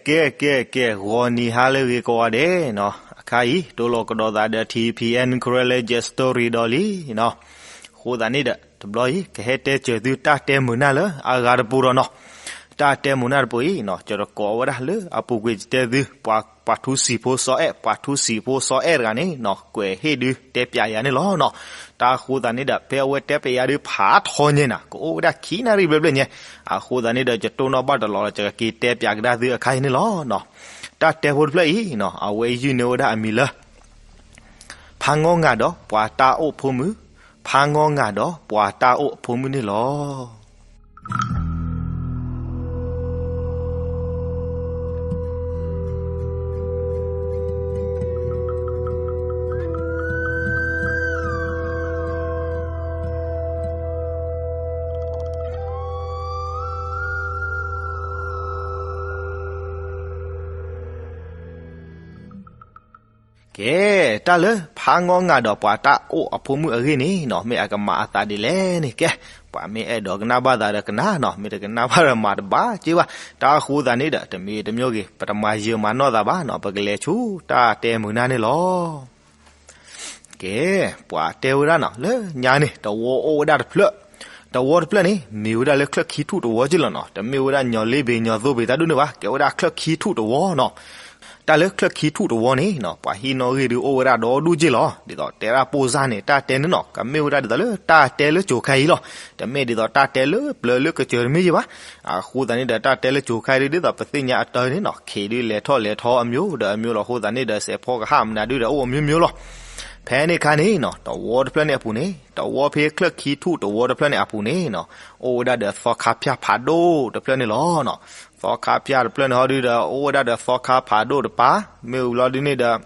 ကဲ ကဲ ကဲ ဂီၤနံၤဟါလၢအဂ့ၤကိးဂၤဒဲးနီၤ, အခါအံၤ တိလီၤကဒီးသးဒီး ထံဖံအဲၣ် Karen Legend Story ဒီးလံနီၤ. အဃိသတးန့ၣ်ဒီး တဘျီအံၤ ကဟဲတဲစၢၤသုတၢ်တဲမုာ်နၢ်လၢအဂၤတပူၤဒီးနီၤ. တၢ်တဲမုာ်နၢ်တပူၤအံၤနီၤ ကၠီတကိးဝဲဒၣ်လၢအပူၤကွံာ်တဲသု ပှၤထူစံာ်ဖိစီၤအဲၣ် ပှၤထူစံာ်ဖိစီၤအဲၣ်တဂၤန့ၣ်နီၤ ကွဲးဟ့ၣ်ဒုးတဲပၠးယၤန့ၣ်လီၤနီၤ. တၢ်အဃိသတးန့ၣ်ဒီး ဖဲအဝဲတဲပၠးယၤဒုးဖးထီညါနၤ ကအိၣ်ဝဲဒၣ်ခံနၣ်ရံၣ်ဘျဲၣ်ဘျဲၣ်ညါ, အဃိသတးန့ၣ်ဒီး ယတိၢ်နီၣ်ဘၣ်တလီၤလၢကက့ၤတဲပၠးကဒါသုအခါအံၤန့ၣ်လီၤနီၤ. တၢ်တဲဖိတဖျၢၣ်အံၤနီၤ အဝဲယုၢ်န့ၢ်ဝဲဒၣ်အမံၤလၢ ဖါငီငၤဒီးပှၤတၢ်အိၣ်အဖိမုၣ်, ဖါငီငၤဒီးပှၤတၢ်အိၣ်အဖိမုၣ်န့ၣ်လီၤ. ကဲ, တၢ်လၢဖါငီငၤဒီးပှၤတၢ်အိၣ်အဖိမုၣ်အဂ့ၢ်န့ၣ်နီၤ မ့ၢ်အကမၤအသးဒ်လဲၣ်န့ၣ် ကဲ, ပှၤမ့ၢ်အဲၣ်ဒိးကနၣ်ဘၣ်သးဒီးကနၣ်နီၤ, မ့ၢ်တကနၣ်ဘၣ်ဒီးမၤတဘၣ်က့ဘၣ်. တၢ်အဃိသတးန့ၣ်ဒီး တမံၤတမံၤဂ့ၤ ပတမၤယၢၤမၤနီၢ်သးဘၣ်နီၤ, ပကလဲၤဆူတၢ်တဲမုာ်နၢ်န့ၣ်လီၤ. ကဲ, ပှၤတဲဝဲဒၣ်နီၤ လၢညါန့ၣ် တဝီအိၣ်ဝဲဒၣ်တဖျၢၣ်, တဝီတဖျၢၣ်န့ၣ် မ့ၢ်ဝဲဒၣ်လၢချၢၣ်ခံထူၣ်တဝီက့လီၤနီၤ, တမ့ၢ်ဝဲဒၣ်ညီလ့ဘ့ၣ်ညီသိဘ့ၣ်တၢ်ဒိၣ်န့ၣ်ဘၣ်, ကဲဝဲဒၣ်ချၢၣ်ခံထူၣ်တဝီနီၤ. တၢ်လၢချၢၣ်ခံထူၣ်တဝီန့ၣ်နီၤ ပှၤဟံၣ်နီၣ်ဂံၢ်ဒုးအိၣ်ဝဲဒၣ်ဒီဒူၣ်က့လီၤ. ဒ်သိးတဲဒၣ်ပိၢ်စၢ်န့ၣ် တၢ်တဲန့ၣ်နီၤ ကမ့ၢ်ဝဲဒၣ်ဒ်သိးလၢတၢ်တဲလၢကၠိၤခါအံၤလီၤ. တမ့ၢ်ဒ်သိးတၢ်တဲလၢပျၢၤလၢကစၢၤတမ့ၢ်ယ့ၣ်ဘၣ်. အဃိသတးန့ၣ်ဒီး တၢ်တဲလၢကၠိၤခါအံၤဒ်သိးပသ့ၣ်ညါအတၢ်န့ၣ်နီၤ ခ့ဒုးလဲၤထီၣ်လဲၤထီအမျိုးဒီးအမျိုးလီၤ. အဃိသတးန့ၣ်ဒီး စဲးဖီကဟၣ်မနုၤဒုးဒီးအိၣ်အမျိုးမျိုးလီၤ. ဖဲန့ၣ်အခါန့ၣ်နီၤ တဝီတဖျၢၣ်န့ၣ်အပူၤန့ၣ် တဝီဖဲချၢၣ်ခံထူၣ်တဝီတဖျၢၣ်န့ၣ်အပူၤန့ၣ်နီၤ အိၣ်ဝဲဒၣ်ဒီးသီခါဖၠၣ်ဖးဒိၣ်တဖျၢၣ်န့ၣ်လီၤ. သီခါဖၠၣ်တဖျၢၣ်န့ၣ်ဟီဒုးဒီး အိၣ်ဝဲဒၣ်ဒီးသီခါဖးဒိၣ်တပၢ်, မ့ၢ်ဝံၤဘျီဒုးန့ၣ်ဒီး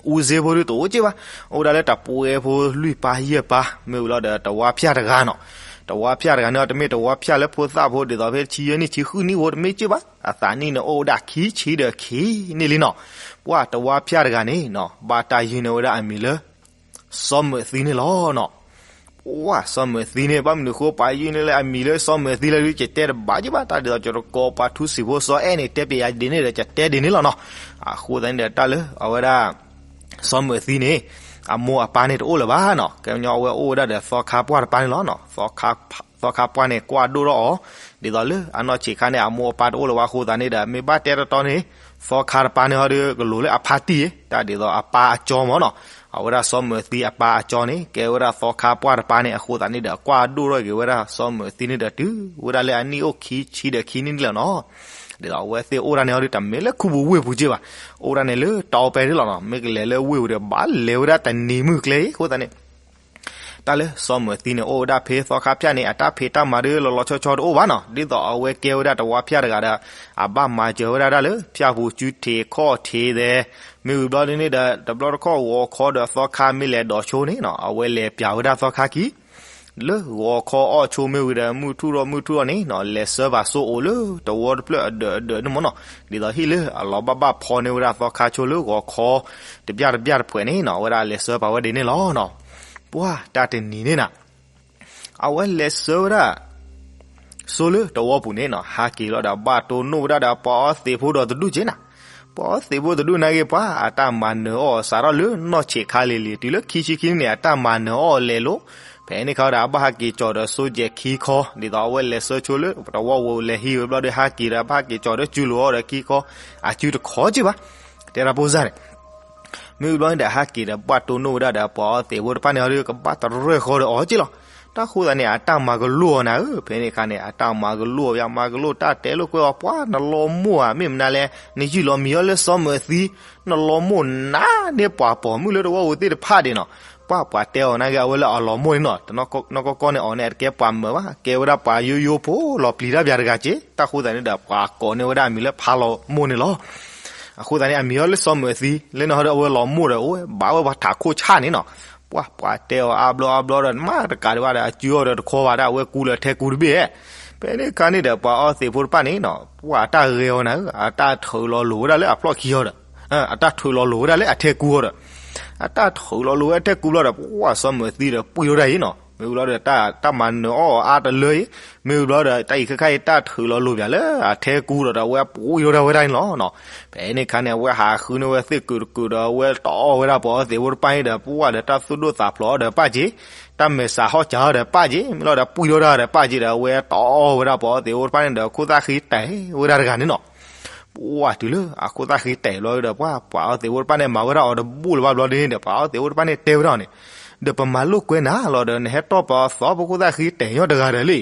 အူစ့ဖိဒုးတအိၣ်က့ဘၣ်, အိၣ်ဝဲဒၣ်လၢတပှဲဖိလွံၢ်ပၢ်ယဲၢ်ပၢ်, မ့ၢ်ဝံၤလီၤဒီးတဝါဖၠၣ်တဂၤနီၤ. တဝါဖၠၣ်တဂၤန့ၣ် တမ့ၢ်တဝါဖၠၣ်လၢဖိသၣ်ဖိ ဒ်သိးဖဲဆံယဲၢ်နံၣ်ဆံဃုနံၣ်ဖိတမ့ၢ်က့ဘၣ်, အသးနံၣ်န့ၣ်အိၣ်ဝဲဒၣ်ခံဆံဒီးခံနံၣ်လံနီၤ. ပှၤတဝါဖၠၣ်တဂၤန့ၣ်နီၤ ဘၣ်တၢ်ယုၢ်န့ၢ်ဝဲဒၣ်အမံၤလၢ စီၤမုာ်သံန့ၣ်လီၤနီၤ. ပှၤစီၤမုာ်သံန့ၣ် ဘၣ်မနုၤဃိပှၤယုၢ်န့ၢ်လၢအမံၤလၢစီၤမုာ်သံလဲၣ်ဒုး ကတဲတဘၣ်က့ဘၣ်, တၢ်ဒ်သိးကၠီတကိးပှၤထူစံာ်ဖိစီၤအဲၣ်န့ၣ် တဲပၠးယၤဒ်န့ၣ်ဒီး ကတဲဒ်န့ၣ်လီၤနီၤ. အဃိသတးန့ၣ်ဒီး တၢ်လၢအဝဲဒၣ် စီၤမုာ်သံန့ၣ် အမိၢ်အပၢ်န့ၣ်တအိၣ်လၢၤဘၣ်နီၤ. ကညီအဝဲအိၣ်ဝဲဒၣ်ဒီးသီခါပှၢ်တပၢ်န့ၣ်လီၤနီၤ. သီခါပှၢ်န့ၣ်ကွၢ်ဒိၣ်ထီၣ်အီၤ, ဒ်သိးလၢအနီၢ်ဆံးခါန့ၣ် အမိၢ်အပၢ်တအိၣ်လၢၤဘၣ်အဃိသတးန့ၣ်ဒီး မ့ၢ်ဘၣ်တဲတီတီန့ၣ် သီခါတပၢ်န့ၣ်ဟီဒုးကလိၤလၢအဖါတံၢ်, တၢ်ဒ်သိးအပၢ်အကၠီမၢ်နီၤ. အဝဲဒၣ်စီၤမုာ်သံအပၢ်အကၠီန့ၣ် ကဲဝဲဒၣ်သီခါပှၢ်တပၢ်န့ၣ် အဃိသတးန့ၣ်ဒီး ကွၢ်ဒိၣ်ထီၣ်က့ၤဝဲဒၣ်စီၤမုာ်သံန့ၣ်ဒီး တုၤဝဲဒၣ်လၢအနံၣ်အိၣ်ခံဆံဒီးခံနံၣ်န့ၣ်လီၤနီၤ. ဒ်သိးအဝဲသ့ၣ်အိၣ်ဒၣ်န့ၣ်ဟီဒုး တမ့ၢ်လၢခူပူၤဝ့ၢ်ပူၤက့ဘၣ်, အိၣ်ဒၣ်န့ၣ်လၢတီပဲဒၣ်လီၤနီၤ. မ့ၢ်ကလဲၤလၢဝ့ၢ်ပူၤဒီး ဘၣ်လဲၤဝဲဒၣ်တနံၤမုၢ်ကျဲအံၤ အဃိသတးန့ၣ် တၢ်လၢစီၤမုာ်သံန့ၣ် အိၣ်ဝဲဒၣ်ဖဲသီခါဖၠၣ်န့ၣ် အတၢ်ဖံးတၢ်မၤဒုးလီၤလီၤဆီဆီတအိၣ်ဘၣ်နီၤ. ဒ်သိးအဝဲကဲဝဲဒၣ်တဝါဖၠၣ်တဂၤဒီး အဘၣ်မၤစၢၤဝဲဒၣ်တၢ်လၢဖၠၣ်ပူၤစုထံးခီၣ်ထံးသဲး, မ့ၢ်ဝံၤဘျီဒုးန့ၣ်ဒီး တဘျီတခီၣ်ဂီၤခီဒီးသီခါမ့ၢ်လဲၤဒိးဆိန့ၣ်နီၤ အဝဲလဲၤပၠးဝဲဒၣ်သီခါခံ လၢဂီၤခီအီၣ်ဆိမ့ၢ်ဝံၤဒီး မုၢ်ထူၣ်ထီၣ်မုၢ်ထူၣ်ထီၣ်န့ၣ်နီၤ လဲၤဆှၢပာ်စိအိၣ်လၢတဝီတဖျၢၣ်အဒၢးအဒၢးန့ၣ်မၢ်နီၤ. ဒ်သိးဟံၣ်လၢအလီၤဘၣ်ဘၣ်ဖီန့ၢ်ဝဲဒၣ်သီခါဆိလၢဂီၤခီ တဘျၣ်တဘျၣ်တဖှဲးန့ၣ်နီၤ အဝဲဒၣ်လဲၤဆှၢပာ်ဝဲဒ်န့ၣ်လီၤနီၤ. ပှၢ်တၢ်တနံၤန့ၣ်နၤ အဝဲလဲၤဆှၢဝဲဒၣ် ဆိလၢတဝီပူၤန့ၣ်နီၤ ဟးက့ၤလီၤဒီး ဘၣ်တိၢ်နီၣ်ဝဲဒၣ်ဒီးပှၤအီသံးဖိဒီးတဒူၣ်က့နၤ. ပှၤအီသံးဖိတဒူၣ်နာ်က့ၤ ပှၤအတၢ်မၤနၢၤအီၣ်စးထီၣ်လၢ နီၢ်ဆံးခါလံၤလံၤ တုၤလၢခံဆံခံနံၣ်န့ၣ် အတၢ်မၤနၢၤအီၣ်လဲၤလိၤ. ဖဲန့ၣ်ခါဒီး အဘၣ်ဟးက့ၤကၠီၤဒီးစိကဲးခံခီ ဒ်သိးအဝဲလဲၤဆှၢဆိလၢတဝီပူၤလဲၤဟံးဝဲဘျီဒီး ဟးက့ၤဒီး ဘၣ်ဟးက့ၤကၠီၤဒီးစုလိၤအီၤဒီးခံခီ အစုတခီက့ဘၣ် တဲတၢ်ပိၢ်စၢ်န့ၣ် မ့ၢ်ဘျီန့ၣ်ဒီး ဟးက့ၤဒီးဘၣ်တိၢ်နီၣ်ဝဲဒၣ်ဒီး ပှၤအီသံးဖိတဖၣ်န့ၣ်ဟီဒီး ကဘၣ်တရၢၢ်ဃီဒီးအီၤက့လီၤ. တၢ်ဃိသတးန့ၣ် အတၢ်မၤကလိၢ်အီၤနၤဧၢ, ဖဲန့ၣ်အခါန့ၣ် အတၢ်မၤကလိၢ်အီၤ မၤကလိၢ်တၢ်တဲလိာ်ကွဲအီၤ ပှၤနလီၤမိၢ်ဧါ မ့ၢ်မနုၤလဲၣ် နယုၢ်လီၤမံၤအီၤလၢစီၤမုာ်သံ နလီၤမိၢ်နါန့ၢ်ပှၤပိာ်မုၣ်လၢတဝီပူၤသ့ၣ်တဖၣ်ဒံးနီၤ. ပှၤပှၤတဲအီၤနာ်က့ၤ အဝဲလၢအလီၤမိၢ်န့ၣ်နီၤ တနီၢ်ကီၢ်ကီၢ်န့ၣ် အီၤန့ၣ် အတကဲပှၤမၢၤဘၣ် ကဲဝဲဒၣ်ပှၤယိယိဖိလီၤပျံၤတၢ်ပျးတဂၤက့ တၢ်ဃိသတးန့ၣ်ဒီး ပှၤကိးန့ၢ်ဝဲဒၣ်အမံၤလၢဖါလီၤမိၢ်န့ၣ်လီၤ. အဃိသတးန့ၣ် အမံၤအီၤလၢစီၤမုာ်သံ လၢန့ၣ်ဟီဒီး အဝဲလီၤမိၢ်ဒီး အိၣ်ဘၣ်ဝဲပှၤထးခိၣ်ဆၣ်န့ၣ်နီၤ. ပှၤပှၤတဲအီၤအါဘျီအါဘျီဒီး မ့ၢ်တကးဒံးဘၣ်ဒီး အစုအီၤဒီးတခီဘၣ်ဒီး အဝဲကူလၢအထဲကူတဘ့ၣ်ဧဲ. ဖဲန့ၣ်အခါန့ၣ်ဒီး ပှၤအီသံးဖိတဖၣ်န့ၣ်နီၤ ပှၤအတၢ်ဂဲၤအီၤနၤဧၢ အတၢ်ထုးလီၤလိာ်ဝဲဒၣ်လၢအဖျီၣ်ခံအီၤဒီး အတၢ်ထုးလီၤလိာ်ဝဲဒၣ်လၢအထဲကူအီၤဒီး အတၢ်ထုးလီၤလိာ်ဝဲထဲကူဘျီဒီး ပှၤစီၤမုာ်သံဒီး ပှံၢ်ထီၣ်ဒၣ်အံၤနီၤ. မ့ၢ်ဝံၤဘျီဒီး တၢ်မၤနၢၤအီၣ်အါတလၢအံၤ, မ့ၢ်ဝံၤဘျီဒီး တၢ်အံၤခဲခါအံၤ တၢ်ထုးလီၤလိၤပၠးလၢအထဲကူဒီး အဝဲပှံၢ်ထီၣ်ဝဲဒၣ်ဝဲဒၣ်န့ၣ်လီၤ. ဖဲန့ၣ်ခါန့ၣ် အဝဲဟးဃုန့ၢ်ဝဲသ့ၣ်ကုာ်တကုာ်ဒီး အဝဲတအီၣ်ဝဲဒၣ်ပှၤအီသံးဖိတဖၣ်န့ၣ်ဒီး ပှၢ်ဒီးတၢ်သူၣ်ဒိၣ်သးဖျိးအီၤဒီးပၢ်က့ၤ, တၢ်မဲာ်ဆှးဟီၣ်စၢၤအီၤဒီးပၢ်က့ၤ, မ့ၢ်လီၤဒီးပှံၢ်ထီၣ်တၢ်ဒီးပၢ်က့ၤဒီး အဝဲတအီၣ်ဝဲဒၣ်ပှၤအီသံးဖိတဖၣ်န့ၣ်ဒီး ခိၣ်သၣ်ဃံတဲာ်ဝဲဒၣ်တဂၤန့ၣ်လီၤ. ပှၢ်တုၤလၢအခိၣ်သၣ်ဃံတဲာ်ဘျီဒီး ပှၤ ပှၤအီသံးဖိတဖၣ်န့ၣ် မၤဝဲဒၣ်အီၤတဘူၣ်လၢၤဘၣ်ဘျီဒ်န့ၣ်ဒီး ပှၤအီသံးဖိတဖၣ်န့ၣ်တဲဝဲဒၣ်အီၤန့ၣ်, ဒီးပမၤလိာ်ကွဲနၤလီၤဒီး နဟဲတီၢ်ပသီဖိခိၣ်သၣ်ဃံတဲာ်ညီတဂၤဒီးလံ.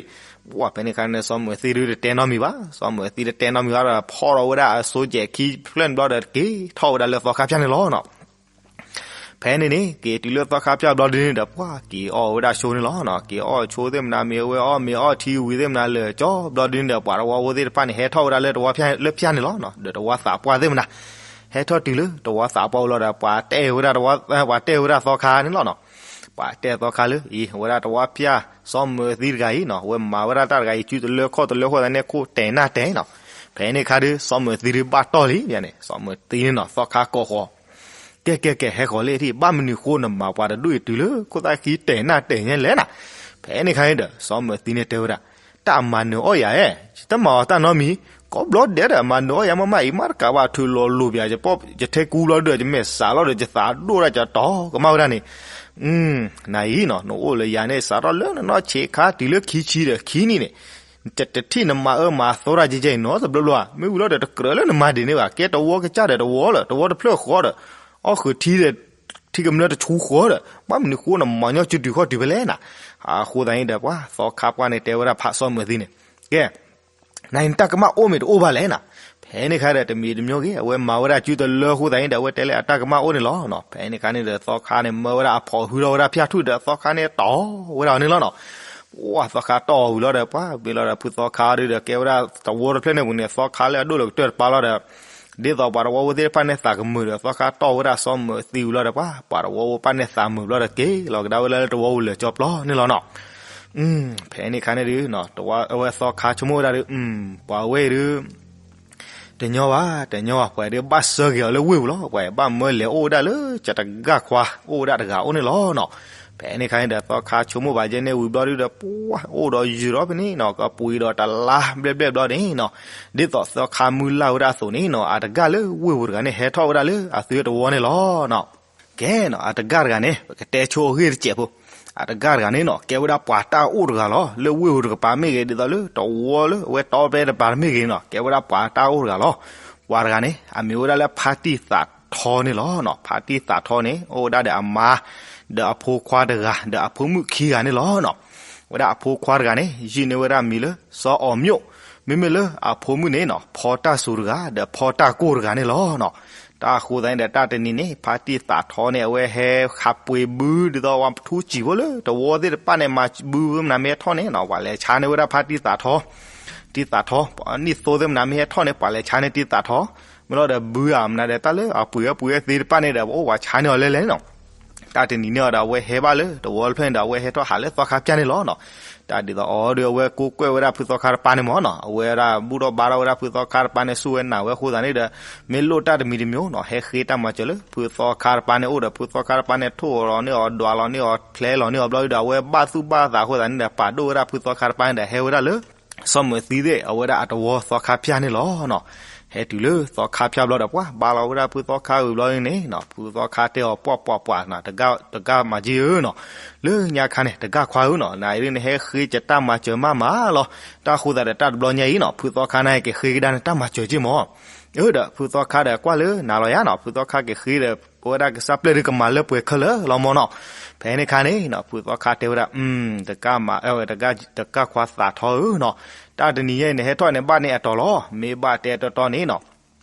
ပှၢ်ဖဲန့ၣ်ခါန့ၣ် စီၤမုၢ်သံဒုးတတဲနီတမံၤဘၣ်, စီၤမုၢ်သံတတဲနီတမံၤဘၣ်ဒီး ဖီၣ်ထီၣ်ဝဲဒၣ်အစိကဲးခံဖျၢၣ်န့ၣ်ဘျီဒီး က့ၤထီၣ်ဝဲဒၣ်လၢသီခါဖၠၣ်န့ၣ်လီၤနီၤ. ဖဲန့ၣ်န့ၣ် က့ၤတုၤလၢသီခါဖၠၣ်ဘျီဒ်န့ၣ်ဒီး ပှၢ်က့ၤအီၣ်ဝဲဒၣ်ဆိန့ၣ်လီၤနီၤ. က့ၤအီၣ်ဆိသ့ၣ်မနၤ မ့ၤဝဲအီၣ်မ့ၤအီၣ်ထံဝံၤသ့ၣ်မနၤလၢာ်ကၠီဘျီဒ်န့ၣ်ဒီး ပှၤတဝီဖိသ့ၣ်တဖၣ်န့ၣ် ဟဲထီၣ်ဝဲဒၣ်လၢတဝီဖၠၣ်လၢဖၠၣ်န့ၣ်လီၤနီၤ. ဒီးတဝီသးပှၢ်သ့ၣ်မနၤ ဟဲထီၣ်တုၤလၢတဝီသးပှၢ်ဝံၤလီၤဒီး ပှၤတဲဝဲဒၣ်တဝီ ပှၤတဲဝဲဒၣ်သီခါန့ၣ်လီၤနီၤ. ပှၤတဲသီခါလၢ အံၤ အဝဲဒၣ်တဝီဖၠၣ် စီၤမုၢ်သံတဂၤအံၤနီၤ အဝဲမၤဝဲဒၣ်တၢ်တဂၤအံၤ စုတလၢခီၣ်တလၢအဃိသတးန့ၣ် ခိၣ်တဲာ်နၢ်တဲာ်နီၤ. ဖဲန့ၣ်ခါဒုး စီၤမုၢ်သံဒုးဘၣ်တီၢ်လံန့ၣ် စီၤမုၢ်သံန့ၣ်နီၤ သီခါကိးဃီၤ ကဲကဲကဲ ဟဲဃီၤလံထံၣ် ဘၣ်မနုၤဃိနမၤပှၤတဒူၣ်အံၤတုၤလၢခိၣ်သၣ်ဃံတဲာ်နၢ်တဲာ်ညါလဲၣ်နၤ. ဖဲန့ၣ်ခါန့ၣ်ဒီး စီၤမုၢ်သံန့ၣ်တဲဝဲဒၣ် တၢ်မၤနၢၤအီၣ်ယၤဧၢ, ယတမၤအီၤတၢ်နီတမံၤ, ကိးဘျီဒဲးဒီး မၤနၢၤအီၣ်ယၤမ့ၢ်မးအံၤ မ့ၢ်တကးဘၣ်ထုးလီၤလိၤပၠး ယထဲကူဘျီဒုး ယမဲာ်ဆှးလီၤဒီး ယသးဒိၣ်ဒၣ် ယတီကမၣ်ဝဲဒၣ်န့ၣ် နၤအံၤနီၤ နအိၣ်လၢယၤန့ၣ် စးထီၣ်လၢနနီၢ်ဆံးခါတုၤလၢခံဆံဒီးခံနံၣ်န့ၣ် တထံၣ်နမၤအၢမၤသီတၢ်ကဲကဲအံၤနီတဘျီဘျီဧါ, မ့ၢ်ဝံၤလီၤဒီးတကြၢးလၢနမၤဒ်န့ၣ်ဘၣ်, ကဲတဝီကစၢ်ဒီးတဝီလၢ တဝီတဖျၢၣ်ဃီဒီး အီၣ်ဃုာ်ထံဒီး ထံကမျၢၢ်တဆူဃီဒီး ဘၣ်မနုၤဃိနမၤညီစုတုၤခီၣ်တုၤဖဲလဲၣ်နၤ. အဃိသတးန့ၣ်ဒီး ပှၤသီခါပှၢ်န့ၣ်တဲဝဲဒၣ်ဖးစီၤမုၢ်သံန့ၣ် ကဲ နၤအံၤနတၢ်ကမၣ်အိၣ်မ့ၢ်တအိၣ်ဘၣ်လဲၣ်နၤ. ဖဲန့ၣ်ခါဒီးတမံၤတမံၤဂ့ၤ အဝဲမၤဝဲဒၣ်စုတလၢအဃိသတးန့ၣ်ဒီး အဝဲတဲလၢအတၢ်ကမၣ်အိၣ်န့ၣ်လီၤနီၤ. ဖဲန့ၣ်ခါန့ၣ်ဒီး သီခါန့ၣ် မၢဝဲဒၣ်အဖီၣ်ဟုထီၣ်ဝဲဒၣ်ဖၠၣ်ထူၣ်ဒီး သီခါန့ၣ်တီၢ်ဝဲဒၣ်အီၤန့ၣ်လီၤနီၤ. ပှၤသီခါတီၢ်အီၤဝံၤလီၤဒီး ပှၤမ့ၢ်လီၤဒီး ဖုသီခါဒုးဒီး ကဲဝဲဒၣ်သဝီတဖျၢၣ်န့ၣ်ပူၤန့ၣ် သီခါလၢအဒိၣ်လၢကတၢၢ်တပၤလီၤဒီး ဒ်သိးပှၤတဝီဖိသ့ၣ်တဖၣ်န့ၣ်သးကမုာ်ဒီး သီခါတီၢ်ဝဲဒၣ်စီၤမုၢ်သံဝံၤလီၤဒီး ပှၤ ပှၤတဝီဖိတဖၣ်န့ၣ်သးမုာ်ဘျီဒီး က့ၤလီၤကဒါဝဲလၢတဝီပူၤလၢာ်ကၠီပျီန့ၣ်လီၤနီၤ. ဖဲန့ၣ်ခါန့ၣ်ဒုး အဝဲသီခါဆိကမိၣ်ဝဲဒၣ်ဒုး ပှၤဝဲအံၤဒုး တညီဘၣ် တညီဘၣ် ပှၤဒုးဘၣ်ဆှၢက့ၤအီၤလၢဝ့ၢ်ပူၤလီၤ. ပှၤဘၣ်မၢလဲၤအိၣ်ဝဲဒၣ်လၢကတဂၤခွါ အိၣ်ဝဲဒၣ်တဂၤအိၣ်န့ၣ်လီၤနီၤ. ဖဲန့ၣ်ခါန့ၣ်ဒီး သီခါဆိကမိၣ်ဘၣ်ကဲန့ၣ်ဝံၤဘျီဒုးဒီး ပှၤအိၣ်ဒီးယုာ်ဒီးဖဲန့ၣ်နီၤ ကပှ့ၤဒီးတလါဘျဲၣ်ဘျဲၣ်ဘျီန့ၣ်နီၤ ဒ်သိးသီခါမုၢ်လၢ်ဝဲဒၣ်အသိးန့ၣ်နီၤ အတဂၤလၢဝ့ၢ်ပူၤတဂၤန့ၣ် ဟဲထီၣ်ဝဲဒၣ်လၢအသုတဝီန့ၣ်လီၤနီၤ. ကဲနီၤ အတဂၤတဂၤန့ၣ် ပကတဲဆိအဂ့ၢ်တစဲးဖိ အတဂၤတဂၤန့ၣ်နီၤ ကဲဝဲဒၣ်ပှၤတၢ်အိၣ်တဂၤလီၤ. လၢဝ့ၢ်ပူၤတကပၤမ့ၢ်ဂ့ၤ ဒ်သိးလၢတဝီလၢအဝဲတီပျဲတပၤတမ့ၢ်ဂ့ၤနီၤ ကဲဝဲဒၣ်ပှၤတၢ်အိၣ်တဂၤလီၤ. ပှၤတဂၤန့ၣ် အမံၤဝဲဒၣ်လၢဖါတံၢ်သးထီန့ၣ်လီၤနီၤ. ဖါတံၢ်သးထီန့ၣ် အိၣ်ဝဲဒၣ်ဒီးအမါ ဒီးအဖိခွါတဂၤ ဒီးအဖိမုၣ်ခံဂၤန့ၣ်လီၤနီၤ. ဝဲဒၣ်အဖိခွါတဂၤန့ၣ် ယုၢ်န့ၢ်ဝဲဒၣ်မံၤလၢ စီၤအီၤမျိး, မ့မ့ၢ်လၢအဖိမုၣ်န့ၣ်နီၤ ဖီတၢ်စူၤတဂၤ ဒီးဖီတၢ်ကိၢ်တဂၤန့ၣ်လီၤနီၤ. တၢ်အဃိသတးန့ၣ်ဒီး တၢ်တနံၤန့ၣ် ဖါတံၢ်သးထီန့ၣ် အဝဲဟဲခးပှ့ၤဘု ဒ်သိးပှၤထူစံာ်ဖိလၢတဝီသ့ၣ်တဖၣ်န့ၣ် မၤဘုမနုၤမ့ၢ်ဟဲထီၣ်န့ၣ်နီၤ ပှၤလဲၤဆါန့ၢ်ဝဲဒၣ်ဖါတံၢ်သးထီ တံၢ်သးထီ နံၣ်သိသ့ၣ်မနုၤမ့ၢ်ဟဲထီၣ်န့ၣ် ပှၤလဲၤဆါန့ၢ်တံၢ်သးထီ မ့ၢ်လီၤဒီးဘုဧါမနုၤဒီး တၢ်လၢအပှ့ၤအပှ့ၤသ့ၣ်တဖၣ်န့ၣ်ဒီး ပအိၣ်ပှၤဆါန့ၢ်အီၤလဲၣ်လဲၣ်န့ၣ်နီၤ. တၢ်တနံၤန့ၣ်အီၤဒီး အဝဲဟဲဘၣ်လၢတဝီတဖျၢၣ်န့ၣ်ဒီး အဝဲဟဲထီၣ်ဟးလၢသီခါဖၠၣ်န့ၣ်လီၤနီၤ. တၢ်ဒ်သိးအီၤဒီး အဝဲကိးကွဲၢ်ဝဲဒၣ်ဖုသီခါတပၤန့ၣ်မ့ၢ်နီၤ အဝဲဒၣ်ဘူၣ်ထီၣ်ဘါထီၣ်ဝဲဒၣ်ဖုသီခါတပၤန့ၣ် စူၢ်ဝဲနာ်ဝဲအဃိသတးန့ၣ်ဒီး မ့ၢ်လိၣ်တၢ်တမံၤတမံၤနီၤ ဟဲဃ့တၢ်မၤစၢၤလၢဖုသီခါတပၤန့ၣ်အိၣ်ဒီး ဖုသီခါတပၤန့ၣ် ထိၣ်လီၤန့ၢ်အီၤ ဒွးလီၤန့ၢ်အီၤ ဖျဲလီၤန့ၢ်အီၤဘျီဒီး အဝဲဘၣ်သူၣ်ဘၣ်သးအဃိသတးန့ၣ်ဒီး ပာ်ဒိၣ်ဝဲဒၣ်ဖုသီခါတပၤန့ၣ်ဒီး ဟဲဝဲဒၣ်လၢ စီၤမုၢ်သံသ့ၣ် အဝဲဒၣ်အတဝီသီခါဖၠၣ်န့ၣ်လီၤနီၤ. ဟဲတုၤလၢသီခါဖၠၣ်ဘျီဒီး ပှၤဘါလီၤဝဲဒၣ်ဖုသီခါဝံၤဘျီန့ၣ်နီၤ ဖုသီခါတဲအီၤ ပှၤပှၤပှၤနီၤ တဂၤမၤက့ဧၢနီၤ လၢညါခါန့ၣ် တဂၤခွါဧၢနီၤ နအံၤဒ်နဟဲဃ့ကတၢ်မၤစၢၤမးမးလီၤ. တၢ်ဃိသတးဒီးတၢ်တဘျီညါအံၤနီၤ ဖုသီခါနက့ၤဃ့ကဒါနတၢ်မၤစၢၤက့ၢ်မး အၢဒီး ဖုသီခါဒီးကွၢ်လၢနၤလီၤယါနီၤ ဖုသီခါက့ၤဃ့ဒီး ပဝဲဒၣ်ကစၢ်ပျဲၢ်ဒုးကမၤလၢပှဲၤခဲလၢာ်လီၤမ့ၢ်နီၤ. ဖဲန့ၣ်ခါန့ၣ်နီၤ ဖုသီခါတဲဝဲဒၣ် တဂၤမၤ တဂၤခွါသးထီဧၢနီၤ တၢ်တနံၤညါအံၤ နဟဲထီၣ်န့ၣ်ဘၣ်န့ၢ်အတီၤလီၤ မ့ၢ်ဘၣ်တဲတီတီန့ၣ်နီၤ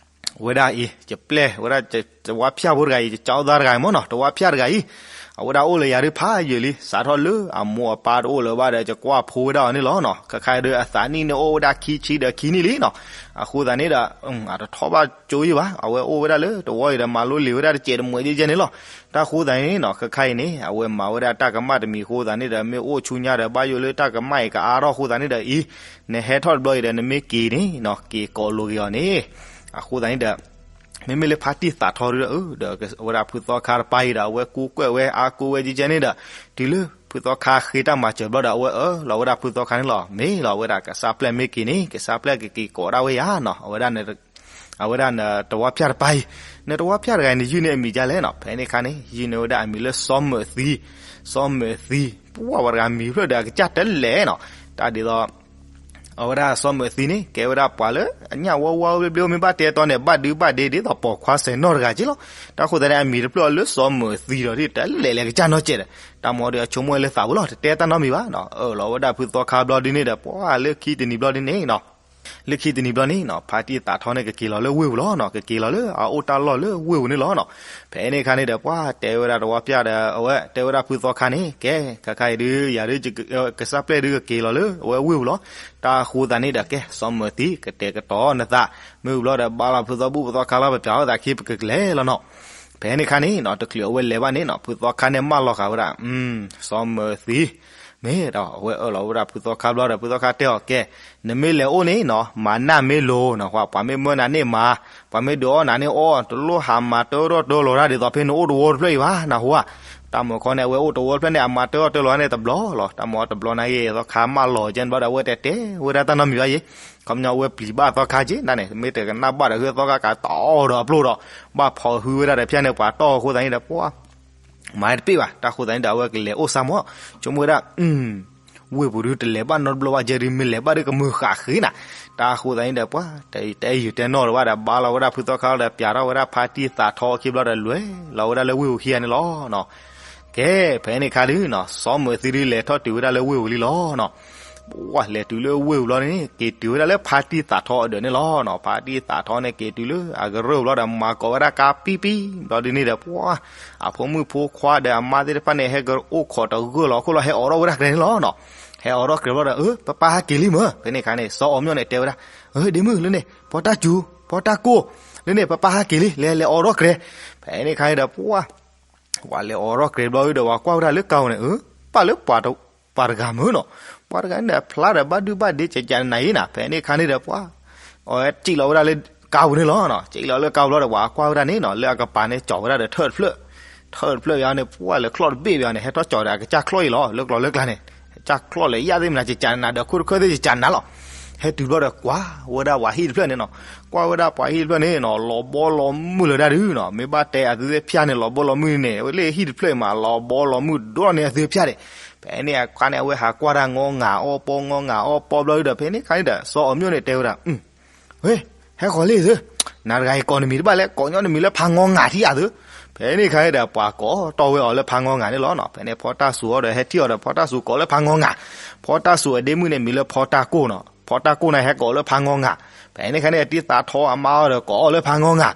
ဝဲဒၣ်အံၤ ယပျဲၢ်ဝဲဒၣ် တဝါဖၠၣ်ဖိတဂၤအံၤ ယကၠီသးတဂၤအံၤမ့ၢ်နီၤ တဝါဖၠၣ်တဂၤအံၤ အဝဲဒၣ်အိၣ်လၢယၤဒုးဖးယံာ်လံ စးထီၣ်လၢအမိၢ်အပၢ်တအိၣ်လၢၤဘၣ်ဒီး ယကွၢ်ဖိဝဲဒၣ်အီၤန့ၣ်လီၤနီၤ. ခဲခါအံၤဒုး အသးနံၣ်န့ၣ်အိၣ်ဝဲဒၣ်ခံဆံဒီးခံနံၣ်လံနီၤ. အဃိသတးန့ၣ်ဒီး အတထီၣ်ဘၣ်ကၠိယံၢ်ဘၣ် အဝဲအိၣ်ဝဲဒၣ်လၢတဝီအံၤဒီး မၤလိလံာ်ဝဲဒၣ်တစဲးတမှဲးကဲကဲန့ၣ်လီၤ. တၢ်ဃိသတးန့ၣ်နီၤ ခဲခါအံၤန့ၣ် အဝဲမၤဝဲဒၣ်တၢ်ကမၣ်တမံၤအဃိသတးန့ၣ်ဒီး မ့ၢ်အိၣ်ဆူညါဒီး ဘၣ်ယိၣ်လၢတၢ်ကမၣ်အံၤကအါထီၣ်အဃိသတးန့ၣ်ဒီး အံၤ နဟဲထီၣ်တဘျီအံၤဒီး နမ့ၢ်က့ၤန့ၣ်နီၤ က့ၤကိးလိာ်က့ၤအီၤန့ၣ် အဃိသတးန့ၣ်ဒီး မ့မ့ၢ်လၢဖါတံၢ်သးထီဒုးဒီး အၢ ဒီးဝဲဒၣ်ဖုသီခါတပၤအံၤဒီး အဝဲကူကွဲၢ်ဝဲအါကူဝဲကဲကဲန့ၣ်ဒီး တုၤလၢ ဖုသီခါဃ့တၢ်မၤစၢၤဘျီဒီး အဝဲအၢၣ်လီၤဝဲဒၣ်ဖုသီခါန့ၣ်လီၤ. မ့ၢ်လီၤဝဲဒၣ် ကစၢ်ပျဲၢ်မ့ၢ်က့ၤန့ၣ် ကစၢ်ပျဲၢ်ကက့ၤကိးဒၣ်ဝဲယၤနီၤ. အဝဲဒၣ် အဝဲဒၣ်နတဝီဖၠၣ်တပၤအံၤ, နတဝီဖၠၣ်တဂၤအံၤ နယုၢ်န့ၢ်အမံၤဒ်လဲၣ်နီၤ. ဖဲန့ၣ်အခါန့ၣ် ယုၢ်န့ၢ်ဝဲဒၣ်အမံၤလၢစီၤမၢၢ်သံ, စီၤမၢၢ်သံ, ပှၢ်ဝဲတဂၤမံၤဖျၢၣ်ဒီးအကစၢ်တလဲၣ်နီၤ. တၢ်ဒ်သိး အဝဲဒၣ်စီၤမၢၢ်သံန့ၣ် ကဲဝဲဒၣ်ပှၤလၢအညၣ်ဝါဝါဝဲဘျ့ဘျ့ မ့ၢ်ဘၣ်တဲတီန့ၣ် ဘၣ်ဒုဘၣ်ဒ့ဒ်သိးပိာ်ခွါစဲးနီၣ်တဂၤက့လီၤ. တၢ်ဃိသတးန့ၣ် အမံၤတဖျၢၣ်အီၤလၢစီၤမၢၢ်သံဒီး တလဲၣ်လၢအကစၢ်နီတစဲးဒီး တၢ်မၤဒီးအဆိကမိၣ်ဝဲလၢသးပူၤလီၤ, တတဲတၢ်နီတမံၤဘၣ်နီၤ. အၢၣ်လီၤဝဲဒၣ်ဖုသီခါဘျီဒ်န့ၣ်ဒီး ပှၢ်လၢခံတနံၤဘျီဒ်န့ၣ်နီၤ လၢခံတနံၤဘျီန့ၣ်နီၤ ဖါတံၢ်သးထီန့ၣ် ကက့ၤလီၤလၢဝ့ၢ်ပူၤလီၤနီၤ. ကက့ၤလီၤလၢအအိၣ်တၢ်လီၢ်လၢဝ့ၢ်ပူၤန့ၣ်လီၤနီၤ. ဖဲန့ၣ်အခါန့ၣ်ဒီး ပှၢ်တဲဝဲဒၣ်တဝီဖၠၣ်ဒီး အဝဲတဲဝဲဒၣ်ဖုသီခါန့ၣ် ကဲ ခါခါအံၤဒုး ယၤဒုး ကစၢ်ပျဲၢ်ဒုးကက့ၤလီၤလၢအဝဲဝ့ၢ်ပူၤလီၤ. တၢ်ဃိသတးန့ၣ်ဒီး ကဲ စီၤမၢၢ်သံ ကတဲာ်ကတီၤနသး, မ့ၢ်ဝံၤဘျီဒီး ဘါလီၤဖုသီဘူၣ်ဖုသီခါလီၤ ပပျၢ်ထီၣ်သးခံပကကလဲၤလီၤနီၤ. ဖဲန့ၣ်အခါန့ၣ်နီၤ တချုးအဝဲလဲၤဘၣ်န့ၣ်နီၤ ဖုသီခါန့ၣ်မၢလီၤဃာ်ဝဲဒၣ် စီၤမၢၢ်သံ မ့ၢ်ဒီး အဝဲအၢၣ်လီၤဝဲဒၣ်ဖုသီခါဘျီဒီး ဖုသီခါတဲအီၤ ကဲ နမ့ၢ်လဲၤအိၣ်န့ၣ်နီၤ မၤနၢ်မ့ၢ်လိၤနီၤ, ပှၤမ့ၢ်မၢနၤန့ၣ်မၤ, ပှၤမ့ၢ်ဒုးအီၣ်နၤန့ၣ်အီၣ်, တလိၣ်ဟးမၤတၢထီၣ်တၢလီၤတၢ်ဒ်သိးဖဲနအိၣ်တဝီတဖျၢၣ်အံၤဘၣ် နၢ်ဟူဧါ. တၢ်မၤခီန့ၣ် အဝဲအိၣ်တဝီတဖျၢၣ်န့ၣ် အမၤတၢထီၣ်တၢလီၤန့ၣ်တဘျီလီၤ. တၢ်မၤတဘျီန့ၣ်ဂ့ၤ သီခါမၢလီၤကဲန့ၣ်ဘျီဒီး အဝဲတဲတဲဝဲဒၣ်တၢ်နီတမံၤဘၣ်ယဲ, ခီပညီအဝဲပျံၤဘၣ်သီခါက့ ဒ်န့ၣ် မ့ၢ်တကနၣ်ဘၣ်ဒီး ဟုသီခါကးတီဒီးအပျိၣ်ဒီး ဘၣ်ဖီၣ်ဟုဝဲဒၣ်ဒီးဖၠၣ်န့ၣ် ပှၤတီၢ်အဃိသတးန့ၣ်ဒီး ပှၢ် မၤတပ့ၢ်ဘၣ်. တၢ်ဃိသတးန့ၣ်ဒီး အဝဲကလဲၤအိၣ်စၢ်မီၤ, ဆိကမိၣ်ဝဲဒၣ် ဝ့ၢ်ပူၤဒုးတလဲၤဘၣ်နီတဘျီဘၣ် ယဲဒုးမ့ၢ်လဲၤဘၣ်ဒုးကမုာ်ဃာ်ဃ့နၤ. တၢ်ဃိသတးန့ၣ်ဒီး ပှၢ် တအဲၣ်ယုာ်တဲနီၣ်တဘၣ်ဒီး ဘါလီၤဝဲဒၣ်ဖုသီခါလီၤဒီး ပၠးထီၣ်ဝဲဒၣ်ဖါတံၢ်သးထီခံဘျီဒီး လဲၤလီၤဝဲဒၣ်လၢဝ့ၢ်ပူၤခံဂၤန့ၣ်လီၤနီၤ. ကဲ ဖဲန့ၣ်အခါဒုးနီၤ စီၤမၢၢ်သံဒုးလဲၤထီၣ်တုၤဝဲဒၣ်လၢဝ့ၢ်ပူၤလံလီၤနီၤ. ပှၢ် လဲၤတုၤလၢဝ့ၢ်ပူၤဘျီန့ၣ် က့ၤတုၤဝဲဒၣ်လၢဖါတံၢ်သးထီအဒၢးန့ၣ်လီၤနီၤ. ဖါတံၢ်သးထီန့ၣ် က့ၤတုၤလၢအကရၢၢ်ပူၤဘျီဒီး မၤကိးဝဲဒၣ်ကါပံပံဘျီဒုးန့ၣ်ဒီး ပှၢ် အဖိမုၣ်ဖိခွါဒီးအမါသ့ၣ်တဖၣ်န့ၣ် ဟဲကအိၣ်ခိးတဂၢၢ်လီၤအခိၣ်လီၤ ဟဲအိးထီၣ်ဝဲဒၣ်ကြဲးန့ၣ်လီၤနီၤ. ဟဲအိးထီၣ်ကြဲးဘျီဒီး အၢ ပပၢ်ဟဲက့ၤလံမၢ်. ဖဲန့ၣ်အခါန့ၣ် စီၤအီၤမျိၣ်န့ၣ်တဲဝဲဒၣ် အၢ ဒ့မုၣ်လၢန့ၣ် ဖီတၢ်စူၤ ဖီတၢ်ကိၢ် လၢန့ၣ် ပပၢ်ဟဲက့ၤလံ လဲၤ လဲၤအိးထီၣ်ကြဲး. ဖဲန့ၣ်အခါန့ၣ်ဒီး ပှၢ် ပှၤလဲၤအိးထီၣ်ကြဲးဘျီဒီး ပှၤကွၢ်ဝဲဒၣ်လၢကါပူၤန့ၣ် အၢ ပၢ်လၢပှၤတ ပှၤတဂၤမၢ်နီၤ. ပှၤတဂၤန့ၣ်ဒီး ဖျါဒီးဘၣ်ဒုဘၣ်ဒ့ ကကနၤအံၤနၤ. ဖဲန့ၣ်အခါန့ၣ်ဒီး ပှၢ် အဝဲစံၣ်လီၤဝဲဒၣ်လၢကါပူၤန့ၣ်လီၤနီၤ. စံၣ်လီၤလၢကါပူၤလီၤဒီး ပှၤကွၢ်ဝဲဒၣ်န့ၣ်နီၤ လၢအကပၤန့ၣ် ကၠီၤဝဲဒၣ်ဒီးထၢၣ်တဖျၢၣ်, ထၢၣ်တဖျၢၣ်ဘၣ်န့ၣ် ပှၢ်လဲၤချီၣ်တဘ့ၣ်ဘၣ်န့ၣ် ဟဲထီၣ်ကၠီၤဒီးအကစၢ်ချီၣ်အံၤလီၤ. လၢကျီလၢကျါန့ၣ် အကစၢ်ချီၣ်လဲၤယၣ်သ့ၣ်မနၤ ကကနၤဒီးခိၣ်တခၢၣ်သ့ၣ် ကကနၤလီၤ. ဟဲတုၤဘျီဒီး ကွၢ်ဝဲဒၣ်ပှၤဟံၣ်တဖျၢၣ်န့ၣ်နီၤ. ကွၢ်ဝဲဒၣ်ပှၤဟံၣ်တဖျၢၣ်န့ၣ်နီၤ လီၤဘီလီၤမုၢ်လၢၤဒၣ်ဒုးနီၤ. မ့ၢ်ဘၣ်တဲအသုသ့ၣ်ဖၠၣ်န့ၣ် လီၤဘီလီၤမုၢ်န့ၣ် ဝဲလၢဟံၣ်တဖျၢၣ်အံၤမး လီၤဘီလီၤမုၢ်ဒိၣ်ထီၣ်န့ၢ်အသုဖၠၣ်ဒံး. ဖဲန့ၣ်အခါန့ၣ် အဝဲဟးကွၢ်တၢ် ငီငၤအီၣ်ပီ ငီငၤအီၣ်ပီဘျီဒုးဒီး ဖဲန့ၣ်အခါန့ၣ်ဒီး စီၤအီၤမျိၣ်န့ၣ်တဲဝဲဒၣ် ဝ့ၢ် ဟဲဃီၤလံသု, နၤတဂၤအံၤကိးနမံၤတဘၣ်လဲၣ်, ကိးညီနမံၤလၢဖါငီငၤထံၣ်ယၤသု. ဖဲန့ၣ်အခါန့ၣ်ဒီး ပှၤကိးတီၢ်ဝဲအီၤလၢဖါငီငၤန့ၣ်လီၤနီၤ. ဖဲန့ၣ်ဖီတၢ်စူၤအီၤဒီး ဟဲထံၣ်အီၤဒီး ဖီတၢ်စူၤကိးလၢဖါငီငၤ, ဖီတၢ်စူၤအဒ့မုၣ်န့ၣ် မံၤလၢဖီတၢ်ကိၢ်နီၤ. ဖီတၢ်ကိၢ်န့ၣ် ဟဲကိးလၢဖါငီငၤ. ဖဲန့ၣ်အခါန့ၣ် တံၢ်သးထီအမါအီၤဒီး ကိးအီၤလၢဖါငီငၤ.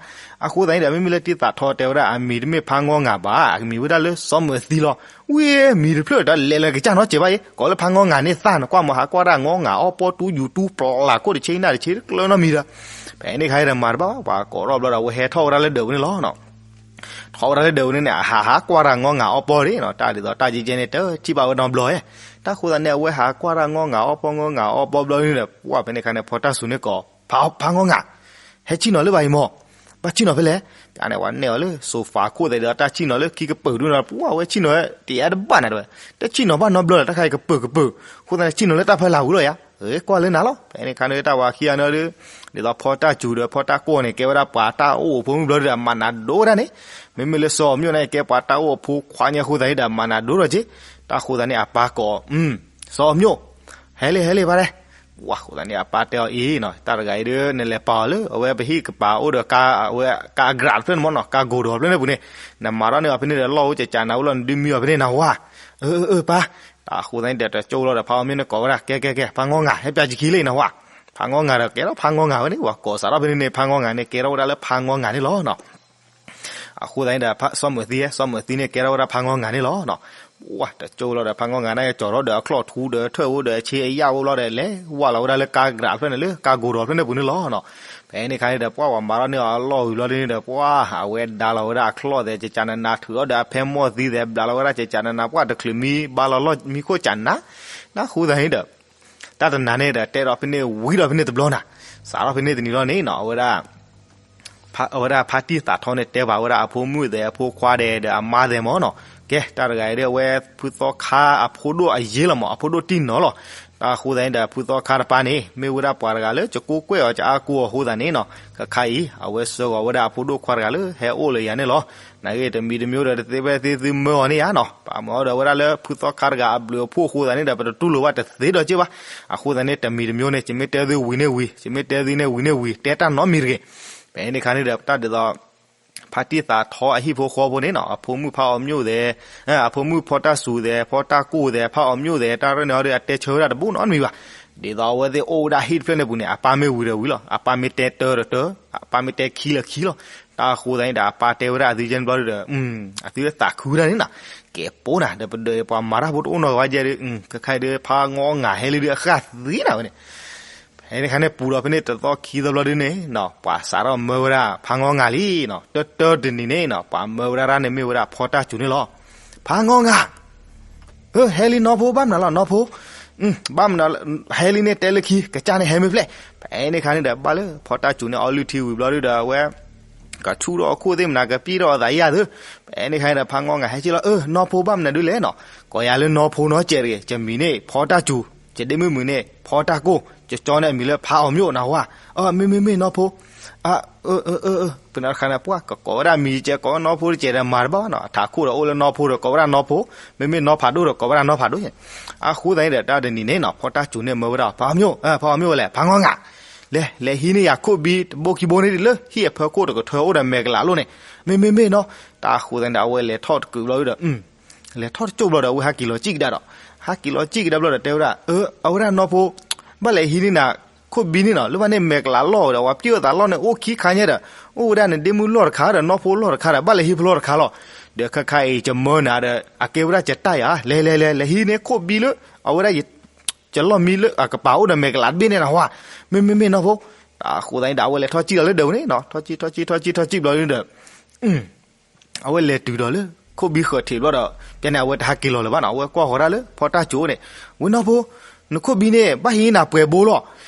အဃိသတးန့ၣ်ဒီး မ့မ့ၢ်လၢတံၢ်သးထီတဲဝဲဒၣ် အမံၤတမ့ၢ်ဖါငီငၤဘၣ်, အမံၤဝဲဒၣ်လၢစီၤမၢၢ်သံလီၤ. ဝံၤမံၤတဖျၢၣ်တလဲၤလၢကစၢ်နီတစဲးဘၣ်အံၤ, ကိးလၢဖါငီငၤန့ၣ်သၣ်န့ၣ် ကွၢ်မၤဟးကွၢ်တၢ် ငီငၤအီၣ်ပီတူယူၤတူပျၢ်လၢ်ခိၣ်တဆ့နၢ်တဆ့တကျၢနီတမံၤဒီး, ဖဲန့ၣ်အခါဒီးမၤတဘၣ်ဘၣ် ပှၤကိးထီၣ်ဘျီဒီး အဝဲဟဲထီၣ်ဝဲဒၣ်လၢဒၢးပူၤန့ၣ်လီၤနီၤ. ထီၣ်ဝဲဒၣ်လၢဒၢးပူၤန့ၣ်န့ၣ် အဟးဟးကွၢ်တၢ် ငီငၤအီၣ်ပီန့ၣ်နီၤ. တၢ်ဒ်သိးတၢ်ကဲကဲန့ၣ် တထံၣ်ဘၣ်ဝဲနီတဘျီဧါ. တၢ်ဃိသတးန့ၣ် အဝဲဟးကွၢ်တၢ် ငီငၤအီၣ်ပီ ငီငၤအီၣ်ပီဘျီန့ၣ်ဒီး ပှၢ် ဖဲန့ၣ်အခါန့ၣ် ဖီတၢ်စူၤန့ၣ်ကိး ဖါ ဖါငီငၤ, ဟဲဆ့ၣ်နီၤလၢၤဘၣ်အံၤမီၢ်, ဘၣ်ဆ့ၣ်နီၤဖဲလဲၣ်. ပှၢ်န့ၣ် ပှၤနဲၣ်အီၤလၢ စိၤဖးခိၣ်သဲးဒီး တၢ်ဆ့ၣ်နီၤလၢခံကပၢၤဒုနီၤ. ပှၢ် အဝဲဆ့ၣ်နီၤတယါတဘၣ်နၤတဲဝဲ, တဆ့ၣ်နီၤဘၣ်နီတဘျီလၢၤ တၢ်ခါအံၤကပၢၤကပၢၤ, အဃိသတးန့ၣ် ဆ့ၣ်နီၤလၢတၢ်ဖီလာ်ဝံၤလီၤယါ. အၢ ကွၢ်လၢနၤလီၤ. ဖဲန့ၣ်အခါန့ၣ် တၢ်ဝၤခံဂၤန့ၣ်ဒီး ဒ်သိးဖီတၢ်စူၤဒီး ဖီတၢ်ကိၢ်န့ၣ် ကဲဝဲဒၣ်ပှၤတၢ်အိၣ်အဖိမုၣ်ဘျီဒီး အမၤနးဒိၣ်ဝဲဒၣ်န့ၣ်, မ့မ့ၢ်လၢစီၤအီၤမျိၣ်န့ၣ် ကဲပှၤတၢ်အိၣ်အဖိခွါညါအဃိသတးန့ၣ်ဒီး အမၤနးဒိၣ်ထီၣ်က့ၤ. တၢ်ဃိသတးန့ၣ် အပၢ်ကိး စီၤအီၤမျိၣ်, ဟဲလံ ဟဲလံ ပၢ်တဲ. ဝါ အဃိသတးန့ၣ် အပၢ်တဲအီၤအံၤနီၤ, တၢ်တဂၤအံၤဒီး နလဲၤပာ်အီၤလၢ အဝဲပဟံၣ်ကပၤအိၣ်ဒီး အဝဲ ကါအကြးတဖျၢၣ်န့ၣ်မီၢ်နီၤ, ကါကိၤဒီးဖျၢၣ်န့ၣ်ပူၤန့ၣ်, နမၤထီၣ်န့ၢ်အီၤဖဲန့ၣ်ဒီး လီၢ်အိၣ်ကကးနၤအိၣ်လီၤ နဒုးမံအီၤဖဲန့ၣ်နဝါ. အၢ အၢ အၢ ပၢ်. တၢ်ဃိသတးန့ၣ်ဒီး တကၠိလီၤဒီး ဖါအီၤမျိၣ်န့ၣ်ကိးဝဲဒၣ် ကဲ ကဲ ကဲ ဖါငီငၤ ဟဲပၠးကခံလံနဝါ. ဖါငီငၤဒီး ကဲထီၣ်ဖါငီငၤဝဲန့ၣ်, ဝဲကိးစးထီၣ်ဖဲန့ၣ်န့ၣ် ဖါငီငၤန့ၣ် ကဲထီၣ်ဝဲဒၣ်လၢဖါငီငၤန့ၣ်လီၤနီၤ. အဃိသတးန့ၣ်ဒီး စီၤမၢၢ်သံ, စီၤမၢၢ်သံန့ၣ် ကဲထီၣ်ဝဲဒၣ်ဖါငီငၤန့ၣ်လီၤနီၤ. ဝါ တကၠိလီၤဒီး ဖါငီငၤန့ၣ် ကၠီၤထီၣ်ဒီးအချီၣ်ထူဒီးထၢၣ်အိၣ်ဒီးအဆ့အယၣ်အိၣ်ဘျီဒီး လဲၤဝါလီၤဝဲဒၣ်လၢကါကြးဖျၢၣ်န့ၣ် လၢကါကိၤဒီးဖျၢၣ်န့ၣ်ပူၤန့ၣ်လီၤနီၤ. ဖဲန့ၣ်အခါန့ၣ်ဒီး ပှၢ် ပှၤမၤထီၣ်န့ၢ်အီၤအလီၢ်ဝံၤဘျီဒ်န့ၣ်ဒီး ပှၢ် အဝဲဒါလီၤဝဲဒၣ်အချီၣ်သဲး ကကးနးနး ထုးထီၣ်ဒီးအဖဲမီၢ်သံသဲး ဘျးလီၤဝဲဒၣ် ကကးနးနး ပှၢ် တချုးမံဘါလီၤလီၢ်မံခိၣ်ကးနး. နၢ်ဟူသတးန့ၣ်ဒီး တၢ်တနၤန့ၣ်ဒီး တဲဒီးဖဲန့ၣ် ဝံၤဒီးဖဲန့ၣ်တဘျီနၤ, စးထီၣ်ဖဲန့ၣ်တနံၤလီၤန့ၣ်နီၤ အဝဲဒၣ် အဝဲဒၣ်ဖါတံၢ်သးထီန့ၣ် တဲဘၣ်ဝဲဒၣ်အဖိမုၣ်သဲး အဖိခွါဒဲးဒီးအမါသဲးမၢ်နီၤ. ကဲ တၢ်တဂၤအံၤဒ်အဝဲ ဖုသီခါအဖိဒိၣ်အယ့လီၤမၢ်, အဖိဒိၣ်တံၢ်နီၤလီၤ. တၢ်အဃိသတးန့ၣ်ဒီး ဖုသီခါတပၤန့ၣ် မ့ၢ်ဝဲဒၣ်ပှၤတဂၤလၢ ကကိးကွဲၢ်အီၤ ကအါကိးအီၤအဃိသတးန့ၣ်နီၤ, ခဲခါအံၤ အဝဲဆှၢဂီၤဝဲဒၣ်အဖိဒိၣ်ခွါတဂၤလၢ ဟဲအိၣ်လၢယၤန့ၣ်လီၤ. နာ်က့ တမံၤတမံၤဒီး တသ့ဖဲသ့သုမၢအီၤန့ၣ်ဧါနီၤ. ပမၢအီၤဒီးဝဲဒၣ်လၢ ဖုသီခါတဂၤအဘျုးအဖှိၣ်အဃိသတးန့ၣ်ဒီး ပတတူၢ်လိာ်ဘၣ်တသ့ဒီးက့ဘၣ်. အဃိသတးန့ၣ် တမံၤတမံၤန့ၣ် ယမ့ၢ်တဲသုဝံၤန့ၣ်ဝံၤ, ယမ့ၢ်တဲသုန့ၣ်ဝံၤန့ၣ်ဝံၤ, တဲတၢ်နီတမံၤတဂ့ၤ. ဖဲန့ၣ်ခါန့ၣ်ဒီး တၢ်ဒ်သိး ဖါတံၢ်သးထီအဟံၣ်ဖိဃီဖိန့ၣ်နီၤ, အဖိမုၣ်ဖါအီၤမျိၣ်သဲး, အဖိမုၣ်ဖီတၢ်စူၤသဲး, ဖီတၢ်ကိၢ်သဲး, ဖါအီၤမျိၣ်သဲး, တၢ်ရဲၣ်န့ၣ်အီၤဒီး အတဲဆၢဝဲဒၣ်တဘိနီတမံၤဘၣ်. ဒ်သိးအဝဲသ့ၣ်အိၣ်ဝဲဒၣ်ဟံၣ်တဖျၢၣ်န့ၣ်ပူၤန့ၣ် အပၢ်မ့ၢ်ဝံၤဒီးဝံၤလီၤ, အပၢ်မ့ၢ်တဲတၢ်ဒီးတၢ်, အပၢ်မ့ၢ်တဲခံလီၤခံလီၤ. တၢ်အဃိသတးန့ၣ်ဒီး အပၢ်တဲဝဲဒၣ်အသုကဲန့ၣ်ဘျီဒီး အသုသးခုတၢ်န့ၣ်နီၤ, ကဲပိနၤ ဒီးပဒၢးပှၤမၤတၢ်ဖိတအိၣ်နီတဂၤဘၣ်ကဲဒီး ခဲခါအံၤဒီး ဖါငီအငၤဟဲလံဒီး အဃၣ်သံနၤဝဲန့ၣ်. ဖဲန့ၣ်ခါန့ၣ် ပူၤဒီးဖဲန့ၣ်တသီခံသီဘျီဒ်န့ၣ်နီၤ, ပှၤစးထီၣ်မၢဝဲဒၣ်ဖါငီအငၤလံနီၤ. တၢတၢတနံၤန့ၣ်နီၤ, ပှၤမၢဝဲဒၣ်တၢ်န့ၣ်မ့ၢ်ဝဲဒၣ်ဖီတၢ်စူၤန့ၣ်လီၤ. ဖါငီအငၤ, ဟဲလံနီၢ်ဖိ ဘၣ်မနုၤလီၤနီၢ်ဖိ, ဘၣ်မနုၤ ဟဲလံန့ၣ် တဲလၢခံ ကစၢ်န့ၣ်ဟဲမ့ၢ်ဖျဲၣ်. ဖဲန့ၣ်ခါန့ၣ်ဒီး ဘၣ်လၢဖီတၢ်စူၤန့ၣ် အီလုၢ်ထံဝံၤဘျီဒ်ဒီး အဝဲ ကဆူၣ်ထီၣ်အခိၣ်သ့ၣ်မနၤ ကပျံၢ်ထီၣ်အသးယၤသု. ဖဲန့ၣ်ခါန့ၣ်ဒီး ဖါငီအငၤဟဲက့ၤလီၤ, အၢ နီၢ်ဖိ ဘၣ်မနုၤဒ်လဲၣ်နီၤ, ကိးယၤလၢနီၢ်ဖိနီတစဲးတဂ့ၤ, ယမံၤန့ၣ်ဖီတၢ်စူၤ, ယဒ့မုၣ်မုၣ်န့ၣ် ဖီတၢ်ကိၢ်, ယကၠီန့ၣ်အမံၤလၢဖါအီၤမျိၣ်နၢ်ဟူဧါ. မ့မ့မ့ၢ်နီၢ်ဖိ, ဖဲန့ၣ်ခါန့ၣ် ပှၤကကိးဝဲဒၣ်မံၤတစဲး ကိးဝဲနီၢ်ဖိတစဲးဒီးမၤတဘၣ်နီၤ, အထးခိၣ်ဒီးအိၣ်လၢနီၢ်ဖိဒီးကိးဝဲဒၣ်နီၢ်ဖိ, မ့မ့ၢ်နီၢ်ဖးဒိၣ်ဒီးကိးဝဲဒၣ်နီၢ်ဖးဒိၣ်. အဃိသတးန့ၣ်ဒီး တၢ်တနံၤန့ၣ်နီၤ ဖီတၢ်စူၤန့ၣ်မၢဝဲဒၣ် ဖါအီၤမျိၣ်, ဖါအီၤမျိၣ်ဝဲလဲၣ် ဖါငီအငၤ, လဲၤ လဲၤဟံးန့ၢ်ယၤခိၣ်ဘံတဘိခံဘိန့ၣ်လၢဟံၣ်အဖၢခိၣ်တကထၢအိၣ်ဒီးမဲာ်ကလးလိၣ်န့ၣ်. မ့မ့မ့ၢ်နီၤ, တၢ်အဃိသတးန့ၣ်ဒီး အဝဲလဲၤထီၣ်တကုးဘျီဒ်ဒီး လဲၤထီၣ်တကၠိၢ်ဘျီဒီး အဝဲဟဲက့ၤလီၤစံၣ်ကဒါဒီး, ဟဲက့ၤလီၤစံၣ်ကဒါဘျီဒီး တဲဝဲဒၣ် အဝဲဒၣ်နီၢ်ဖိ, ဘၣ်လဲၤဟံးန့ၢ်နၤခိၣ်ဘံန့ၣ်နီၤ, လၢဘၣ်န့ၣ်မဲာ်ကလးလီၢ်ဝဲဒီး ပှၤပျံၢ်အသးလီၢ်န့ၣ်အိၣ်ခံခါညါဒီး အိၣ်ဝဲဒၣ်နဒ့မုၣ်လီၢ်တခါဒီး နီၢ်ဖိလီၢ်တခါဒီး ဘၣ်လဲၤဟံးဖျိတခါလီၤ. ဒီးခဲခါအံၤ ယမၢနၤဒီး အကဲဝဲဒၣ်ယတၢ်ယၤ, လဲၤလဲၤလဲၤ လဲၤဟံးန့ၢ်ခိၣ်ဘံလၢ အဝဲဒၣ် ယလီၢ်မံလၢအကပၤအိၣ်ဒီးမဲာ်ကလးတဘ့ၣ်န့ၣ်နၢ်ဟူဧါ. မ့မ့မ့ၢ်နီၢ်ဖိ, တၢ်အဃိသတးန့ၣ်ဒီး အဝဲလဲၤထီၣ်စံၣ်လီၤလၢဒၢးပူၤန့ၣ်နီၤ, ထီၣ်စံၣ် ထီၣ်စံၣ် ထီၣ်စံၣ် ထီၣ်စံၣ်ဘျီဒ်ဒီး အဝဲလဲၤတုၤဒီးလၢခိၣ်ဘံဃၢၤထံးဘျီဒီး ဖဲန့ၣ် အဝဲတဟးက့ၤလီၤလၢၤဘၣ်နီၤ, အဝဲကွၢ်ဃီၤဒၣ်လၢဖီတၢ်စူၤန့ၣ်, ဝဲနီၢ်ဖိ, နခိၣ်ဘံန့ၣ် ဘၣ်ဟံးနၤပှဲၤဘိလီၤ.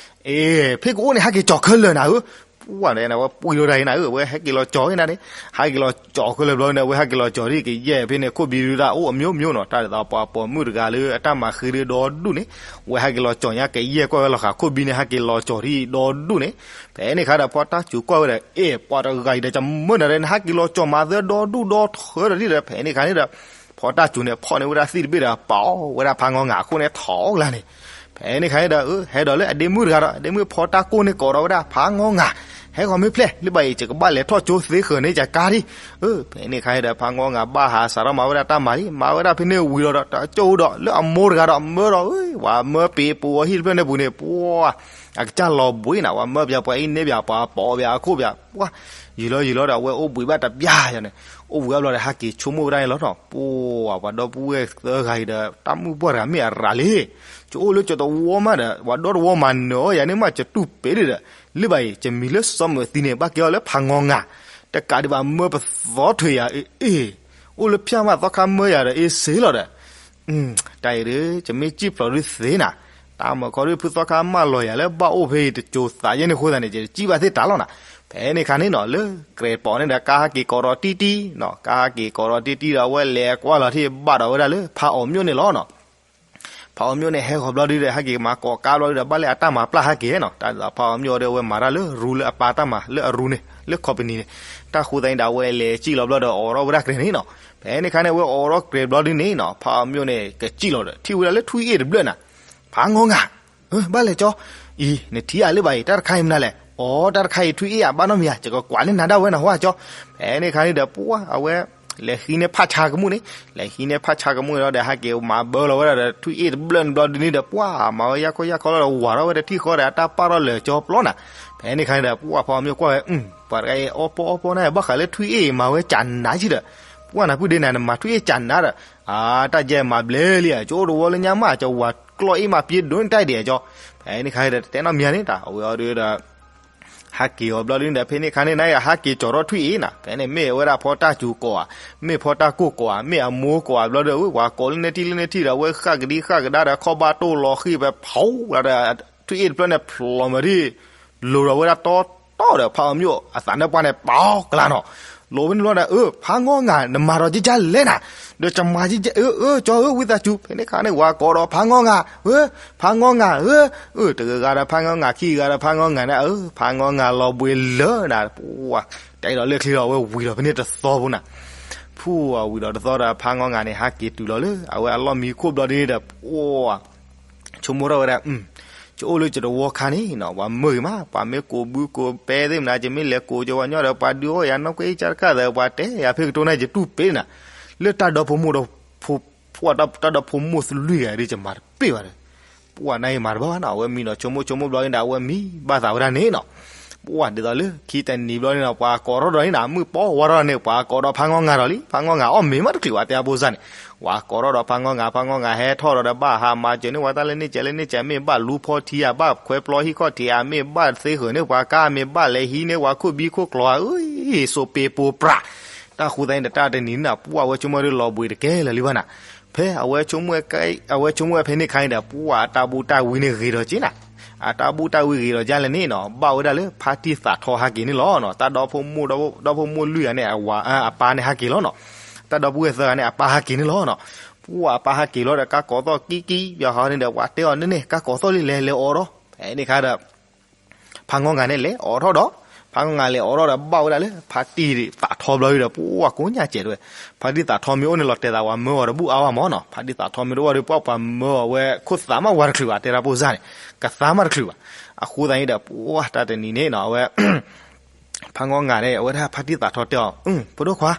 အ့ ဖဲကအိၣ်န့ၣ် ဟးက့ၤကၠီၤခဲလၢာ်နၤဧၢ, ပှၢ်န့ၣ် အဝဲပှံၢ်လီၤတၢ်အံၤနၤဧၢ, အဝဲဟဲက့ၤလီၤကၠီၤအံၤနၤန့ၣ်, ဟးက့ၤလီၤကၠီၤခဲလၢာ်ဘျီန့ၣ် အဝဲဟဲက့ၤလီၤကၠီၤဒ်ကယဲၢ်ဖဲန့ၣ် ခိၣ်ဘံဒုးဒၣ်အိၣ်အမျိုးမျိုးနီၤ, တၢ်ဒ်သိးပှၤပိာ်မုၣ်တဂၤလၢအတၢ်မၤဃ့ဒုးဒီဒူၣ်န့ၣ်, အဝဲဟဲက့ၤလီၤကၠီၤညါကယဲၢ်ကွၢ်ဝဲလီၤဃာ်ခိၣ်ဘံန့ၣ် ဟဲက့ၤလီၤကၠီၤဒ်ဒီဒူၣ်န့ၣ်, ဖဲန့ၣ်ခါဒီး ဖီတၢ်စူၤကွၢ်ဝဲဒီး အ့ ပှၤတဂၤအံၤဒီး ကမၢနၤဒီး နဟဲက့ၤလီၤကၠီၤမၤသၢဒီဒူၣ်ဒီထၢဒီးဒ်ဒီး ဖဲန့ၣ်ခါန့ၣ်ဒီး ဖီတၢ်စူၤန့ၣ် ဖီၣ်န့ၢ်ဝဲဒၣ်သံၣ်တဘ့ၣ်ဒီး ပာ်အီၤဝဲဒၣ်ဖါငီအငၤအခိၣ်န့ၣ်ထီၣ်အကျါန့ၣ်, ဖဲန့ၣ်ခါန့ၣ်ဒီး ဟဲဒီးလၢအဒ့မုၣ်တဂၤဒီး အဒ့မုၣ်ဖီတၢ်ကိၢ်န့ၣ် ကိးဒီးဝဲဒၣ်ဖါငီအငၤ, ဟဲဂီၤမ့ၢ်ဖျဲၣ် လၢဘၣ်အံၤ ယကဘၣ်လဲၤထီၣ်ကၠိသ့ဃၢၤန့ၢ်ယကါဒံး, ဖဲန့ၣ်ခါန့ၣ်ဒီး ဖါငီအငၤဘၣ်ဟးစးထီၣ်မၤဝဲဒၣ်တၢ်မၤလံ, မၤဝဲဒၣ်ဖဲန့ၣ်ဝံၤဒီး တကၠိၢ်ဒီး လၢအမိၢ်တဂၤဒီး မၢဒီး ဝဲမၢပ့ၤပူၤအီၤဟံၣ်တဖျၢၣ်န့ၣ်ပူၤန့ၣ် ပှၤ အကစၢ်လီၤဘှံးနၤ, ပှၤမၢပၠးပှၤအံၤန့ၢ်ပၠး ပှၤပိာ်ပၠးအခိၣ်ပၠး, ပှၤ ယံာ်လီၤယံာ်လီၤဒီး အဝဲအိၣ်ဘှံးဘၣ်တပျၢ်ယၤန့ၣ်, အိၣ်ဘှံးအါဘျီဒီး ဟဲက့ၤဆိကမိၣ်ဝဲဒၣ်န့ၣ်လီၤနီၤ, ပှၤ ပှၤဒီပုၢ်ဝဲၢ်သၢဂၤအံၤဒီး တၢ်မုၣ်ပှၢ်တဂၤမ့ၢ်အရၤလံ, ယအိၣ်လၢကၠီၤတဝီမးဒီး ပှၤဒီတဝီမၤနၢၤအီၣ်ယၤန့ၣ်မး ယတူၢ်ပ့ၤဒံးဒီး, လၢဘၣ်အံၤ ယမံၤလၢစီၤမုၢ်သံန့ၣ် ဘၣ်က့ၤအီၤလၢဖးငီငၤ, တကးဒံးဘၣ်မၢပသီထွဲယၤအ့ၣ်, အိၣ်လၢဖၠၣ်မးသီခါမၢယၤဒီး အ့ၣ်စ့လီၤဒီး တၢ်အံၤဒီး ယမ့ၢ်စံၣ်ဖျိးဒုးသ့နၤ, တၢ်မၤခီဒုးဖုသီခါမၢလီၤယၤလၢဘၣ်အိၣ်ဖဲအံၤတစိၤသးယဲၢ်န့ၣ်အဃိသတးန့ၣ် ယစံၣ်ဘၣ်သ့ၣ်တၢ်လီၤနၤ, ဖဲန့ၣ်ခါန့ၣ်နီၤ လၢကြဲးပိာ်န့ၣ်ဒီး ကါဟးက့ၤကိးဒီးတံၢ်တံၢ်နီၤ, ကါဟးက့ၤကိးဒီးတံၢ်တံၢ်ဒီး အဝဲလဲၤကွၢ်လီၤထံၣ်ဘၣ်ဒီးဝဲဒၣ်လၢဖးအီၤမျိၣ်န့ၣ်လီၤနီၤ. ဖးအီၤမျိၣ်န့ၣ် ဟဲဃီၤဘျီဒုးဒီး ဟဲက့ၤမၤကိးကါဘျီဒုးဒီး ဘၣ်လၢအတၢ်မၤပျၢ်ဟဲက့ၤနီၤ, တၢ်ဒ်သိးဖးအီၤမျိၣ်အီၤဒီး အဝဲမၤတၢ်လၢရူလၢအပၢ်တၢ်မၤ လၢအရူန့ၣ် လၢ company န့ၣ်, တၢ်ဃိသတးန့ၣ်ဒီး အဝဲလဲၤစံၣ်လီၤဘျီဒီး အိးထီၣ်ဝဲဒၣ်ကြဲးန့ၣ်နီၤ, ဖဲန့ၣ်ခါန့ၣ် အဝဲအိးထီၣ်ကြဲးဘျီဒုးန့ၣ်နီၤ ဖးအီၤမျိၣ်န့ၣ် ကစံၣ်လီၤဒီး ထံၣ်ဝဲဒၣ်လၢထွံၣ်အ့ၣ်တဘျၢၣ်နၤ, ဖးငီငၤ ဘၣ်လဲၤကၠီ, အံၤ နထံၣ်ဧါလၢဘၣ်အံၤ တၢ်တခါအံၤမနုၤလဲၣ်, အိ တၢ်တခါအံၤထွံၣ်အ့ၣ်ဧါ ဘၣ်နီတမံၤဧါ ယကကွၢ်လၢနၤဒၣ်ဝဲနၢ်ဟူဧါကၠီ, ဖဲန့ၣ်ခါန့ၣ်ဒီး ပှၢ် အဝဲ လဲၤဃံန့ၢ်ဖးဆါကမူၣ်န့ၣ်, လဲၤဃံန့ၢ်ဖးဆါကမူၣ်န့ၣ်လီၤဒီး ဟဲက့ၤမၤဘၢလီၤဝဲဒၣ်ဒီး ထွံၣ်အ့ၣ်တဘျၢၣ်န့ၣ်ဘျီဒုးန့ၣ်ဒီး ပှၢ် မၤဝဲယၢ်ခီယၢ်ခီလီၤဒီး ဝၤထီၣ်ဝဲတထံၣ်ဃီဒီး အတၢ်ပာ်ထီၣ်လၢာ်ကၠီပျီနၤ, ဖဲန့ၣ်ခါန့ၣ်ဒီး ပှၢ် ဖးအီၤမျိၣ်ကွၢ်ဝဲ ပှၤတဂၤအံၤအီၣ်ပီၣ်အီၣ်ပီၣ်နၤ ဘၣ်ဃးလၢထွံၣ်အ့ၣ်မၤဝဲကၠးနးဆံဒီး, ပှၢ် နၢ်ပုၢ်ဒ့နၤ နမၤထွံၣ်အ့ၣ်ကၠးနးဒီး, အါ တၢ်ယဲၢ်မၤဘျဲလံဧါ ကၠီအိၣ်တဝီလၢညါမး ကၠီဝၤကျီၢ်အ့ၣ်မးပျ့ဒိၣ်န့ၣ်တၢ်ဒံးဧါကၠီ, ဖဲန့ၣ်ခါန့ၣ်ဒီး တတဲနီတမံၤန့ၣ်တၢ် အဝဲအီၤဒုးဒီး ဟဲက့ၤအီၤဘျီဒုးန့ၣ်ဒီး ဖဲန့ၣ်ခါန့ၣ် နဟးက့ၤကၠီၤထီၣ်ထွံၣ်အ့ၣ်နၤ, ဖဲန့ၣ်မ့ၢ်ဝဲဒၣ်ဖီတၢ်စူၤကိးဧါ, မ့ၢ်ဖီတၢ်ကိၢ်ကိးဧါ, မ့ၢ်အမိၢ်ကိးဧါဘျီဒီး ဝဲဝၤကိးလၢန့ၢ်ထံၣ်လၢန့ၢ်ထံၣ်ဒီး ဝဲဃၣ်ကဒံဃၣ်ကဒါဒီး ခီၣ်ဘၣ်တိၢ်လီၤဃံၤဖဲဖီလီၤဒီး ထွံၣ်အ့ၣ်တဖျၢၣ်န့ၣ် ဖျိးမၤဒံး လိၤဒီးဝဲဒၣ်တီ တီဒီး ဖးအီၤမၠိၣ်အသးနၢၣ်ပှၢ်န့ၣ် ပာ်အီၤကျါနီၤ. လိၤဝဲန့ၣ်ဘျီဒီး အၢ ဖးငီငၤ နမၤဒီးကကလဲၣ်နၤ, ဒီးကမၤကက အၢ အၢ ကၠီဧၢ ဝံသးစူၤ ဖဲန့ၣ်ခါန့ၣ် ဝၤကိးဒီးဖးငီငၤ ဧၢ ဖးငီငၤ ဧၢ အၢ တဂၤဂၤဒီးဖးငီငၤ ခံဂၤဒီးဖးငီငၤန့ၣ် အၢ ဖးငီငၤလီၤဘှံးလၢနၤ ပှၤ တဲဒီးလၢချံလီၤ အဝဲဝံၤဒီးဖဲန့ၣ်တသီဖိနၤ ဖူဝံၤဒီးတသီဒီး ဖးငီငၤန့ၣ် ဟးက့ၤတုၤလီၤလၢ အဝဲအလီၢ်မံခိၣ်ဘျီဒ်ဒီး ပှၤ ဆိကမိၣ်ထီၣ်ဝဲဒၣ် ယအိၣ်လၢယတဝီခါန့ၣ်နီၤ ပှၤမၢဂ့ၤမး ပှၤမ့ၢ်ကိးဘုကိးပဲသ့ၣ်မနၤ ယမ့ၢ်လဲၤကိးကဝၤညီဒီး ပှၤဒုးအိၣ်ယၤနီၢ်ကွဲအံကၢ်တကၢ်သး ပှၤတဲယၤဖဲကတိၢ်န့ၣ် ယတူၢ်ပ့ၤနၤ လၢတၢ်ဒီဖိမိၢ်ဒီး ပှၤတၢ်ဒီဖိမိၢ်သလွံၢ်ဂၤဒ်ယမၤတပ့ၢ်ဘၣ်ဒီး ပှၤနၤအံၤမၤတဘၣ်ဘၣ်နီၤ အဝဲမံနီၤ ဆိကမိၣ်ဆိကမိၣ်ဘျီန့ၣ်ဒီး အဝဲမံဘၣ်သးဝဲဒၣ်န့ၣ်နီၤ ပှၤဒ်သိးလၢခံတနံၤဘျီန့ၣ်နီၤ ပှၤကိးထီၣ်ဒီးန့ၣ်နီၤ မုၢ်ပီဝါထီၣ်န့ၣ် ပှၤကိးဒီးဖးငီငၤဒီးလံ ဖးငီငၤအီၣ်မ့ၤမးတချုးဘၣ် တဲအဖိစၢ်န့ၣ် ပှၤကိးထီၣ်ဒီးဖးငီငၤ ဖးငီငၤဟဲထီၣ်ဒီး ဘၣ်ဟးမၤစၢၤန့ၢ်ပှၤတၢ်လၢန့ၣ်ကဲလၢန့ၣ်ကဲ မ့ၢ်ဘၣ်လူဖီထံဧါ ဘၣ်ခွဲပျီဟံၣ်ခီၣ်ထံးဧါ မ့ၢ်ဘၣ်သ့ဃၢၤန့ၢ်ပှၤကါ မ့ၢ်ဘၣ်လဲၤဟံးန့ၢ်ပှၤခိၣ်ဘံခိၣ်ကျိၤဧါ အၢ စိးပ့ၤပိၤပြး တၢ်ဃိသတးန့ၣ်ဒီး တၢ်တနံၤန့ၣ်နီၤ ပှၤအဝဲဆိကမိၣ်ဒ်လီၤဘှံးတကဲလၢာ်လံဘၣ်နၤ ဖဲအဝဲ အဝဲဆိကမိၣ်ဝဲဖဲန့ၣ်ခါန့ၣ်ဒီး ပှၤအတၢ်ဘူၣ်တၢ်ဝံန့ၣ်ဂ့ၤဒီးက့နၤ အတၢ်ဘူၣ်တၢ်ဝံဂ့ၤဒီးကလဲၣ်န့ၣ်နီၤ ဘၣ်ဝဲဒၣ်လၢဖါတံၢ်သးထီဟးက့ၤန့ၣ်လီၤနီၤ တၢ်ဒီဖိမိၢ် ဒီဖိမိၢ်လွံၢ်ဂၤန့ၣ် အဝၤ အပၢ်န့ၣ်ဟးက့ၤလီၤနီၤ တၢ်ဒီပုၢ်ဝဲၢ်သၢဂၤန့ၣ် အပၢ်ဟးက့ၤန့ၣ်လီၤနီၤ ပှၤအပၢ်ဟးက့ၤလီၤဒီး ကါကိးသီၣ်ကံကံ ပှၤဟီန့ၣ်ဒီး ပှၤတဲအီၤန့ၣ်န့ၣ် ကါကိးသီၣ်လံ လဲၤလဲၤအိးထီၣ် ဖဲန့ၣ်ခါဒီး ဖါငီငၤန့ၣ်လဲၤအိးထီၣ်ဒီး ဖါငီငၤလဲၤအိးထီၣ်ဒီး ဘၣ်ဝဲဒၣ်လၢ ဖါတံၢ်သးထီဘျီဒီး ပှၤကိးညါစဲးတဝဲ ဖါတံၢ်သးထီမ့ၢ်အိၣ်န့ၣ်လီၤတဲာ်သး ပှၤမၢအီၤတဘူၣ်အါဘၣ်မးနီၤ ဖါတံၢ်သးထီမ့ၢ်တအိၣ်ဒီး ပှၤပှၤမၢအီၤဝဲခိၣ်သးမးဝဲတချုးဘၣ် တဲဒၣ်ဖိစၢ်န့ၣ် ကသါမးတချုးဘၣ် အဃိသတးန့ၣ်ဒီး ပှၤတၢ်တနံၤန့ၣ်နီၤ အဝဲ ဖါငီငၤန့ၣ် အဝဲဒၣ်ဖါတံၢ်သးထီတဲအီၤ ဖိဒိၣ်ခွါ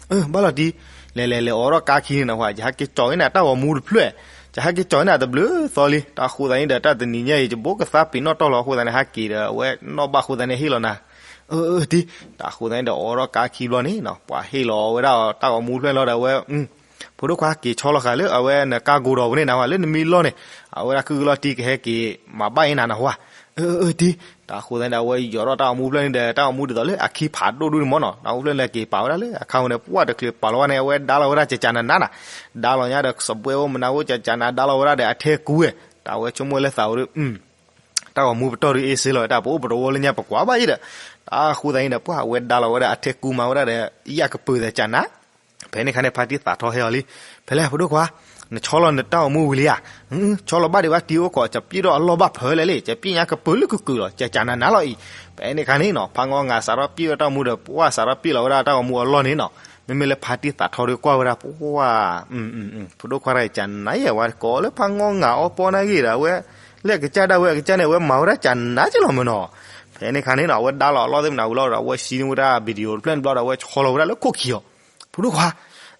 ဘၣ်လီၤတံၢ် လဲၤလဲၤလဲၤအိးထီၣ်ကါခံန့ၣ်နီၤ ယဟဲက့ၤကၠီၤန့ၢ်နၤတၢ်ဂီၤမူတဖျၢၣ် ယဟဲက့ၤကၠီၤန့ၢ်နၤတဘျုးသီလံ တၢ်ဃိသတးန့ၣ်ဒီး တၢ်တနံၤညါအံၤ ယဘိကသါပ့ၤနီၣ်တီၢ်လီၤ အဃိသတးန့ၣ် ဟဲက့ၤဒီး အဝဲနီၣ်ဘၣ်ဃိသတးန့ၣ် ဟ့ၣ်လီၤနၤ အၢ တံၢ် တၢ်ဃိသတးန့ၣ်ဒီး အိးထီၣ်ကါခံဘျီန့ၣ်နီၤ ပှၤဟ့ၣ်လီၤဝဲဒၣ်တၢ်ဂီၤမူတဖျၢၣ်လီၤဒီး အဝဲ ဖိဒိၣ်ခွါ က့ၤဆီလီၤဃာ်လၢအဝဲနကါကိၤဒီးပူၤန့ၣ်နၤ လၢနမံလီၢ်န့ၣ် အဝဲဒၣ်ခုကလီၤတံၢ် ကဟဲက့ၤမၤဘၣ်အံၤနၤနဟူဧါ အၢ အၢ တံၢ် တၢ်ဃိသတးန့ၣ်ဒီး အဝဲယီၤထီၣ်တၢ်ဂီၤမူဖျၢၣ်န့ၣ်ဒီး တၢ်ဂီၤမူဒ်သိးလၢအခံဖးဒိၣ်ဒူၣ်န့ၣ်မးနီၤ တၢ်ဂီၤမူဖျၢၣ်န့ၣ်က့ၤပာ်ဝဲဒၣ်လၢအခါန့ၣ် ပှၤတချုးပာ်လီၤဘၣ်န့ၣ် အဝဲဒါလီၤဝဲဒၣ်ကကနၤနၤနီၤ ဒါလီၤညါဒီး စပွဲအိၣ်မနုၤအိၣ် ကကနၤဒါလီၤဝဲဒၣ်ဒီး အထဲကူဝဲ တၢ်ဝဲဆိကမိၣ်လၢသးဝဲဒီး တၢ်ဂီၤမူပတီၢ်ဒုးအ့ၣ်စ့လီၤ တၢ်ပအိၣ်ပတဝီလၢညါ ပကွၢ်ဘၣ်အံၤဒီး တၢ်ဃိသတးန့ၣ်ဒီး ပှၤအဝဲဒါလီၤဝဲဒၣ်အထဲကူမၤဝဲဒၣ်ဒီး ယၣ်ကပၢၤသးကနၤ ဖဲန့ၣ်ခါန့ၣ် ဖါတံၢ်သးထီဟဲအီၤလံ ဖဲလဲၣ် ဖိဒိၣ်ခွါ နဆီလီၤနတၢ်ဂီၤမူဝံၤလံဧါ ဆီလီၤဘၣ်ဒံးဘၣ်တံၢ်အိၣ်ခိး ကပျ့ၢ်ထီၣ်အလီၢ်ဘၣ်ဖၢလဲၣ်လံ ကပျ့ၢ်ညါကပၢၤလၢကုၢ်ကုၢ်လီၤ ကကနၤနၤလီၤအံၤ ဖဲန့ၣ်ခါန့ၣ်နီၤ ဖါငီငၤစးထီၣ်ပျ့ၢ်ဝဲတၢ်ဂီၤမူဒီး ပှၤစးထီၣ်ပျ့ၢ်လီၤဝဲဒၣ်တၢ်ဂီၤမူအလီၢ်န့ၣ်နီၤ မ့မ့ၢ်လၢဖါတံၢ်သးထီဒီးကွၢ်ဝဲဒၣ် ပှၤ ဖိဒိၣ်ခွါတဂၤကနၤယဲ ဝဲကိးလၢဖါငီငၤအီပီနာ်ဂ့ၤဒီး အဝဲ လၢအကစၢ်ဒၣ်ဝဲအကစၢ်န့ၣ် အဝဲမၤဝဲဒၣ်ကနၤက့လီၤမ့ၢ်နီၤ ဖဲန့ၣ်ခါန့ၣ်နီၤ အဝဲဒါလီၤအလီၢ်သ့ၣ်မနၤဝံၤလီၤဒီး အဝဲဟံးန့ၢ်ဝဲဒၣ် video တဖျၢၣ်န့ၣ်ဘျီဒီး အဝဲဆီလီၤဝဲဒၣ်လၢခိၣ်ခံအီၤ ဖိဒိၣ်ခွါ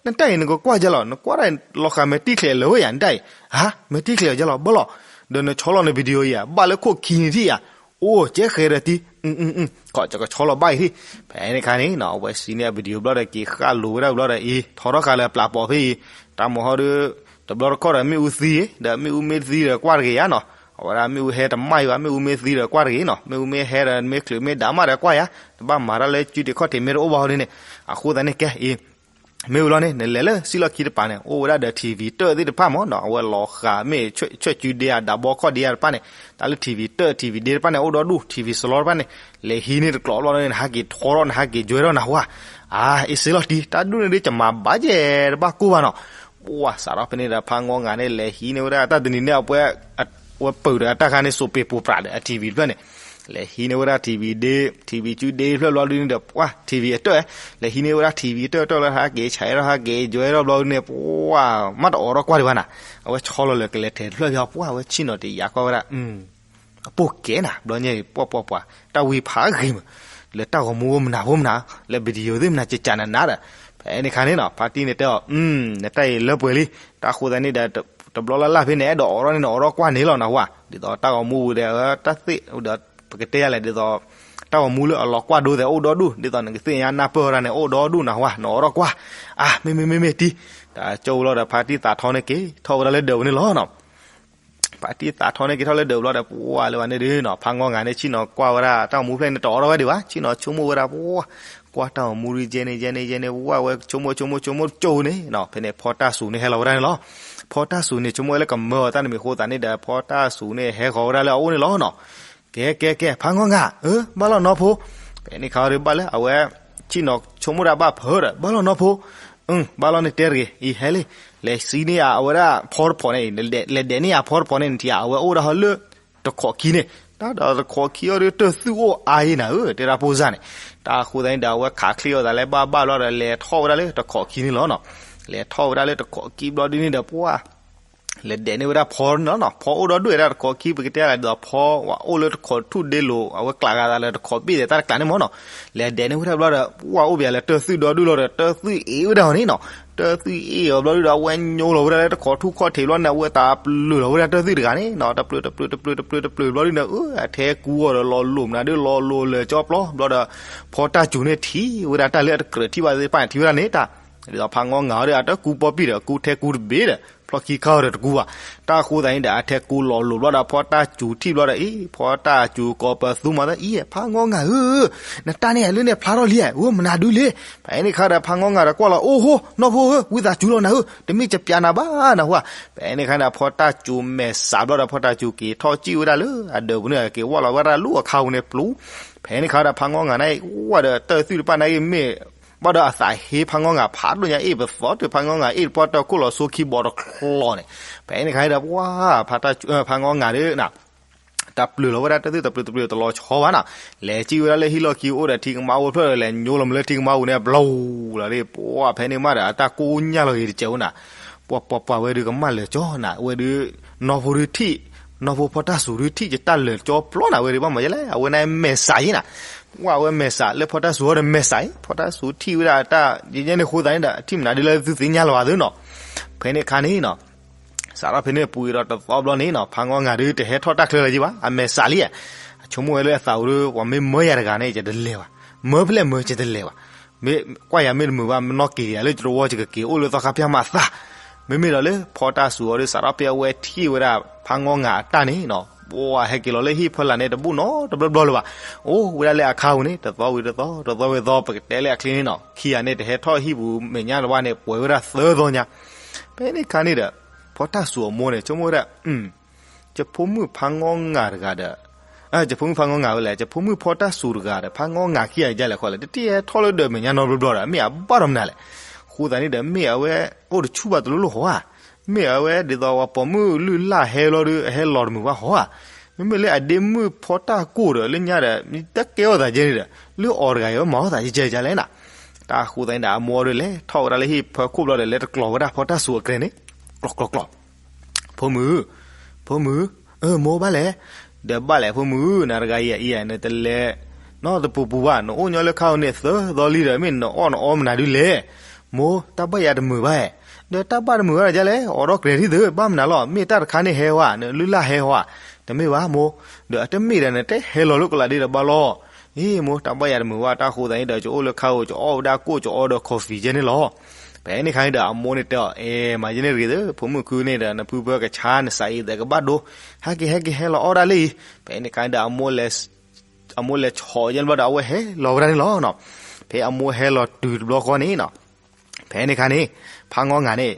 နတၢ်အံၤနကကွၢ်ကဲလီၤ နကွၢ်ဒၣ်လီၤဃာ်မဲာ်တံၢ်ချဲးလၢာ်ဝဲယၤ နတၢ်အံၤ ဟါ မဲာ်တံၢ်ချဲးကဲလီၤ ဘၣ်လီၤ ဒီးနဆီလီၤန video ယၤ ဘၣ်လၢခိၣ်ခံန့ၣ်ထံၣ်ယၤ အိၣ်ကဲဃဲဒီးတံၢ် ခီကကဆီလီၤဘၣ်အံၤထံၣ် ဖဲန့ၣ်ခါန့ၣ်နီၤ အဝဲဟံးန့ၢ်အ video ဘျီဒီး က့ၤဃၣ်လိၤဝဲဒၣ်ဘျီဒီးအံၤ ထီထီၣ်ဃာ်လၢအပျၢ်ပိာ်ဖဲအံၤ တၢ်မၤဟီဒီး တဘျီတခီၣ်ဒီးမ့ၣ်အူသံ ဒီးမ့ၣ်အူမ့ၢ်သံဒီးကွၢ်တဂ့ၤဧါနီၤ အဝဲဒၣ်မ့ၣ်အူဟဲတမၣ်အံၤဘၣ် မ့ၣ်အူမ့ၢ်သံဒီးကွၢ်တဂ့ၤနီၤ မ့ၣ်အူမ့ၢ်ဟဲဒီးမ့ၢ်ချုးမ့ၢ်ဒၣ်မးဒီးကွၢ်ယၤ တဘၣ်မၤတၢ်လၢစုတံာ်ခီၣ်ထံးမ့ၢ်တအိၣ်ဘၣ်ဟီဒ်န့ၣ် အဃိသတးန့ၣ်ကဲအံၤ မ့ၢ်ဝံၤလီၤန့ၣ် နလဲၤလၢစံၣ်လီၢ်ခံတပၤန့ၣ် အိၣ်ဝဲဒၣ်ဒီး ထံၣ်ဝံၤ တၢၣ်သ့ၣ်တဖၣ်မးနီၤ အဝဲလီၤဃာ်မ့ၢ် ဆွဲၣ်ကုဒ့ဧါ ဒးဘီခီၣ်ဒ့ဧါတဖၣ်န့ၣ် တၢ်လၢထံၣ်ဝံၤ တၢၣ်ထံၣ်ဝံၤဒ့တဖၣ်န့ၣ် အိၣ်ဒီဒူၣ် ထံၣ်ဝံၤစလီတဖၣ်န့ၣ် လဲၤဟံးန့ၢ်တကျိၤဘျီန့ၣ် နဟးက့ၤထီထီၣ် နဟးက့ၤယွဲထီၣ်နဟူဧါ အ့ၣ်စ့လီၤတံၢ် တၢ်ဒူၣ်န့ၣ်ဒ် ကမၤဘၣ်ယဲၢ်တဘၣ်ကိၢ်ဘၣ်နီၤ ပှၤစးထီၣ်ဖဲန့ၣ်ဒီး ဖါငီငၤန့ၣ် လဲၤဟံးန့ၢ်ဝဲဒၣ်တၢ်တနံၤန့ၣ် အဝဲ ဝဲပၢၢ်ဒီးအတၢ်ခါန့ၣ် စိးပ့ၤပိၤပြးဒီးအထံၣ်ဝံၤတဖျၢၣ်န့ၣ် လဲၤဟံးန့ၢ်ဝဲဒၣ်ထံၣ်ဝံၤဒ့ ထံၣ်ဝံၤစုဒ့တဖျၢၣ်ဘျီဒ်န့ၣ်ဒီး ပှၤထံၣ်ဝံၤအတၢၣ် လဲၤဟံးန့ၢ်ဝဲဒၣ်ထံၣ်ဝံၤအတၢၣ်တၢၣ်လၢဟးက့ၤဆဲးထီၣ်ဟးက့ၤယွဲထီၣ်ဘျီဒ်န့ၣ် ပှၤမ့ၢ်တအိးထီၣ်ကွၢ်ဒံးဘၣ်နၤ အဝဲဆီလီၤလၢာ်ကလဲၤထဲးတဖျၢၣ်ဖဲ ပှၤအဝဲဆ့ၣ်နီၤတယာ်ကွၢ်ဝဲဒၣ် အပိၢ်ကဲနၤ ဘျီညါအံၤ ပှၤပှၤပှၤ တၢ်ဝံဖးဂ့ၤမး လၢတၢ်ဂီၤမူဝဲမနုၤဖိမနုၤ လၢ video သ့ၣ်မနုၤ ကကနၤနၤဒီး ဖဲန့ၣ်ခါန့ၣ်နီၤ ဖါတံၢ်န့ၣ်တဲအီၤ နတၢ်အံၤလၢပှဲၤလံ တၢ်ဃိသတးန့ၣ်ဒီး တဘျီလၢ်လၢ်ဖဲန့ၣ် အဲၣ်ဒိးအိးထီၣ်န့ၣ် နအိးထီၣ်ကွၢ်န့ၣ်လီၤနဟူဧါ ဒ်သိးတၢ်ဂီၤမူဝံၤဒီး တၢ်သ့ၣ်ဒီး ပကတဲယၤလဲၣ် ဒ်သိး တၢ်ဂီၤမူလၢအလီၤကွၢ်ဒိသဲးအိၣ်ဒီဒူၣ် ဒ်သိးနကသ့ၣ်ညါနၢ်ပၢၢ်ဝဲဒၣ်န့ၣ် အိၣ်ဒီဒူၣ်နဟူဧါ နအိးထီၣ်ကွၢ် အါ မ့မ့ၢ်မ့မ့ၢ်တံၢ် တၢ်ကၠိဝံၤလီၤဒီး ဖါတံၢ်သးထီန့ၣ်က့ၤထီၣ်ဝဲဒၣ်လၢဒၢးပူၤန့ၣ်လီၤနီၤ ဖါတံၢ်သးထီန့ၣ်က့ၤထီၣ်လၢဒၢးပူၤလီၤဒီး ပှၤလၢဘၣ်န့ၣ်ဒုးနီၤ ဖါငီငၤန့ၣ် ဆ့ၣ်နီၤကွၢ်ဝဲဒၣ် တၢ်ဂီၤမူဖျၢၣ်န့ၣ် တအိးထီၣ်ဝဲဒံးဘၣ် ဆ့ၣ်နီၤဆိကမိၣ်ဝဲဒၣ် ပှၤ ကွၢ်တၢ်ဂီၤမူဒုး ယဲန့ၣ် ယဲန့ၣ် ယဲန့ၣ် ပှၤဝဲ ဆိကမိၣ်ဆိကမိၣ်ဆိကမိၣ်ကၠိန့ၣ်နီၤ ဖဲန့ၣ် ဖီတၢ်စူၤန့ၣ်ဟဲလီၤဝဲဒၣ်န့ၣ်လီၤ ဖီတၢ်စူၤန့ၣ် ဆိကမိၣ်ဝဲလၢကမၢအီၤတၢ်တမံၤအဃိသတးန့ၣ်ဒီး ဖီတၢ်စူၤန့ၣ် ဟဲဃီၤဝဲဒၣ်လၢအအိၣ်န့ၣ်လီၤနီၤ ကဲကဲကဲ ဖးငီၢ်ငါ, အၢ ဘၣ်လီၤနီၢ်ဖိ, ဖဲန့ၣ်ခါဒီးဘၣ်လၢအဝဲ ဆ့ၣ်နီၤဆိကမိၣ်တၢ်ဘၣ်ဖၢဒီး ဘၣ်လီၤနီၢ်ဖိ, အၢ ဘၣ်လီၤန့ၣ်တဲတဂ့ၤ အံၤဟဲလံ, လဲၤစံန့ၢ်ယၤအဝဲဒၣ်ဖီတဖီန့ၣ်, လဲၤဒဲးန့ၢ်ယၤဖီတဖီန့ၣ် နထံၣ်ဧါ အဝဲအိၣ်ဒၣ်ဟီလၢ တခိးခံန့ၣ်, တၢ်ဒီးတခိးခံအီၤဒီးတၢ်သွံၣ်အိၣ်အါအံၤနၤဧၢ တဲဒၣ်ဖိစၢ်န့ၣ်, တၢ်အဃိသတးန့ၣ်ဒီး အဝဲခးချ့အီၤသးလၢဘၣ်ဘၣ်ဘျီဒီး လဲၤထီၣ်ဝဲဒၣ်လၢတခိးခံန့ၣ်လီၤနီၤ, လဲၤထီၣ်ဝဲဒၣ်လၢတခိးခံဘျီဒ်န့ၣ်ဒီး ပှၢ် လဲၤဒဲးန့ၢ်ဝဲဒၣ်ဖီန့ၣ်လီၤနီၤ, ဖီအိၣ်ဒီဒူၣ်ဝဲဒၣ်တခိးခံ ပကတဲလၢဒ်သိးဖီ ဝဲအိၣ်လၢတခိးထူၣ်ဒ့လိၤ အဝဲကျးဂၤသးလၢတခိးဘ့ၣ်သဲးတၢ်တကျးန့ၣ်မ့ၢ်နီၤ, လဲၤဒဲးန့ၢ်ဝဲဒၣ်ဘျီဒီး ပှၢ်အိၣ်ပယၤလၢတၢ်သွံၣ်ဒီဒူၣ်လီၤဒီး တၢ်သွံၣ်အ့ၣ်ဝဲဒၣ်အီၤန့ၣ်နီၤ, တၢ်သွံၣ်အ့ၣ်အီၤဘျီဒုဒီး အဝဲညိလီၤဝဲဒၣ်လၢတခိးထူၣ်ခီၣ်ထံးဘျီန့ၣ် အဝဲတၢ်ပျုၤလီၤဝဲဒၣ်တၢ်သွံၣ်တဂၤန့ၣ်နီၤ, တပျုၤတပျုၤတပျုၤတပျုၤတပျုၤဘျီဒုန့ၣ် အထဲကူအီၤဒီးလီၤလိာ်မနုၤဒုး လီၤလိာ်လၢာ်ကၠီပျီဘျီဒီး ဖီတၢ်စူၤန့ၣ်ထံၣ်ဝဲဒၣ်တၢ်လၢအတကြၢးထံၣ်ဘၣ်သ့ၣ်တဖၣ်န့ၣ် ထံၣ်ဝဲဒၣ်န့ၣ်တၢ်, ဒ်သိးဖးငီၢ်ငါအီၤဒီး အတၢ်ကူပီပံၣ်ဒီး ကူထဲကူတဘ့ၣ်ဒီး ဖျီၣ်ခံခါအီၤဒီးတကူဘၣ်, တၢ်အဃိသတးန့ၣ်ဒီး အထဲကူလီၤလိာ်ဘျီဒီး ဖီတၢ်စူၤထံၣ်ဘျီဒီး အံၤ ဖီတၢ်စူၤကိးပသူမၤသး အံၤ ဖးငီၢ်ငါဧၢ, နတၢ်န့ၣ်လၢန့ၣ်ဖျါထီၣ်လံဧါ အိၣ်မနုၤဒုးလဲၣ်, ဖဲန့ၣ်ခါဒီး ဖးငီၢ်ငါဒီးကွၢ်လီၤ အိၣ်ဟိ နီၢ်ဖိဧၢ ဝံသးစူၤလီၤနၤဧၢ, တမ့ၢ်ကပျးနၤဘၣ်နဟူဧါ, ဖဲန့ၣ်ခါဒီး ဖီတၢ်စူၤမဲာ်စးဘျီဒီး ဖီတၢ်စူၤက့ၤထီၣ်စံၣ်ဝဲဒၣ်လၢအဒၢးပူၤန့ၣ် က့ၤဝဲလီၤဝဲဒၣ်လၢအခါပူၤန့ၣ်ပျူၤ, ဖဲန့ၣ်ခါဒီး ဖးငီၢ်ငါန့ၣ် ဝဲဒီးတၢ်သွံၣ်တဖၣ်န့ၣ်ဂ့ၤမ့ၢ် ဘၣ်ဒီးအသးဟ့ဖးငီၢ်ငါဖးဒိၣ်ညါအ့ၣ်ပသီတုၤဖးငီၢ်ငါအ့ၣ်တပှၢ်တၢ်ခိၣ်လီၤဆိခံဘီတချီန့ၣ်, ဖဲန့ၣ်ခါဒီး ပှၢ် ဖးငီၢ်ငါဒီး တၢ်ပျုၤလီၤဝဲဒၣ်တၢ်သွံၣ်တပျုၤတပျုၤတလီၤဆီဘၣ်နီၤ, လဲၤစံၣ်ဝဲဒၣ်လၢဟံၣ်လီၢ်ခံအိၣ်ဒီးထံကမါအိၣ်ဖျၢၣ်ဒီး လဲၤညိလီၤမ့ၢ်လၢထံကမါပူၤန့ၣ် ဘျီလီၤဒ် ပှၢ်ဖဲန့ၣ်မးဒီး အတၢ်ကိၢ်ညါလီၤဂ့ၤတစဲးဝဲနၤ, ပှၢ်ပှၢ်ပှၢ်ဝဲဒုးကမၣ်လၢာ်ကၠီနၤ ဝဲဒုး နီၢ်ဖိဒုးထံၣ် နီၢ်ဖိဖီတၢ်စူၤဒုးထံၣ်ယတၢ်လၢာ်ကၠီပျီနၤ ဝဲဒုးဘၣ်မၤယဲလဲၣ် အဝဲန့ၣ်မဲာ်စးအံၤနၤ, ပှၢ်ဝဲမဲာ်စးလၢဖီတၢ်စူၤအီၤဒီးမဲာ်စးအံၤ ဖီတၢ်စူၤထံၣ်ဝဲဒၣ်အတၢ် ယဲန့ၣ်အဃိသတးန့ၣ်ဒီး ထံၣ်မနုၤဒုးလၢသုသ့ၣ်ညါလီၤဘၣ်သုနီၤ, ဖဲန့ၣ်ခါန့ၣ်နီၤ စးထီၣ်ဖဲန့ၣ်ပူၤဒီးတသီဘျီန့ၣ်နီၤ ဖးငီၢ်ငါဒုးတဟဲထီၣ်တၢ်ချၢလၢၤဘၣ် အမဲာ်စးလံ, အဆိကမိၣ်ဝဲလၢအသးပူၤဒီး ပှၤမ့ၢ်မၢယၤတဂၤန့ၣ် ယတလဲၤဘၣ်, မၢဖဲလဲၣ်မၢယတလဲၤဘၣ်, မ့ၢ်ကွၢ်ယၤမ့ၢ်တမုာ်ဘၣ် မ့ၢ်နီၣ်က့ၤယၤလၢယတဝီယကက့ၤအိၣ်လၢသီခါဖၠၣ်မးအသး, မ့မ့ၢ်ဒီးလၢဖီတၢ်စူၤအီၤဒီး စးထီၣ်ဖဲအဝဲထံၣ်ဝဲဒၣ်ဖးငီၢ်ငါအတၢ်န့ၣ်နီၤ ပှၤဟဲက့ၤလီၤလၢဟံၣ်ဖီလာ်န့ၣ် တဘူၣ်နီတဘျီဘျီလၢၤဘၣ်, အိၣ်ဝဲဒၣ်လၢအခါပူၤန့ၣ် တသီဝံၤတသီ တသီဝံၤတသီ ပကတဲလၢအချ့န့ၣ်နီၤ ခံဂၤန့ၣ် တဟဲထီၣ်ဟံၣ်ပူၤမဲာ်ညါတဘၣ်န့ၣ် ပှဲၤဝဲဒၣ်သၢသီညါ, ဖဲန့ၣ်ခါန့ၣ်ဒီး ဖီတၢ်စူၤအမိၢ်န့ၣ် ဆိကမိၣ်ဝဲဒၣ် ယဖိမုၣ်ဖးငီၢ်ငါတဂၤဒီး ယဖိမုၣ်ဖးငီၢ်ငါဝဲလဲၣ် ယဖိမုၣ်ဖီတၢ်စူၤတဂၤဒီး ဖးငီၢ်ငါခံဂၤယလဲၣ်ဃီလဲၣ် တထံၣ်ဟဲထီၣ်လၢဒၢးမဲာ်ညါနီတဘျီဘျီဒီး မ့ၢ်အဘၣ်ဒီးမနုၤလဲၣ်, အဃိသတးန့ၣ်ဒီး မ့ၢ်အဝဲအိၣ်တဆူၣ်ဘၣ်တလိၣ်လိၣ်ဟီဧါ, မ့ၢ်အဝဲဒ်သိးပှၤပိာ်မုၣ်လုၢ်လၢ်ဟဲလီၤဒီး အဟဲလီၤတမုာ်ဘၣ်ဟီဧါ, မ့မ့ၢ်လၢအဒ့မုၣ်ဖီတၢ်ကိၢ်ဒီး လၢညါဒီး တၢ်ကဲထီၣ်သးယဲန့ၣ်ဒီး လၢအီၤတဂၤအံၤဝဲမၤအီၣ်သးယကဲယလဲၣ်နၤ, တၢ်အဃိသတးန့ၣ်ဒီး အမိၢ်ဒီးလဲၤထီၣ်ဝဲဒၣ်လၢဟံၣ်ဖီခိၣ်ဘျီဒီး လဲၤတကျီၤဝဲဒၣ်ဖီတၢ်စူၤအကျဲန့ၣ် ကျီၤကျီၤကျီၤ ဖိမုၣ်, ဖိမုၣ်, အၢ မိၢ်ဘၣ်လဲၣ်, ဒီးဘၣ်လဲၣ်ဖိမုၣ် နၤတဂၤအံၤအံၤ နတလဲၤနီတပူၤပူၤဘၣ် နအိၣ်ညီလၢခါအံၤန့ၣ်သၢသီလံဒီး မ့ၢ်နအီၣ်နအီမနုၤဒုးလဲၣ်, မိၢ် တၢ်ဘၣ်ယၤတမုာ်ဘၣ်, ဒီးတၢ်ဘၣ်တမုာ်ဘၣ်ဒီးယလဲၣ် အိးထီၣ်ကျဲၤထံၣ်သု ဘၣ်မနုၤလီၤ မ့ၢ်တၢ်တခါန့ၣ်ဟဲဝဲ နလုၢ်လၢ်ဟဲဝဲ, တမ့ၢ်ဘၣ်မိၢ်, ဒီးအတမ့ၢ်ဒီးနတဟဲလီၤလၢကလးဒ့ဒီးဘၣ်လီၤ အ့ မိၢ် တၢ်ဘၣ်ယၤတမုာ်ဘၣ် တၢ်ဃိသးန့ၣ်ဒီး ယအိၣ်လၢခါဧိၤ ယအီၣ်ဝဲဒၣ်ကိၣ် ယအီဒီး coffee ယဲန့ၣ်လီၤ. ဖဲန့ၣ်ခါန့ၣ်ဒီး အမိၢ်န့ၣ်တဲအီၤ အဲ မၤယဲန့ၣ်တဂ့ၤသၢ ဖိမုၣ်ခုန့ၣ်ဒီး နဖုဖၢကဆါ နစးအံၤသဲးကဘၣ်ဒိ ဟဲက့ၤ ဟဲက့ၤ ဟဲလီၤအီၣ်ဒၣ်လၢအံၤ. ဖဲန့ၣ်ခါန့ၣ်ဒီး အမိၢ်လဲၤဆီၣ်ယဲန့ၣ်ဘျီဒီး အဝဲဟဲလီၤဝဲဒၣ်န့ၣ်လီၤ. ဖဲအမိၢ်ဟဲလီၤတုၤတဘျီဃီန့ၣ်နီၤ ဖဲန့ၣ်ခါန့ၣ် ဖးငီၢ်ငါန့ၣ်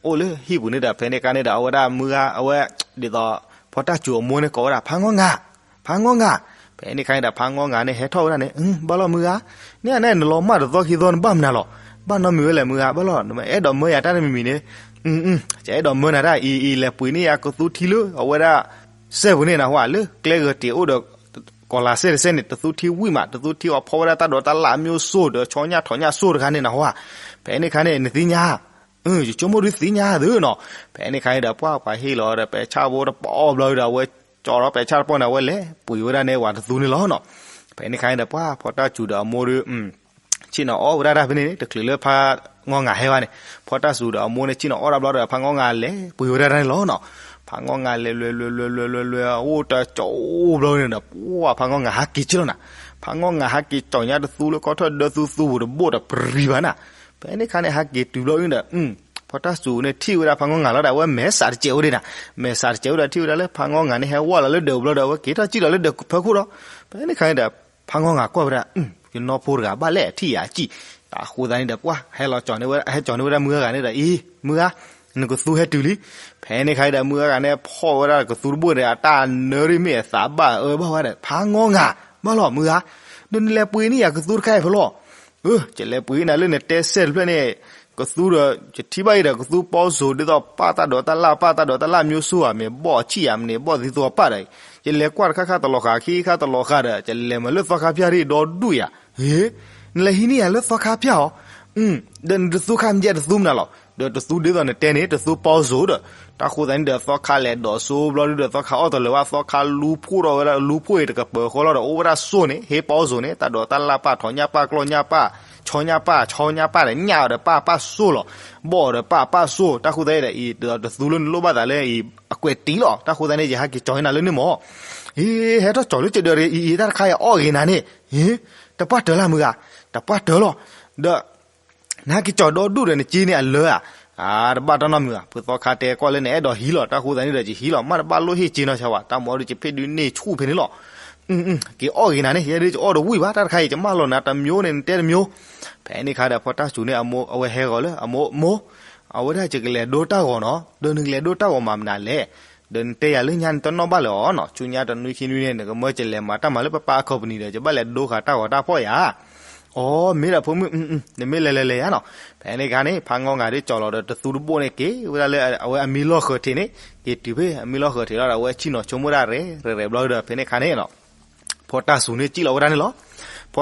အိၣ်လၢဟံၣ်ပူၤန့ၣ်ဒီး ဖဲန့ၣ်ခါန့ၣ်ဒီး အဝဲဒၣ်မုၢ်ဂၤ အဝဲ ဒ်သိး ဖီတၢ်စူၤအမိၢ်န့ၣ်ကိးဝဲဒၣ် ဖးငီၢ်ငါ, ဖးငီၢ်ငါ. ဖဲန့ၣ်ခါန့ၣ်ဒီး ဖးငီၢ်ငါန့ၣ် ဟဲထီၣ်ဝဲဒၣ်န့ၣ် ဘၣ်လီၤမုၢ်ဂၤ, န့ၣ်န့ၣ် နလီၤမၢ်တသီခံသီ နဘၣ်မနုၤလီၤ. ဘၣ်နီတမံၤဝဲလဲၣ်မုၢ်ဂၤ, ဘၣ်လီၤ နမ့ၢ်အဲၣ်ဒိးမၢယၤတၢ်တမံၤမံၤန့ၣ်, ယအဲၣ်ဒိးမၢနၤတၢ်အံၤအံၤ လဲၤပှ့ၤန့ၢ်ယၤကသူထံလၢ အဝဲဒၣ် စဲပူၤန့ၣ်နဟူဧါ လၢကျဲဂၢၤတ့ၢ်အိၣ်ဒီး ကီၤလၤစဲတစဲန့ၣ် တသူထံဝံၣ်မး တသူထံအီၤဖီဝဲဒၣ်တၢ်ဒိးတၢ်လၣ်အမျိုးစိၤဒီး ဆီညၣ်ထိးညၣ်စိၤတခါန့ၣ်နဟူဧါ. ဖဲန့ၣ်ခါန့ၣ် နသ့ၣ်ညါ ယဆိကမိၣ်ဒုးသ့ၣ်ညါသုနီၤ. ဖဲန့ၣ်ခါန့ၣ်ဒီး ပှၢ်ပှၤဟ့ၣ်လီၤဒီး ပဲာ်ဆၣ်ဖိတပီၢ်ဘျီဒီး အဝဲကၠီဒီးပဲာ်ဆၣ်တပီၢ်န့ၣ် အဝဲလဲၤပှ့ၤဝဲဒၣ်န့ၣ် ဝၤတသူန့ၣ်လီၤနီၤ. ဖဲန့ၣ်ခါန့ၣ်ဒီး ပှၢ်ဖီတၢ်စူၤဒီးအမိၢ်ဒီး ဆ့ၣ်နီၤအီၣ်ဝဲဒၣ်တၢ်ဖဲန့ၣ် တချုးလၢဖးငီၢ်ငါဟဲဘၣ်န့ၣ် ဖီတၢ်စူၤဒီးအမိၢ်န့ၣ် ဆ့ၣ်နီၤအီၣ်ဒၣ်ဘျီဒီး ဖးငီၢ်ငါလဲၤပှ့ၤဝဲဒၣ်န့ၣ်လီၤနီၤ. ဖးငီၢ်ငါလဲၤလွဲၤလွဲၤလွဲၤလွဲၤလွဲၤလွဲၤ အိၣ်တကၠိဘျီန့ၣ်ဒီး ပှၢ်ဖးငီၢ်ငါဟးက့ၤဆ့ၣ်လီၤနၤ. ဖးငီၢ်ငါဟးက့ၤကၠီညါတသူလၢကီထီၣ်ဒၢသူသူပူၤတဘိၣ်တပရံၤဘၣ်နၤ. ဖဲန့ၣ်ခါန့ၣ် ဟးက့ၤတုၤဘျီန့ၣ်ဒီး ဖီတၢ်စူၤန့ၣ်ထံၣ်ဝဲဒၣ်ဖးငီၢ်ငါလီၤဒီး အဝဲမဲာ်စးတစဲးဝဲဒၣ်နၤ. မဲာ်စးတစဲးဝဲဒီးထံၣ်ဝဲဒၣ်လၢဖးငီၢ်ငါန့ၣ် ဟဲဝဲလီၤလၢဒၢးပူၤဘျီဒီး အဝဲက့ၤထီၣ်စံၣ်လီၤလၢဒၢးဖၢခိၣ်ဒီး ဖဲန့ၣ်ခါန့ၣ်ဒီး ဖးငီၢ်ငါကွၢ်ဝဲဒၣ် ယနီၢ်ဖိတဂၤဘၣ်လဲၣ်ထံၣ်ယၤစံၣ်. တၢ်အဃိသတးန့ၣ်ဒီး ပှၢ်ဟဲလီၤကၠီန့ၢ်ဝဲ ဟဲကၠီန့ၢ်ဝဲဒၣ်မုၢ်ဂၤန့ၣ်ဒီး အံၤ မုၢ်ဂၤ နကသူဟဲတုၤလံ. ဖဲန့ၣ်ခါအံၤဒီး မုၢ်ဂၤန့ၣ်ဖီၣ်ဝဲဒၣ်ကသူတဘိန့ၣ် အတၢ်နၢရံၣ်မ့ၢ်အသးဘၣ်အၢဘၣ်ဝဲဒီး ဖးငီငၤ ဘၣ်လီၤမုၢ်ဂၤ, ဒီးနလဲၤပှ့ၤန့ၢ်ယၤကသူတခါအံၤဖဲလဲၣ်. အၢ ယလဲၤပှ့ၤန့ၢ်လၢနတဲစဲတဖျၢၣ်န့ၣ် ကသူဒီး ယထံၣ်ဘၣ်အံၤဒီး ကသူပီစိၤ ဒ်သိးပၢ်တၢ်ဒိးတၢ်လၢ် ပၢ်တၢ်ဒိးတၢ်လၢ် မျိုးစိၤဧါ မ့ၢ်ဘီၣ်အဆံၣ်ဧါ မ့ၢ်ဘီၣ်သံသိပၢ်ဒီး ယလဲၤကွၢ်တခါခါတလီၤဃာ် ခံခါတလီၤဃာ်ဒီး ယလဲၤမၤလၢသီခါဖၠၣ်ရံၣ်ဒီဒူၣ်ယၤ. ဟ့ နလဲၤဟံးန့ၢ်ယၤလၢသီခါဖၠၣ်ဧါ. ဒီးနတသူခါမ့ၢ်ယဲတသူမနုၤလီၤ. ဒီးတသူဒ်သိးနတဲန့ၣ် တသူပီစိၤဒီး တၢ်ဃိသတးန့ၣ်ဒီး သီခါလဲၤဒိးစိဘျီဒုဒီး သီခါအီၣ်တလၢၤဘၣ် သီခါလူဖှိၣ်ထီၣ်ဝဲဒၣ် လူဖှိၣ်အံၤတကပၤဃီလီၤဒီး အိၣ်ဝဲဒၣ်စိန့ၣ် ဟ့ၣ်ပီစိၤန့ၣ် တၢ်ဒိးတၢ်လၢ်ပၢ် ထီၣ်ညၣ်ပၢ်ကျီၢ်ညၣ်ပၢ် ဆီညၣ်ပၢ် ဆီညၣ်ပၢ်ဒီး ညၣ်အီၤဒီးပၢ်ပၢ်စိလီၤ. ဘီၣ်အီၤဒီးပၢ်ပၢ်စိ တၢ်ဃိသတးဒီးအံၤ ဒီးတသူလၢနလိၣ်ဘၣ်သးလၢအံၤ အကွဲးတံၢ်လီၤ. တၢ်ဃိသတးန့ၣ် ယဟဲက့ၤကၠီၤဟ့နၤလၢန့ၣ်မး. ဟ့ ဟဲထီၣ်ကၠီၤလၢကဒီးတဂ့ၤ အံၤအံၤ တၢ်တခါအံၤအီၣ်ဂ့ၤနၤန့ၣ် ဟ့ တပှၢ်တၢၢ်လၢမုၢ်ဂၤ တပှၢ်တၢၢ်လီၤ. ဒီး နဟဲက့ၤကၠီၤဒီဒူၣ်ဒီးနက့န့ၣ်အလၢဧါ. အါ တဘၣ်တၢ်နီတမံၤဘၣ် ဖုသီခါတဲကွၢ်လၢနအဲၣ်ဒိးဟံးလီၤ တၢ်ဃိသတးန့ၣ်ဒီး ယဟံးလီၤ မ့ၢ်တဘၣ်လိၣ်ဟ့ၣ်က့နီၤဆါဝဲ တၢ်မၤအီၤဒုး ယဖ့ၣ်ဒုးန့ၢ်ဆူၣ်ဖဲန့ၣ်လီၤ. က့ၤအီၣ်ဂ့ၤနၤန့ၣ် ယဲဒုးယအီၣ်တဝံၣ်ဘၣ် တၢ်တခါအံၤ ယမၢလီၤနၤတမျိုးန့ၣ် နတဲတမျိုး. ဖဲန့ၣ်ခါဒီး ဖီတၢ်စူၤန့ၣ် အမိၢ် အဝဲဟဲဂီၤလၢ အမိၢ် မိၢ် အဝဲဒၣ်ယကလဲၤဒိတၢ်ဂီၤနီၤ ဒီးနကလဲၤဒိတၢ်ဂီၤမၤမနုၤလဲၣ်. ဒီးနတဲယၤလၢညါန့ၣ်တနီၣ်ဘၣ်လၢၤအီၤနီၤ ဆူညါတနွံခံနွံန့ၣ် နကမၢယလဲၤမၤတၢ်မၤလၢပပၢ်အcompanyဒီး ယဘၣ်လဲၤဒိဃာ်တၢ်ဂီၤတၢ်ဖီၣ်ယၤ. အိ မ့ၢ်ဒီးဖိမုၣ် နမ့ၢ်လဲၤလဲၤလဲၤယၤနီၤ. ဖဲန့ၣ်ခါန့ၣ် ဖးငီငၤဒုးကၠီၤလီၤဒီးတသူတဘိန့ၣ် က့ၤဝဲဒၣ်လၢအဝဲအမံလီၢ်ဃၢၤထံးန့ၣ် က့ၤတုၤဖဲအမံလီၢ်ဃၢၤထံးလီၤဒီး အဝဲဆ့ၣ်နီၤဆိကမိၣ်ဒၣ်ရဲၣ်ရဲၣ်ဘျီဒီး ဖဲန့ၣ်ခါန့ၣ်နီၤ ဖီတၢ်စူၤန့ၣ်စံၣ်လီၤဝဲဒၣ်န့ၣ်လီၤ.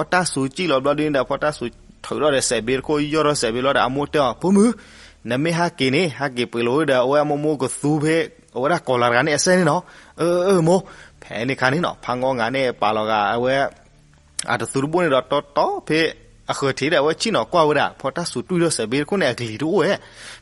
ဖီတၢ်စူၤစံၣ်လီၤဘျီဒုန့ၣ်ဒီး ဖီတၢ်စူၤထုးထီၣ်ဒီးစဲးဘ့တခိၣ် ယီၢ်ထီၣ်စဲးဘ့လီၤဒီး အမိၢ်တဲအီၤ ဖိမုၣ် နမ့ၢ်ဟဲက့ၤန့ၣ် ဟဲက့ၤပှ့ၤလီၤဝဲဒီး အဝဲအမိၢ်မိၢ်ကသူဖဲ အဝဲဒၣ်ကီၤလၤတဂၤန့ၣ်အစဲန့ၣ်နီၤ. အၢ အၢ မိၢ်. ဖဲန့ၣ်ခါန့ၣ်နီၤ ဖးငီငၤန့ၣ်ပာ်လီၤဂာ်အဝဲ အတသူတဘိန့ၣ်ဒီး တီတီဖဲအဃၢၤထံးဒီး အဝဲဆ့ၣ်နီၤကွၢ်ဝဲဒၣ် ဖီတၢ်စူၤတွံၢ်ထီၣ်စဲးဘ့တခိၣ်န့ၣ် အကလံၤတအိၣ်ဝဲ.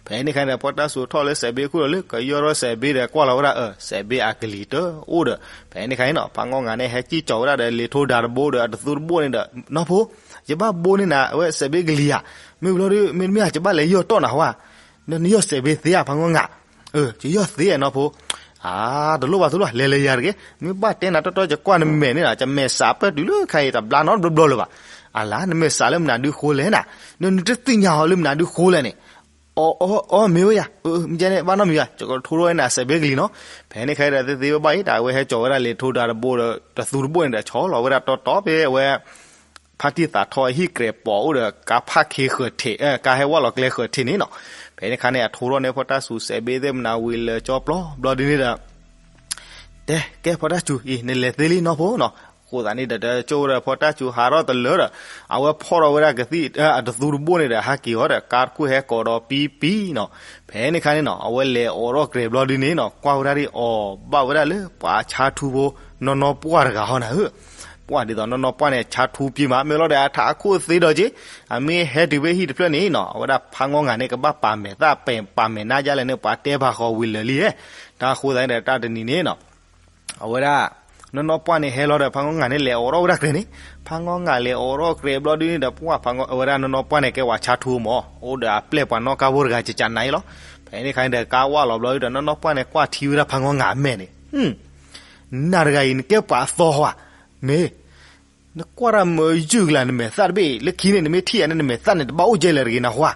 ဖဲန့ၣ်ခါန့ၣ်ဒီး ဖီတၢ်စူၤထီၣ်လၢစဲးဘ့တခိၣ်ဒီး လၢကယီၢ်ထီၣ်စဲးဘ့ဒီး ကွၢ်လီၤဝဲဒၣ် အၢ စဲးဘ့အကလံၤတအိၣ်ဒီး ဖဲန့ၣ်ခါန့ၣ်နီၤ ဖးငီငၤန့ၣ် ဟဲစံၣ်ကၠီၤဝဲဒၣ်ဒီး လံာ်ထိဒၤတဘိဒီး အတသူတဘိန့ၣ်ဒီး နီၢ်ဖိ ယဘၣ်ဘိန့ၢ်နၤ အဝဲစဲးဘ့ကလံၤဧါ. မ့ၢ်ဘျီဒု မ့တမ့ၢ် ယဘၣ်လဲၤယီၢ်တီၢ်နၤဟါ. နယီၢ်စဲးဘ့သ့ဧါ ဖးငီငၤ. အၢ ယယီၢ်သ့နီၢ်ဖိ. အါ တလိၣ်ဘၣ်တလိၣ် လဲၤလဲၤယၤတဂ့ၤ. မ့ၢ်ဘၣ်တဲနၤတီတီ ယကွၢ်နမဲာ်န့ၣ်နီၤ ယမဲာ်စးပၢၢ်တုၤလၢခဲအံၤ တဘျါနီတဘျီဘျီလၢၤဘၣ်. အလါ နမဲာ်စးလၢမနုၤဒုဃိလဲၣ်နၤ. နတသ့ၣ်ညါအီၤလၢမနုၤဒုဃိလဲၣ်န့ၣ်. အီ အီ အီ မ့ၢ်ဝဲယၤ မ့ၢ်ကဲန့ၣ် ဘၣ်နီတမံၤဘၣ် ယကထိထီၣ်ဝဲနၤစဲးဘ့ကလံၤနီၤ. ဖဲန့ၣ်ခါဒီး သ့သ့ဘၣ်ဘၣ်အံၤ တၢ်အဝဲဟဲကၠီၤဝဲဒၣ်လံာ်ထိဒၤတဘိဒီး တသူတဘိန့ၣ်ဒီး ဆီလီၤဝဲဒၣ်တီတီဖဲအဝဲ ဖါတံၢ်သးထီအဟံၣ်ကြဲးပိာ်အိၣ်ဒီး ကါဖးခ့ဃၢၤထံး ကါဟဲဝဲလီၤကျဲဃၢၤထံးန့ၣ်နီၤ. ဖဲန့ၣ်ခါန့ၣ် အထိထီၣ်န့ၣ် ဖီတၢ်စူၤစဲးဘ့သ့ၣ်မနၤဝံၤလၢာ်ကၠီပျီဘျီဒုန့ၣ်ဒီး တဲ ကဲဖီတၢ်စူၤအံၤ နလဲၤသ့လံနီၢ်ဖိနီၤ. အဃိသတးန့ၣ်ဒီး တကၠိဝဲဒီးဖီတၢ်စူၤဟးထီၣ်တလၢဒီး အဝဲဖီၣ်ထီၣ်ဝဲဒၣ်ကသံၣ် အတသူတဘိန့ၣ်ဒီး ဟးက့ၤအီၤဒီး ကါတခိၣ်ဟဲကိးဒီးပံပံနီၤ. ဖဲန့ၣ်ခါန့ၣ်နီၤ အဝဲလဲၤအိးထီၣ်ကြဲးဘျီဒုန့ၣ်နီၤ ကွၢ်ဝဲဒၣ်ဒ်အီၤဘၣ်ဝဲဒၣ်လၢပှၤဆါထူဖိ နီၢ်နီၢ်ပှၢ်တဂၤဟီနၤဧၢ. ပှၢ်ဒ်သိးနီၢ်နီၢ်ပှၢ်န့ၣ် ဆါထူပံမး မ့ၢ်လီၤဒီးအထးခိၣ်သ့ဒီးက့ၤ အမ့ၢ်ဟဲတုၤဖဲဟံၣ်တဖျၢၣ်န့ၣ်နီၤ အဝဲဒၣ်ဖးငီငၤန့ၣ် ကဘၣ်ပာ်မဲာ်သၣ် ပာ်မဲာ်နါယါလဲၣ်န့ၣ် ပှၤတဲဖးဃီဝံၤလၢာ်လံဧဲ. တၢ်ဃိသတးန့ၣ်ဒီး တၢ်တနံၤန့ၣ်နီၤ အဝဲဒၣ် နီၢ်နီၢ်ပှၢ်န့ၣ်ဟဲလီၤဒီး ဖးငီငၤန့ၣ် လဲၤအိးထီၣ်ဝဲဒၣ်ကြဲးန့ၣ်. ဖးငီငၤလဲၤအိးထီၣ်ကြဲးဘျီဒုန့ၣ်ဒီး ပှၢ်ဖးငီ အဝဲဒၣ်နီၢ်နီၢ်ပှၢ်န့ၣ် ကဲပှၤဆါထူမး အိၣ်ဒီးအပျဲၢ်ပှၤနီၢ်ကါဖိတဂၤ ကကနၤအံၤလီၤ. ဖဲန့ၣ်ခါန့ၣ်ဒီး ကါဝၢ်လီၤဘျီဒုဒီး နီၢ်နီၢ်ပှၢ်န့ၣ် ကွၢ်ထံဝဲဒၣ်ဖးငီငၤအမဲာ်န့ၣ် နၤတဂၤအံၤ နကဲပှၤအသီဟီဧါ. မ့ၢ် နကွၢ်တၢ်မုာ်ယုၢ်ကလါ နမဲာ်သၣ်တဘ့ၣ်အံၤ လၢခံန့ၣ် နမ့ၢ်ထံၣ်ယၤန့ၣ် နမဲာ်သၣ်န့ၣ် တဘၣ်အိၣ်ကဲလဲၣ်တဂ့ၤနဟါ.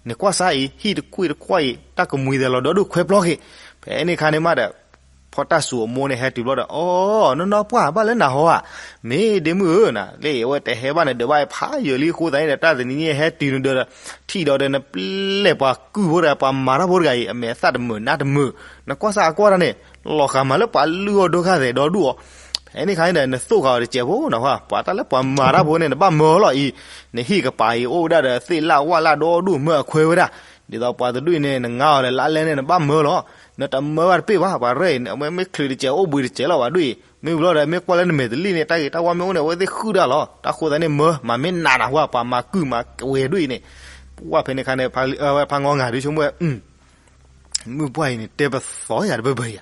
နကွၢ်စၢ်အံၤ ဟံၣ်တကွံာ်တကွံာ်အံၤ တၢ်ကမှံၤသဲးလီၤဒီဒူၣ်ခွဲးပျီက့ၤ. ဖဲန့ၣ်ခါန့ၣ်မးဒီး ဖီတၢ်စူၤအမိၢ်န့ၣ်ဟဲတုၤဘျီဒီး အိ နီၢ်နီၢ်ပှၢ် ဘၣ်လၢနဟါဧါ. မ့ၢ်ဒ့မုၣ်ဧၢနၤ လၢအဝဲတဟဲဘၣ်န့ၣ် ဒၢးဘၣ်ဖးယၢၤလံအဃိသတးန့ၣ်ဒီး တၢ်တနံၤန့ၣ်ဟဲတုၤနုာ်ဒီး ထံၣ်ဒီးဒီး နပျဲၢ်ပှၤကုၢ်ဖိတဂၤ ပှၤမၤတၢ်ဖိတဂၤအံၤ အမဲာ်သၣ်တမုာ်နါတမုာ် နကွၢ်စၢ်အကွၢ်တၢ်န့ၣ် လီၤဃာ်မးလၢပှၤလုၢ်အီၣ်ဒိၣ်ခါသဲးဒီဒူၣ်အီၤ. ဖဲန့ၣ်ခါန့ၣ်ဒီး နသိၣ်ဃာ်အီၤတစဲးဖိနဟါ. ပှၤတၢ်လၢပှၤမၤတၢ်ဖိန့ၣ် နဘၣ်မၢလီၤအံၤ နဟံၣ်ကပၤအံၤအိၣ်ဝဲဒၣ်ဒီး သ့ၣ်လၣ်ဝၣ်လၣ်ဒီဒူၣ်မၢအခွဲးဝဲဒၣ်. ဒ်သိးပှၤတဒူၣ်အံၤန့ၣ် နငါအီၤဒီးလါလဲန့ၣ် နဘၣ်မၢလီၤ. နတမၢဘၣ်တပ့ၢ်ဘၣ် ပှၤရဲၣ်အံၤ အဝဲမ့ၢ်ချုးတစဲးအိၣ်ဘှံးတစဲးလီၤ ပှၤဒူၣ်အံၤ မ့ၢ်ဘျီဒီး မ့ၢ်ကွၢ်လၢနမဲာ်တလံၣ်န့ၣ် တၢ်ဂ့ၤတၢ်ဝါမ့ၢ်အိၣ်န့ၣ် အဝဲသ့ၣ်ဃုာ်တၢ်လီၤ. တၢ်ဃိသတးန့ၣ် မၢ မၤမ့ၢ်နးနၤဟါ ပှၤမၤကုၢ်မၤဝဲဒူၣ်အံၤန့ၣ်. ပှၢ်ဖဲန့ၣ်ခါန့ၣ် ဖးငီငၤဒုဆိကမိၣ်ဝဲ မုၢ်ပှၢ်အံၤန့ၣ် တဲပသီယၤတဘၢဘၢယၤ.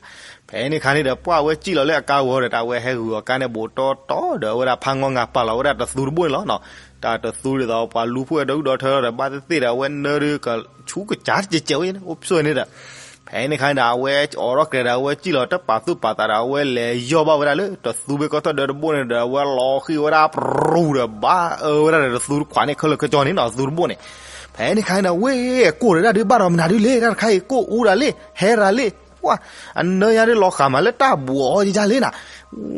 ဖဲန့ၣ်ခါန့ၣ်ဒီး ပှၢ်ဝဲစံၣ်လီၤလၢအကါဂီၤဒီး တၢ်ဝဲဟဲဂုာ်အီၤကါန့ၣ် ဘူးတီတီဒီး အဝဲဒၣ်ဖးငီငၤပာ်လီၤဝဲဒၣ်တသူတဘိန့ၣ်လီၤ. တၢ်တသူဒ်သိးပှၤလူၤဖှိၣ်ဝဲဒီဒူၣ်ဒီထၢလီၤဒီး ဘၣ်သ့ၣ်သ့ၣ်ဒီး အဝဲနၢဒုးကဆူကစၢ်တကဲးကဲးဝဲန့ၣ် အိၣ်ဖျိန့ၣ်ဒီး ဖဲန့ၣ်ခါန့ၣ်ဒီး အဝဲအိးထီၣ်ကြဲးဒီး အဝဲစံၣ်လီၤတပာ်သူၣ်ပာ်သးဒီး အဝဲလဲၤယီၢ်ဘၣ်ဝဲဒၣ်လၢတသူဘ့ၣ်ကီၢ်ထီၣ်ဒၢတဘိန့ၣ်ဒီး အဝဲလီၤဃံၤဝဲဒၣ်ပရူၤဒီး ဘၣ်အၢဝဲဒၣ်ဒီးတသူတခွးန့ၣ် ခဲလၢာ်ခဲကၠီန့ၣ်နီၤ တသူတဘိန့ၣ်. ဖဲန့ၣ်ခါန့ၣ်ဒီး ဝဲကိၢ်ဒီးဒၣ်ဒုးဘၣ်ဒီးမနုၤဒုးလဲၣ် တၢ်တခါအံၤ ကိၢ်အူဒၣ်လံ ဟဲရၤလံ, ဝဲ အနၢယါဒုးလီၤဃာ်မးလၢတၢ်ဘူးအီၤယါလံနၤ,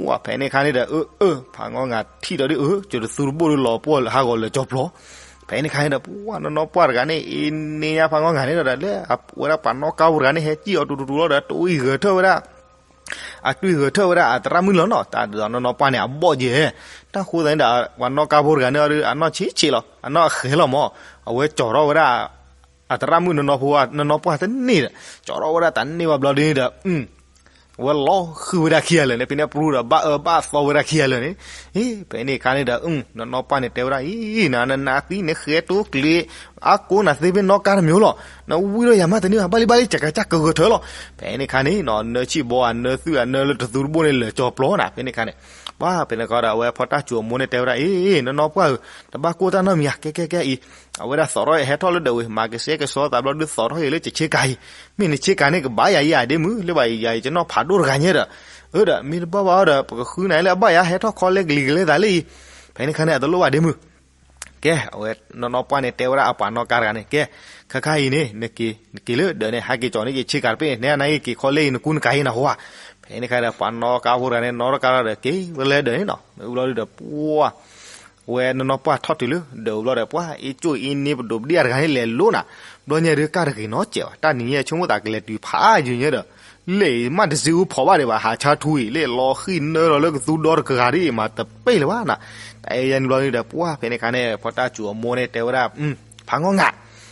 ဝဲ ဖဲန့ၣ်ခါန့ၣ်ဒီး အၢ ဖးငီၢ်ငၤထံၣ်ဒီးဒုး အၢ ကၠိတသူတဘိၣ်ဒုးလီၤပှီၢ်ဟးဂီၤလၢာ်ကၠီၤပျီၤ, ဖဲန့ၣ်ခါန့ၣ်ဒီး ပှၤနီၢ်နီၢ်ပှၢ်တဂၤန့ၣ် အ့န့ၢ်ညါဖးငီၢ်ငၤန့ၣ်ဒီး လၢအဝဲဒၣ်ပှၤနီၣ်ကါဖိတဂၤန့ၣ် ဟဲစံၣ်အီၤတူတူတူလီၤဒီး တဝံၣ်ဂဲၤထၢၣ်ဝဲဒၣ် အတွံၢ်ဂဲၤထၢၣ်ဝဲဒၣ်အသရၣ်မုၣ်လီၤနီၤ, တၢ်ဒ်သိးနီၢ်နီၢ်ပှၢ်န့ၣ် အဘီၣ်ယဲၢ်, တၢ်ဃိသတးန့ၣ်ဒီး ပှၤနီၣ်ကါဖိတဂၤန့ၣ်ဒီး အနီၢ်ဆံးဆံးလီၤ အနီၢ်အဃဲၤလီၤမး, အဝဲကၠီၤထီၣ်ဝဲဒၣ် အသရၣ်မုၣ်နီၢ်နီၢ်ဖိ နီၢ်နီၢ်ပှၢ်တန့ၢ်ဒီး ကၠီၤထီၣ်ဝဲဒၣ်တန့ၢ်ဘၣ်ဘျီဒ်န့ၣ်ဒီး အဝဲလီၤဃုာ်ဝဲဒၣ်ခံဂၤလၢာ်န့ၣ် ဖဲန့ၣ်ပြူဒီး ဘၣ်အၢဘၣ်သီဝဲဒၣ်ခံဂၤလၢာ်န့ၣ်, အ့ ဖဲန့ၣ်ခါန့ၣ်ဒီး နီၢ်နီၢ်ပှၢ်န့ၣ်တဲဝဲဒၣ် အံၤ နနသံနဃဲၤတိကျ့ အါကိးနၤသ့ဖဲနီၣ်ကါတမံၤလီၤ, နဝံၣ်ဒီးယၤမးတန့ၢ်ဘၣ် ဘၣ်လံဘၣ်လံ ကကကၢ်ကဂဲၤထၢၣ်လီၤ, ဖဲန့ၣ်ခါန့ၣ်နီၤ နၢဆံၣ်ဘီအနၢသုၣ်အနၢလၢတသူတဘိၣ်န့ၣ် လၢာ်ကၠီၤပျီၤနၤ ဖဲန့ၣ်ခါန့ၣ်, ပှၤ ဖဲန့ၣ်ခါဒီး အဝဲဖီတၢ်စူၤအမိၢ်န့ၣ်တဲဝဲဒၣ် အ့ နီၢ်နီၢ်ပှၢ်ဧၢ, တဘၣ်ကိၢ်တၢ်နီတမံၤဧါ ကဲကဲကဲအံၤ, အဝဲဒၣ်သီၣ်ထီၣ်ဟဲထီၣ်လၢဒၢးဝံၤ မၤကစဲကစီသးဘျီဒုးသီၣ်ထီၣ်က့ၤလၢကဆ့ကၤအံၤ, မ့ၢ်နဆ့ကၤန့ၣ်ကဘၣ်ယၤအံၤဧါဒ့မုၣ် လၢဘၣ်ယၤအံၤ ကနီၣ်ဖးဒိၣ်တဂၤညါဒီး, အၢဒီး မ့ၢ်တဘၣ်ဘၣ်အီၤဒီး ပကဃုနၤလၢအဘၣ်ယၤ ဟဲထီၣ်ခီလဲကလံၤကလဲသးလၢအံၤ, ဖဲန့ၣ်ခါန့ၣ် အတလိၣ်ဘၣ်ဒ့မုၣ် ကဲ အဝဲနီၢ်နီၢ်ပှၢ်န့ၣ်တဲဝဲဒၣ်အပှၤနီၣ်ကါတဂၤန့ၣ် ကဲ ခါခါအံၤန့ၣ် နက့ၤ နက့ၤလၢဒၢးန့ၣ် ဟဲက့ၤကၠီၤန့ၢ်က့ၤဆ့ကၤတဘ့ၣ်န့ၣ် နဲနက့ၤခီလဲအံၤ နကူနကၤအံၤနဟါ, ဖဲန့ၣ်ခါဒီး ပှၤနီၣ်ကါဖိတဂၤန့ၣ် နီၣ်ထီၣ်ကါဒီးက့ၤဝဲလၢဒၢးန့ၣ်နီၤ မ့ၢ်ဘျီဒုးဒီး ပှၤ ဝဲနီၢ်နီၢ်ပှၢ်ထီၣ်တုၤလၢဒၢးဘျီဒီး ပှၤ အ့ၣ်ကၠိၣ်အ့ၣ်န့ၢ်ပဒိးပဒံၣ်အတဂၤန့ၣ် လဲၤလိၤနၤ, ဘျီညါဒုးကၢ်တဂ့ၤနီတစဲးဘၣ် တၢ်နံၤညါဆိကမိၣ်သးကလဲၤတုၤဖးယုာ်ညါဒီး လၢမ့ၢ်တစ့အူဖီးဘၣ်ဒံးဘၣ် ဟးဆါထူအံၤ လၢလီၤဃံၣ်နၢလီၤလၢကသူဒီတကဂၤဒ်အံၤ မၤတပ့ၢ်လၢၤဘၣ်နၤ, တၢ်အဲၣ်ယါန့ၣ်ဘျီဒုးဒီး ပှၤ ဖဲန့ၣ်ခါန့ၣ် ဖီတၢ်စူၤအမိၢ်န့ၣ်တဲဝဲဒၣ် ဖးငီၢ်ငၤ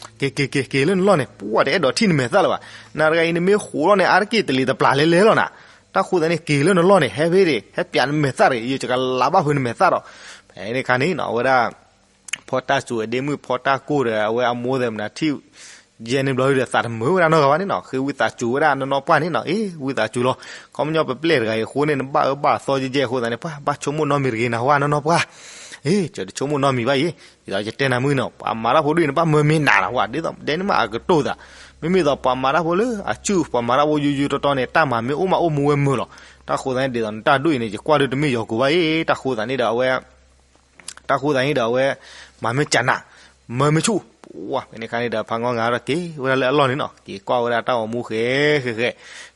က့ၤက့ၤက့ၤက့ၤလၢနလီၢ်န့ၣ် ပှၤတအဲၣ်ဒိးထံၣ်နမဲာ်သၣ်လၢၤဘၣ်, နတဂၤအံၤနမ့ၢ်ဃိးလီၤန့ၣ် အါတက့ၢ်တလံၤတပျၢ်လဲၤလဲၤလီၤနၤ, တၢ်ဃိသတးန့ၣ် က့ၤလၢနလီၢ်န့ၣ် ဟဲဖဲဒၣ် ဟဲပျးနမဲာ်သၣ်တဂ့ၤ ယကလးဘၣ်ဖုးနမဲာ်သၣ်ဒီး, ဖဲန့ၣ်ခါန့ၣ်နီၤ အဝဲဒၣ် ဖီတၢ်စူၤအဒ့မုၣ် ဖီတၢ်ကိၢ်ဒီး အဝဲအမိၢ်သ့ၣ်မနုၤထံၣ် ယဲန့ၣ်ဘျီဒုးဒီး သးတမုာ်ဝဲဒၣ်နီတဂၤဘၣ်န့ၣ်နီၤ, ဃ့ဝံသးစူၤဝဲဒၣ်နီၢ်နီၢ်ပှၢ်န့ၣ်နီၤ, အ့ ဝံသးစူၤလီၤ, ခီပညီပပျဲၢ်တဂၤအံၤအဃိန့ၣ် နဘၣ်အၢဘၣ်သီယဲၢ်ယဲၢ်အဃိသတးန့ၣ် ပှၤ ဘၣ်ဆိကမိၣ်နီတမံၤတဂ့ၤနၤဝဲနီၢ်နီၢ်ပှၢ်, အ့ ယတဆိကမိၣ်နီတမံၤဘၣ်အံၤ, ဒ်သိးယတဲနၤမုၢ်နီၤ ပှၤမၤတၢ်ဖိဒ်အံၤန့ၣ် ဘၣ်မၢမ့ၢ်နးနၤဝဲ ဒ်သိးဒဲန့ၣ်မးအကတိၤသး, မ့မ့ၢ်သိးပှၤမၤတၢ်ဖိလၢအစုၣ် ပှၤမၤတၢ်ဖိယိယိတီတီန့ၣ် တၢ်မၤမ့ၢ်အိၣ်မးအိၣ်မူဝဲမုာ်လီၤ, တၢ်ဃိသတးန့ၣ် ဒ်သိးနတၢ်ဒိၣ်အံၤန့ၣ် ယကွၢ်ဒုးတမ့ၢ်ယီၤကိာ်ဘၣ်အံၤ, တၢ်ဃိသတးန့ၣ်ဒီးအဝဲ တၢ်ဃိသတးန့ၣ်ဒီးအဝဲ မၤမ့ၢ်ကနး မၢမ့ၢ်ဆူၣ်, ပှၤ ဖဲန့ၣ်ခါန့ၣ်ဒီး ဖးငီၢ်ငၤဒီးက့ၤဝဲဒၣ်လၢအလီၢ်န့ၣ်နီၤ, က့ၤကွၢ်ဝဲဒၣ်တၢ်ဂီၤမူဃဲဃဲဃဲ,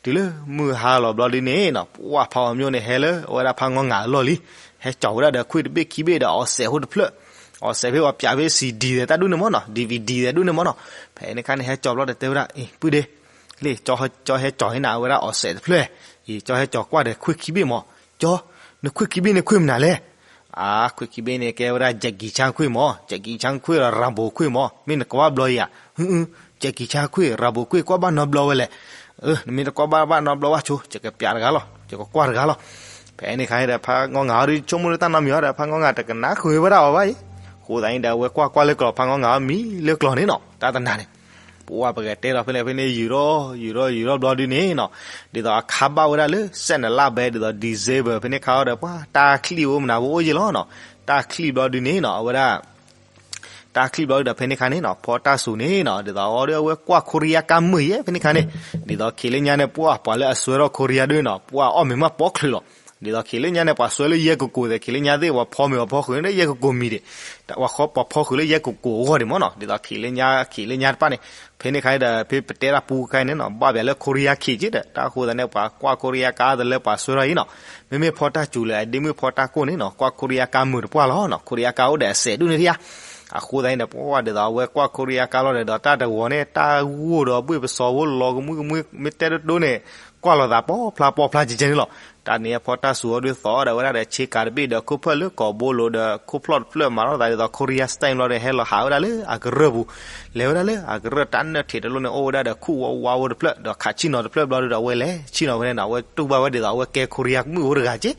တုၤလၢမုၢ်ဟါလီၤဘျီဒ်န့ၣ်နီၤ ပှၤ ဖးအီၤမျိၣ်န့ၣ် ဟဲလၢအဝဲဒၣ်ဖးငီၢ်ငၤအလီၢ်လံ, ဟဲကၠီၤဝဲဒၣ်ဒီးခွံၣ်တဘ့ၣ်ခံဘ့ၣ်ဒီးအီၣ်စဲးဖိတဖျၢၣ်, အီၣ်စဲးဖဲပှၤပျးဖဲ CD သဲးတၢ်ဒူၣ်န့ၣ်မးနီၤ DVD သဲးဒူၣ်န့ၣ်မးနီၤ, ဖဲန့ၣ်ခါန့ၣ် ဟဲကၠီၤဘျီဒီးတဲဝဲဒၣ် အ့ ပုၢ်ဒ့ လံ ကၠီဟဲကၠီၤဟဲနၤဝဲဒၣ်အီၣ်စဲးတဖျၢၣ်, အံၤ ကၠီဟဲကၠီၤကွၢ်ဒီးခွံၣ်ခံဘ့ၣ်မး, ကၠီ နခွံၣ်ခံဘ့ၣ်န့ၣ်ခွံၣ်မနုၤလဲၣ်, အါ ခွံၣ်ခံဘ့ၣ်န့ၣ် ကဲဝဲဒၣ် Jackie Chan ခွံၣ်မး, Jackie Chan ခွံၣ်ဒီး Rambo ခွံၣ်မး, မ့ၢ်နကွၢ်ဘၣ်ဘျီဧါ, အု Jackie Chan ခွံၣ် Rambo ခွံၣ် ကွၢ်ဘၣ်နီတဘျီဝဲလဲၣ်, အၢ နမ့ၢ်တကွၢ်ဘၣ်ဘၣ်နီတဘျီဘၣ်ဆိ ယကပျးတဂၤလီၤ ယကကွၢ်တဂၤလီၤ, ဖဲန့ၣ်ခါန့ၣ်ဒီး ဖးငီၢ်ငၤအီၤဒုးဆိကမိၣ်လၢတၢ်နီတမံၤအီၤဒီး ဖးငီၢ်ငၤတကနၣ်ဃုာ်ဝဲဒၣ်အီၤဘၣ်အံၤ, အဃိသတးန့ၣ်ဒီး အဝဲကွၢ်ကွၢ်လၢကျီၤ ဖးငီၢ်ငၤအီၤမံလၢကျီၤန့ၣ်နီၤ တၢ်တနၤန့ၣ် ပှၤ ပကတဲလီၤဖဲန့ၣ်ဖဲန့ၣ် ယူၤထီၣ် ယူၤထီၣ် ယူၤထီၣ်ဘျီဒုးန့ၣ်နီၤ, ဒ်သိးအခါဘၣ်ဝဲဒၣ်လၢ စဲးနလၢ်ဘဲ ဒ်သိး December ဖဲန့ၣ်ခါအီၤဒီး ပှၤ တၢ်ချံၣ်အိၣ်မနုၤဖိအိၣ်ယဲၢ်လီၤနီၤ, တၢ်ချံၣ်ဘျီဒုးန့ၣ်နီၤ အဝဲဒၣ် တၢ်ချံၣ်ဘျီဒုးဒီးဖဲန့ၣ်ခါန့ၣ်နီၤ ဖီတၢ်စူၤန့ၣ်နီၤ ဒ်သိးအီၤဒီးအဝဲကွၢ် Korea ကါမုာ်ယဲၢ်ဖဲန့ၣ်ခါန့ၣ်, ဒ်သိးခံးလၢညါန့ၣ် ပှၤ ပှၤလၢအစွဲထီၣ် Korea ဒုးနီၤ ပှၤအီၣ်မ့ၤမးပိာ်ချုးလီၤ, ဒ်သိးခံးလၢညါန့ၣ် ပှၤစွဲလၢယဲၢ်ကကိးသ့ၣ် ခံးလၢညါသ့ၣ် ပှၤဖီမ့ၤပှၤဖီဃုာ်လၢယဲၢ်ကကိးမံၤဒံး, ပှၤဖီဃုာ်လၢယဲၢ်ကကိးအဂီၢ်ဒံးမးနီၤ, ဒ်သိးခံးလၢညါ ခံးလၢညါတဖၣ်န့ၣ်, ဖဲန့ၣ်ခါန့ၣ်ဒီး ဖဲပတဲတၢ်ပူခါန့ၣ်နီၤ ဘၣ်ပှၤလၢ Korea ခံးက့ဒီး တၢ်အဃိသတးန့ၣ် ပှၤကွၢ် Korea ကါတလၢပှၤစွဲထီၣ်အံၤနီၤ, မ့မ့ၢ်ဖီတၢ်စူၤလၢအဒ့မုၣ်ဖီတၢ်ကိၢ်န့ၣ်နီၤ ကွၢ် Korea ကါမုာ်တပှၢ်လီၤနီၤ, Korea ကါအိၣ်ဒီးအစဲးဒူၣ်န့ၣ်ဧါ, အဃိသတးန့ၣ်ဒီး ပှၤ ဒ်သိးအဝဲကွၢ် Korea ကါလီၤဒီး ဒီးတၢ်တဂီၤန့ၣ် တၢ်ဂိၢ်ဒီးဘှ့ၣ်ပစီၤဖိလီၤကမှံကမှံ မ့ၢ်တဲတဒိန့ၣ် ကွၢ်လိာ်သးပိာ်ဖျါပိာ်ဖျါကဲကဲန့ၣ်လီၤ, တၢ်န့ၣ်ဖီတၢ်စူၤအီၤဒုးသီၣ်ဒီးဝဲဒၣ်ဒီး ဆ့ကၤတဘ့ၣ်ဒီးခိၣ်ဖျီၣ်လၢကိာ်ဘိလိၤဒီး ခိၣ်ဖျီၣ်တဖျၢၣ်မၤထီၣ်သးဒ်သိး Korea style ဘျီဒီး ဟဲလီၤဟးဝဲဒၣ်လၢအကရၢၢ်ပူၤ, လဲၤဝဲဒၣ်လၢအကရၢၢ်တၢ်နၢၣ်ထံးတလိၣ်န့ၣ် အိၣ်ဝဲဒၣ်ဒီးခူၣ်ဝါဝါဖိတဖျၢၣ် ဒီးခးဆံၣ်နီၤတဖျၢၣ်ဘျီဒုးဒီး အဝဲလဲၤဆံၣ်နီၤဖဲန့ၣ်နီၤ အဝဲတူၢ်ဘၣ်ဝဲဒ်သိးအဝဲကဲ Korea မုၣ်ဖိတဂၤက့,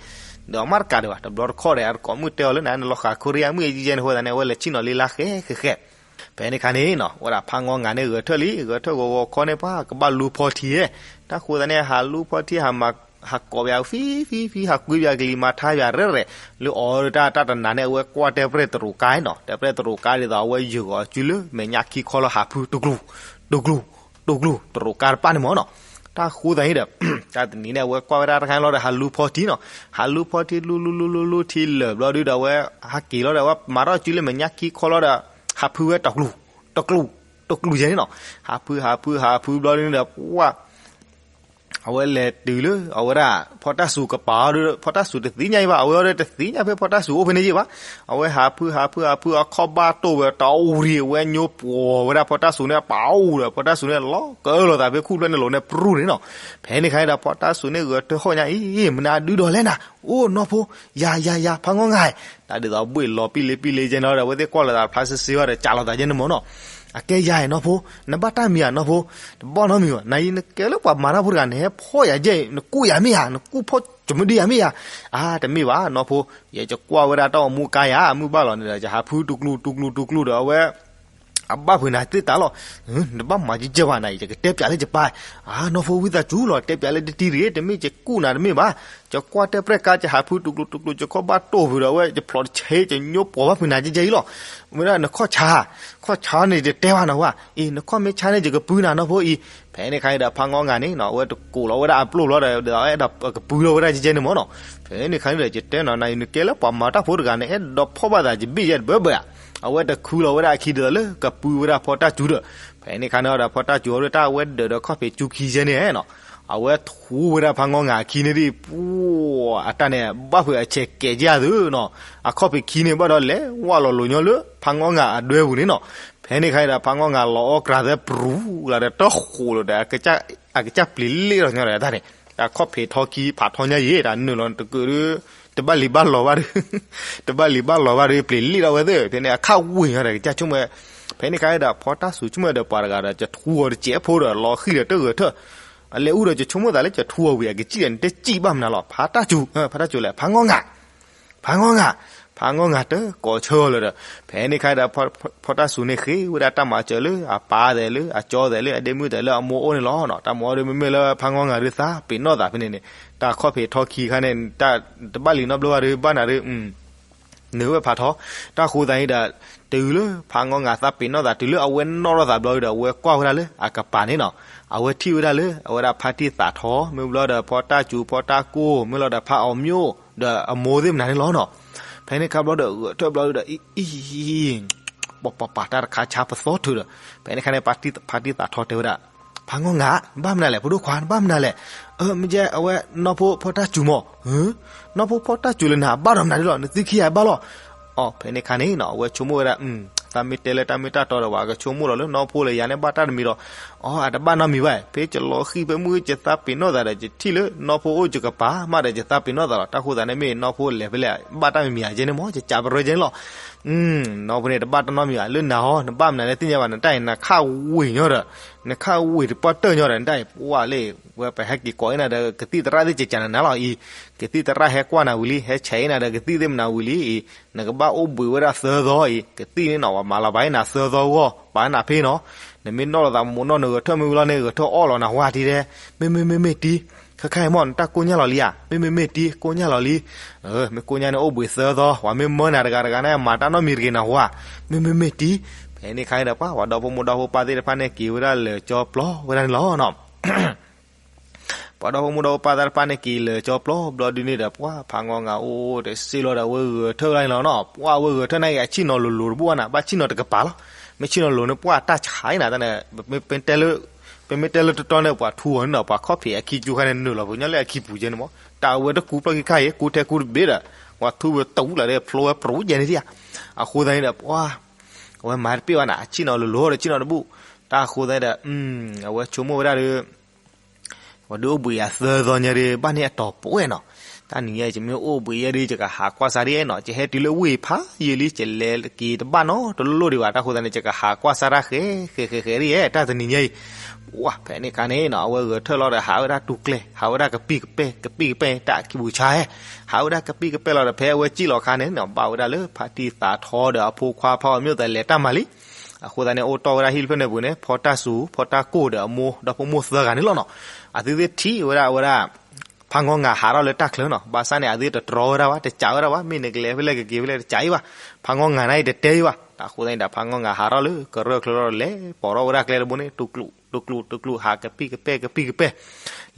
ဒီးမ့ၢ်တကးဒံးဘၣ် တဘျီတခီၣ်ဒီး အတကိးမုၣ်တဲအီၤလၢနၤ နလီၤဃာ် Korea မုၣ်အံၤကဲကဲန့ၣ်အဃိသတးန့ၣ် အဝဲလဲၤဆံၣ်နီၤလံလါဃဲဃဲဃဲ ဖဲန့ၣ်ခါန့ၣ်နီၤ ဝဲဒၣ်ဖးငီၢ်ငၤန့ၣ်ဂဲၤထၢၣ်လံ ဂဲၤထၢၣ်ဂီၤဂီၤခီန့ၣ် ပှၤကဘၣ်လူဖီထံဧါ, တၢ်ဃိသတးန့ၣ် ဟးလူဖီထံ ဟးမၤ ဟးကိးပယၤဖံဖံဖံ ဟးကွံပယၤကလံၤမၤထါပယၤရဲၣ်ရဲၣ်, လၢအီၤတၢ်တၢ်တနၤန့ၣ် အဝဲကွၢ်တဲပြဲၢ်တရူးကါနီၤ တဲပြဲၢ်တရူးကါဒ်သိးအဝဲယုၢ်ဂီၤအစုလၢမဲာ်ညါခံခီလီၤ ဟးဖုတကျူၤ တကျူၤ တကျူၤ တရူးကါတပၣ်န့ၣ်မးနီၤ, တၢ်ဃိသတးန့ၣ်ဒီး တၢ်တနံၤန့ၣ် အဝဲကွၢ်ဝဲဒၣ်တခါန့ၣ်လီၤဒီး ဟးလူဖီထံနီၤ ဟးလူဖီထံလူလူလူလူလူထံလၢာ်ဘျီဒုးဒီး အဝဲဟးက့ၤလီၤဒီး အဝဲမၤထီၣ်စုလၢမဲာ်ညါခံခီလီၤဒီး ဟးဖုဝဲတကျူၤ တကျူၢ် တကျူၢ်ယဲန့ၣ်နီၤ. ဟးဖုဟးဖုဟးဖုဘျီဒ်န့ၣ်ဒီး ပှၢ် အဝဲလဲၤတုၤလၢအဝဲဒၣ် ဖီတၢ်စူၤကပၤအီၤဒီး ဖီတၢ်စူၤတသ့ၣ်ညါအံၤဘၣ်, အဝဲအီၤဒီးတသ့ၣ်ညါဖဲဖီတၢ်စူၤအိၣ်ဖဲန့ၣ်ယဲၢ်ဘၣ်. အဝဲဟးဖုဟးဖုဟးဖုအခီၣ်ဘၣ်တိၢ်ဝဲတအူရံၤ အဝဲညိပှီၤဝဲဒၣ်ဖီတၢ်စူၤန့ၣ် အပာ်အိၣ်ဒီး ဖီတၢ်စူၤန့ၣ် လီၤကၢလီၤသးဖဲခူၣ်ဖျၢၣ်န့ၣ်လီၤန့ၣ်ပြူၢ်န့ၣ်နီၤ. ဖဲန့ၣ်ခါန့ၣ်ဒီး ဖီတၢ်စူၤန့ၣ်ဂဲၤထၢၣ်ဟီၣ်ညါအံၤ မနုၤဒုးဒီးလဲၣ်နၤ, အိၣ်နီၢ်ဖိ, ယၤယၤယၤ ဖးငီၢ်ငၤ, တၢ်ဒ်သိးဘှ့ၣ်လီၤပံၣ်လ့ပံၣ်လ့ယဲန့ၣ်ဒီး အဝဲသ့ၣ်ကွၢ်လိာ်သးဖျါစ့စ့ဝဲဒီး ကးလိာ်သးယဲန့ၣ်မ့ၢ်နီၤ. အကဲယၤနီၢ်ဖိ, နဘၣ်တၢ်မံၤဧါနီၢ်ဖိ, တဘၣ်နီတမံၤဘၣ်, နအံၤနကဲလၢပှၤမၤတၢ်ဖိတဂၤ နဟဲဖီၣ်ယၤယဲၢ် နကူၣ်ယၤမ့ၢ်ဧါ, နကူၣ်ဖီၣ်ကမုၢ်ဒံယၤမ့ၢ်ဧါ. အါ တမ့ၢ်ဘၣ်နီၢ်ဖိ, ယကွၢ်ဝဲဒၣ်တၢ်အိၣ်မူကါယၤ မုၢ်ဘၣ်လီၤန့ၣ်ဒီး ယဟးဖုတူၢ်ကျူတူၢ်ကျူတူၢ်ကျူဒီး အဝဲ အဘၣ်ဖုးနၤသ့ၣ်တၢ်လီၤ. နတဘၣ်မၤကကဲဘၣ်နၤအံၤ ယကတဲပျးလၢယပၢ်. အါ နီၢ်ဖိဝံသးစူၤလီၤ တဲပျးလၢတတံၤတဂ့ၤ, တမ့ၢ်ယကူၣ်နၤတမ့ၢ်ဘၣ်. ယကွၢ်တဲပြဲၢ်ကါ ယဟးဖုတူၢ်ကျူတူၢ်ကျူ ယခီၣ်ဘၣ်တိၢ်ဖုးဒီး အဝဲယဖျိးတဆဲး ယညိပှီၤဘၣ်ဖုးနၤကကဲအံၤလီၤ. ဝဲဒၣ်နခီၣ်ဆါ, ခီၣ်ဆါန့ၣ် ယတဲဘၣ်နၤဝဲ, အံၤ နခီၣ်မ့ၢ်ဆါန့ၣ် ယကပုၤနၤနီၢ်ဖိအံၤ. ဖဲန့ၣ်ခါန့ၣ်ဒီး ဖးငီၢ်ငၤန့ၣ်နီၤ အဝဲတကိးလီၤဝဲဒၣ်အပျိၢ်ဘျီဒီး အဲၣ်ဒိးကပုၤလီၤဝဲဒၣ်ကကဲန့ၣ်မ့ၢ်နီၤ. ဖဲန့ၣ်ခါန့ၣ်ဒီး ယတဲနီၤ နအံၤ နကဲလၢပှၤမၤတၢ်ဖိတဂၤန့ၣ် အဲၣ်ဒိးဖီၣ်ဘၣ်သးယဘ့ၣ်ယဲၢ်တဘၢဘၢဧါ. အဝဲတခုလီၤဝဲဒၣ်အခံဒ်သိးလၢကပုၤဝဲဒၣ်ဖီတၢ်စူၤဒီး ဖဲန့ၣ်ခါန့ၣ်ဒီး ဖီတၢ်စူၤအီၤဒီး တၢ်အဝဲဒၢးဒီးခီၣ်ဖံးစူခံယဲန့ၣ်နီၤ. အဝဲထူဝဲဒၣ်ဖးငီၢ်ငၤအခံန့ၣ်ဒ် ပှၤအတၢ်န့ၣ် ဘၣ်ဖုးအဆဲးကဲးကယၤသုနီၤ. အခီၣ်ဖံးခံန့ၣ်ဘၣ်ဒီးလဲၤဝၢ်လီၤလိာ်ညီလၢဖးငီၢ်ငၤအဒွဲပူၤန့ၣ်နီၤ. ဖဲန့ၣ်ခါန့ၣ်ဒီး ဖးငီၢ်ငၤလီၤအီၣ်ကြၤသဲပြူၤလီၤဒီး တၢ်ဃိးလီၤဒီး အကစၢ်ပျံၤလ့ၣ်ထီၣ်ညီဒီးတၢ်န့ၣ် တၢ်ခီၣ်ဖံးထီခံဖးထီညါယဲၢ် တၢ်နုာ်လီၤတကုးဒီး တဘၣ်လံၤဘၣ်လီၤဘၣ်ဒီး တဘၣ်လံၤဘၣ်လီၤဘၣ်ဒီး ပျံၤလ့ၣ်ထီၣ်ဝဲသ့ၣ် ဖဲန့ၣ်အခၣ်ဝ့ၢ်ညီဒီး ကစၢ်ဆိကမိၣ်, ဖဲန့ၣ်ခါဒီး ဖီတၢ်စူၤဆိကမိၣ်ဒီးပှၤတဂၤဒီး ယထူအီၤတစဲးဖိဒီး လီၤဃံၤဒီးတဂဲၤထၢၣ်, အလဲၤအူဒီး ယဆိကမိၣ်သးလၢယထူအီၤဝံၤ အကစံၣ်ဒီး နတစံၣ်ဘၣ်မနုၤလီၤ ဖးတၢ်စူၤ, ဖးတၢ်စူၤလဲၣ် ဖးငီၢ်ငၤ ဖးငီၢ်ငၤ, ဖးငီၢ်ငၤတကိးဆၢအီၤလၢၤဒီး ဖဲန့ၣ်ခါဒီး ဖီတၢ်စူၤန့ၣ်ဃ့ဝဲဒၣ်တၢ်မၤစၢၤလၢအပၢ်သဲးလၢအကၠီသဲးလၢအဒ့မုၣ်သဲးလၢအမိၢ်အိၣ်န့ၣ်လီၤ. တၢ်မိၢ်အီၤဒီး မ့မ့ၢ်လၢဖးငီၢ်ငၤဒီးသးပ့ၤနီၣ်သးဖဲန့ၣ်န့ၣ် တၢ်ခီၣ်ဖံးထီခံခါန့ၣ် တၢ်တဘၣ်လံၤနီတဘျီဘၣ်ဒီးဘၣ်နၤဒီး နုာ်ဝဲဖးထီ, တၢ်ဃိသတးန့ၣ်ဒီး တုၤလၢဖးငီၢ်ငၤသးပ့ၤနီၣ်သး တုၤလၢအဝဲနီၣ်ထီၣ်သးဘျီဒီး အဝဲကွၢ်ဝဲဒၣ်လၢအကပၤန့ၣ်နီၤ, အဝဲထံၣ်ဝဲဒၣ်လၢအဝဲဒၣ်ဖါတံၢ်သးထီ မ့ၢ်ဘျီဒီး ဖီတၢ်စူၤ ဖီတၢ်ကိၢ် မ့ၢ်လီၤဒီး ဖးအီၣ်မၠိၣ် ဒီးအမိၢ်သ့ၣ်မနုၤန့ၣ်လီၤနီၤ. ဖဲန့ၣ်ခါဘျီဒီး ဂဲၤထၢၣ်ဘျီဒီး အံၤ အံၤ ပှၤပှၤပာ်တၢ်တခါဆါပသီထုးဒီး ဖဲန့ၣ်ခါန့ၣ် ဖါတံၢ်သးထီတဲဝဲဒၣ် ဖးငီၢ်ငၤ နဘၣ်မနုၤလဲၣ် ဖိဒိၣ်ခွါ နဘၣ်မနုၤလဲၣ်. အၢ မ့ၢ်ကဲအဝဲနီၢ်ဖိဖီတၢ်စူၤမး. နီၢ်ဖိဖီတၢ်စူၤလၢနၤ ဘၣ်ဒီးမနုၤဒ်လီၤ နသုခံဂၤဘၣ်လီၤ. အီ ဖဲန့ၣ်ခါန့ၣ်နီၤ အဝဲဆိကမိၣ်ဝဲဒၣ် သးမ့ၢ်တဲလၢတၢ်မ့ၢ်တၢ်တီဒီး ပှၤကဆိကမိၣ်လီၤလၢနီၢ်ဖိလၢယၤန့ၣ် ဘၣ်တၢ်တမံၤဒီး အီ အတဘၣ်နီတမံၤဘၣ် ဖဲယလီၤဃံၤဖဲမုၢ် ယသးပ့ၤနီၣ်သးဒီး ယထံၣ်လၢနီၢ်ဖိအိၣ်ယကပၤမးဒီး ယသးပ့ၤနီၣ်သးလီၤ. တၢ်ဃိသတးန့ၣ် မ့ၢ်နီၢ်ဖိလဲၤဖဲလဲၣ် ဘၣ်တၢ်မံၤမံၤဧါ ယဲန့ၣ်မး ယကးပရၢယဲန့ၣ်လီၤ. နီၢ်ဖိန့ၣ် တဘၣ်တၢ်နီတမံၤဘၣ် လၢနၤဟီ နဘၣ်မနုၤလဲၣ်သ့ၣ်ညါဘၣ် နတၢ်အံၤ နခၣ်ဝ့ၢ်ညီဒီး နခၣ်ဝ့ၢ်တပှၢ်တၢၢ်ညီဒီး နတၢ်အံၤ ပှၢ်လၢ ဝဲပဟဲက့ၤကိးအံၤနၤဒီး ကသံၣ်သရၣ်သ့ၣ်ကကးနၤနၤလီၤအံၤ ကသံၣ်သရၣ်ဟဲကွၢ်နၤဝံၤလံ ဟဲဆဲးအံၤနၤဒီး ကသံၣ်သ့ၣ်မနၤဝံၤလံအံၤ နကဘၣ်အိၣ်ဘှံးဝဲဒၣ်သၢသီအံၤ ကသံၣ်န့ၣ်နီၤ ပှၤမၤလီၤဘၣ်အံၤနၤသၢသီဂီၢ် ပာ်နၤဖဲနီၤ နမ့ၢ်နီၣ်လီၤသးမိၢ်နီၢ်နဂဲၤထၢၣ်မ့ၢ်ဝံၤလီၤန့ၣ် ဂဲၤထၢၣ်အီၣ်လီၤနၤဝါတံၤတဲ မ့မ့မ့မ့ၢ်တံၤ ခဲခါအံၤမ့ၢ် နတၢ်ကိၢ်ညါလီၤလံဧါ မ့မ့မ့ၢ်တံၤ ကိၢ်ညါလီၤလံ မ့ၢ်ကိၢ်ညါန့ၣ် အိၣ်ဘှံးသၢသီ ပှၤမ့ၢ်မၢနၤတဂၤတဂၤန့ၣ် မၤတၢ်နီတမံၤတဂ့ၤနၤဝါ မ့မ့မ့ၢ်တံၤ ဖဲန့ၣ်ခါန့ၣ်ဒီး ပှၤဒီဖိမိၢ်ဒီဖိပၢ်သ့ၣ်တဖၣ်န့ၣ် က့ၤဝဲဒၣ်လၢာ်ကၠီပျီဝဲဒၣ်န့ၣ်လီၤနီၤ ပှၤဒီဖိမိၢ်ဒီဖိပၢ်သ့ၣ်တဖၣ်န့ၣ် က့ၤလၢာ်ကၠီပျီဘျီဒုန့ၣ်ဒီး ပှၤဖးငီၢ်ငၤအိၣ်တစ့လီၤဒီး အဝဲဂဲၤထၢၣ်ဝဲဒၣ်န့ၣ်လီၤနီၤ ပှၤအဝဲဂဲၤထၢၣ်န့ၣ် အဆ့ၣ်နီၤလိၤလိၤတဘူၣ်ဘၣ်နၤ ဘၣ်ဆ့ၣ်နီၤတကပၤလီၤ မ့ၢ်ဆ့ၣ်နီၤလိၤန့ၣ် ပှၤတၢ်ဆါအံၤနၤတၢ်န့ၣ် ပမ့ၢ်တဲလၢတတီန့ၣ် ပှၤထူအီၤန့ၣ်နီၤ ပှၤခီၣ်ဖံးအခံကၠူခါန့ၣ် နုာ်လီၤပူၤညီလၢအခံပူၤယဲန့ၣ်မး တၢ်အဝဲတကူပျီၢ်ခံခါအံၤ ကူထဲကူတဘ့ၣ်ဒီး ပှၤထူဝဲတဝူလၢ်ဒီး ဖျိဝဲပြူၤယဲန့ၣ်ဒံးဧါ အဃိသတးန့ၣ်ဒီး ပှၤ အဝဲမၤတပ့ၢ်ဘၣ်နၤ အဆ့ၣ်နီၤလိၤလိၤဒီးဆ့ၣ်နီၤတဘူၣ် တၢ်အဃိသတးန့ၣ်ဒီး အဝဲဆိကမိၣ်ဝဲဒၣ်ဒီး ပှၤဒုးအိၣ်ဘှံးယၤသၢသီညါဒီး ဘၣ်န့ၢ်အတီၤပဝဲနီၤ, တၢ်နံၤညါအံၤ ယမ့ၢ်အိၣ်ဘှံးယဲဒီး ယကဟးကွၢ်စါဒ်နီၤ, ယဟဲတုၤလၢဝ့ၢ်ဖးယံာ်လံ ယလဲၤက့ၤတဘၣ်နီတလိၣ်ဒံးဘၣ်, တၢ်ဃိသတးန့ၣ် ယကဟးကွၢ်စါတၢ်ဃဲၤဃဲၤဃဲၤဃဲၤဒ် တၢ်တနံၤညါအံၤ, ဝဲဖဲန့ၣ်ခါန့ၣ်နီၤ အဝဲဂဲၤထၢၣ်လီၤဒီး ဟးဝဲဒၣ်တူၢ်ကျဲ, ဟးဝဲဒၣ်ကပံၢ်ကပဲၢ် ကပံၢ်ကပဲၢ် တၢ်ခံပူၤဆါဟဲ, ဟးဝဲဒၣ်ကပံၢ်ကပဲၢ်လီၤဒီး ဖဲအဝဲစံၣ်လီၤခါန့ၣ်နီၤ ဘၣ်ဝဲဒၣ်လၢဖါတံၢ်သးထီဒီးအဖိခွါဖးအီၣ်မျိာ်သဲးလဲၤတၢ်မၤလံ အဃိသတးန့ၣ် အိၣ်တီၢ်ဝဲဒၣ်ဟံၣ်တဖျၢၣ်န့ၣ်ပူၤန့ၣ် ဖီတၢ်စူၤ ဖီတၢ်ကိၢ်ဒီးအမိၢ် ဒီဖိမိၢ်သၢဂၤန့ၣ်လီၤနီၤ. အသုသ့ၣ်ထံၣ်ဝဲဒၣ် အဝဲဒၣ် ဖးငီၢ်ငၤဟးထီၣ်လၢတၢ်ချၢနီၤ, ဘၣ်ဆၣ်န့ၣ် အသုတတြီဝဲဒၣ်ဘၣ် တစံးဝဲဒၣ်ဘၣ် မ့ၢ်နကလဲၤဖဲလဲၣ်ကက့ၤဖဲလဲၣ်တစံးဘၣ်, ဖးငီၢ်ငၤန့ၣ်တတဲဘၣ်. အဃိသတးန့ၣ်ဒီး ဖးငီၢ်ငၤဟးထီၣ်လၢကရၢၢ်ချၢဒီးလဲၤပိာ်ထီၣ်ဝဲဒၣ်ကျဲတဘိန့ၣ် တူၢ်ကျူၣ် တူၢ်ကျူၣ် တူၢ်ကျူၣ် ဟးကပံၢ်ကပဲၢ် ကပံၢ်ကပဲၢ်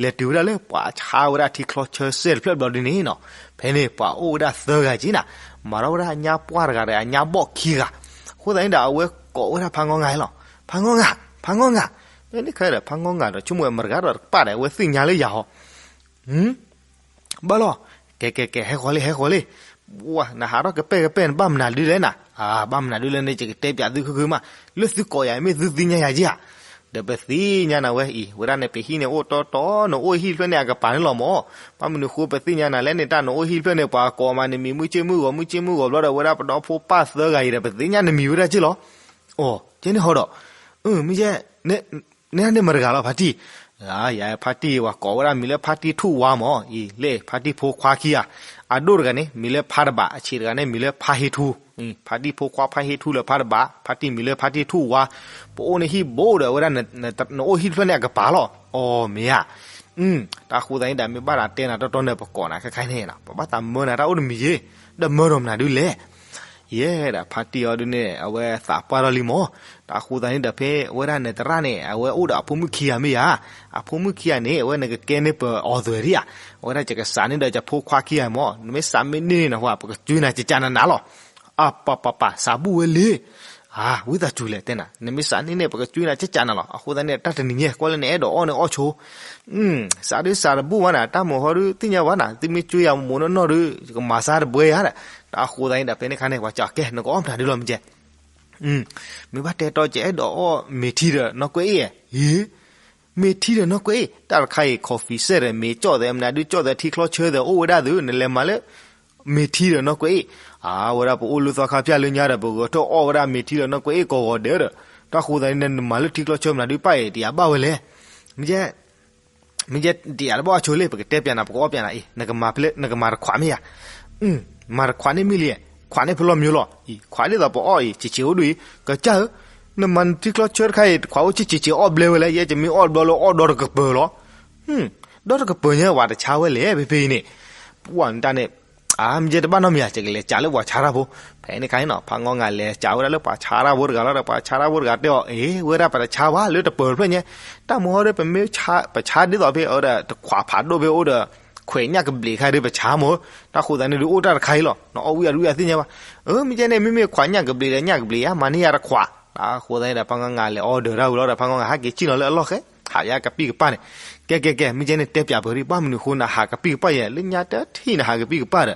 လဲၤတုၤဝဲဒၣ်လၢပှၤဆါဝဲဒၣ်ထံချီဆၢစဲၣ်တဖျၢၣ်ဘျီဒ်န့ၣ်နီၤ. ဖဲန့ၣ် ပှၤအိၣ်ဝဲဒၣ်သၢဂၤက့ၤနၤ, မၤထီၣ်ဝဲဒၣ်ညၣ်ပှၢ်တဂၤဒီးအညၣ်ဘီၣ်ခံဂၤ. အဃိသတးန့ၣ်ဒီး အဝဲ ကိးဝဲဒၣ်ဖးငီငၤလီၤ. ဖးငီငၤ, ဖးငီငၤ. ဖဲန့ၣ်ခါဒီး ဖးငီငၤဒီးဆိကမိၣ်ဝဲ မတၤတဂၤဒီးတကပၤဒီး အဝဲသ့ၣ်ညါလၢယၤဟီ ဘၣ်လီၤ. ကဲ ကဲ ကဲ ဟဲဃီၤလံ ဟဲဃီၤလံ. နဟးထီၣ်ကပဲၢ်ကပဲၢ်န့ၣ် ဘၣ်မနုၤဒုလဲၣ်နၤ. ဘၣ်မနုၤဒုလဲၣ်န့ၣ် ယကတဲပၠးသုခုခုမး, လၢသုကိးယၤမ့ၢ်သုသ့ၣ်ညါယၤက့ဧါ. ဒီးပသ့ၣ်ညါနၤဝဲအံၤ, ဝဲဒၣ်န့ၣ် ပဟံၣ်န့ၣ်အိၣ်တီတီ, နအိၣ်ဟံၣ်ဖျၢၣ်န့ၣ်အကပၤန့ၣ်လီၤမၢ်. ဘၣ်မနုၤဃိပသ့ၣ်ညါနၤလဲၣ်န့ၣ်, တၢ်နအိၣ်ဟံၣ်ဖျၢၣ်န့ၣ် ပှၤကိးမးနမံၤမုၢ်ဆ့ၣ်မုၢ်ဂီၤဘျီဒီး ဝဲဒၣ်ပဒီဖိပၢ်သၢဂၤအံၤဒီး ပသ့ၣ်ညါနမံၤဝဲဒၣ်က့လီၤ. အိ, ကဲန့ၣ်ဟီဒီး, မ့ၢ်ယဲ, န့ၣ်န့ၣ်မတၤတဂၤလီၤ ဖါတံၢ်. ယဖါတံၢ် ပှၤကိးဝဲဒၣ်မံၤလၢဖါတံၢ်ထူၣ်ဝါမၢ်အံၤ, လၢဖါတံၢ်ဖိခွါခံဂၤ, အဒိၣ်တဂၤန့ၣ် မံၤလၢဖါတဘး, အဆံးတဂၤန့ၣ် မံၤလၢဖါဟ့ထူ. ဖါတံၢ်ဖိခွါဖါဟ့ထူလၢဖါတဘး, ဖါတံၢ်မံၤလၢဖါတံၢ်ထူၣ်ဝါ. ပအိၣ်န့ၣ်ဟံၣ်ဘိဒီး အဝဲဒၣ်နအိၣ်ဟံၣ်ဖျၢၣ်န့ၣ်အကပၤလီၤ. အိ, မ့ၢ်ဧါ. တၢ်ဃိသတးန့ၣ်ဒီး မ့ၢ်ဘၣ်သးတဲနၤတီတီန့ၣ် ပကိးနၤခဲခါန့ၣ်, ပဘၣ်သးမၢနၤတၢ်အိၣ်တမံၤယ့, ဒီးမၢဒီးမနုၤဒုလဲၣ်. ယဲဒၣ်ဖါတံၢ်အီၤဒုန့ၣ် အဝဲသးပှၢ်ထီၣ်လံမၢ်. တၢ်ဃိသတးန့ၣ်ဒီး ဖဲဝဲဒၣ်နသရၣ်န့ၣ် အဝဲအိၣ်ဒီးအဖိမုၣ်ခံဂၤမ့ၢ်ဧါ. အဖိမုၣ်ခံဂၤန့ၣ် အဝဲနကကဲန့ၢ်ပအီၤသွဲၣ်ဒံးဧါ. အဝဲဒၣ်ယကစးန့ၢ်ဒီးယဖိခွါခံဂၤမၢ်, နမ့ၢ်စးမ့ၢ်န့ၢ်န့ၣ်ဟီ ပကကွံနၤကကနနၤလီၤ. အပပပ, စးဘူၣ်ဝဲလံ. ဝံသးစူၤလဲၣ်တဲနၤ, နမ့ၢ်စးန့ၢ်န့ၣ် ပကကွံနၤကကနၤလီၤ. အဃိသတးန့ၣ် တၢ်တနံၤညါ ကွၢ်လၢနအဲၣ်ဒိးအီၣ်န့ၣ်အီၣ်ဆိ စးဒုစးတဘူၣ်ဘၣ်နၤ, တၢ်မုၢ်ဟီဒုသ့ၣ်ညါဘၣ်နၤ, သုမ့ၢ်ကွံယၤမိၢ်နီၢ်နီၢ်ဒု ယကမၤစၢ်တဘှဲယၤဒီး. တၢ်ဃိသတးန့ၣ်ဒီး ဖဲန့ၣ်ခါန့ၣ် ပှၤကကဲ နကအီၣ်မနုၤဒုလီၤမ့ၢ်ကဲ. မ့ၢ်ဘၣ်တဲတီယအဲၣ်ဒိးအီၣ်မ့ၤထံဒီးနီၢ်ကွဲအ့ၣ်. မ့ၤထံဒီးနီၢ်ကွဲအ့ၣ်, တၢ်တခါအံၤ coffee စဲဒီး မ့ၤကၠီၣ်သဲး မနုၤဒုကၠီၣ်သဲး ထံချီဆၢသဲး အိၣ်ဝဲဒၣ်သု နလဲၤမၤလၢ မ့ၤထံဒီးနီၢ်ကွဲအ့ၣ်. အဝဲဒၣ်ပအိၣ်လၢသီခါဖၠၣ်လၢညါဒီး ပဂဲၤထီၣ်အီၣ်ဝဲဒၣ်မ့ၤထံဒီးနီၢ်ကွဲအ့ၣ်ကိးဂီၤဒဲးဒီး, တၢ်ဃိသတးန့ၣ် နမၤလၢထံချီဆၢမနုၤဒုပၣ်အံၤ တယာ်ဘၣ်ဝဲလဲၣ်. မ့ၢ် မ့ၢ်ယဲတယာ်တဘၣ်အီၣ်ဆိလံ ပကတဲပျးနၤ ပကအီၣ်ပျးနၤအံၤ, နကမၤဖဲလဲၣ် နကမၤတခွးမ့ၢ်ဧါ. မၤတခွးန့ၣ်မ့ၢ်လံ, ခွးန့ၣ်ဖဲလီၤမ့ၢ်လီၤအံၤ, ခွးဒ်သိးပအီၣ်အံၤ ဆံးဆံးအိၣ်ဒုအံၤ, ကစၢ်ဧၢ, နမၤနထံချီဆၢတခါအံၤ တခွးအိၣ်ဆံးဆံးဆံးအီၣ်ဘျဲဝဲလဲၣ်, ယဲယမ့ၢ်အီၣ်ဘျီလၢအီၣ်ဒီတကပၤလီၤ. ဒီတကပၤညါ ပှၤတဆါဝဲလဲၣ် ဖဲဖဲအံၤန့ၣ်, ပှၢ်နတၢ်န့ၣ်, အါ မ့ၢ်ယဲတဘၣ်နီတမံၤဧါ, ယကလဲၤစးလၢပှၤဆါတၢ်ဖိ. ဖဲန့ၣ်ခါန့ၣ်နီၤ ဖးငီငၤလဲၤစးဝဲဒၣ်လၢပှၤဆါတၢ်ဖိတဂၤလီၤဒီး ပှၤဆါတၢ်ဖိတဂၤတဲအီၤ, အ့ ဝဲဒၣ်ပတဆါဘၣ်လၢတပၤတဖျၢၣ်ညါ, တၢ်မုၢ်ဟီဒီး ပမ့ၢ် ပဆါဒ်သိးဖဲအဝဲဒၣ်တခွးဖးဒိၣ်ဖဲအိၣ်ဒီး ခွဲးညၣ်ကဘျံးခါဒီးပဆါမၢ်, တၢ်ဃိသတးန့ၣ်ဒုးအိၣ်တၢ်တခါအံၤလီၤ, နအီၣ်ဝံၣ်အဒုးအသ့ၣ်ညါဘၣ်. အၢ မ့ၢ်ယဲန့ၣ် မ့မ့ၢ်ခွးညၣ်ကဘျံးဒီးညၣ်ကဘျံးဧါ မၤန့ၢ်ယၤတခွး. တၢ်ဃိသတးန့ၣ်ဒီး ဖးငီငၤလဲၤ order တၢ်ဝံၤလီၤဒီး ဖးငီငၤဟးက့ၤဆ့ၣ်နီၤလၢအလီၢ်ဃဲ ဟးယါကပံၣ်ကပၢ်န့ၣ်, ကဲကဲကဲ မ့ၢ်ယဲန့ၣ် တဲပျးပှၤဒ် ဘၣ်မနုၤဃိနဟးကပံၣ်ကပၢ်ယဲ လၢညါတထံၣ်နဟးကပံၣ်ကပၢ်ဒီး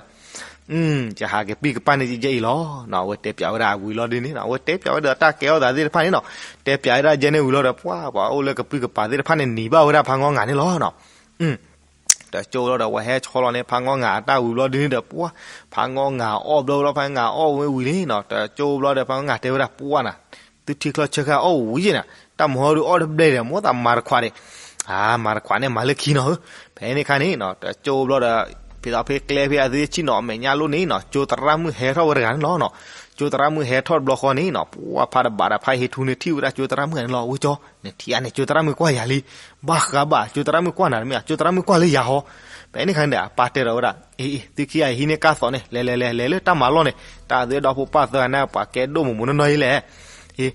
ယဟးကပံၣ်ကပၢ်န့ၣ်ယဲအံၤလီၤ. အဝဲတဲပျးဝဲဒၣ်ဝံၤလီၤဒ်န့ၣ်နီၤ အဝဲတဲပျးဝဲဒၣ်တၢ်ကဲထီၣ်သးသ့ၣ်တဖၣ်န့ၣ်နီၤ, တဲပျးဝဲဒၣ်ယဲန့ၣ်ဝံၤလီၤဒီး ပှၤ ပှၤအိၣ်လၢကပံၣ်ကပၤသ့ၣ်တဖၣ်န့ၣ် နံၤဘၣ်ဝဲဒၣ်ဖးငီငၤန့ၣ်လီၤနီၤ. တကၠိလီၤဒီး ပှၤဟဲဆီလီၤန့ၣ် ဖးငီငၤအတၢ်ဝံၤဘျီဒ်န့ၣ်ဒီး ပှၤ ဖးငီငၤအီၣ်ဘျီဘျီ ဖးငီငၤအီၣ်ဝဲဝံၤန့ၣ်နီၤ တကၠိဘျီဒီး ဖးငီငၤတဲဝဲဒၣ် ပှၢ်နၤ သုထံချီဆၢခါအီၣ်ဝံၤယဲနၤ တၢ်မုၢ်ဟီဒုးအီၣ်တဘျဲၣ်ဒီး မိၢ်သးမၤတခွးဒီး အါ မၤတခွးန့ၣ် မၤလၢခံနီၤဧၢ. ဖဲန့ၣ်ခါန့ၣ်နီၤ တကၠိဘျီဒီး ဖဲသးဖဲကျဲဖဲအသုဆ့ၣ်နီၤအမဲာ်ညါလိန့ၣ်နီၤ ကၠိသရၣ်မုၣ်ဟဲထီၣ်ဝဲတဂၤန့ၣ်လီၤနီၤ. ကၠိသရၣ်မုၣ်ဟဲထီၣ်တဘျီဃီန့ၣ်နီၤ ပှၤဖးတဘးဒီးဖးဟ့ထူန့ၣ် ထံၣ်ဝဲဒၣ်ကၠိသရၣ်မုၣ်န့ၣ်လီၤ ဝဲကၠီ နထံၣ်ဧါန့ၣ် ကၠိသရၣ်မုၣ်ကွၢ်ယၤလံ ဘၣ်ဃးဘၣ် ကၠိသရၣ်မုၣ်ကွၢ်နၤတမ့ၢ် ကၠိသရၣ်မုၣ်ကွၢ်လၢယၤဟီ. ဖဲန့ၣ်ခါန့ၣ်ဒီး အပၢ်တဲဒီးဝဲဒၣ် အ့ အ့ သုခံဂၤအံၤဟံးန့ၢ်ကါသိးန့ၣ် လဲၤလဲၤလဲၤလဲၤလၢတၢ်မၤလီၢ်န့ၣ် တၢ်အသုဒီဖိပၢ်သၢဂၤန့ၣ် ပှၤကဲဒိၣ်မုၢ်မုၢ်နီၢ်နီၢ်အံၤလဲၣ်. အ့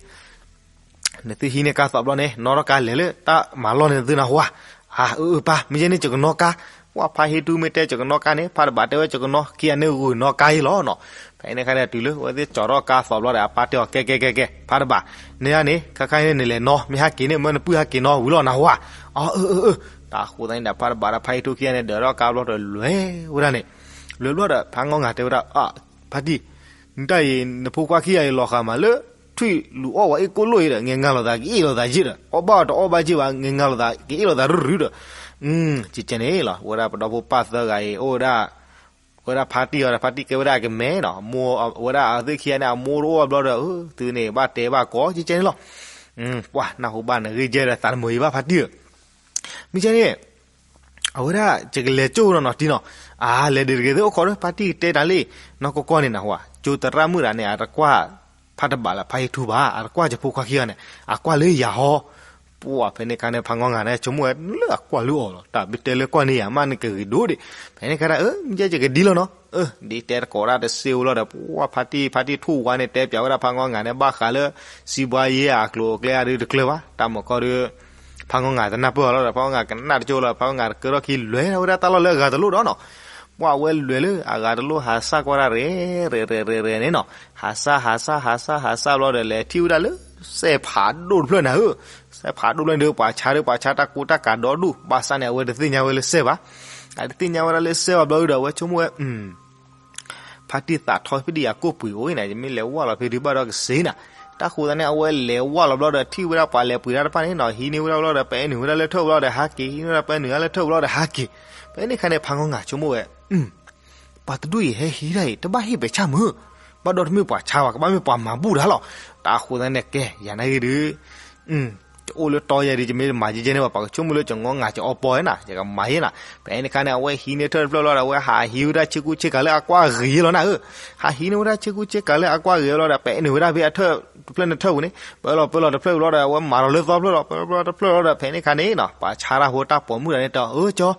နသုဟံးန့ၢ်ကါသိးဘျီန့ၣ် နီၣ်ထီၣ်ကါလဲၤလၢတၢ်မၤလီၢ်န့ၣ်သုနၢ်ဟူဧါ. အၢ အၢ ပၢ် မ့ၢ်ယဲန့ၣ် ယကနီၣ်ကါ. ပှၤဖးဟ့ထူမ့ၢ်တဲယကနီၣ်ကါန့ၣ် ဖးတဘးတဲဝဲယကနီၣ် ခံဂၤန့ၣ်ဂုာ်နီၣ်ကါအံၤလီၤနီၤ. ဖဲန့ၣ်ခါန့ၣ် တုၤလၢအဝဲသ့ၣ်ကၠီၤထီၣ်ကါသိးဘျီဒီး အပၢ်တဲအီၤ ကဲကဲကဲကဲ ဖးတဘး န့ၣ်ဧါန့ၣ် ခဲခါန့ၣ် နလဲၤနီၣ် မ့ၢ်ဟဲက့ၤန့ၣ် မၢနပုၢ်ဟဲက့ၤနီၣ်ဝံၤလီၤနၢ်ဟူဧါ. အၢ အၢ အၢ တၢ်ဃိသတးန့ၣ်ဒီး ဖးတဘးဒီးဖးဟ့ထူခံဂၤန့ၣ် ဒၢးထီၣ်ကါဘျီဒီးလွဲၤဝဲဒၣ်န့ၣ်. လွဲၤဘျီဒီး ဖးငီငၤတဲဝဲဒၣ် ဖါတံၢ် နတၢ်အံၤ နဖိခွါခံဂၤအံၤလီၤဃာ်မးလၢ ထွံၣ်လူၤအီၣ်ဝဲအ့ၣ်ကိၣ်လိၣ်အံၤဒီး ငဲၤငါလိာ်သးကအ့ၣ်လိာ်သးယ့ၢ်ဒီး အီၣ်ဘၣ်အီၤတအီၣ်ဘၣ်က့ၢ်ဘၣ် ငဲၤငါလိာ်သးကအ့ၣ်လိာ်သးရုရုဒီး ကကဲန့ၣ်လီၤ. ဝဲဒၣ်ပဒီဖိပၢ်သၢဂၤအံၤ အိၣ်ဝဲဒၣ် ဝဲဒၣ်ဖါတံၢ်အီၤဒီး ဖါတံၢ်ကဲဝဲဒၣ်အကမဲနီၤ အဝဲဒၣ်အဝဲသ့ၣ်ခံဂၤန့ၣ် အမိၢ်တအိၣ်ဘျီဒီး သုန့ၣ်ဘၣ်တဲဘၣ်ကိးကကဲန့ၣ်လီၤ. ပှၤနၢ်ဟူဘၣ်နဂ့ၢ်ယဲဒီး သးတမုာ်အံၤဘၣ်ဖါတံၢ်ဧၢ မ့ၢ်ကဲန့ၣ် အဝဲဒၣ်ယကလဲၤကၠိၣ်နီၤနီၤတံၢ်နီၤ အါ လဲၤဒ်တဂ့ၤသ့ၣ်အိၣ်ခိးဒီး ဖါတံၢ်တဲတၢ်လံ နီၢ်ကီၢ်ကီၢ်န့ၣ်နၢ်ဟူဧါ ကၠိသရၣ်မုၣ်တဂၤန့ၣ် အတကွၢ် ဖးတဘးလၢဖးဟ့ထူဘၣ် အတကွၢ်ယဖိခွါခံဂၤန့ၣ် အကွၢ်လၢယၤဟီ ပှၤဖဲန့ၣ်ခါန့ၣ် ဖးငီငၤန့ၣ် ဆိကမိၣ်ဝဲလၢအကွၢ်လၢအီၤလီၤ တၢ်မ့ၢ်တဲလၢကွၢ်န့ၢ်ယၤမးန့ၣ်ကဂ့ၤဒိၣ်ဒံး ဖဲန့ၣ်ခါဒၣ် အၢ မ့ၢ်ယဲယကဒ်လီၤနီၤ အၢ ဒ်တဲတကိးဒၣ်တစ့ဝဲလီၤဒီး ပှၤဖါတံၢ် ဖါတံၢ်ထူၣ်ဝါန့ၣ် တဲပျးဝဲဒၣ်ဖးငီငၤန့ၣ် ဘၣ်ဃးလၢ စံးဘှါယဲအကျိၤအကျဲအဒုးတကျၢၤဘၣ် တၢ်မုၢ်ကီၢ်ဒုး ဖးငီငၤတနၢ်ပၢၢ်အီၤလီၤဒီး ဖးငီငၤကနၣ်တကၠိလီၤ ဖးငီငၤတကၢထီၣ်ခံလွဲၤဝဲဒၣ်တၢ်လီၢ်လၢအဂၤတလိၣ်ဒီးနီၤ ပှၢ်ဝဲလဲၤလၢအဂၤတလိၣ်ဟးစၢ်ကွၢ်တၢ်ရဲၣ်ရဲၣ်ရဲၣ်ရဲၣ်န့ၣ်နီၤ, ဟးစၢ်ဟးစၢ်ဟးစၢ်ဟးစၢ်ဘျီဒီး လဲၤထံၣ်ဝဲဒၣ်လၢ စဲးဖးဒိၣ်တဖျၢၣ်နၤဧၢ, စဲးဖးဒိၣ်တဖျၢၣ်န့ၣ်ဒီး ပှၤဆါဒီးပှၤဆါတၢ်ကူတၢ်ကၤဒီဒူၣ်, ဘၣ်ဆၣ်န့ၣ် အဝဲတသ့ၣ်ညါဝဲလၢစဲးဘၣ်, အတသ့ၣ်ညါဝဲဒၣ်လၢစဲးဘၣ်ဘျီဒီး အဝဲဆိကမိၣ်ဝဲ ဖါတံၢ်သးထီဖဲဒံးယၤကိၣ်ပှ့ၤအိၣ်အံၤန့ၣ် ယမ့ၢ်လဲၤဝၢ်လီၤဖဲဒုးဘၣ်ဒီးကစ့နၤ, တၢ်ဃိသတးန့ၣ် အဝဲလဲၤဝၢ်လီၤဘျီဒီး ထံၣ်ဝဲဒၣ်ပှၤလဲၤပှ့ၤတၢ်တဖၣ်န့ၣ်နီၤ, ဟံးန့ၢ်ဝဲဒၣ်ဘျီဒီး ပအဲၣ်နုာ်ဝဲဒၣ်လၢထၢၣ်ဘျီဒီးဟးက့ၤ, ဟံးန့ၢ်ဝဲဒၣ်ပအဲၣ်နုာ်ဝဲဒၣ်လၢထၢၣ်ဘျီဒီးဟးက့ၤ, ဖဲန့ၣ်ခါန့ၣ် ဖါငီငၤဆိကမိၣ်ဝဲ ပှၤတဒူၣ်အံၤဟဲဟံးတၢ်အံၤ တဘၣ်ဟ့ၣ်ပဲာ်ဆၣ်မုၢ်, ဘၣ်ဒီးတမ့ၢ်ပှၤဆါဘၣ် ကဘၣ်မ့ၢ်ပှၤမၤဘူၣ်တၢ်လီၤ, တၢ်ဃိသတးန့ၣ် ကဲ ယၤနာ်ဂ့ၤဒုး ယအိၣ်လၢတီယဲဒုး ယမ့ၢ်တမၤယဲယဲန့ၣ်ဘၣ် ပှၤကဆိကမိၣ်လၢယငီငၤကအီပီဧါနၤ, ယကမၤယဲနၤ, ဖဲန့ၣ်ခါန့ၣ် အဝဲဟံးန့ၢ်ထၢၣ်တဖျၢၣ်ဘျီဒီး အဝဲဟးဟံးဝဲဒၣ်ဆ့ကူဆ့ကၤလၢအကွၢ်ဂ့ၤလီၤနၤဧၢ, ဟးဟံးန့ၢ်ဝဲဒၣ်ဆ့ကူဆ့ကၤလၢအကွၢ်ဂ့ၤဘျီဒီး ပအဲၣ်နုာ်ဝဲဒၣ်ဖဲအထၢၣ်တဖျၢၣ်န့ၣ်ထၢၣ်ပူၤန့ၣ် ပၢလီၤပၢလီၤတဖျၢၣ်ဘျီဒီး အဝဲမၤလီၤလၢသီဖျၢၣ်လီၤ ပၢလီၤပၢလီၤတဖျၢၣ်ဘျီဒီး ဖဲန့ၣ်ခါန့ၣ်နီၤ ပှၤဆါတၢ်ဖိတၢ်ပိာ်မုၣ်တဂၤန့ၣ်တဲအၢကၠီ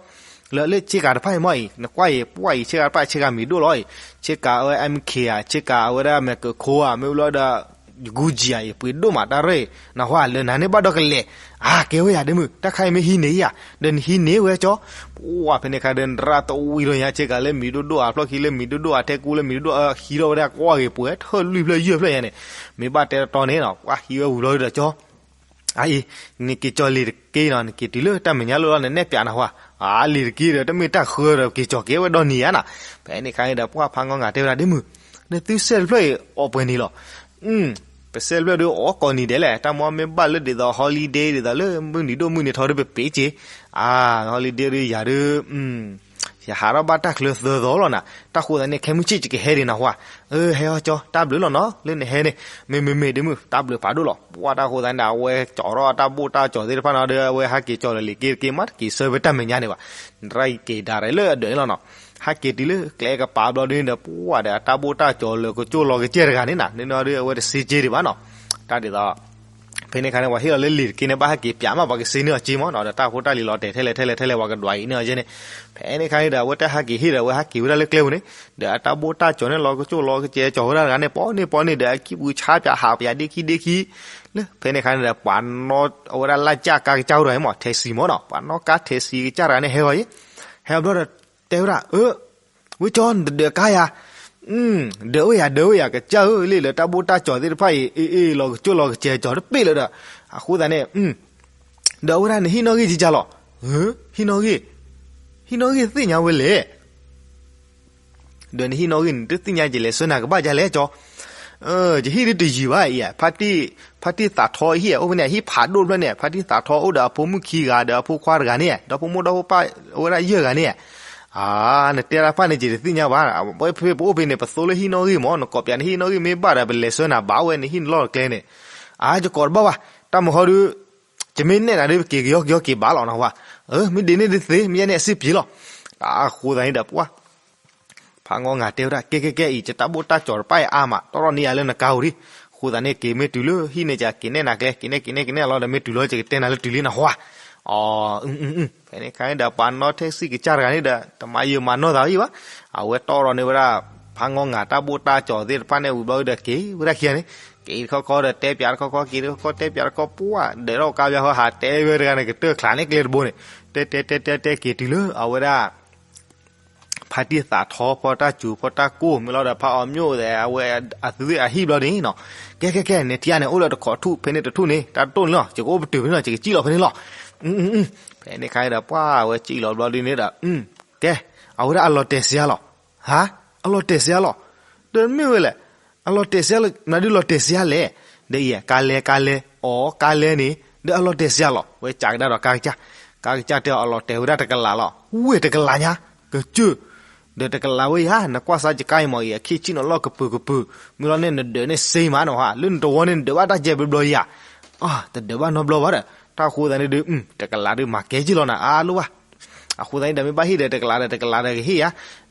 လၢလၢဆ့ကၤတဖၣ်အံၤမ့ၢ်အံၤ နကွၢ်အံၤ ပှၢ်အံၤ ဆ့ကၤတဖၣ် ဆ့ကၤမံၤဒိၣ်လီၤအံၤ, ဆ့ကၤအဝဲ MK ဧါ, ဆ့ကၤအဝဲဒၣ် Michael Kors ဧါ, မ့ၢ်ဘျီဒီး Gucci ဧါအံၤ ပှ့ၤဒိၣ်မးတၢ်ရဲၣ်အံၤ, နဟါ လၢနၤန့ၣ်ဘၣ်ဒီးကလဲၤ, အါကဲဝဲယၤဒ့မုၢ် တၢ်ခါအံၤမ့ၢ်ဟံးန့ၢ်ယၤ, ဒီးနဟံးန့ၢ်ဝဲကၠီ, ပှၢ်ဖဲန့ၣ်ခါဒီး နရၣ်တဝံၤလီၤညါ ဆ့ကၤလၢမံၤဒိၣ်ဒိၣ်ဧါ ဖျီၣ်ခံလၢမံၤဒိၣ်ဒိၣ်ဧါ ထဲကူလၢမံၤဒိၣ်ဒိၣ် ဟံးထီၣ်ဝဲဒၣ်ကွၢ်ဂ့ၤပှဲၤ ထၢၣ်လွံၢ်ဖျၢၣ်ယဲၢ်ဖျၢၣ်ညါန့ၣ်, မ့ၢ်ဘၣ်တဲတတီန့ၣ်နီၤ ပှၢ်ဟံးဝဲဝံၤဘျီဒီးကၠီ အအံၤ နက့ၤကၠီလံာ်တက့ၢ်နီၤ နက့ၤတုၤလၢတၢ်မဲာ်ညါလၢလီၤ နနဲၣ်ပၠးနဟါ, အါလံာ်တက့ၢ်ဒီး တမ့ၢ်တၢ်ဃၢဒီးက့ၤကၠီၤက့ၤဝဲဒီးနံၤဧါနီၤ, ဖဲန့ၣ်ခါန့ၣ်ဒီး ပှၢ်ဖါငီငၤတဲဝဲဒၣ်ဒ့မုၢ်, နသုစဲးတဖျၢၣ်အံၤ အီၣ်ပှဲၤနံၤလီၤ, ပစဲးတဖျၢၣ်ဒီးအီၣ်ကိးနံၤဒဲးလဲၣ် တၢ်မ့ၢ်မ့ၢ်ဘၣ်လၢဒ်သိး holiday ဒ်သိးလၢမုၢ်နံၤဒိၣ်မုၢ်နံၤထီဒီးပပ့ၤက့ၤ, အါ holiday ဒီးယၤဒီး ယဟးထီၣ်ဘၣ်တၢ်ချၢသၢသီလီၤနၤ, တၢ်ဃိသတးန့ၣ် ခဲမုၢ်ဆ့ၣ်ယကဟဲဒံးနဟါ, အၢ ဟဲအီၤကၠီ တၢ်ဘျုးလီၤနီၤ လၢနဟဲန့ၣ်, မ့မ့မ့ၢ်ဒ့မုၢ် တၢ်ဘျုးဖးဒိၣ်လီၤ, ပှၢ်တၢ်ဃိသတးန့ၣ် အဝဲကၠီၤထီၣ်တၢ်ဘိၣ်တၢ်ကၠီၤသ့ၣ်တဖၣ်နီၤဒီး အဝဲဟဲက့ၤကၠီၤလၢလံာ်က့တက့ၢ် မ့ၢ်တက့ၤဆၢဖဲတၢ်မဲာ်ညါန့ၣ်ဘၣ်, နရၣ်က့ၤဒၣ်ရဲၣ်လၢအဒၢးန့ၣ်လီၤနီၤ, ဟဲက့ၤတုၤလၢကျဲကပၤဘျီဒ်န့ၣ်ဒီး ပှၢ်ဒီးအတၢ်ဘိၣ်တၢ်ကၠီၤလၢကကၠိၢ်လီၤကစဲၢ်တဂၤန့ၣ်နၤ န့ၣ်ဒီးအဝဲတစ့က့ၤဒံးဘၣ်နီၤ, တၢ်ဒ်သိး ဖဲန့ၣ်ခါန့ၣ် ပှၤဟ့ၣ်လီၤလၢလံာ်တက့ၢ်န့ၣ် ဘၣ်ဟဲက့ၤပၠးမး ပှၤကစ့န့ၢ်အီၤက့မးနီၤ ဒီးတၢ်ဖိတၢ်လံၤလီၤတဲာ်ထဲလဲၣ်ထဲလဲၣ်ထဲလဲၣ် ပှၤကဒွးအံၤန့ၢ်အီၤက့န့ၣ်, ဖဲန့ၣ်ခါန့ၣ်ဒီး အဝဲတၢ်ဟဲက့ၤဟ့ၣ်ဒီး အဝဲဟဲက့ၤဝဲဒၣ်လၢကျဲပူၤန့ၣ်, ဒီးအတၢ်ဘိၣ်တၢ်ကၠီၤန့ၣ် လီၤကကၠိၢ်လီၤကစဲၢ်ကၠီၤဝဲဒၣ်တဂၤန့ၣ် ပီန့ၢ်ပီန့ၢ်ဒီး အခံပူၤဆါပၠးဟးပၠးဒ့ခံဒ့ခံ, လၢဖဲန့ၣ်ခါန့ၣ်ဒီး ပှၤနီၣ်အဝဲဒၣ်လၢကၠၢ်ကါကစၢ်ဝဲဒၣ်မး ထဲးစံၤမးနီၤ ပှၤနီၣ်ကါထဲးစံၤကစၢ်တဂၤန့ၣ် ဟဲဂီၤယံၤ, ဟဲအဘျီဒီး တဲဝဲဒၣ် အၢ ဝဲကၠီ နတဒၢးကါယၤ, ဒၢးဝဲယၤ ဒၢးဝဲယၤ ကစၢ်ဧၢ လၢလၢတၢ်ဘိၣ်တၢ်ကၠီၤသ့ၣ်တဖၣ်အံၤ အ့ၣ် အ့ၣ် လီၤကကၠိၢ်လီၤကစဲၢ်ကၠီၤတပ့ၢ်လၢၤဒီး, အဃိသတးန့ၣ် ဒီးအဝဲဒၣ်နဟံၣ်နီၣ်ဂံၢ်ကကၢ်လီၤ, ဟံၣ်နီၣ်ဂံၢ်, ဟံၣ်နီၣ်ဂံၢ်သ့ၣ်ညါဝဲလဲၣ် ဒီးနဟံၣ်နီၣ်ဂံၢ်န့ၣ် တသ့ၣ်ညါကလဲၤဆှၢနၤကဘၣ်ကလဲၣ်ကၠီ, ယဟံၣ်ဒ်တယံၤဘၣ်အံၤ, ဖါတံၢ်သးထီအဟံၣ် အိၣ်ဖဲန့ၣ် အဟံၣ်ဖးဒိၣ်တဖျၢၣ်န့ၣ် ဖါတံၢ်သးထီအိၣ်ဒီးအဖိမုၣ်ခံဂၤ ဒီးအဖိခွါတဂၤန့ၣ် ဒီဖိမိၢ်ဒီဖိပၢ်အိၣ်ဝဲဒၣ်ယဲၢ်ဂၤန့ၣ်, အါ နတဲတၢ်တဖၣ်န့ၣ် ယတသ့ၣ်ညါဘၣ်, ဖဲပအိၣ်ဖဲန့ၣ် ပသိလၢဟံၣ်နီၣ်ဂံၢ်မး နကိးပၠးနဟံၣ်နီၣ်ဂံၢ်မ့ၢ်ဘၣ်ဒီး ပလဲၤဆှၢနၤဘၣ်ဝဲ နဟံၣ်နလီၢ်တကျဲန့ၣ်, အါ ယကိးတဘၣ်ဘၣ်, တၢ်မဟီဒုး ယမ့ၢ်နဲၣ်နၤဒ်ပက့ၤကယီကယီက့ၤဘၣ်လီၤနဟါ, မ့ၢ်ဒ်န့ၣ်ဒ်သ့ မ့ၢ်ယဲန့ၣ်အစ့ပျ့ၤလီၤ, အဃိသတးန့ၣ်ဒီးပှၢ် ဖးငီငၤတဲဝဲဒၣ် ကဲကဲကဲအံၤ ယတၢ်ဘိၣ်တၢ်ကၠီၤတဖၣ်အံၤအါမး တီၢ်ထီၣ်န့ၢ်ယၤလၢနကါဧိၤဒံး, အဃိသတးန့ၣ် က့ၤမ့ၢ်တုၤလၢဟံၣ်န့ၣ် ယက့ၤနဲၣ်နၤကျဲ က့ၤနဲၣ်က့ၤနဲၣ်က့ၤနဲၣ်လီၤဒီး မ့ၢ်တုၤလီၤ ယကတဲနၤလၢတုၤလံနဟါ, အ ဖဲန့ၣ်ခါန့ၣ်ဒီး ပှၤနီၣ်ထဲးစံၤကစၢ်တဂၤန့ၣ်ဒီး တမၤယၢၤမၤနီၢ်သးအံၤဘၣ်, အဝဲတီၢ်ထီၣ်န့ၢ်ဝဲဒၣ် ဖးငီငၤတၢ်ဘိၣ်တၢ်ကၠီၤသ့ၣ်တဖၣ်န့ၣ်ဝံၤဘျီဒီး က့ၤဝဲဒၣ်ခံဂၤန့ၣ်, က့ၤတခီခီဒီးတဲပၠးတခီခီ က့ၤတခီခီတဲပၠးတခီ ပှၢ်ဒၢးထီၣ်ကါပၠးဃီ ဟးတဲဝဲတဂၤန့ၣ် ကတၢၢ်ချးန့ၢ်ကျဲတဘိန့ၣ်, တဲတဲတဲတဲတဲက့ၤတုၤလၢအဝဲဒၣ် ဖါတံၢ်သးထီဖီတၢ်စူၤဖီတၢ်ကိၢ် မ့ၢ်လီၤဒီး ဖးအီၤမျိၣ်သဲး အဝဲအသုသ့ၣ်အဟံၣ်ဘျီဒ်န့ၣ်နီၤ, ကဲကဲကဲ နထံၣ်န့ၣ် အိၣ်လၢတခိးထူၣ်ဖဲန့ၣ်တထူၣ်န့ၣ် တၢ်တိၢ်န့ၣ်လီၤ ယကအိၣ်ပတုာ်ဖဲန့ၣ်လီၤ ယကစံၣ်လီၤဖဲန့ၣ်လီၤ, ဖဲန့ၣ်ခါဒီး ပှၢ်ဝဲစံၣ်လီၤဘျီဒ်န့ၣ်ဒီး ကဲ အဝဲဒၣ်အလီၤတဲာ်စ့ဧါလီၤ, ဟါ, အလီၤတဲာ်စ့ဧါလီၤ, ဒီးမ့ၢ်ဝဲလဲၣ်, အလီၤတဲာ်စ့ဧါလီၤ မနုၤဒ်လီၤတဲာ်စ့ဧါလဲၣ်, ဒီးအံၤ ကါလဲကါလဲ အီ ကါလဲန့ၣ် ဒီးအလီၤတဲာ်စ့ဧါလီၤ ဝဲကးကဒါဒီးကါကစၢ်, ကါကစၢ်တဲအီၤအလီၤတဲာ်ဝဲဒၣ်တကလးလီၤ, ဝ့ၢ်တကလးညါ, ကစၢၢ်, ဒီးတကလးဝဲယါ နကွၢ်စါယကါအံၤမ့ၢ်အံၤ အခံဆံၣ်နီၤလီၢ်ကပၢၤကပၢၤ, မ့ၢ်လီၤန့ၣ် နဒၢးန့ၣ်စ့မးနီၤဟါ လၢနတဝီန့ၣ် နဒၢးဘၣ်တၢ်ကဲဘျီဘျီယါ, တဒၢးဘၣ်နီတဘျီဘၣ်ဒီး တၢ်ဃိသတးန့ၣ်ဒီး တကလးဒီးမၤကဲက့ၤလီၤနၤ အါလိၣ်ဘၣ် အဃိသတးန့ၣ်ဒီး မ့ၢ်ဘၣ်ဟ့ၣ်ဒီးတကလးဒီး တကလးဒီးကဟ့ၣ်ယါ,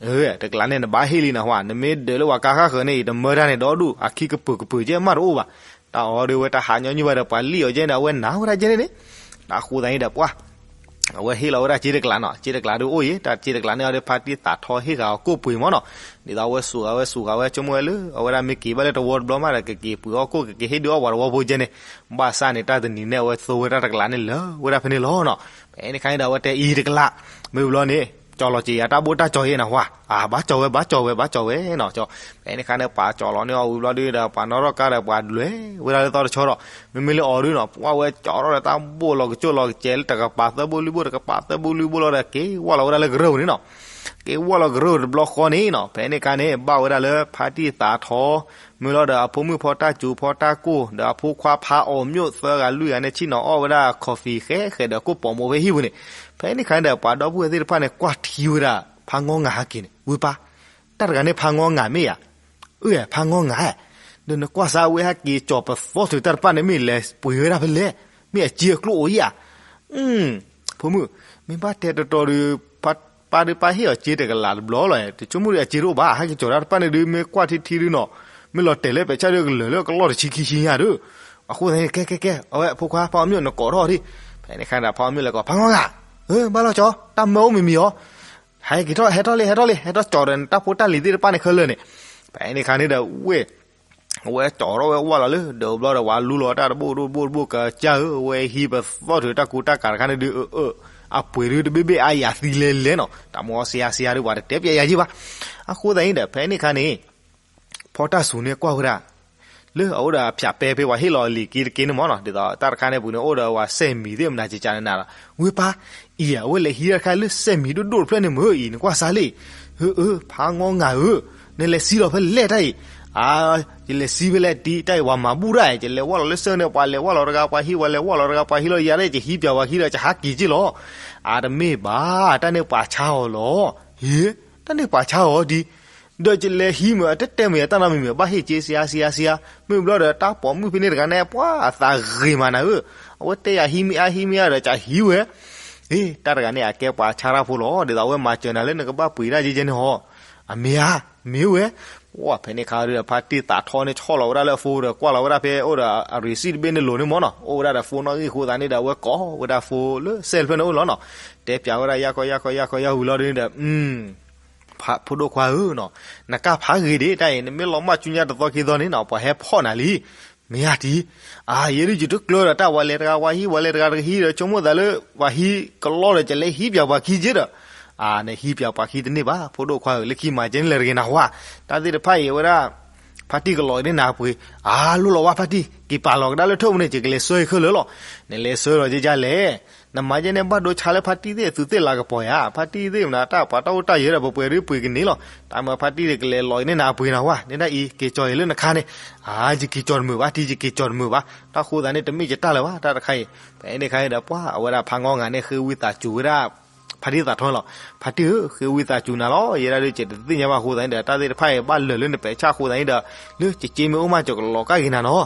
တကလးန့ၣ်နဘၣ်ဟ့ၣ်လံနဟါ နမ့ၢ်ဒၢးလၢပှၤကါဃၣ်ဃၢၤန့ၣ် ယတမၢတၢ်န့ၣ်ဒီဒူၣ် အခံကပၢၤကပၢၤကဲမးတအိၣ်ဘၣ်, တၢ်အီၤဒီးဝဲတၢ်ဟးညီနုၢ်ဘၣ်ဒီး ပှၤလံၣ်အီၤကဲန့ၣ် အဝဲနာ်ဝဲဒၣ်ကဲန့ၣ်န့ၣ်, တၢ်ဃိသတးန့ၣ်ဒီးပှၢ် အဝဲဟ့ၣ်လီၤဝဲဒၣ်စ့တကလးနီၤ စ့တကလးဒီးအိၣ်ယံၤ တၢ်စ့တကလးန့ၣ်အီၤဒီး ဖါတံၢ်သးထီဟ့ၣ်ဃာ်အီၤကိၣ်ပှ့ၤမးနီၤ, ဒ်သိးအဝဲစူးဃာ်ဝဲစူးဃာ်ဝဲ ဆိကမိၣ်ဝဲလၢ အဝဲဒၣ်မ့ၢ်က့ၤဘၣ်လၢတဝီတဘျီမးဒီး ကက့ၤပှ့ၤအီၣ်ကိၣ် ကက့ၤဟ့ၣ်ဒုးအီၣ်ပှၤတဝီဖိကဲန့ၣ်, ဘၣ်ဆၣ်န့ၣ် တၢ်တနံၤန့ၣ် အဝဲသိဝဲဒၣ်တကလးန့ၣ်လၢဝဲဒၣ်ဖဲန့ၣ်လီၤနီၤ, ဖဲန့ၣ်ခါန့ၣ်ဒီး အဝဲတဲအံၤတကလး, မ့ၢ်ဘျီန့ၣ် ကၠီလီၤက့ၤယၤတၢ်ဘိၣ်တၢ်ကၠီယဲနၤဝါ, အဘၣ်ကၠီဝဲ ဘၣ်ကၠီဝဲ ဘၣ်ကၠီဝဲနီၤ. ဖဲန့ၣ်ခါန့ၣ် ပှၤကၠီလီၤန့ၢ်အီၤဝံၤဘျီဒုဒီး ပှၤနီၣ်ထီၣ်ကါဒီး ပှၤလဲၤဝဲဒၣ်လၢသီတဆီဒီး မ့မ့ၢ်လၢအီၤဒုနီၤ ပှၤဝဲကၠီထီၣ်ဒီးတၢ်ဘိၣ်လီၤကကၠိၣ်လီၤကကဲးလၢတကပၤသၢဘိၣ်လွံၢ်ဘိၣ် တကပၤသၢဘိၣ်လွံၢ်ဘိၣ်လီၤဒီး က့ၤဝဲလီၤဝဲဒၣ်လၢကရၢၢ်ပူၤန့ၣ်နီၤ. က့ၤဝဲလီၤကရၢၢ်တဘျီဃီန့ၣ်နီၤ ဖဲန့ၣ်ခါန့ၣ် ဘၣ်ဝဲဒၣ်လၢဖါတံၢ်သးထီ မ့ၢ်လီၤဒီးအဖိမုၣ်ဖီတၢ်စူၤဖီတၢ်ကိၢ် ဒီးအဖိခွါဖါအီၤမျိးသၢဂၤလွံၢ်ဂၤန့ၣ် ဆ့ၣ်နီၤအီၣ်ဝဲဒၣ် coffee ဃဲဃဲဒီးကိၣ်ပိာ်မိၣ်ဖဲဟံၣ်ပူၤန့ၣ်. ဖဲန့ၣ်ခါန့ၣ်ဒီး ပှၤဒီပုၢ်ဝဲၢ်သ့ၣ်တဖၣ်န့ၣ် ကွၢ်ထံဝဲဒၣ် ဖါငီငၤဟဲက့ၤန့ၣ် ဝံၤပၢ် တၢ်တဂၤန့ၣ်ဖါငီငၤမ့ၢ်ဧါ. အၢ ဖါငီငၤ ဒီးနကွၢ်စၢ်ဝဲဟဲက့ၤကၠီၤပသီထုးတၢ်တဖၣ်န့ၣ် မ့ၢ်လဲၤပှ့ၤဝဲဒၣ်ဖဲလဲၣ်, မ့ၢ်အစ့အကျိၣ်အိၣ်ဧါ. အ ဖိမုၣ်, မ့ၢ်ဘၣ်တဲတတီၤဒီး ပၢ်ဒုးပၢ်ဟ့ၣ်အီၤစ့တကလးတဘျီလီၤ. တဆိကမိၣ်ဒီးအစ့တအိၣ်ဘၣ်, ဟဲက့ၤကၠီၤတၢ်တဖၣ်န့ၣ်ဒုး မ့ၢ်ကွၢ်ထံထံဒုနီၤ, မ့ၢ်လီၤတဲာ်လၢပဆၣ်ဒုကလၢာ်လၢကလီၢ်တဆံခံဆံညါဒု. အဃိသတးန့ၣ် ကဲကဲကဲ အဝဲဖိခွါဖါအီၤမျိး နကိးထီၣ်ဒံး. ဖဲန့ၣ်ခါန့ၣ်ဒီး ဖါအီၤမျိးလဲၤကိး ဖါငီငၤ, အၢ ဘၣ်လီၤကၠီ, တၢ်မၢအိၣ်မံၤမံၤအီၤ, ဟဲက့ၤထီၣ် ဟဲထီၣ်လံ ဟဲထီၣ်လံ ဟဲထီၣ်ကၠီၤဒီးနတၢ်ဖိတၢ်လံၤသ့ၣ်တဖၣ်န့ၣ်ခဲလၢာ်န့ၣ်. ဖဲန့ၣ်ခါန့ၣ်ဒီး ဝဲ အဝဲကၠီၤထီၣ်ဝဲဝဲလီၤလၢ ဒီးဘျီဒီး ပှၤလူလီၤတၢ်တဘိၣ်တဘိၣ်တဘိၣ် ကစၢ်ဧၢ, အဝဲဟံးပသီၣ်ထုးတၢ်ကူတၢ်ကၤတခါန့ၣ်ဒုး အ အပှ့ၤဒုးတဘ့ၣ်ဘ့ၣ်အါယၤသံလဲၤလဲၤနီၤ, တၢ်မ့ၢ်အီစ့အါစ့အါဒုး ပှၤတတဲပျဲယၤယံၣ်ဘၣ်. အဃိသတးန့ၣ်ဒီး ဖဲန့ၣ်ခါန့ၣ် ဖီတၢ်စူၤန့ၣ်ကွၢ်ဝဲဒၣ် လၢအအိၣ်ဒီးအဖၠးပဲဖဲပှၤဟ့ၣ်လီၤအလံာ်က့တက့န့ၣ်မ့ၢ်နီၤ, ဒ်သိးတၢ်တခါန့ၣ်ပူၤန့ၣ် အိၣ်ဒီးပှၤစဲးမံၤသ့ၣ်မနၤကကနၤဒီး ဝ့ၢ်ပၢ်, အံၤ အဝဲလဲၤဟံးတၢ်တခါလၢစဲးမံၤဒိၣ်ဒိၣ်တဖျၢၣ်န့ၣ်မ့ၢ်အံၤ နကွၢ်စၢ်လံ. အၢ အၢ ဖါငီငၤဧၢ, နလဲၤစံလီၤဖဲလဲၣ်တၢ်အံၤ. အါ ယလဲၤစံဖဲလဲၣ်တံၤ တၢ်အံၤပှၤမၤဘူၣ်တၢ်အံၤ ယလဲၤဝဲလီၤလၢစၢန့ၣ် ပှၤလဲၤဝဲလီၤတဂၤ ပှၤဟံးဝဲလဲၤဝဲလီၤတဂၤ ပှၤဟံးလီၤယၤဒီး ယဟံးပၠးပှၤခံဒီး ယဟးက့ၤက့ၢ်လီၤ. အါ တမ့ၢ်ဘၣ်, တၢ်န့ၣ်ပှၤဆါအီၤလီၤ. ဟ့ တၢ်န့ၣ်ပှၤဆါအီၤဒံး ဒီးယလဲၤဟံးမ့ၢ် တတဲမ့ၢ်တၢ်နီတမံၤမ့ၢ် ဘၣ်ဟ့ၣ်က့ၤစံအါစံအါစံအါ, မ့ၢ်ဘျီဒီးတၢ်ပိာ်မုၣ်ဖဲန့ၣ်တဂၤန့ၣ် ပှၤအသးဂ့ၤမးနၤဧၢ, အဝဲတဲယၤဟံးမ့ၢ်အါဟံးမ့ၢ်အါဒီး ကဟံးဝဲ. အ့ တၢ်တဂၤန့ၣ် အကဲပှၤဆါတၢ်ဖိလီၤ, ဒ်သိးအဝဲမၤစၢၤနၤလၢနကဘၣ်ပှ့ၤတၢ်ကဲကဲန့ၣ်ဟီ, အမ့ၢ်ဧါ, မ့ၢ်ဝဲ. ဝဲဖဲန့ၣ်ခါဒီး ဖါတံၢ်သးထီန့ၣ် ဆီၣ်လီၤဝဲဒၣ်လၢအ phone ဒီး ကွၢ်လီၤဝဲဒၣ်ဖဲအိၣ်ဒီးအ receipt တဘ့ၣ်န့ၣ်လိၤန့ၣ်မ့ၢ်နီၤ, အိၣ်ဝဲဒၣ်ဒီး phone နီၣ်ဂံၢ်အဃိသတးန့ၣ်ဒီး အဝဲကိးဝဲဒၣ် phone လၢစဲးတဖျၢၣ်န့ၣ်အိၣ်လီၤနီၤ, တဲပၠးဝဲဒၣ်ယၢ်ခီယၢ်ခီယၢ်ခီယၢ်ဝံၤလီၤဒ်န့ၣ်ဒီး ဖိဒိၣ်ခွါဧၢနီၤ, နကၢ်ဖးဂ့ၤဒံးတၢ်အံၤ နမ့ၢ်လီၤမၢ်ဆူညါတသီခံသီန့ၣ်နီၤ ပှၤဟဲဖီၣ်နၤလံ. မ့ၢ်ဧါတံၤ, အါ ယဲဒုးယတကျၢၤဒီးတၢ် ပှၤလဲၤတဂၤပှၤဟံး ပှၤလဲၤတဂၤတဟံးဒီး ဆိကမိၣ်သးလၢ ပှၤဟံးကလီဒီး ကလဲၤဟံးပၠးပှၤခံက့ဒီး, အါ နဟံးပၠးပှၤခံတန့ၢ်ဘၣ် ဖိဒိၣ်ခွါဧၢ, လၢခံမၤကဲန့ၣ်လဲၤတဂ့ၤနၤဝါ, တၢ်သ့ၣ်တဖၣ်အံၤဝဲဒၣ် ဖါတံၢ်ကလီၤအံၤန့ၣ်နၤပှ့ၤ, အါ လိၣ်လီၤဝါဖါတံၢ် က့ၤပာ်လီၤကဒါလၢထၢၣ်ပူၤန့ၣ် ယကလဲၤဆှၢအံၤခဲလၢာ်လီၤ, နလဲၤဆှၢလီၤက့ၤကလဲၣ် နမၤကဲန့ၣ်ဘၣ်ဒိဆါလၢဖါတံၢ်သ့ၣ် သူးသ့ၣ်လၤကပီၤယါ, ဖါတံၢ်သ့ၣ်မနုၤတၢ်ပှၤတၢ်အိၣ်တၢ်ယၢၤဒီး ပှဲၤပှဲၤဒ်ပှ့ၤကန့ၢ်လီၤ, တၢ်မၤဖါတံၢ်ကလဲၤလီၤအံၤန့ၣ်နၤပှ့ၤနၤဝါ, န့ၣ်ဒၣ်အံၤ က့ၤကၠီၤအံၤလၢနခါန့ၣ်, အါ ယက့ၤကၠီၤတမုာ်ဘၣ် တံၤ ယက့ၤကၠီၤတမုာ်ဘၣ်, တၢ်ဃိသးန့ၣ် တမ့ၢ်ယတၢ်လၢၤဘၣ် တၢ်တခါအံၤ, ဖဲန့ၣ်ခါအံၤဒီး ပှၤအဝဲဒၣ်ဖါငီငၤန့ၣ် ဃ့ဝံသးစူၤဝဲဒၣ် ဖါတံၢ်သးထီလီၤ, ဖါတံၢ်ဧၢ ဃ့ဝံသးစူၤနၤလီၤ, ယဲဒၣ်ဒုး ယတသ့ၣ်ညါဘၣ်အဃိသတးန့ၣ်ဒီး တၢ်သ့ၣ်တဖၣ်အံၤဘၣ်လၢာ်လၢနပဲာ်ဆၣ်အဃိသတးန့ၣ်ဒီး လၢယစ့မ့ၢ်အိၣ်မး ယကလီၤကၢ်က့ၤနၤနီၤ,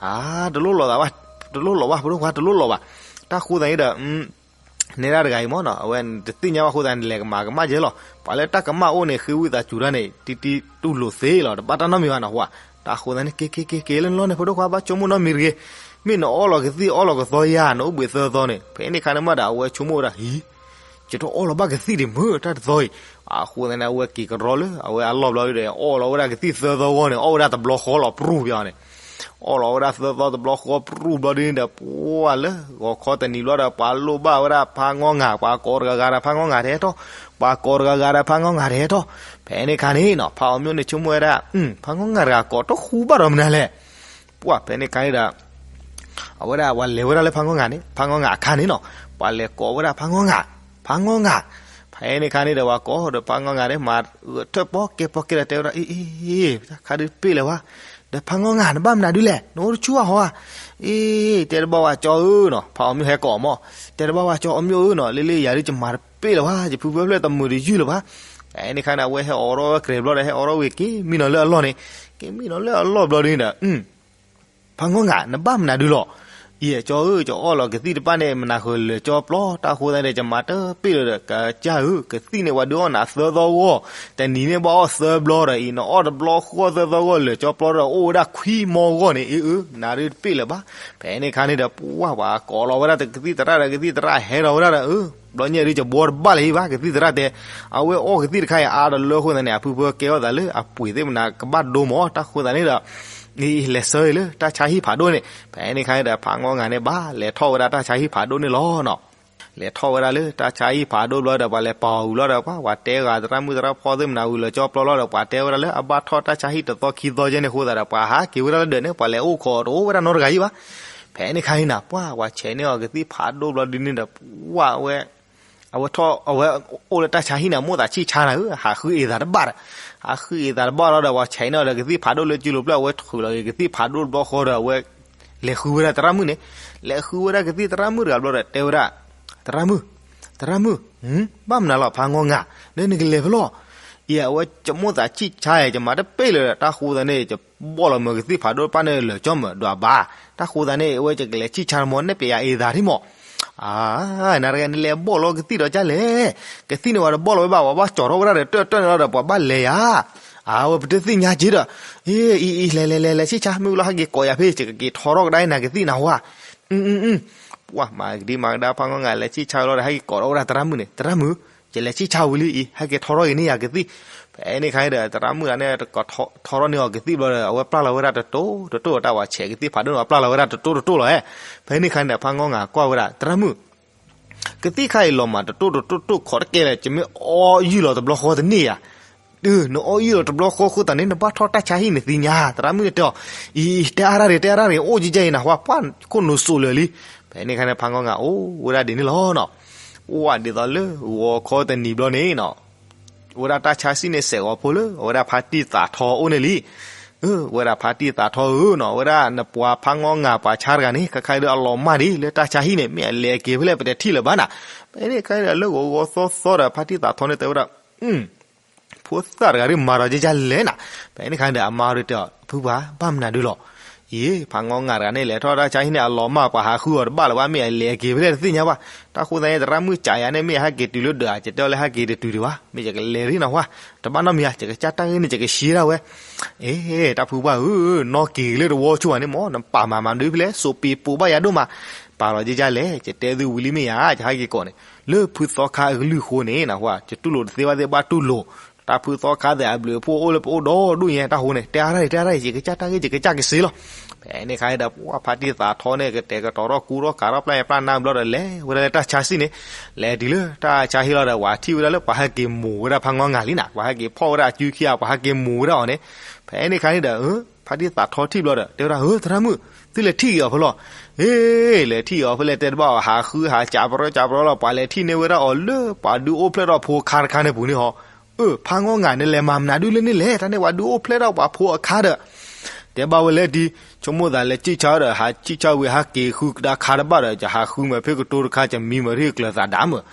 အါ တလိၣ်လီၤသးဘၣ်, တလိၣ်လီၤဘၣ် ဖိဒိၣ်ခွါ တလိၣ်လီၤဘၣ်, တၢ်ဃိသတးန့ၣ်ဒီး နဲဒၣ်တဂၤအံၤမ့ၢ်နီၤ အဝဲတသ့ၣ်ညါဘၣ်အဃိသတးန့ၣ် လဲၤကမၤကမၣ်ကဲလီၤ, ပှၤလၢတၢ်ကမၣ်အိၣ်န့ၣ် ဃ့ဝံသးစူၤတၢ်န့ၣ် တံၤတံၤတူၢ်လိာ်သ့လီၤ တဘၣ်တၢ်နီတမံၤဘၣ်နီၤဝါ, တၢ်ဃိသတးန့ၣ် က့ၤက့ၤက့ၤက့ၤလၢနလီၢ်န့ၣ် ဖိဒိၣ်ခွါ ဘၣ်ဆိကမိၣ်နီတမံၤတဂ့ၤ, မ့ၢ်နအီၣ်လီၤကသံၣ်အီၣ်လီၤကသီယါ နအိၣ်ဘှံးသၢသီန့ၣ် ဖဲန့ၣ်ခါန့ၣ်မးဒီး အဝဲဆိကမိၣ်ဝဲဒၣ် ဟံ ယတအီၣ်လီၤဘၣ်ကသံၣ်ဒံးမ့ၢ်တၢ်တသီအံၤ, အဃိသတးန့ၣ် အဝဲက့ၤကရီလၢ အဝဲအလီၢ်ဘျီဒုဒီး အီၣ်လီၤဝဲဒၣ်ကသံၣ်သၢသီဂီၢ်န့ၣ် အီၣ်ဝဲဒၣ်တဘျီဃီလီၤ ပြူၢ်ပၠီန့ၣ်, အီၣ်လီၤဝဲဒၣ်သၢသီတဘျီဃီပြူၢ်ဘျီဒုန့ၣ်ဒီး ပှၤလၢဂီၤခီတနံၤဘျီဒီး ပှၤလိၣ်ဘၣ်ဝဲဒၣ်ဖါငီငၤ ပှၤကိးတဂၤဂၤဒီးဖါငီငၤတဟဲထီၣ်, ပှၤကိးတဂၤဂၤဒီးဖါငီငၤတဟဲထီၣ်, ဖဲန့ၣ်ခါန့ၣ်နီၤ ဖါအီၤမျိးန့ၣ်ဆိကမိၣ်ဝဲဒၣ် ဖါငီငၤတဂၤကိးတဃူဘၣ်ဒီးမနုၤလဲၣ် ပှၤဖဲန့ၣ်ခါန့ၣ်ဒီး အဝဲဒၣ်ပှၤလဲၤဝဲဒၣ်လၢဖါငီငၤန့ၣ် ဖါငီငၤအခါန့ၣ်နီၤ, ပှၤလဲၤကိးဝဲဒၣ်ဖါငီငၤ, ဖါငီငၤ, ဖဲန့ၣ်ခါန့ၣ်ဒီးပှၤကိးဒီးဖါငီငၤန့ၣ် မၤထၢၣ်ပီၣ်ကဲပီၣ်ကဲဒီးတဲဝဲဒၣ် အ့ အ့ တၢ်ခါဒုးတပ့ၢ်လၢၤဘၣ်, ဒီးဖါငီငၤ နဘၣ်မနုၤဒုလဲၣ် နအိၣ်တဆူၣ်အဟီဧါ, အ့ တဲတဘၣ်ဝဲကၠီဧၢနီၤ ဖါအီၤမျိးဟဲကိးအီၤမး, တဲတဘၣ်ဝဲကၠီအီၤမျိးဧၢနီၤ လၢလၢယၤဒုးယမၤတပ့ၢ်လၢၤဘၣ် ယဖုဖၢဖျၢၣ်တမုာ်တယုၢ်လၢၤဘၣ်, ဖဲန့ၣ်ခါန့ၣ် အဝဲဟဲအိးထီၣ်ဝဲကြဲးဘျီဒီး ဟဲအိးထီၣ်ဝံၤက့ၤမံနီၤလၢအလီၢ်န့ၣ်, က့ၤမံနီၤလၢအလီၢ်ဘျီဒုန့ၣ်ဒီး ဖါငီငၤ နဘၣ်မနုၤဒုလီၤ, ယဲကၠီဧၢ ယအီၣ်လီၤကသံၣ်တဖၣ်န့ၣ် မနၤဃၢၤလၢာ်ကၠီပျီ တၢ်ဃိသတးန့ၣ် ယမၤတပ့ၢ်လၢၤဒီး ကစၢ်ဧၢ ကသံၣ်န့ၣ် ပှၤဒုးအီၣ်နၤသၢသီဂီၢ်, တနံၤန့ၣ်ဘၣ်အီၣ်သၢဘျီဒီးအံၤ နအီၣ်တဘျီဃီသၢသီဂီၢ် လၢာ်ကၠီပျီဒီး အိၣ်ဝဲဒၣ်ခွံမီဂီၢ်န့ၣ် အ့ အၢ နၤဒုးတပ့ၢ်လၢၤဘၣ်, ဖဲန့ၣ်ခါန့ၣ်ဒီး ပှၤပှၤကိးလီၤဝဲဒၣ်ကသံၣ်သရၣ်ဒီး ကသံၣ်သရၣ်ဟဲလီၤဝဲဒၣ်ဒီး အၢ ဘျီညါဒုး ယဘှီတဘၣ်လၢၤဘၣ် ကသံၣ်သရၣ်တဲ, အဝဲအီၣ်ကသံၣ်တခါအံၤ အါတလၢအဃိသတးန့ၣ် အဖုဖၢကဲထီၣ်သးလၢအပှ့ၤသ့ၣ်မနၤကဘၣ်ဒိမး တၢ်ဃိသတးန့ၣ်ဒီး လဲၤဆၢအံၤလၢတၢ်ဆါဟံၣ်ဖးဒိၣ်န့ၣ်, ဖဲန့ၣ်ခါန့ၣ်ဒီး ဖါငီငၤန့ၣ်ဘၣ်လဲၤထီၣ်ဝဲဒၣ်တၢ်ဆါဟံၣ်ဖးဒိၣ်န့ၣ်လီၤနီၤ. လဲၤထီၣ်ဝဲဒၣ်လၢတၢ်ဆါဟံၣ်ဖးဒိၣ်ဘျီဒီး ပှၤလဲၤပာ်အီၤဝံၤလီၤဒီး ပှၤဝဲတဲဂၤသရၣ်မုၣ်သရၣ်ဖီသ့ၣ်မနၤဝံၤလီၤကၠီပျီလီၤဒီး ပှၤတဲဝဲဒၣ်လၢအဘၣ်ထီၣ်တၢ်ဆါဟံၣ်တသီခံသီကဲန့ၣ်အဃိသတးဒီး ပှၤဟးက့ၤဝဲဒၣ်လၢဒၢးန့ၣ် ပှၤလဲၤအိၣ်ခိးတအိၣ်ဝဲဒၣ်နီတဂၤအံၤဘၣ်. ဖဲန့ၣ်ခါအံၤန့ၣ် ပှၤဝဲဆဲးန့ၢ်အီၤကသံၣ်ဖးဒိၣ်ဘျီဒ်န့ၣ်ဒီး ပှၤဝဲ အဝဲထီၣ် အဝဲအိၣ်လၢတၢ်ဆါဟံၣ်န့ၣ် မိၣ်သးဆံၣ်ဆါနၤဧၢ, ဟးဃုအ့ၣ်သးတဘၣ်ဒီး ဟးဃုအ့ၣ်သးတဘၣ်လီၤဒီး ပှၤဆဲးန့ၢ်အီၤဒီးကသံၣ်ဖးဒိၣ်လၢစုလိၤဖျၢၣ် အဝဲထုးလီၤက့ၤကသံၣ်ဖးဒိၣ်တဘျီဃီဒီး အဝဲ လဲၤဃုဝဲဒၣ်သရၣ်မုၣ်န့ၣ်, လဲၤဃုဝဲဒၣ်ကသံၣ်သရၣ်မုၣ်တဂၤဘျီဒီး တဲဝဲဒၣ်, သရၣ်မုၣ်, သရၣ်မုၣ်, ဘၣ်မနုၤလီၤ ဖးငီငၤ, လၢနကလဲၤဖဲလဲၣ်, အံၤ အဝဲယမိၣ်သးဆံၣ်ဆါ ယမၤတပ့ၢ်လၢၤဒီး တၢ်ဃိသတးန့ၣ် ယဘီၣ်လီၤမၢကသံၣ်ဖးဒိၣ်တဖၣ်န့ၣ်လၢာ်ကၠီမၢဒွးဘၣ်, တၢ်ဃိသတးန့ၣ် အဝဲယကလဲၤဆံၣ်ဆါမၢ နဲၣ်ပျဲယၤအ့ၣ်သးဒ်မၢ် အါ, နၤတဂၤနလဲၤဘီၣ်လီၤကသံၣ်ဒီးကလဲၣ်, ကသံၣ်န့ၣ်ပှၤတဘီၣ်လီၤဝဲဘၣ် ပှၤဘၣ်ကၠီထီၣ်ဝဲဒၣ်ဒီး တၢၣ်တၢၣ်န့ၣ်လီၤဒီးပှၤဘၣ်လဲၤယၤ, အါ, ဝဲပတသ့ၣ်ညါက့ဒီး, အံၤ အံၤ လဲၤ လဲၤ လဲၤ လဲၤဆံၣ်ဆါ မ့ၢ်ဝံၤလီၤဟဲက့ၤကိးယၤဖဲ ယကက့ၤထီထီၣ်ကဒါအံၤနၤကသံၣ်နၢ်ဟူဧါ, ပှၤမၤကဒံမၤကဒါဖးငီငၤလဲၤဆံၣ်ဆါလီၤဒီး ဟဲက့ၤကိးထီၣ်ဝဲဒၣ်သရၣ်မုၣ်န့ၣ် သရၣ်မုၣ်, ယလဲၤဆံၣ်ဆါဝံၤလံအံၤ ဟဲက့ၤထီထီၣ်က့ၤန့ၢ်ယၤကသံၣ်, ဖဲန့ၣ်ခါန့ၣ်ဒီး သရၣ်မုၣ်တဂၤန့ၣ် ထီထီၣ်န့ၢ်အီၤကသံၣ်ဘျီဒီး အဝဲပျၢ်လီၤဝဲဒၣ်တတိၢ်တတိၢ်တၢ်ဝဲဆဲးကသံၣ်ဖးဒိၣ်န့ၣ် အပျၢ်လီၤဝဲဒၣ်တတိၢ်တတိၢ်လီၤဧါ, ဖဲန့ၣ်ခါန့ၣ်ဒီး ဖးငီငၤကွၢ်ဝဲဒၣ် သရၣ်မုၣ် ကသံၣ်ခါအံၤလီၤမၢ်တတိၢ်တတိၢ်တိၢ်ခီတကဲလဲၣ် ယမ့ၢ်အီယုၢ်လီၤတဘျီဃီတန့ၢ်ယၤ, နအီယုၢ်လီၤတဘျီဃီအဃိသတးန့ၣ် နဘၣ်ထီၣ်တၢ်ဆါဟံၣ်နသ့ၣ်ညါ, သရၣ်မုၣ်န့ၣ်တဲအီၤ, အံၤ တဲအါရၣ်ရ့ၣ် တဲအါရၣ်ရ့ၣ် အိၣ်ကဲကဲအံၤနၢ်ဟူဧါ ပှၤခိၣ်နူာ်စိးလၢာ်လံ, ဖဲန့ၣ်ခါန့ၣ် ဖးငီငၤအိၣ်ဝဲဒၣ်ဒ်န့ၣ်လီၤနီၤ, အိၣ်ဝဲဒၣ်ဒ်သိးလၢဂီၤခီတနံၤဘျီန့ၣ်နီၤ ဝဲဒၣ်တၢ်ဆါဟံၣ်န့ၣ်စဲးဂီၤဖိလၢ အဝဲဒၣ်ဖါတံၢ်သးထီအိၣ်န့ၣ်လံ, အဝဲဒၣ်ဖါတံၢ်သးထီဧၢနီၤ ဝဲဒၣ်နပှၤဖးငီငၤပှၤဆါတဂၤန့ၣ် ခါခါဒီးအလီၤမၢ်ဒံးလၢတၢ်ဆါဟံၣ်န့ၣ် မ့ၢ်အလဲၤအက့ၤဖဲလဲၣ် ပတထံၣ်လၢၤဘၣ်နၤ, ဖဲန့ၣ်ခါဒီးလၢဂီၤဂီၤသီသီဒီး ဖါတံၢ်သးထီန့ၣ်တဲဝဲဒၣ် ဖိသၣ်တဂၤဒ်မၤဒီးကဲကဲလဲၣ်နၤ, ဖဲန့ၣ်ခါဒီးအမါဒ်တဲအီၤ ဖုပှၤ ဘၣ်မနုၤဒုလီၤ, အံၤ ဖးငီငၤတဂၤန့ၣ် လဲၤထီၣ်တၢ်ဆါဟံၣ်န့ၣ် အလီၤမၢ်ပှၤဟးဃုအီၤတဘၣ်လၢၤဘၣ် မ့ၢ်အလဲၤအက့ၤဖဲလဲၣ်တသ့ၣ်ညါဘၣ်, တၢ်ဃိသတးန့ၣ် သရၣ်မုၣ်ကးယၤန့ၣ် မ့ၢ်အဟဲက့ၤတုၤလၢဒၢးဧါ ယတဲအီၤလၢဟဲက့ၤတတုၤဒံးဘၣ် မ့ၢ်ယကလဲၤရ့နၢ်ဟူဧါ, တဘၣ်နီတမံၤဧါ ယကစၢ်တၢ်ဂ့ၢ်န့ၣ် ယကရှဲဒၣ်ဝဲ အ့ တၢ်ဖုပှၢ်ဧၢ, နီၢ်က့ၤလၢတဝီဆိဘၣ်န့ၣ်မၢ် နပာ်မၤမၤဒုဖဲလဲၣ် စိးပ့ၤပိာ်ဘၣ်ယၤဒိၣ်မး, ပာ်လီၤကဲကဲလဲၣ် ယတဲသုဝံၤလံမ့ၢ်ယၤ ယဟဲက့ၤကိးန့ၣ် လၢဖုသီခါအကလုၢ်အဃိန့ၣ် နၢ်ဟူဧါ ယတူၢ်လိာ်တသ့ဘၣ်သ့ၣ်ဘၣ်တူၢ်လိာ်, တၢ်ဖုသီခါသ့ၣ်အဘျုးအဖှိၣ်အိၣ်လၢပအိၣ်ဒီဒူၣ်ညါ တၢ်ဃိန့ၣ် တဲအါရၣ်ရ့ၣ် တဲအါရၣ်ရ့ၣ် ယကစၢ်တၢ်ဂ့ၢ် ယကစၢ်ကစ့လီၤ, ဖဲန့ၣ်ခါဒီး ပှၤဖါတံၢ်သးထီန့ၣ် ကတဲာ်ကတီၤထီၣ်ကူထီၣ်ကးထီၣ်ပျၢ်ယပျၢ်နါဘျီဒီး လဲၤဝဲဒၣ်လၢတၢ်ဆါစံၣ်န့ၣ်, လဲၤတုၤလၢတၢ်ဆါဟံၣ်လီၤဒီး ပှၤထံၣ်ဝဲဒၣ်လၢပှၤဟဲက့ၤမိၤဝဲဒၣ်ဖးငီငၤလံနၤ, ပှၤဟဲက့ၤဖီၣ်ဝဲဒၣ်အစုခံဂၤ ပှၤဟဲက့ၤမိၤဝဲဒၣ်အီၤန့ၣ်, ဖဲန့ၣ်ခါန့ၣ်ဒီး ဖါတံၢ်သးထီထံၣ်ဘျီဒီး တဲဝဲဒၣ်ဧၢ သရၣ်မုၣ်, သုလဲၤထံၣ်က့ၤအီၤဖဲလဲၣ်, အ့ လဲၤထံၣ်က့ၤအီၤဖဲလဲၣ် တဲတဘၣ်အီၤ ဟးဃုဟးကးပရီကးပရီလီၤ ပှၤလဲၤထံၣ်န့ၢ်ဝဲဒၣ်အီၤလၢ ပှၤဒုးအိၣ်ဖျဲၣ်ထီၣ်ဖိအခါတခါန့ၣ်ပူၤန့ၣ်ဟီ အၢ ဖးငီငၤ နလဲၤမၤမနုၤဒုလၢန့ၣ်လဲၣ် တၢ်န့ၣ်ပှၤဒုးအိၣ်ဖျဲၣ်ထီၣ်ပှၤဖိအခါဒီး, တဲဘၣ်ဝဲလဲၣ်ဒ် ဆိကမိၣ်သးလဲၤဆံၣ်ဆါဒီး ဟးဆံၣ်ဆါဝံၤဟးက့ၤဃုကဒါခါတဘၣ်ဒီး ယဟးဃုမ့ၢ်ဖဲကတိၤတခါ ယမံမ့ၢ်ထံၣ်ကျၢၤသးဒၣ်မ့ၢ်,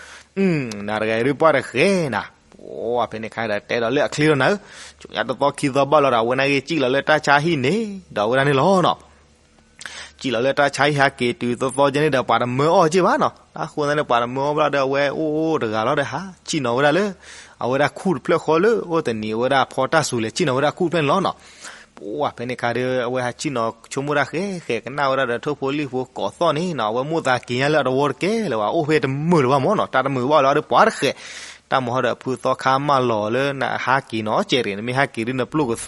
နၤတဂၤအံၤဒ်ပှၢ်တဃဲနၤ, ပှၤဖဲန့ၣ်ခါဒီး တဲဒီးလၢအချ့လီၤနၤဧၢ, ကၠိညါတသီခံသီဘၣ်လီၤဒီး အဝဲနာ်က့ၤစံၣ်လီၤလၢတၢ်ဆါဟံၣ်န့ၣ် ဒီးဝဲဒၣ်န့ၣ်လီၤနီၤ စံၣ်လီၤလၢတၢ်ဆါဟံၣ်ဟးက့ၤတုၤသီသီကဲန့ၣ်ဒီး ပှၤတမၢအီၣ်က့ၢ်ဘၣ်နီၤ, တၢ်ဃိသတးန့ၣ် ပှၤတမၢအီၣ်ဘၣ်ဒီး အဝဲအိၣ်တဂၤလီၤဒီး ဟးဆံၣ်နီၤဝဲဒၣ်လၢ အဝဲဒၣ်ခူၣ်တဖျၢၣ်ဃီလၢအိၣ်တနံၤ အဝဲဒၣ်ဖီတၢ်စူၤလဲၤဆံၣ်နီၤဝဲဒၣ်ခူၣ်တဖျၢၣ်န့ၣ်လီၤနီၤ, ပှၤဖဲန့ၣ်ခါဒီး အဝဲဟးဆံၣ်နီၤဆိကမိၣ်တၢ်ဃဲဃဲ ကနၣ်ဝဲဒၣ်ဒီး ထိၣ်ဖိလံၣ်ဖိကိးသီၣ်န့ၣ်နီၤ အဝဲမိၣ်သးက့ၤညါလၢအတဝီတကဲလၢၤဘၣ် အိၣ်ဖဲတမုာ်လၢၤဘၣ်မ့ၢ်နီၤ တၢ်တမုာ်ဘၣ်လၢၤဒီးပှၤတဃဲ တၢ်မၤဟီဒီးဖုသီခါမၢလီၤလၢနဟးက့ၤနီၤ ကဲရ့ၣ် နမ့ၢ်ဟးက့ၤဒ်နပျိၢ်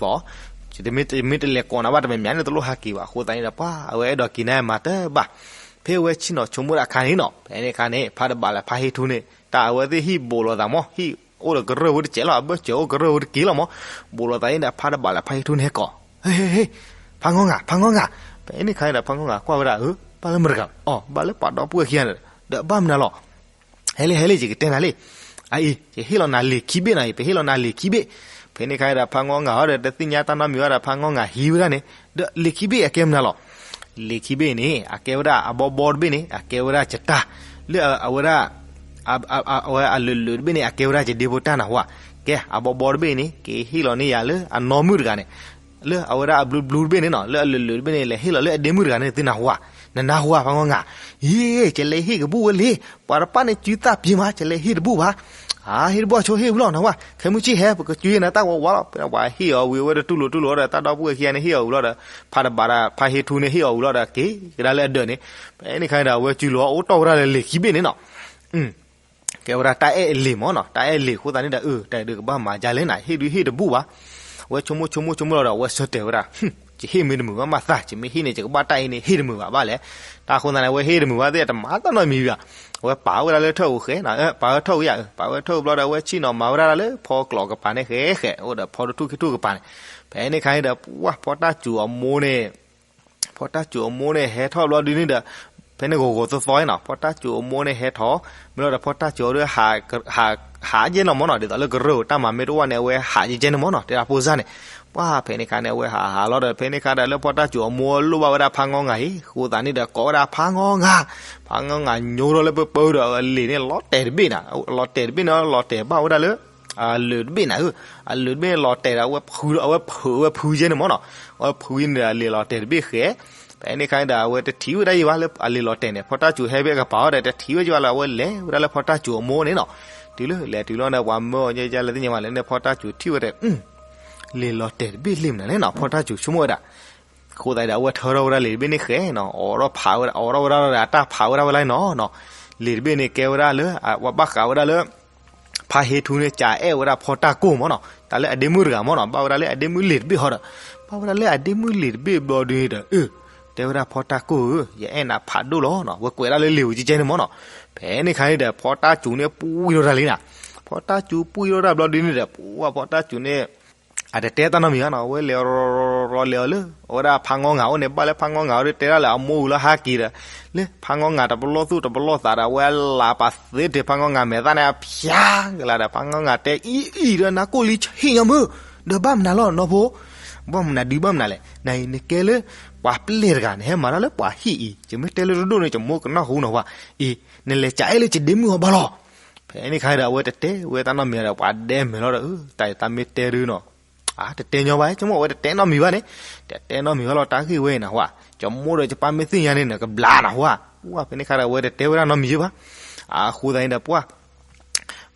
ကသီၣ် မ့ၢ်တလဲၤကိးနၤဘၣ်တမံၤမံၤန့ၣ် တလိၣ်ဟးက့ၤဘၣ် အဃိသတးန့ၣ်ဒီး ပှၤအဝဲအဲၣ်ဒိးက့ၤနၤမၤတဘၣ် ဖဲအဝဲဆံၣ်နီၤဆိကမိၣ်တၢ်အခါန့ၣ်နီၤ ဖဲန့ၣ်အခါန့ၣ် ဖးတဘးလၢဖးဟ့ထူန့ၣ် တၢ်အဝဲသ့ၣ်ဟံၣ်ဘူးလိာ်သးမ့ၢ် ဟံၣ်အိၣ်ဒီးကရၢၢ်ဝဲတစဲးလီၤ အဘၢၣ်စၢၤအိၣ်ကရၢၢ်ဝဲတက့ၢ်လီၤမ့ၢ် ဘူးလိာ်သးန့ၣ်ဒီး ဖးတဘးလၢဖးဟ့ထူန့ၣ်ဟဲကိး ဟ့ ဟ့ ဟ့ ဖးငီငၤ ဖးငီငၤ ဖဲန့ၣ်အခါန့ၣ်ဒီး ဖးငီငၤကွၢ်ဝဲဒၣ် အၢ ဘၣ်လၢမတၤတဂၤ အီၤ ဘၣ်လၢပှၤဒီပုၢ်ဝဲၢ်ခံဂၤန့ၣ် ဒီးဘၣ်မနုၤလီၤ ဟဲလံ ဟဲလံ ယကတဲနၤလံ အအံၤ ယဟ့ၣ်လီၤနၤလံာ်ခံဘ့ၣ်နီၤ ယပဟ့ၣ်လီၤနၤလံာ်ခံဘ့ၣ် ဖဲန့ၣ်အခါဒီး ဖးငီငၤဟီဒီး တသ့ၣ်ညါတၢ်နီတမံၤဘၣ်ဒီး ဖးငီငၤဟံးဝဲဒၣ်န့ၣ် ဒီးလံာ်ခံဘ့ၣ်အကဲမနုၤလီၤ လံာ်ခံဘ့ၣ်န့ၣ် အကဲဝဲဒၣ်အဘီဘီတဘ့ၣ်န့ၣ် အကဲဝဲဒၣ်ယတၢ် လၢအဝဲဒၣ် အဝဲအလုာ်လုာ်တဘ့ၣ်န့ၣ် အကဲဝဲဒၣ်ယဒ့ဖိတၢ်နၢ်ဟူဧါ ကဲ အဘီဘီတဘ့ၣ်န့ၣ် က့ၤဟ့ၣ်လီၤန့ၢ်ယၤလၢအနီၢ်မုၣ်တဂၤန့ၣ် လၢအဝဲဒၣ်အဘျူးဘျူးတဘ့ၣ်န့ၣ်နီၤ လၢအလုာ်လုာ်တဘ့ၣ်န့ၣ် လဲၤဟ့ၣ်လီၤလၢအဒ့မုၣ်တဂၤန့ၣ် သုနၢ်ဟူဧါ နနၢ်ဟူဧါ ဖးငီငၤ ယ့ ယလဲၤဟ့ၣ်ကဘူၣ်ဝဲလံ ပှၤတပၣ်န့ၣ်စုသၣ်ပျ့ၤမး ယလဲၤဟ့ၣ်တဘူၣ်ဘၣ် အါ ဟ့ၣ်တဘူၣ်ဆိဟ့ၣ်ဝံၤလီၤနၢ်ဟူဧါ ခဲမုၢ်ဆ့ၣ်ဟဲ ပကစုနၤတၢ်ဝးဝးလီၤ ဖဲန့ၣ်ပှၤဟ့ၣ်အီၤဝံၤ အဝဲတတူၢ်လိာ်တူၢ်လိာ်ဒီး တၢ်ဒီပုၢ်ဝဲၢ်ခံဂၤန့ၣ်ဟ့ၣ်အီၤဝံၤလီၤဒီး ဖးတဘးဒီး ဖးဟ့ထူန့ၣ်ဟ့ၣ်အီၤဝံၤလီၤဒီး က့ၤကဒါလၢအဒၢးန့ၣ် ဖဲန့ၣ်ခါန့ၣ်ဒီး အဝဲစုလိာ်အိၣ်တီၢ်ဝဲဒၣ်လၢလံာ်ခံဘ့ၣ်န့ၣ်နီၤ ကဲဝဲဒၣ်တၢ်အဲၣ်အလံာ်မ့ၢ်နီၤ တၢ်အဲၣ်လံာ်အဃိသတးန့ၣ်ဒီး အၢ တၢ်အံၤဒုးကဘၣ်မၤဒ်လဲၣ်နၤ ဟ့ၣ်ဒုးဟ့ၣ်တဘူၣ်ဘၣ် အဝဲဆိကမိၣ်ဆိကမိၣ်ဆိကမိၣ်လီၤဒီး အဝဲဆၢတဲာ်ဝဲဒၣ် ယဟ့ၣ်မ့ၢ်တမုာ်ဘၣ်မးသး, ယမ့ၢ်ဟ့ၣ်န့ၣ် ယကဘၣ်တၢ်အံၤန့ၣ် ဟ့ၣ်တမုာ်ဘၣ်ဘၣ်လဲၣ်. တၢ်အဃိသတးန့ၣ် အဝဲဟ့ၣ်တမုာ်ဘၣ်သ့ၣ် တမၤတၢ်နီတမံၤဘၣ်. အဝဲပာ်ဝဲဒၣ်လၢထၢၣ်ဧိၤဃဲနီၤ, ပာ်ဝဲထၢၣ်ဧိၤယၤ, ပာ်ဝဲထၢၣ်ဧိၤဘျီဒီး အဝဲဆ့ၣ်နီၤမၤဝဲဒၣ်လၢဖီကျိးကပၤန့ၣ်ဃဲဃဲ, အိၣ်ဒီးဖီတထူၣ်ခံထူၣ်ကပၤန့ၣ်. ဖဲန့ၣ်ခါန့ၣ်ဒီး ပှၢ်ဖီတၢ်စူၤအမိၢ်န့ၣ် ဖီတၢ်စူၤအမိၢ်န့ၣ် ဟဲထီၣ်ဘျီဒုန့ၣ်ဒီး ဖဲန့ၣ်ဂီၤဂီၤသီသီနီၤ, ဖီတၢ်စူၤအမိၢ်န့ၣ်ဟဲထီၣ်, မ့ၢ်လီၤဒီးဖီတၢ်စူၤအဒု ဟးကဲနီၤမ့ၢ်နီၤ, ဒ်သိးလၢကရၢၢ်တၢ်မၤမ့ၢ်တအိၣ်န့ၣ် အဝဲဟးကဲကဲန့ၣ်မ့ၢ်နီၤ, တဲဒၣ်ဖိစၢ်န့ၣ်. ပှၢ်ဖဲန့ၣ်ခါန့ၣ် အဝဲဟးဟးလီၤဒီး ဖဲန့ၣ်ခါဒီးလၢဖီတၢ်စူၤအမိၢ်လိၣ်ဘၣ်ဝဲဒၣ်ဖးငီငၤအံၤ, အဃိသတးန့ၣ်ဒီးကိးဝဲဒၣ်ဖးငီငၤ, ဖးငီငၤညိထီၣ်လၢပပၢဒီးအလံာ်န့ၣ်လီၤတဲာ်တဘ့ၣ်နၤ, လီၤတဲာ်တဘ့ၣ်န့ၣ် လီၤတဲာ်ဘၣ်ဝဲဒၣ်လၢ အလၢာ်တဘ့ၣ်နၤဧၢ, အလၢာ်တဘ့ၣ်န့ၣ်လီၤတဲာ်ဒီး အဝဲဖုး အဝဲဖုး အဝဲဖုးကဲန့ၣ်မ့ၢ်နီၤ, အဝဲဖုးန့ၣ်ဒီးအလံာ်လီၤတဲာ်တဘ့ၣ်ဃဲ. ဖဲန့ၣ်ခါန့ၣ်ဒီး အဝဲတထံၣ်ဝဲဒၣ်ယံၤဘၣ်လၢအလံာ်လီၤတဲာ်န့ၣ်, ဖီတၢ်စူၤဟဲဖဲအကပၤအီၤဒီး တထံၣ်ဝဲယံၤဘၣ်လၢအဝဲလဲၤဝဲဒၣ်လၢဖီတၢ်စူၤအမိၢ်န့ၣ်နီၤ. တုၤလၢလဲၤတုၤလီၤန့ၣ် ပှၤမၢအီၤယဲယဲလဲၤသ့ၣ်ညါမးလဲၣ်န့ၣ် ဖီတၢ်စူၤထံၣ်ဝဲဒီး လံာ်လီၤတဲာ်တဘ့ၣ်လံမနုၤလဲၣ်နီၤ, ဖီတၢ်စူၤဆိကမိၣ်ဝဲဒၣ်. အဃိသတးဒီး အဝဲထၢထီၣ်ဝဲဒၣ်လံာ်တဘ့ၣ်န့ၣ်ဃဲနီၤ, အိးထီၣ်ဖးဝဲဒၣ် အိးထီၣ်ဝဲဒၣ်ဒီးအတၢ်ဖးဝဲဒၣ်ဝဲလံနီၤနီၤ. လံာ်တဘ့ၣ်န့ၣ်ကဲဝဲဒၣ်လၢ အဝဲဘၣ်ဃးဝဲဒၣ်လၢ ဖါဟ့ထူန့ၣ် ကးအဲၣ်ဝဲဒၣ်ဖီတၢ်ကိၢ်မ့ၢ်နီၤ, တၢ်လၢအဒ့မုၣ်တဂၤမ့ၢ်နီၤ, ဘၣ်ဝဲဒၣ်လၢအဒ့မုၣ်လံာ်တဘ့ၣ်ဟီဒီး ဘၣ်ဝဲဒၣ်လၢအဒ့မုၣ်လံာ်တဘ့ၣ်ဘျီဒုဒီး အၢ တဲဝဲဒၣ်ဖီတၢ်ကိၢ်ဧၢ, ယအဲၣ်နၤဖးဒိၣ်လီၤနီၤ, ဝဲကွဲးဒၣ်လၢလံာ်ဧိၤကဲကဲန့ၣ်မ့ၢ်နီၤ. ဖဲန့ၣ်ခါန့ၣ်ဒီး ဖီတၢ်စူၤန့ၣ်ပှံၢ်ထီၣ်တၢ်လံနၤ, ဖီတၢ်စူၤပှံၢ်ထီၣ်တၢ်ဘျီဒုန့ၣ်ဒီး ပှၢ်ဖီတၢ်စူၤန့ၣ် အတတဲတၢ်နီတမံၤဘၣ်နီၤ, အဝဲလဲၤရီၤရီၤရီၤလဲၤအီၤလၢ အဝဲဒၣ်ဖါငီငၤအိၣ်န့ၣ်, ဘၣ်လၢဖါငီငၤအိၣ်ဒီးတဲဒၣ်လၢအမိၢ်အုၤလၢဟဲက့ၤဒီး လၢဖါငီငၤတပလီၢ်သူၣ်တပလီၢ်သးဒီး အဝဲလၤပာ်သ့တ့ၢ်ဖါငီငၤမဲာ်သၣ်န့ၣ် အဖျါကလၤဒီး ဖါငီငၤတဲအံၤအံၤဒီး နၤကိၣ်လံဆံၣ်ညီမုၢ်, ဒီးဘၣ်မနုၤလီၤနီၤဖိ, ဘၣ်မနုၤဒုဘၣ်မနုၤလဲၣ်, နအံၤနကဲလၢ ပှၤပျဲၢ်တဂၤန့ၣ် ဟဲမၤတၢ်လၢပှၤဟံၣ်အံၤ, ယမ့ၢ်တဲလၢတဒိၣ်န့ၣ် ယမိၢ်ကနၢ်ဟူနီၤဝဲ, အံၤ နလဲၤကးအဲၣ်လၢယဒ့မုၣ်အီၤဘၣ်လီၤ. ဖဲန့ၣ်ခါဒီး အဝဲတတဲဝဲတၢ်နီတမံၤဒီး ပှၤဒဲမဲာ်လီၤဒီး အၢ တၢ်အံၤတၢ်မ့ၢ်တဲဒုနီၤ, အါ တတဲညီဘၣ် ဆိကမိၣ်ဝဲတတဲနီတမံၤဘၣ်န့ၣ်, တတဲနီတမံၤဘၣ်လီၤ တၢ်ဂ့ၢ်ဝဲအံၤနဟါ, ယမိၢ်ဒီးယပၢ်မ့ၢ်သ့ၣ်ညါန့ၣ် နကဘျါနဟါ, ပှၢ်ဖဲန့ၣ်ခါဒီး အဝဲတတဲဝဲဒၣ်နီတမံၤဘၣ်. အဃိသတးန့ၣ်ဒီး ပှၢ်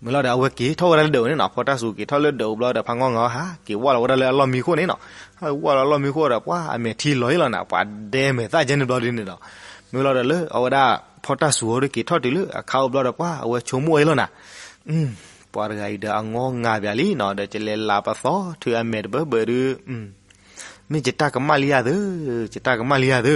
မ့ၢ်လီၤဒီး အဝဲက့ၤထီၣ်ဝဲဒၣ်လၢဒၢးန့ၣ်နီၤ, ဖီတၢ်စူၤက့ၤထီၣ်လၢဒၢးဘျီဒီး ဖါငီငၤဟးက့ၤဝၢ်လီၤဝဲဒၣ်လၢအလီၢ်မံခိၣ်န့ၣ်နီၤ, ဟးဝၢ်လီၤလီၢ်မံခိၣ်ဒီး ပှၢ်အမဲာ်ထံလီၤအံၤလီၤနၤ, ပှၤဒဲမဲာ်သၣ်ကဲန့ၣ်ဘျီဒုန့ၣ်ဒီး မ့ၢ်လီၤဒီးလၢအဝဲဒၣ် ဖီတၢ်စူၤအီၤဒီးက့ၤထီၣ်တုၤလၢအခါအိၣ်ဘျီဒီး ပှၢ်အဝဲဆိကမိၣ်အံၤလီၤနၤ, ပှၤတဂၤအံၤဒီးအငီငၤပၠးလံနီၤ, ဒီးကလဲၤလၤပသီထုးအမဲာ်တဘၢဘၢဒု မ့ၢ်ယတၢ်ကမၣ်လံယၤသု, ယတၢ်ကမၣ်လံယၤသု,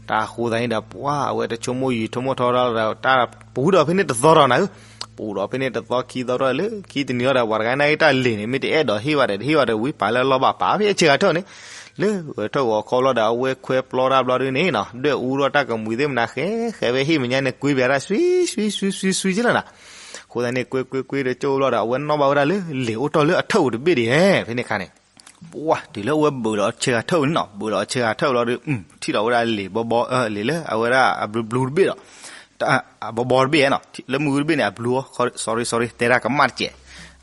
တၢ်အဃိသတးန့ၣ်ဒီး ပှၢ်အဝဲတဆိကမိၣ်ယံာ်ဆိကမိၣ်ထီထီၣ်ဒီး တၢ်ပူၤဒီးဖဲန့ၣ်တသီဒီးနၤဧၢ, ပူၤဒီးဖဲန့ၣ်တသီခံသီထီၣ်လၢခံတနံၤလီၤဒီး ပှၤတဂၤန့ၣ်တၢ်လံာ်န့ၣ် မ့ၢ်တအဲၣ်ဒိးဟ့ၣ်ဘၣ်ဒီး တဟ့ၣ်ဘၣ်ဒီးဝံပာ်လၢအလီၢ်ဘၣ်ပာ်ဖဲအဆ့ကၤထၢၣ်န့ၣ်, လၢဝဲထၢၣ်ဂီၤခီဘျီဒီး အဝဲခွဲပျီတၢ်ဘျီဒုန့ၣ်နီၤ, ဒွဲၣ်အူထီၣ်တၢ်ကမှံၤသ့ၣ်မနၤဃဲဃဲ ဝဲဟ့ၣ်မဲာ်ညါန့ၣ် ကွ့ပၠးတၢ် စွံစွံစွံစွံစွံက့လီၤနၤ, အဃိသတးန့ၣ် ကွ့ကွ့ကွ့ဒီးကၠိဘျီဒီး အဝဲနီၣ်ဘၣ်ဝဲဒၣ်လၢလံာ်အိၣ်တ့ၢ်လၢအထၢၣ်ပူၤတဘ့ၣ်ဒံးဧဲ, ဖဲန့ၣ်ခါန့ၣ် ပှၢ်တုၤလၢအဝဲဘုးဒီးဆ့ကၤထၢၣ်န့ၣ်နီၤ, ဘုးဒီးဆ့ကၤထၢၣ်လီၤဒီး ထံၣ်ဒီးဝဲဒၣ်လံာ်ဘီဘီ လံာ်လၢအဝဲဒၣ်အဘျုးဘျုးတဘ့ၣ်ဒီး အဘီဘီတဘ့ၣ်နီၤ, လၢမ့ၣ်အူတဘ့ၣ်န့ၣ် အဘျုး sorry sorry တဲဒၣ်ကမၣ်တကဲး,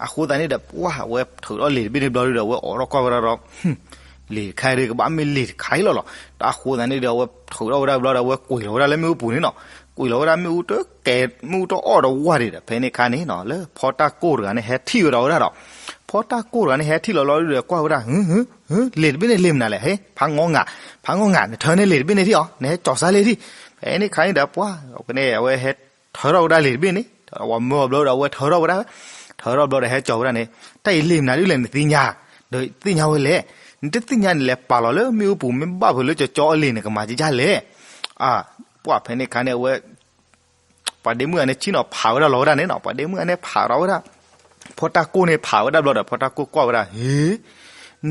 အဃိသတးန့ၣ်ဒီး ပှၢ်အဝဲထုးထီၣ်လံာ်တဘ့ၣ်န့ၣ်ဘျီဒီး အဝဲအိးထီၣ်ကွၢ်ဝဲဒၣ်ဒီး လံာ်တခါဒီးကဘၣ်မ့ၢ်လံာ်တခါအံၤလီၤလီၤ, တၢ်အဃိသတးန့ၣ်ဒီး အဝဲထုးထီၣ်ဝဲဒၣ်ဘျီဒီး အဝဲကွံာ်လီၤဝဲဒၣ်လၢမ့ၣ်အူပူၤန့ၣ်နီၤ, ကွံာ်လီၤဝဲဒၣ်မ့ၣ်အူတကဲး မ့ၣ်အူတအီၣ်တဝၢ်ဒံးဒီး ဖဲန့ၣ်ခါန့ၣ်နီၤ လၢဖီတၢ်ကိၢ်တဂၤန့ၣ် ဟဲထံၣ်ဝဲဒၣ်ဝဲဒၣ်ဒီး ဖီတၢ်ကိၢ်တဂၤန့ၣ် ဟဲထံၣ်လီၤလီၤဒီး ကွၢ်ဝဲဒၣ် ဟ့ လံာ်တဘ့ၣ်န့ၣ်လံာ်မနုၤလဲၣ် ဟ့ ဖးငီငၤ, ဖးငီငၤ နထၢန့ၢ်လံာ်တဘ့ၣ်န့ၣ်ထံၣ်အီၤ နဟဲကၠီၤစါလံာ်ထံၣ်, ဖဲန့ၣ်ခါန့ၣ်ဒီး ပှၢ်အဝဲန့ၣ် အဝဲဟဲထၢထီၣ်ဝဲဒၣ်လံာ်တဘ့ၣ်န့ၣ်, ဝဲမၢအီၤဘျီဒီး အဝဲထၢထီၣ်ဝဲဒၣ်, ထၢထီၣ်ဘျီဒီးဟဲကၠီၤဝဲဒၣ်န့ၣ်, တၢ်အံၤလံာ်မနုၤဒ်လဲၣ် နသ့ၣ်ညါ, ဒီးသ့ၣ်ညါဝဲလဲၣ်, နတသ့ၣ်ညါန့ၣ်လဲၤပာ်လီၤလၢမ့ၣ်အူပူၤ မ့ၢ်ဘၣ်ဖုးလၢကၠီကၠီအလံာ်န့ၣ် ကမၤကကၢ်လဲၣ်, ပှၢ်ဖဲန့ၣ်ခါန့ၣ် အဝဲ ပှၤဒ့မုၣ်ဂၤန့ၣ် ဆ့ၣ်နီၤဖးဝဲဒၣ်လီၤဝဲဒၣ်န့ၣ်နီၤ, ပှၤဒ့မုၣ်ဂၤန့ၣ် ဖးထီၣ်ဝဲဒၣ်, ဖီတၢ်ကိၢ်န့ၣ် ဖးဝဲဒၣ်ဘျီဒီး ဖီတၢ်ကိၢ်ကွၢ်ဝဲဒၣ်, ဟ့,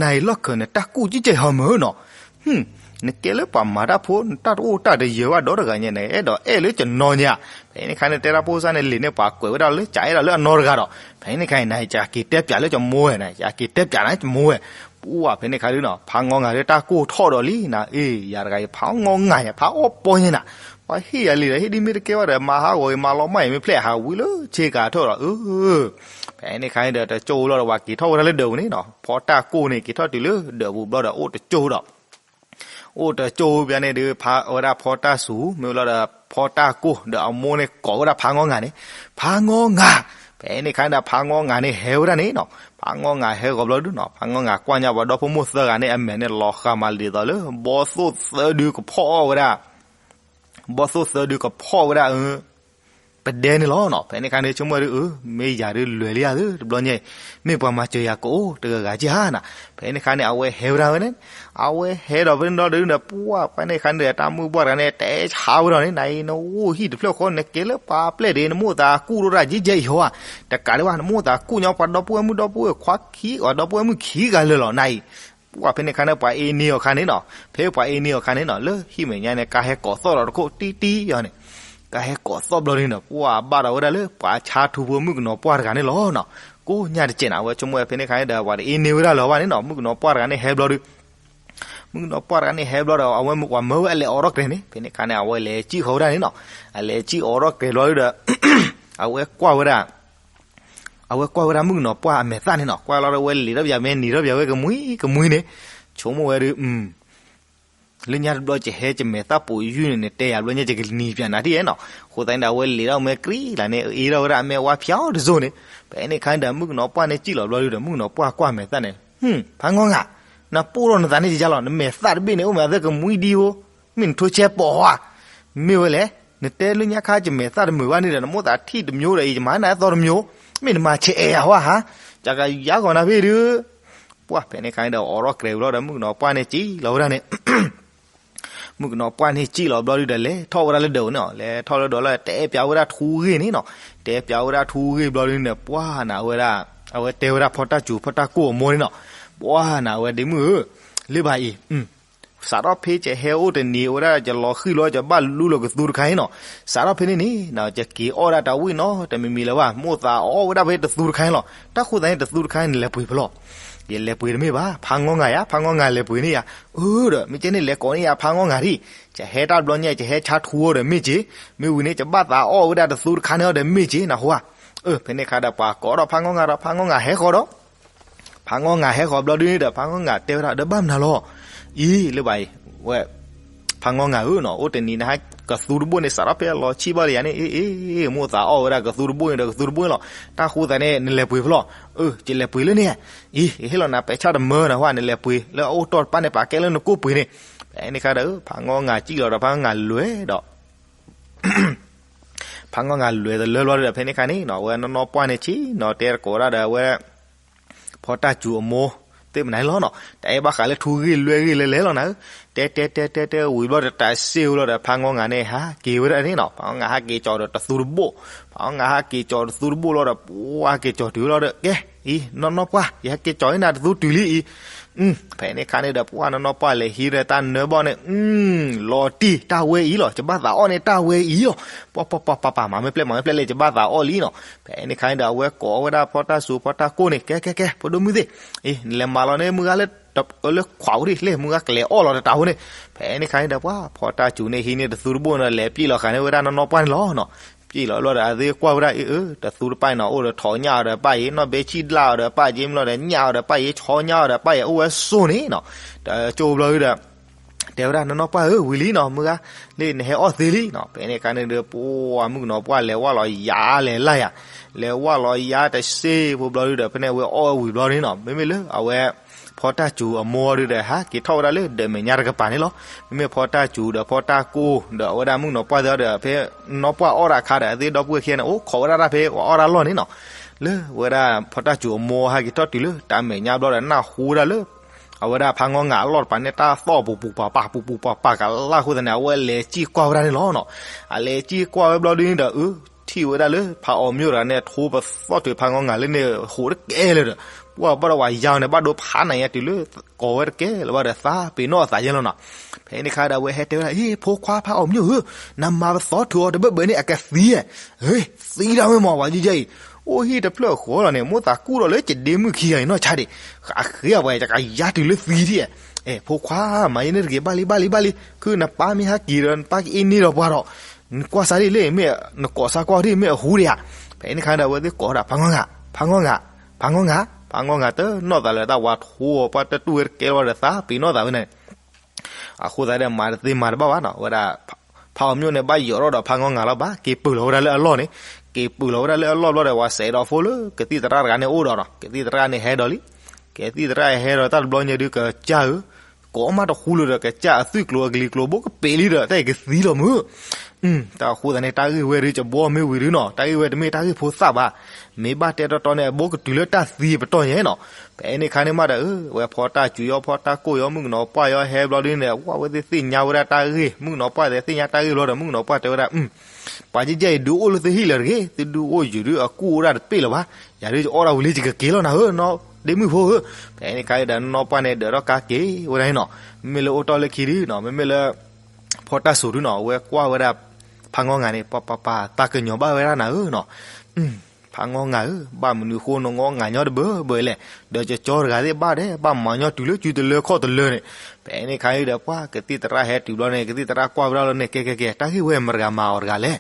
နၤအံၤလီၢ်ခၢးန့ၣ် တၢ်ကူၣ်ကံၢ်ကဲဟီမုၢ်နီၤ, နကဲလၢပှၤမၤတၢ်ဖိ နတၢ်တအိၣ်တၢ်တယၢၤဘၣ်ဒီတဂၤညါန့ၣ် အဲၣ်ဒိးအဲၣ်လၢကနီၤညါ, ဖဲန့ၣ်ခါန့ၣ် တဲဒၣ်ဖိစၢ်န့ၣ် လံာ်န့ၣ် ပှၤကွဲးဝဲဒၣ်လၢကအဲၣ်ဒိးလၢအနီတဂၤဒီး, ဖဲန့ၣ်ခါန့ၣ် နၤအံၤကက့ၤတဲပၠးလၢကမိၢ်ဝဲန့ၣ်, ယက့ၤတဲပၠးနၤကမိၢ်ဝဲ, ပှၢ်ဖဲန့ၣ်ခါဒုနီၤ ဖးငီငၤဒီးတၢ်ကိၢ်ထီၣ်ဒီးလံနၤ, အ့ ယၤတဂၤအံၤ ဖးငီငၤညါ ဖးအီၣ်ပီညါနၤ, ပှၤဟ့ၣ်ယၤလံာ်ဒီး ဟ့ၣ်ဒ်မ့ၢ်တကဲဘၣ်ဒီး မၤဟးဂီၤအံၤ မၤလီၤမၢ်အံၤ မ့ၢ်ဖျဲးဟးဝံၤလၢဆ့ကၤထၢၣ်ဒီး, ဖဲန့ၣ်ခါန့ၣ်ဒီး တကၠိလီၤဒီး ပှၤက့ၤထီၣ်ဝဲဒၣ်လၢဒၢးပူၤန့ၣ်နီၤ, ဖီတၢ်ကိၢ်န့ၣ် က့ၤထီၣ်တုၤလၢဒၢးပူၤဘျီဒီး အိၣ်တကၠိဒီး အိၣ်တကၠိပၠးန့ၣ်ဒီး ဖးဝဲဒၣ်ဖီတၢ်စူၤ မ့ၢ်ဝဲလီၤဒီး ဖီတၢ်ကိၢ်ဒီးအမိၢ်န့ၣ်ကိးဝဲဒၣ်ဖးငီငၤန့ၣ်, ဖးငီငၤ, ဖဲန့ၣ်ခါန့ၣ်ဒီး ဖးငီငၤန့ၣ် ဟဲဝဲဒၣ်န့ၣ်နီၤ, ဖးငီငၤဟဲဂီၤဘျီဒုနီၤ, ဖးငီငၤကွၢ်ညါပှၤဒီဖိမိၢ်သၢဂၤန့ၣ် အမဲာ်န့ၣ်လီၤဃာ်မးလံာ်သိးလၢ ဘီသိၣ်သၢဒုကဖီၣ်အီၣ်ဝဲဒၣ်, ဘီသိၣ်သၢဒုကဖီၣ်ဝဲဒၣ်, အၢ ပဒဲန့ၣ်လီၤနီၤ. ဖဲန့ၣ်ခါန့ၣ် ဆိကမိၣ်ဝဲဒုး အၢ မ့ၢ်ယၤဒုးလွဲၢ်လံဧါသု တဘျီညါအံၤ မ့ၢ်ပှၤမၤစၢၤယၤကအိၣ်တဂၤဂၤက့ဧါနီၤ. ဖဲန့ၣ်ခါန့ၣ် အဝဲဟဲဝဲဒၣ်ဝဲန့ၣ် အဝဲဟဲဒီးဖဲန့ၣ်ဒီးဒုးန့ၣ် ပှၢ်ဖဲန့ၣ်ခါန့ၣ်ဒီး တၢ်မုၣ်ပှၢ်တဂၤန့ၣ် တဲဆါဝဲဒီးန့ၣ် နအံၤနအိၣ်ဟံၣ်တဖျၢၣ်ဃီ နကဲလၢပှၤပျဲၢ်ဒ့ နမိၢ်သးကူၣ်ထီၣ်တၢ်ယံာ်ယဲအံၤဟီဧါ. တကးဒံးဘၣ် နမိၢ်သးကူၣ်ညီပှၤဒီပုၢ်ဝဲၢ်မုၣ်ဒီပုၢ်ဝဲၢ်ခွါခံ ပှၤဒီပုၢ်ဝဲၢ်မုၣ်ခံဂၤလၢာ်လီၤ နအံၤ ပှၢ်ဖဲန့ၣ်ခါန့ၣ် ပှၤအ့န့အီၤခါန့ၣ်နီၤ, ဖဲပှၤအ့န့အီၤခါန့ၣ်နီၤ လၢဟံၣ်မဲာ်ညါန့ၣ် ကါဟဲကိးသီၣ်လီၤတခိၣ်တံၢ်တံၢ်အီၤန့ၣ်, ကါဟဲကိးသီၣ်ဘျီဒုန့ၣ် ပှၢ်ဘၣ်ဒီးဝဲဒၣ်လၢ ပှၤဆါထူဖိမုၣ်ကနီၤပှၢ်တဂၤန့ၣ်လီၤနီၤ. ကိးညါတစဲးန့ၣ် အဝဲဆိကမိၣ်ဝဲဖဲန့ၣ်ခါန့ၣ်ဒီး ပှၤတအ့န့ဝဲဒၣ်လၢၤဘၣ်န့ၣ်နီၤ, မုၣ်ကနီၤပှၢ်တဂၤန့ၣ်ဟဲဘျီဒု မုၣ်ကနီၤပှၢ်တဂၤန့ၣ်ဟဲဘျီဒီး အဝဲပှၤမၢဝဲအလဲၤအိးထီၣ်ကျဲၤန့ၣ်, ဖဲန့ၣ်ခါန့ၣ် အဝဲလဲၤစံၣ်ဃီၤဝဲဒၣ်န့ၣ်နီၤ, အလဲၤစံၣ်အိးထီၣ်ကျဲၤဘျီဒုဒီး အဝဲကွၢ်ဝဲဒၣ် အဝဲကွၢ်ဝဲဒၣ်မုၣ်ကနီၤပှၢ်အမဲာ်သၣ်န့ၣ်နီၤ, ကွၢ်လီၤဒီးအဝဲလံၤထီၣ်ပယၤမဲာ်နံၤထီၣ်ပယၤဝဲကမှံကမှံန့ၣ်, ဆိကမိၣ်ဝဲဒုး လၢညါတဘျီကဟဲကမဲာ်သၣ်ပိာ်ယုၢ်န့ၣ် နတဲယၤဘျီညါ ယကနံၤပျးနၤဒ်အဲၣ်နီၤ, အဃိသတးန့ၣ်ဒီး အဝဲလံၤထီၣ်မဲာ်ကြံလၢ်န့ၣ် အ့ထီၣ်ဝဲဒၣ်အမဲာ်ဝါဖၠီတစိၢ်န့ၣ်, ဖဲန့ၣ်ခါန့ၣ်ဒီး မုၣ်ကနီၤပှၢ်န့ၣ်စံၣ်လီၤဘျီဒုဒီး မုၣ်ကနီၤပှၢ်ကွၢ်မဲာ်သၣ်န့ၣ်, ဖးငီငၤ, နပိၢ်ထီၣ်နသးန့ၣ်ယါလီၤ, နမဲာ်သၣ်တဘ့ၣ်န့ၣ် အိၣ်မးသ့ၣ်ကမှံဒံဖိ မ့ၢ်နထိဆဲပီာ်ဧါ, မ့ၢ်ဝဲလဲၣ်, နတဲလၢညါခါကမဲာ်သၣ်တမုာ်ဘၣ်န့ၣ်ဒီး နမိၢ်သးထံၣ်တမျိုးဒီး ယမၤနၤအသီတမျိုး, မ့ၢ်နမၤဆဲးအဲၣ်ယၤဟါ, ယကယါဂီၤနၤဖဲဒုး, ပှၢ်ဖဲန့ၣ်ခါန့ၣ်ဒီး အိးထီၣ်ကျဲၤဝံၤလီၤဒီး မုၣ်ကနီၤပှၢ်န့ၣ်စံၣ်လီၤဝဲဒၣ်န့ၣ် မုၣ်ကနီၤပှၢ်န့ၣ်စံၣ်လီၤဘျီဒုဒီး လဲၤထီၣ်ဝဲဒၣ်လၢဒၢးန့ၣ်, လဲၤထီၣ်လၢဒၢးလီၤ တဲပျးဝဲဒၣ်ထူဂ့ၢ်န့ၣ်နီၤ, တဲပျးဝဲဒၣ်ထူဂ့ၢ်ဘျီဒုန့ၣ် ပှၢ်နၤဝဲဒၣ်, အဝဲတဲဝဲဒၣ်ဖီတၢ်စူၤ ဖီတၢ်ကိၢ်အမိၢ်န့ၣ်နီၤ, ပှၢ်နၤဝဲဒ့မုၣ်ဧၢ, လၢဘၣ်အံၤ စးထီၣ်ဖဲယဟဲအိၣ်တနံၤဝဲဒၣ် ယလီၤဃံၣ်လီၤ ယဘၣ်လူလီၤကသူတခါန့ၣ်နီၤ, စးထီၣ်ဖဲန့ၣ်န့ၣ် ယကအီၣ်ဒၣ်တၢ်ဝံၣ်နီတမံၤမံၤလၢၤဘၣ်, မိၢ်သးအီၣ်ဝဲဒၣ်ဖဲတသူတခါန့ၣ်လီၤ, တၢ်ဃိသတးန့ၣ် တသူတခါန့ၣ် နလဲၤပှ့ၤဖဲလဲၣ်, ယလဲၤပှ့ၤတမ့ၢ်ဘၣ်, ဖးငီငၤယါ, ဖးငီငၤလဲၤပှ့ၤန့ၢ်ယၤ, အၢဒီး မ့ၢ်ကဲန့ၣ် လဲၤကိးန့ၢ်ယၤဖးငီငၤဒံး, ယဟဲတၢ်တဘျီညါ ယဟဲဆါထူအီၤဒီးမ့ၢ်က့ၤ, မ့ၢ်ဝံၤန့ၣ် ယဘၣ်သးအီၣ်ဝဲဒၣ်တသူတခါန့ၣ်အီၤဒီးမ့ၢ်က့ၤ နဟါ, အၢ ဖဲန့ၣ်ခါဒီး ပှၤကိးထီၣ်ဖးငီငၤဒီး ဖးငီငၤဟဲဃီၤဒီး ဖးငီငၤဟဲဃီၤဘျီဒုန့ၣ်ဒီး ဖးငီငၤတဲဝဲဒၣ် ဒီးဘၣ်မနုၤလီၤ, အံၤ လၢဘၣ်အံၤ, ဝဲ ဖးငီငၤဧၢနီၤ, အိၣ်တနံၤနဟးကသူတဘိၣ်န့ၣ် စးထီၣ်ဖဲအလီၤဆံၣ်ဘၣ်လၢယၤန့ၣ် အ့ အ့ မိၢ်သးအီၣ်ဝဲဒၣ်ကသူတဘိၣ်န့ၣ်ဒီးကသူတဘိၣ်န့ၣ်လီၤ, တၢ်ဃိသတးန့ၣ် နလဲၤပှ့ၤဖဲလဲၣ်, အၢ ယလဲၤပှ့ၤလၢန့ၣ်, အံၤ ယဟ့ၣ်လီၤနၤပဲာ်ဆၣ်တမၢနဟါ, နလဲၤပှ့ၤလၢအအိၣ်တီၢ်တပၣ်န့ၣ် ပာ်ကဲလၢနကိၢ်ပှ့ၤန့ၣ်, ဖဲန့ၣ်ခါဒီး ဖးငီငၤစံၣ်လီၤဒီး ဖးငီငၤလဲၤဒီး ဖးငီငၤလဲၤတလၢဘျီဒီး ဖဲန့ၣ်ခါန့ၣ်နီၤ အဝဲနီၢ်နီၢ်ပှၢ်န့ၣ်ဆံးနီၤ တဲတကိးဒၣ်ဒီးအဝဲ ဖီတၢ်စူၤအမိၢ် သ့ၣ်မနုၤလီၤနီၤ တအဲၣ်ဘၣ်ဃးလၢထူဂ့ၢ်လွဲၢ်ဂ့ၢ်လဲၤလဲၤလီၤနၤဧၢ, တဲတဲတဲတဲတဲဝံၤဘျီဒီး တၢ်စ့ဝံၤလီၤဒီး ဖးငီငၤန့ၣ် ဟးက့ၤဝဲဒၣ်န့ၣ်နီၤ, ဖးငီငၤဟးက့ၤကၠီၤဒီးတသူတဘိၣ်, ဖးငီငၤဟးက့ၤကၠီၤတသူတဘိၣ်လီၤဒီး ပှၤက့ၤကၠီၤတုၤလီၤဒီး ကဲ အံၤ နီၢ်နီၢ်ပှၢ် ယဟဲက့ၤကၠီၤန့ၢ်နၤတသူတုၤလံအံၤ ဖဲန့ၣ်ခါန့ၣ်ဒီး ပှၢ်နီၢ်နီၢ်ပှၢ်လဲၤဟံးဒီးတၢ်နၢဘီၣ်န့ၣ် လီၤတံၢ်တၢ်ဝဲအံၤလီၤ, ယဘၣ်သးအီၣ်န့ၢ်တၢ်ဝဲအံၤလီၤ, ပှၢ်ပှၢ်ပှၢ်ပှၢ်ပှၢ် မၤမ့ၢ်ပျဲၢ်မၤမ့ၢ်ပျဲၢ်လဲၣ် ယဘၣ်သးအီၣ်လံနီၤ, ဖဲန့ၣ်ခါန့ၣ်ဒီး အဝဲကိးဝဲဒၣ်ဖီတၢ်စူၤဖီတၢ်ကိၢ်န့ၣ် ကဲကဲကဲ ဖိဒိၣ်မုၣ်သ့ၣ်, အံၤ နလဲၤမၤလီၤန့ၢ်မုၢ်ဂၤလၢ လၢခွးဧိၤဒံး လၢမုၢ်ဂၤကလဲၤအီၣ်လီၤတတးဖိန့ၣ်, ဖဲန့ၣ်ခါန့ၣ်ဒီး ပှၢ်ဖီတၢ်စူၤန့ၣ် ဟံးန့ၢ်တသူတဘိၣ်န့ၣ် လဲၤပျံၢ်လီၤဃာ်န့ၢ်ဝဲဒၣ်နီၢ်နီၢ်ပှၢ်န့ၣ်လီၤနီၤ, ပျံၢ်လီၤဘျီဒီး အသ့ၣ်ကွၢ်ဝဲဒၣ်အံၤ အၢ တသူတပၢ်အံၤနီၤ အိၣ်ဒီးထိးညၣ်အီၤဒီးပၢ်အံၤ နီၢ်ဘဲဆံၣ်ဒၣ်အီၤဒီးပၢ်အံၤ မ့ၢ်လီၤဒီးညၣ်အီၤဒီးပၢ်အံၤ ဆီညၣ်အီၤဒီးပၢ်အံၤ အိၣ်ဝဲစိၢ်န့ၣ်နီၤ, တကၠိဘျီဒီး တဲဝဲဒၣ်နီၢ်နီၢ်ပှၢ်ဧၢ ဝံၤလံနီၤ မုၢ်ဂၤ လၢနဟဲအီၣ်သ့လံနီၤ, ဖဲန့ၣ်ခါန့ၣ်ဒီး ပှၢ်မုၣ်ကနီၤပှၢ်လဲၤဝၢ်လီၤယၤလဲၤလၢ်ယၤ, လဲၤဝၢ်လီၤယၤတစ့ဖိဘျီဒီး ဖဲန့ၣ်အဝဲအီၣ်ဝဲဝံၤဘျီန့ၣ်နီၤ မ့မ့ၢ်လၢအဝဲ ဖီတၢ်စူၤအမိၢ်ဒီး ဟးက့ၤထီၣ်ဝဲဒၣ်လၢဒၢးမဲာ်ညါတကပၤန့ၣ်လီၤ, မ့မ့ၢ်ဖီတၢ်စူၤဒီးဖီတၢ်ကိၢ်ဒီး အဝဲဒၣ်မုၣ်ကနီၤပှၢ်သ့ၣ်ဒီး ဖဲနီၢ်ပှၢ်အီၣ်ဒၣ်အခါဒီး အသ့ၣ်ဒီပုၢ်ဝဲၢ်ခံဂၤန့ၣ် အိၣ်ခိးဝဲဒၣ်တၢ်ဖဲအီၣ်ဒၣ်လီၢ်န့ၣ်နီၤ, လၢဝဲဒၣ်ဖီတၢ်စူၤအမိၢ်ဟဲက့ၤထီၣ်တုၤလၢတၢ်မဲာ်ညါဘျီဒီး နၢ်ဟူဝဲဒၣ်လၢ အဝဲဒၣ်ဖးငီငၤအလီၢ်တပၤန့ၣ် တၢ်သီၣ်ပူၤပူၤပၤပၤ ပူၤပူၤပၤပၤကလၢ်အဃိသတးန့ၣ် အဝဲလဲၤစံၣ်ကွၢ်ဝဲဒၣ်န့ၣ်လီၤနီၤ, အလဲၤစံၣ်ကွၢ်ဝဲဘျီဒုန့ၣ်ဒီး အၢ ထံၣ်ဝဲဒၣ်လၢဖးအီၣ်မျိၣ်တဂၤန့ၣ် ထိပသီၣ်ထုးဖးငီငၤလၢန့ၣ် ဟူးတကဲလၢၤဒီး ပှၢ်ဘၣ်ဒီးဝဲယါအီၤန့ၣ် ဘၣ်ဒိဖးနၤညါတုၤလၢ ကိးဝဲတကဲလၢၤဘၣ်ဒီး သးပ့ၤနီၣ်အသးယဲလီၤနီၤ, ဖဲန့ၣ်ခါဒီး အဝဲဟဲတဲဝဲဒၣ် အ့ ဖိခွါဖးအီၣ်မျိၣ်ဧၢ, နမၤပသီၣ်ထုးအီၤတဘၣ်ဘၣ်န့ၣ် အကသံဧါ, သံဒၣ်ဝဲမး ပှၤယဲယဲအံၤ, အိၣ်ဟံၣ်တဖျၢၣ်ဃီလီၤန့ၣ် မိၢ်သးကူၣ်ဒီးလၢယဒ့မုၣ်ခံဂၤအံၤနီၢ်ဆါဒံး, ဃးဃ့အပှၤ ယကယါတုၤလၢသံဒံး, အဲ ဖိခွါ မၤယဲန့ၣ်တဂ့ၤ ဘၣ်လံ ဘၣ်လံ ဘၣ်လံ, ခုနပၢ်မ့ၢ်ဟဲက့ၤဒီး နပၢ်ကအ့န့ၢ်ဒီးပှၤဒီး နကွၢ်စၢ်ဒ်လဲၣ် မ့ၢ်နကိးစၢ်ကွၢ်ဒ် မ့ၢ်အဟူဒံးဧါ, ဖဲန့ၣ်ခါဒီး အဝဲသ့ၣ်ကိးဒၣ် ဖးငီငၤ ဖးငီငၤ ဖးငီငၤ ဖးငီငၤ တနီၣ်သးလၢၤ တၢ်ဝါထိအီၤ ပှၢ်တတူၢ်ဝဲတကဲလၢၤဘၣ်ဒီး သးပ့ၤနီၣ်သးဝဲန့ၣ် အဃိသတးဒီး မၤတသ့မၤတဘၣ်ဘၣ်နီၤ, ဝဲဒၣ် ဖးအီၣ်မျိၣ်န့ၣ် ဘၣ်ယိးထီၣ်ဒီးဖးငီငၤလီၤဘၣ်, က့ၤပၢၢ်လီၤဝဲဒၣ်လၢအလီၢ်န့ၣ်, က့ၤပၢၢ်လီၤဝဲဒၣ်လၢအလီၢ်ဘျီဒီး ပှၤစဲးဒီးဖိလၢ ကသံၣ်သရၣ်တဂၤန့ၣ်အိၣ်ဒီးနီၤ, ကသံၣ်သရၣ်န့ၣ်ဟဲဒီးလံ, ကသံၣ်သရၣ်ဟဲဒီးတၢ်တဘျီညါဒုး ကစၢ်ဧၢ, ကိးမးတဃူလၢၤဒီး ကစၢ်အသွံၣ်ကျိၤအကလံၤကျိၤဘိကပ့ၤလံဒီး တၢ်အံၤကသံလီၤမုၢ်, တၢ်ဃိသတးန့ၣ် တၢ်ဂ့ၢ်ဝဲဒုး ကဘီမ့ၢ်ဝံၤဒုးနီၤ, တၢ်ဂ့ၢ်ဝဲတမ့ၢ်တၢ်ဂ့ၢ်ဖိသၣ်ဘၣ်. မ့ၢ်ဘၣ်တဲတီတီန့ၣ် အဘိကတုၤလၢတၢ်သံပတီၢ်ညါနီၤ. ဖဲန့ၣ်ခါန့ၣ်မးဒီး အဝဲဖီတၢ်စူၤယီၤ ဖီတၢ်ကိၢ်ယီၤ မုၣ်ကနီၤပှၢ်ယီၤ ဟဲဘျီဒုးန့ၣ် ဝဲသ့ၣ်သ့ၣ်ညါဝဲဒၣ်တၢ်ဂ့ၢ်, မုၣ်ကနီၤပှၢ်သ့ၣ်သ့ၣ်ညါတၢ်ဂ့ၢ်ဘျီဒီး မုၣ်ကနီၤပှၢ်တဲဝဲဒၣ် ပှၤကဲကဲအံၤ ဒုးအိၣ်လၢသုဟံၣ်လၢၤတဂ့ၤ, သုဒုးအိၣ်ယုာ်ဒုး အကူၣ်အိၣ်ဒၣ်တပ့ၢ်လၢၤဘၣ်. ယၤဒုး ယအီၣ်ဒၣ်ဝံၤလံ ယကက့ၤလီၤနၤဧၢ, နီၢ်ဒ့မုၣ်ဖိဧၢ. ဖဲန့ၣ်ခါဒီး နီၢ်ပှၢ်န့ၣ် ဒၢးထီၣ်ကါက့ၤဝဲဒၣ်န့ၣ်နီၤ. မ့မ့ၢ်လၢအိၣ်တီၢ်လၢခံဒုးနီၤ, မ့မ့ၢ်လၢ ဖီတၢ်စူၤဒုးနီၤ, အဝဲကွၢ်ဝဲဒၣ် ဖးငီငၤန့ၣ် ပှၤပှၤပှၤ သးကညီၤဘၣ်ဝဲဒၣ်နၤဧၢနီၤ. ဖးငီငၤဧၢ, ဘၣ်မနုၤဃိနငီငၤညီတဘၢဘၢလဲၣ်, ဒီးကၠီကၠီတဂၤသ့ၣ်ဘၣ်ဒဲး ဘၣ်မၤညီတုၤလၢစုတလၢခီၣ်တလၢန့ၣ်. ဖဲန့ၣ်ခါဒီး ပှၤကသံၣ်သရၣ်ဟဲတုၤဘျီန့ၣ် ကသံၣ်သရၣ်ကွၢ်ဝဲဒၣ်လီၤန့ၣ် ကဲကဲကဲ တၢ်ဂ့ၢ်ဝဲမတၤတဂၤမၤအီၤတဂၤလဲၣ်.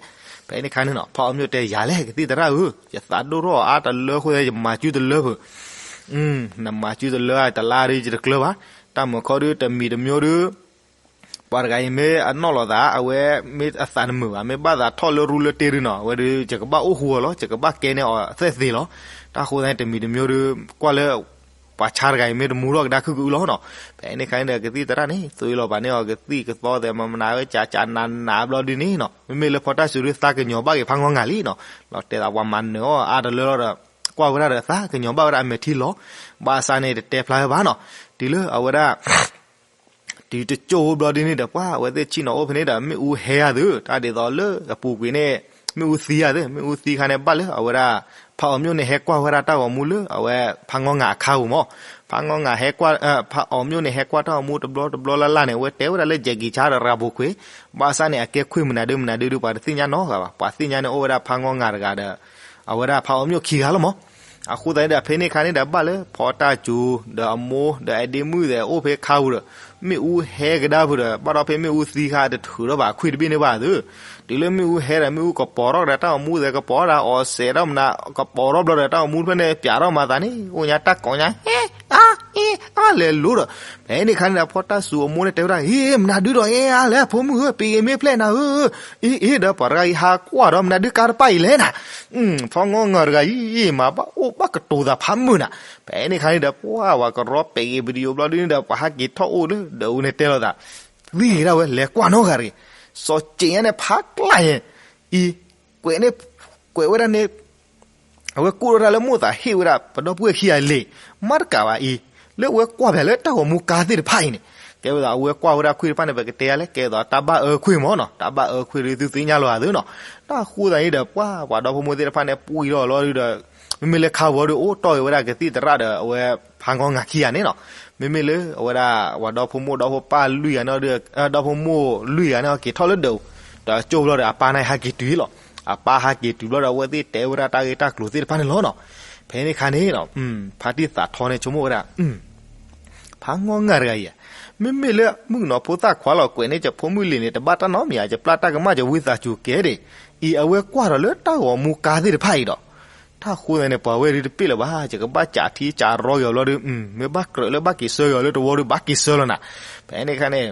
ဖဲန့ၣ်ခါန့ၣ်နီၤ ဖးအီၣ်မျိာ်တဲယၤလဲၣ် ကသံၣ်သရၣ်ဧၢ, ယသးဒိၣ်ထီၣ်အါတလၢအဃိ ယမၤစုတလၢဖုး နမၤစုတလၢတလါဒုး ယတကျၢၤဘၣ်. တၢ်မုာ်ခီဒုး တမံၤတမံၤဒုး ပှၤတဂၤအံၤမ့ၢ်အနီၣ်လိာ်သး အဝဲမ့ၢ်အသးတမုာ်ဘၣ်, မ့ၢ်ဘၣ်သးထီၣ်လၢရူလၢတ့ၢ်ဒုးနီၤ, အဝဲဒုး ယကဘၣ်အိၣ်ဃူအီၤလီၤ, ယကဘၣ်ကဲန့ၢ်အီၤသဲၣ်သ့လီၤ. တၢ်ဃိသတးန့ၣ် တမံၤတမံၤဒုး ကွၢ်လၢ ပှၤဆါတဂၤအံၤမ့ၢ်တမူထီၣ်ကဒါခုၣ်ကအုလီၤနီၤ. ဖဲန့ၣ်ခါန့ၣ်ဒီး ကသံၣ်သရၣ်န့ၣ် သွံလီၤဘၣ်န့ၢ်အီၤ ကသံၣ်ကသီသဲးမနၤဝဲ ကးကးနးနးဘျီဒုးန့ၣ်နီၤ, မ့မ့ၢ်လၢဖီတၢ်စူၤဒုး သးကညီၤဘၣ်က့ၤဖးငီငၤလံနီၤ. လီၤတဲာ်သးပှၤမၤနၢၤအီၤအါတလၢလီၤဒီး ကွၢ်ဝဲဒၣ်ဒီး သးကညီၤဘၣ်ဝဲဒၣ်အမဲာ်ထံလီၤ. ဘၣ်ဆၣ်န့ၣ် တတဲဖျါဝဲဘၣ်နီၤ. တုၤလၢအဝဲဒၣ် တုၤတကၠိၢ်ဘျီဒုးန့ၣ်ဒီး ပှၤအဝဲသ့ၣ်ဆ့ၣ်နီၤအိၣ်ဖဲန့ၣ်ဒီး မ့ၣ်အူဟဲဧါသု, တၢ်ဒ်သိးလၢအပူၤကွံာ်န့ၣ် မ့ၣ်အူသံဧါသု, မ့ၣ်အူသံခါန့ၣ် ဘၣ်လၢအဝဲဒၣ် ဖးအီၣ်မျိာ်န့ၣ် ဟဲကွၢ်ဝဲဒၣ်တၢ်ဂီၤမူလၢအဝဲ ဖးငီငၤအခါပူၤမး. ဖးငီငၤဟဲကွၢ် ဖးအီၣ်မျိာ်န့ၣ် ဟဲကွၢ်တၢ်ဂီၤမူတဘျီတဘျီလၢ်လၢ်န့ၣ် အဝဲတဲဝဲဒၣ်လၢ Jackie Chan ဒီး Rambo ခွေ, ဘၣ်ဆၣ်န့ၣ် အကဲခွေမနုၤဒုမနုၤဒုဒု ပှၤတသ့ၣ်ညါနီတဂၤဘၣ်. ပှၤသ့ၣ်ညါန့ၣ် အိၣ်ဝဲဒၣ်ဖးငီငၤတဂၤဒီး အဝဲဒၣ်ဖးအီၣ်မျိာ်ခံဂၤလီၤမး. အဃိသတးန့ၣ်ဒီး ဖဲန့ၣ်ခါန့ၣ်ဒီး ဘၣ်လၢဖီတၢ်စူၤ ဒီးအမိၢ် ဒီးအဒ့မုၣ်သဲးအိၣ်ဖဲခါပူၤဒီး မ့ၣ်အူဟဲကဒါဖုးဒီး ဘၣ်ဒီးဖဲမ့ၣ်အူသံခါ တထုးထီၣ်ဘၣ်ခွံတဘ့ၣ်န့ၣ်ဘၣ်သု. တုၤလၢမ့ၣ်အူဟဲဒီး မ့ၣ်အူကပီၤထီၣ်ကဒါတၢ်ဂီၤမူသဲး ကပီၤထီၣ်ဒၣ်အီၤစဲးထီၣ်မနၤ ကပီၤထီၣ်ဘျီဒီး တၢ်ဂီၤမူတဖျၢၣ်န့ၣ် ပၠးထီၣ်မၤသးန့ၣ် အိၣ်ညါတၢ်ကိးညါ ဟဲ အါ အ့ အါ လဲၤလိၤဒီး ဖဲန့ၣ်ခါန့ၣ်ဒီး ဖီတၢ်စူၤအမိၢ်န့ၣ်တဲဝဲဒၣ် အ့ မနုၤဒုဒီး အ့ အါလဲၣ် ဖိမုၣ်ဧၢ ပ့ၤဂ့ၤမ့ၢ်ဖျဲၣ်နၤဧၢ, အ့ အ့ ဒီးပှၤတဂၤအံၤဟးကွၢ်ဒီး မနုၤဒုကါတပၢ်အံၤလဲၣ်နၤ, ဖီငီငၤတဂၤအံၤ မၤဘၣ်အိၣ်ဘၣ်ကတိၤသးဖးမုာ်နၤ. ဖဲန့ၣ်ခါန့ၣ်ဒီး ပှၤဝဲကရီပ့ၤဂ့ၤ video ဘျီဒုန့ၣ်ဒီး ပှၤဟးက့ၤထီၣ်အိၣ်လၢဒၢးအူန့ၣ်တဲလိာ်သး, သံဂ့ၤဒၣ်ဝဲ လဲၤကွၢ်နီတဂၤတဂ့ၤ, စီၤစ့းညါန့ၣ် ဖးကျါယဲၢ်, အံၤ ကွဲးန့ၣ် ကွဲးဝဲဒၣ်န့ၣ် အဝဲကိၣ်ထီၣ်တၢ်လၢမိၢ်သးဟ့ၣ်ဝဲဒၣ် ပဒီပုၢ်ဝဲၢ်ခံဂၤလံ, မ့ၢ်တကးဘၣ်အံၤ, လၢအဝဲကွၢ်ပၠးလၢတၢ်ဂီၤမူကါသ့ၣ်တဖၣ်အံၤန့ၣ်, ကဲဝဲဒၣ်အဝဲကွၢ်ဝဲဒၣ်ခွံတဖၣ်န့ၣ် ပကတဲယၤလဲၣ် ကဲသိးတၢ်ဘၣ်အၢခွံမးနီၤ, တၢ်ဘၣ်အၢခွံဒုးသုသ့ၣ်ညါလီၤဂာ်သုနီၤ. တၢ်ဃိသတးန့ၣ်ဒီး ပှၤပှၤဒီဖိမိၢ်သ့ၣ်တဖၣ်န့ၣ် ပှံၢ်ထီၣ်လီၤဒုဒီး မ့မ့ၢ်လၢခါဝီၤဒုးအိၣ်တီၢ်က့ၤဝဲဒၣ်ကသံၣ်သရၣ်ဒီးအဝဲဖးငီငၤခံဂၤန့ၣ်နီၤ, မ့မ့ၢ်လၢအဝဲဒၣ် ပှၤဒီဖိမိၢ်ဒီဖိပၢ်လွံၢ်ဂၤန့ၣ်ဒီး ဒီဖိမိၢ်လွံၢ်ဂၤန့ၣ် က့ၤထီၣ်လၢဒၢးအူ ဒီးကၠိၢ်ဘျီဒီးအပၢ်န့ၣ်ဟဲက့ၤတုၤလီၤ. အပၢ်ဟဲက့ၤတုၤဘျီဒီး အဝဲသ့ၣ်တဲဝဲဒၣ်တၢ်ဂ့ၢ်တၢ်ကျိၤသ့ၣ်တဖၣ်န့ၣ်လီၤနီၤ. ဖဲန့ၣ်ခါန့ၣ် ဖါတံၢ်သးထီန့ၣ် ဆိကမိၣ်ဝဲဒၣ် ဖးငီငၤတဂၤအံၤဧါ, မ့မ့ၢ်လၢမုၣ်ကနီၤဖိသၣ်ခွါလီၤကွဲးန့ၢ် ယဖိမုၣ်လံၤန့ၣ် တဘၣ်တၢ်နီတမံၤဧါ, ယပျၢ်တၢ်ကမၣ် ယဝံသးစူၤကဲဒၣ်, အံၤအဝဲကွၢ်ဒီးလၢတၢ်ဂီၤမူကါသ့ၣ်တဖၣ်အံၤဒီး တၢ်ဃိသတးန့ၣ် ပှၤဝဲဒုးတပ့ၢ်လၢၤဘၣ်, ယကဘၣ်ကးထံကးရီက့ၤအီၤဘျီဒီး မ့ၢ်ဘၣ်ကြၢးလၢဘၣ်က့ၤဆၢက့ၤအီၤလၢတဝီဒီး ဘၣ်က့ၤဆၢလီၤနၤ. ဖဲန့ၣ်ခါန့ၣ်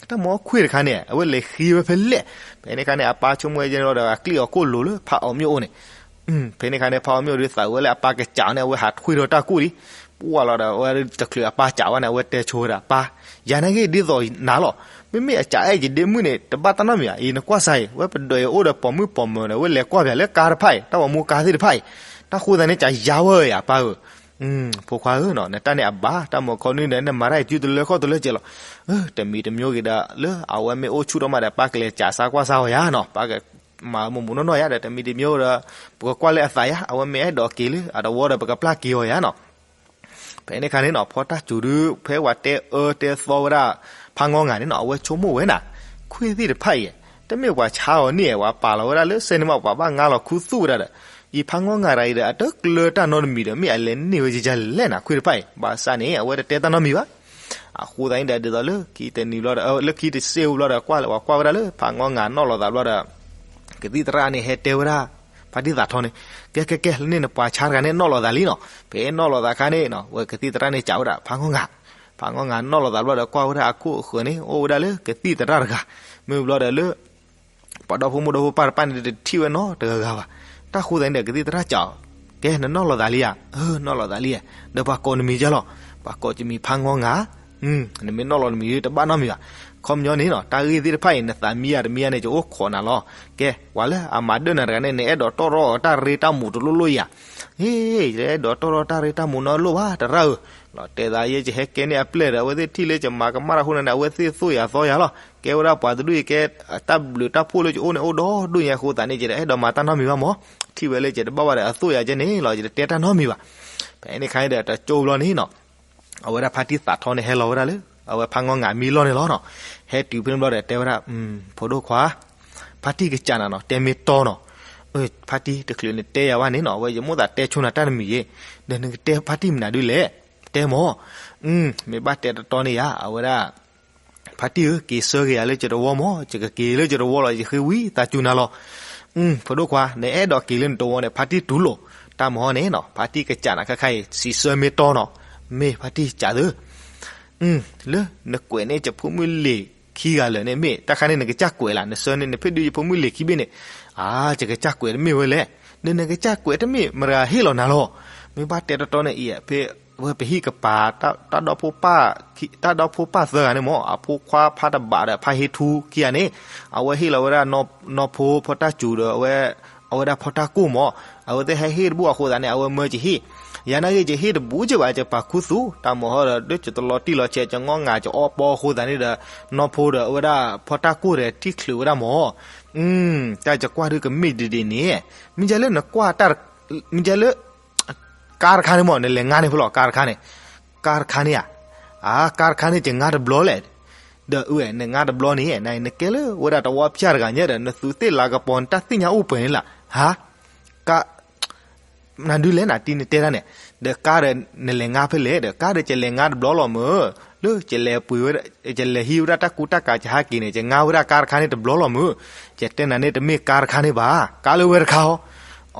တၢ်မီခွံတခါန့ၣ် အဝဲလဲၤဃ့ဝဲဖဲလဲၣ်. ဖဲန့ၣ်ခါန့ၣ် အပၢ်ဆိကမိၣ်ဝဲကဲန့ၣ်လီၤဒီး အကျံၣ်အီၤကိၢ်လိၤလၢဖးအီၣ်မျိာ်အိၣ်န့ၣ် ဖဲန့ၣ်ခါန့ၣ် ဖးအီၣ်မျိာ်ဒုးသးဝဲလၢအပၢ်ကစးအီၤန့ၣ် အဝဲဟးထွံထီၣ်တၢ်ကူၣ်လံ. ပှၢ်လီၤဒီး အဝဲတချုးအပၢ်စးဝဲန့ၣ် အဝဲတဲဆိဝဲဒၣ် ပၢ်, ယၤနာ်က့ဒ်သိးနၤလီၤ. မ့မ့ၢ်အကးအဲၣ်ယဒ့မုၣ်န့ၣ် တဘၣ်တၢ်နီတမံၤဧါ, အံၤနကွၢ်စၢ်အံၤ ဝဲပဒွးအံၤအိၣ်ဒီးပိာ်မုၣ်ပိာ်မၢၤန့ၣ် အဝဲလဲၤကွၢ်ပၠးလၢကါတဖၣ်အံၤ တၢ်ဂီၤမူကါသ့ၣ်တဖၣ်အံၤ, တၢ်ဃိသတးန့ၣ် ကယါဝဲဧါ ပၢ်ဧၢ. ဖိခွါဧၢနီၤ နတၢ်န့ၣ်အဘၣ် တၢ်မီၤခီနွံဒီး နမၤတၢ်အံၤစုတလၢခီၣ်တလၢကဲလီၤ. တမံၤတမံၤဂ့ၤဒီး လၢအဝဲမ့ၢ်အိၣ်ဆူၣ်ထီၣ်မးဒီး ပၢ်ကလဲၤကးစါကွၢ်စါအီၤယါနီၤ, ပၢ်ကမၤမိၢ်မိၢ်နီၢ်နီၢ်ယါဒီး တမံၤတမံၤဒီး ပကကွၢ်လၢအသးယါ အဝဲမ့ၢ်အဲၣ်ဒိးက့ၤလၢအတဝီဒီး ပကပျၢ်က့ၤအီၤယါနီၤ. ဖဲန့ၣ်ခါန့ၣ်နီၤ ဖီတၢ်စူၤဒုး ဖဲဝဲတဲအၢတဲသီဝဲဒၣ် ဖးငီငၤန့ၣ်နီၤ အဝဲဆိကမိၣ်ဝဲနၤ, ခွံသ့ၣ်တဖၣ်အံၤ တမ့ၢ်ပှၤဆါအီၤန့ၣ် ပှၤပာ်လီၤဝဲဒၣ်လၢစဲန့ၣ်မး ပှၤဘၣ်ငါလီၤခူသူၣ်ဝဲဒၣ်ဒီး အံၤဖးငီငၤတဂၤအံၤဒီး အတကျၢၤတၢ်နီတမံၤဒီး မ့ၢ်အလဲၤန့ၢ်ဝဲယယၤလဲၣ်နၤ ခွံတဖၣ်အံၤ ဘၣ်ဆၣ်န့ၣ် အဝဲတတဲတၢ်နီတမံၤဘၣ်. အဃိသတးန့ၣ်ဒီး ဒ်သိးလၢခံတနံၤဘျီဒီး လၢခံတစ့ၢ်ဘျီဒီး ကွၢ်လၢပှၤကွၢ်ဝဲဒၣ်လၢ ဖးငီငၤနီၣ်လီၤသးဘျီဒီး ကသံၣ်သရၣ်န့ၣ် ဟဲတဲဝဲဒၣ် ဖါတံၢ်သးထီန့ၣ်, ကဲကဲကဲ လၢန့ၣ်နပှၤဆါတဂၤန့ၣ် နီၣ်လီၤသးလံနီၤ. ဖဲနီၣ်လီၤသးခါန့ၣ် ဝဲကသံၣ်သရၣ်န့ၣ် စံးဝဲဒၣ် ဖးငီငၤ, ဖးငီငၤနီၣ်လီၤသးဘျီဒီး ကွၢ်ဝဲဒၣ်အခိၣ်အဃၢၤန့ၣ် အိၣ်ဝဲဒၣ်လၢကသံၣ်သရၣ်တဂၤ, မ့ၢ်ဘျီဒီးလၢ ပှၤဒီဖိမိၢ်ဒီဖိပၢ်တဖၣ်န့ၣ် တထံၣ်ဝဲနီတဂၤဂၤဘၣ်. တၢ်ဃိသတးန့ၣ်ဒီး ကသံၣ်သရၣ်စံးအီၤ, ကဲ နနီၣ်လီၤသးလံဧါ. နီၣ်လီၤသးလံဧါ. ဒီးပှၤကိးနမံၤယဲလီၤ. ပှၤကိးယမံၤဖးငီငၤ. နမ့ၢ်နီၣ်လီၤနမံၤတဘၣ်နီတမံၤဘၣ်. ခီပညီန့ၣ်နီၤ တၢ်ဂ့ၢ်သ့ၣ်တဖၣ်အံၤ နသးမံယၤတမံယၤန့ၣ် ယအိၣ်ခိးနၤလီၤ. ကဲ ပှၤလၢအမၤဒၢၣ်နၤတဂၤန့ၣ် နအဲၣ်ဒိးတီၣ်ထီၣ်တၢ်ရ့တၢ်မူးတလိၣ်လိၣ်ယၤ. ဟ့ၣ် ယအဲၣ်ဒိးတီၣ်ထီၣ်တၢ်ရ့တၢ်မူးနီတလိၣ်ဘၣ် တရၣ်ဧၢ. တဲသးယဲ ယဟဲကဲန့ၢ်အပျဲၢ်ဒီး အဝဲသ့ၣ်ထံၣ်လၢယမၤကမၣ်တၢ်အဃိန့ၣ် အဝဲသ့ၣ်သိၣ်ယၤသီယၤလီၤ. ကဲဝဲဒၣ်ပှၤတဒူၣ်အံၤ ကဲတၢ်ဘျုးတၢ်ဖှိၣ်လၢယအိၣ်န့ၣ် အိၣ်ဒီဒူၣ်ညါအဃိသတးန့ၣ် ယတအဲၣ်ဒိးမၤတၢ်နီတမံၤဘၣ်မၢ်. ထံၣ်ဝဲလၢယတဘၣ်ဝဲဒီးအသိၣ်ယၤကဲန့ၣ်လီၤ ယတတဲတၢ်နီတမံၤဘၣ်. ဖဲန့ၣ်အခါန့ၣ်ဒီး တကၠိဘျီန့ၣ်နီၤ အဝဲဒၣ်ဖါတံၢ်သးထီန့ၣ် ဟဲလီၤဝဲဒၣ်လၢ အဝဲဖါငီၢ်ငၤမံလီၢ်န့ၣ်လီၤနီၤ. ဟဲတုၤဖဲန့ၣ်ဘျီဒီး တဲဝဲဒၣ် ဖိဒိၣ်ခွါ ဖါတံၢ်ကစၢ်နၤနီၤ တဲမ့ၢ်တီနီၤ. ဖါတံၢ် တချုးနတဲယၤဘၣ်န့ၣ်နီၤ အဝဲယမိၣ်သးတဲဆိနၤတၢ်တမံၤယ့ၣ်. ဒီးနကတဲဖါတံၢ်မနုၤဒ်လဲၣ်. တဲမၢ်. မ့ၢ်ဘၣ်တဲတတီန့ၣ်ယၤ အဝဲဒၣ် ဖါတံၢ်ဧၢ က့ၤဆၢက့ၤယၤလၢယတဝီမၢ် ယကက့ၤလၢယတဝီလီၤ ယဃ့ဝံသးစူၤနၤလီၤ. ဖိဒိၣ်ခွါ နအဲၣ်ဒိးက့ၤလၢနတဝီန့ၣ် ဖါတံၢ်တူၢ်လိာ်. တၢ်မဟီန့ၣ်နီၤ ဖါတံၢ်ကစၢ်နၤခါခါအံၤ စံးဆၢမ့ၢ်တီနီၤ. မ့ၢ်ဖါတံၢ်ကစၢ်သၢ လၢနကွဲးန့ၢ်ယဖိမုၣ်လံၤခံဂၤလၢာ်န့ၣ် မ့ၢ်တၢ်ခါန့ၣ် နကစၢ်ကွဲးလၢ နဆၢန့ၢ်နဖံးဒုးယဖိမုၣ်လံၤခံဘ့ၣ်န့ၣ်. အါ ယကစၢ်ကွဲးတမ့ၢ်ဝဲလဲၣ်. ဒီးနကစၢ်ကွဲးတမ့ၢ်မတၤဂၤဟ့ၣ်လီၤနၤလီၤ. မ့ၢ်ဘၣ်တဲတတီန့ၣ်အံၤ ဖဲ ဝဲပဟံၣ်ကပၤ တၢ်ဒီဖိပၢ်သၢဂၤန့ၣ်မၢ် အဖိခွါဖါတဘးဒီးဖါဟ့ထူခံဂၤန့ၣ် အဝဲဟ့ၣ်လီၤဝဲဒၣ် နီၢ်ဖိဖီတၢ်စူၤဒီး အဝဲဒၣ်ဖီတၢ်ကိၢ်မၢ်. အဝဲသ့ၣ်ဟဲဟ့ၣ်တဘူၣ်အဃိသတးန့ၣ် အဝဲမၢယဟ့ၣ် ယၤနာ်က့ ယဟ့ၣ်တဘူၣ်က့ဘၣ် ယပာ်ခူသူၣ် တၢ်မဟီဒီး ဒ်ယတလီၤတံၢ်လီၤဆဲး ယငီၢ်ငၤ ယအီပီအဃိသတးန့ၣ်ဒီး နီၢ်ဖိဒီးအဝဲဒၣ်ဖီတၢ်ကိၢ်ဒီးထံၣ်ချုးဝဲဒၣ်မၢ်. တၢ်ယကွၢ်ဒုးကမ့ၢ်ဒ်ဒ်န့ၣ် မ့ၢ်ယဲလၢနကွၢ် မ့ၢ်ယဲလၢ ကါတခါန့ၣ်မၢ် နလဲၤငါန့ၣ်ဖဲလဲၣ် ကါတခါန့ၣ်. ကါတခါန့ၣ်ဧါ. အါ ကါတခါန့ၣ် ယငါတဘျီလဲၣ်. ဒီးအဝဲ နငါတဘျီန့ၣ် နကဲလၢဝဲဒၣ်တဝီဖၠၣ်တဂၤညါဒီး နသူးသ့ၣ်လၤကပီၤနတၢ်သ့ၣ်ညါအိၣ်ပှဲၤန့ၣ်လၢ ဟါ ကါ နဒုးလဲၣ်နတံၤနတဲတၢ်န့ၣ်, ဒီးကါဒီးနလဲၤငါဖဲလဲၣ်, ဒီးကါဒီးယလဲၤငါတဘျီလီၤမၢ်, လၢယလဲၤပှ့ၤဝဲ ယလဲၤဟံးဝဲဒၣ်တၢ်ကူတၢ်ကၤယဟးက့ၤန့ၣ် ယငါဝဲဒၣ်ကါတခါန့ၣ်တဘျီလီၤမၢ်, ယတဲနၤန့ၣ်တမ့ၢ်ကါတခါန့ၣ်ဘၣ်, ကါလၢဝဲတခါအီၤ,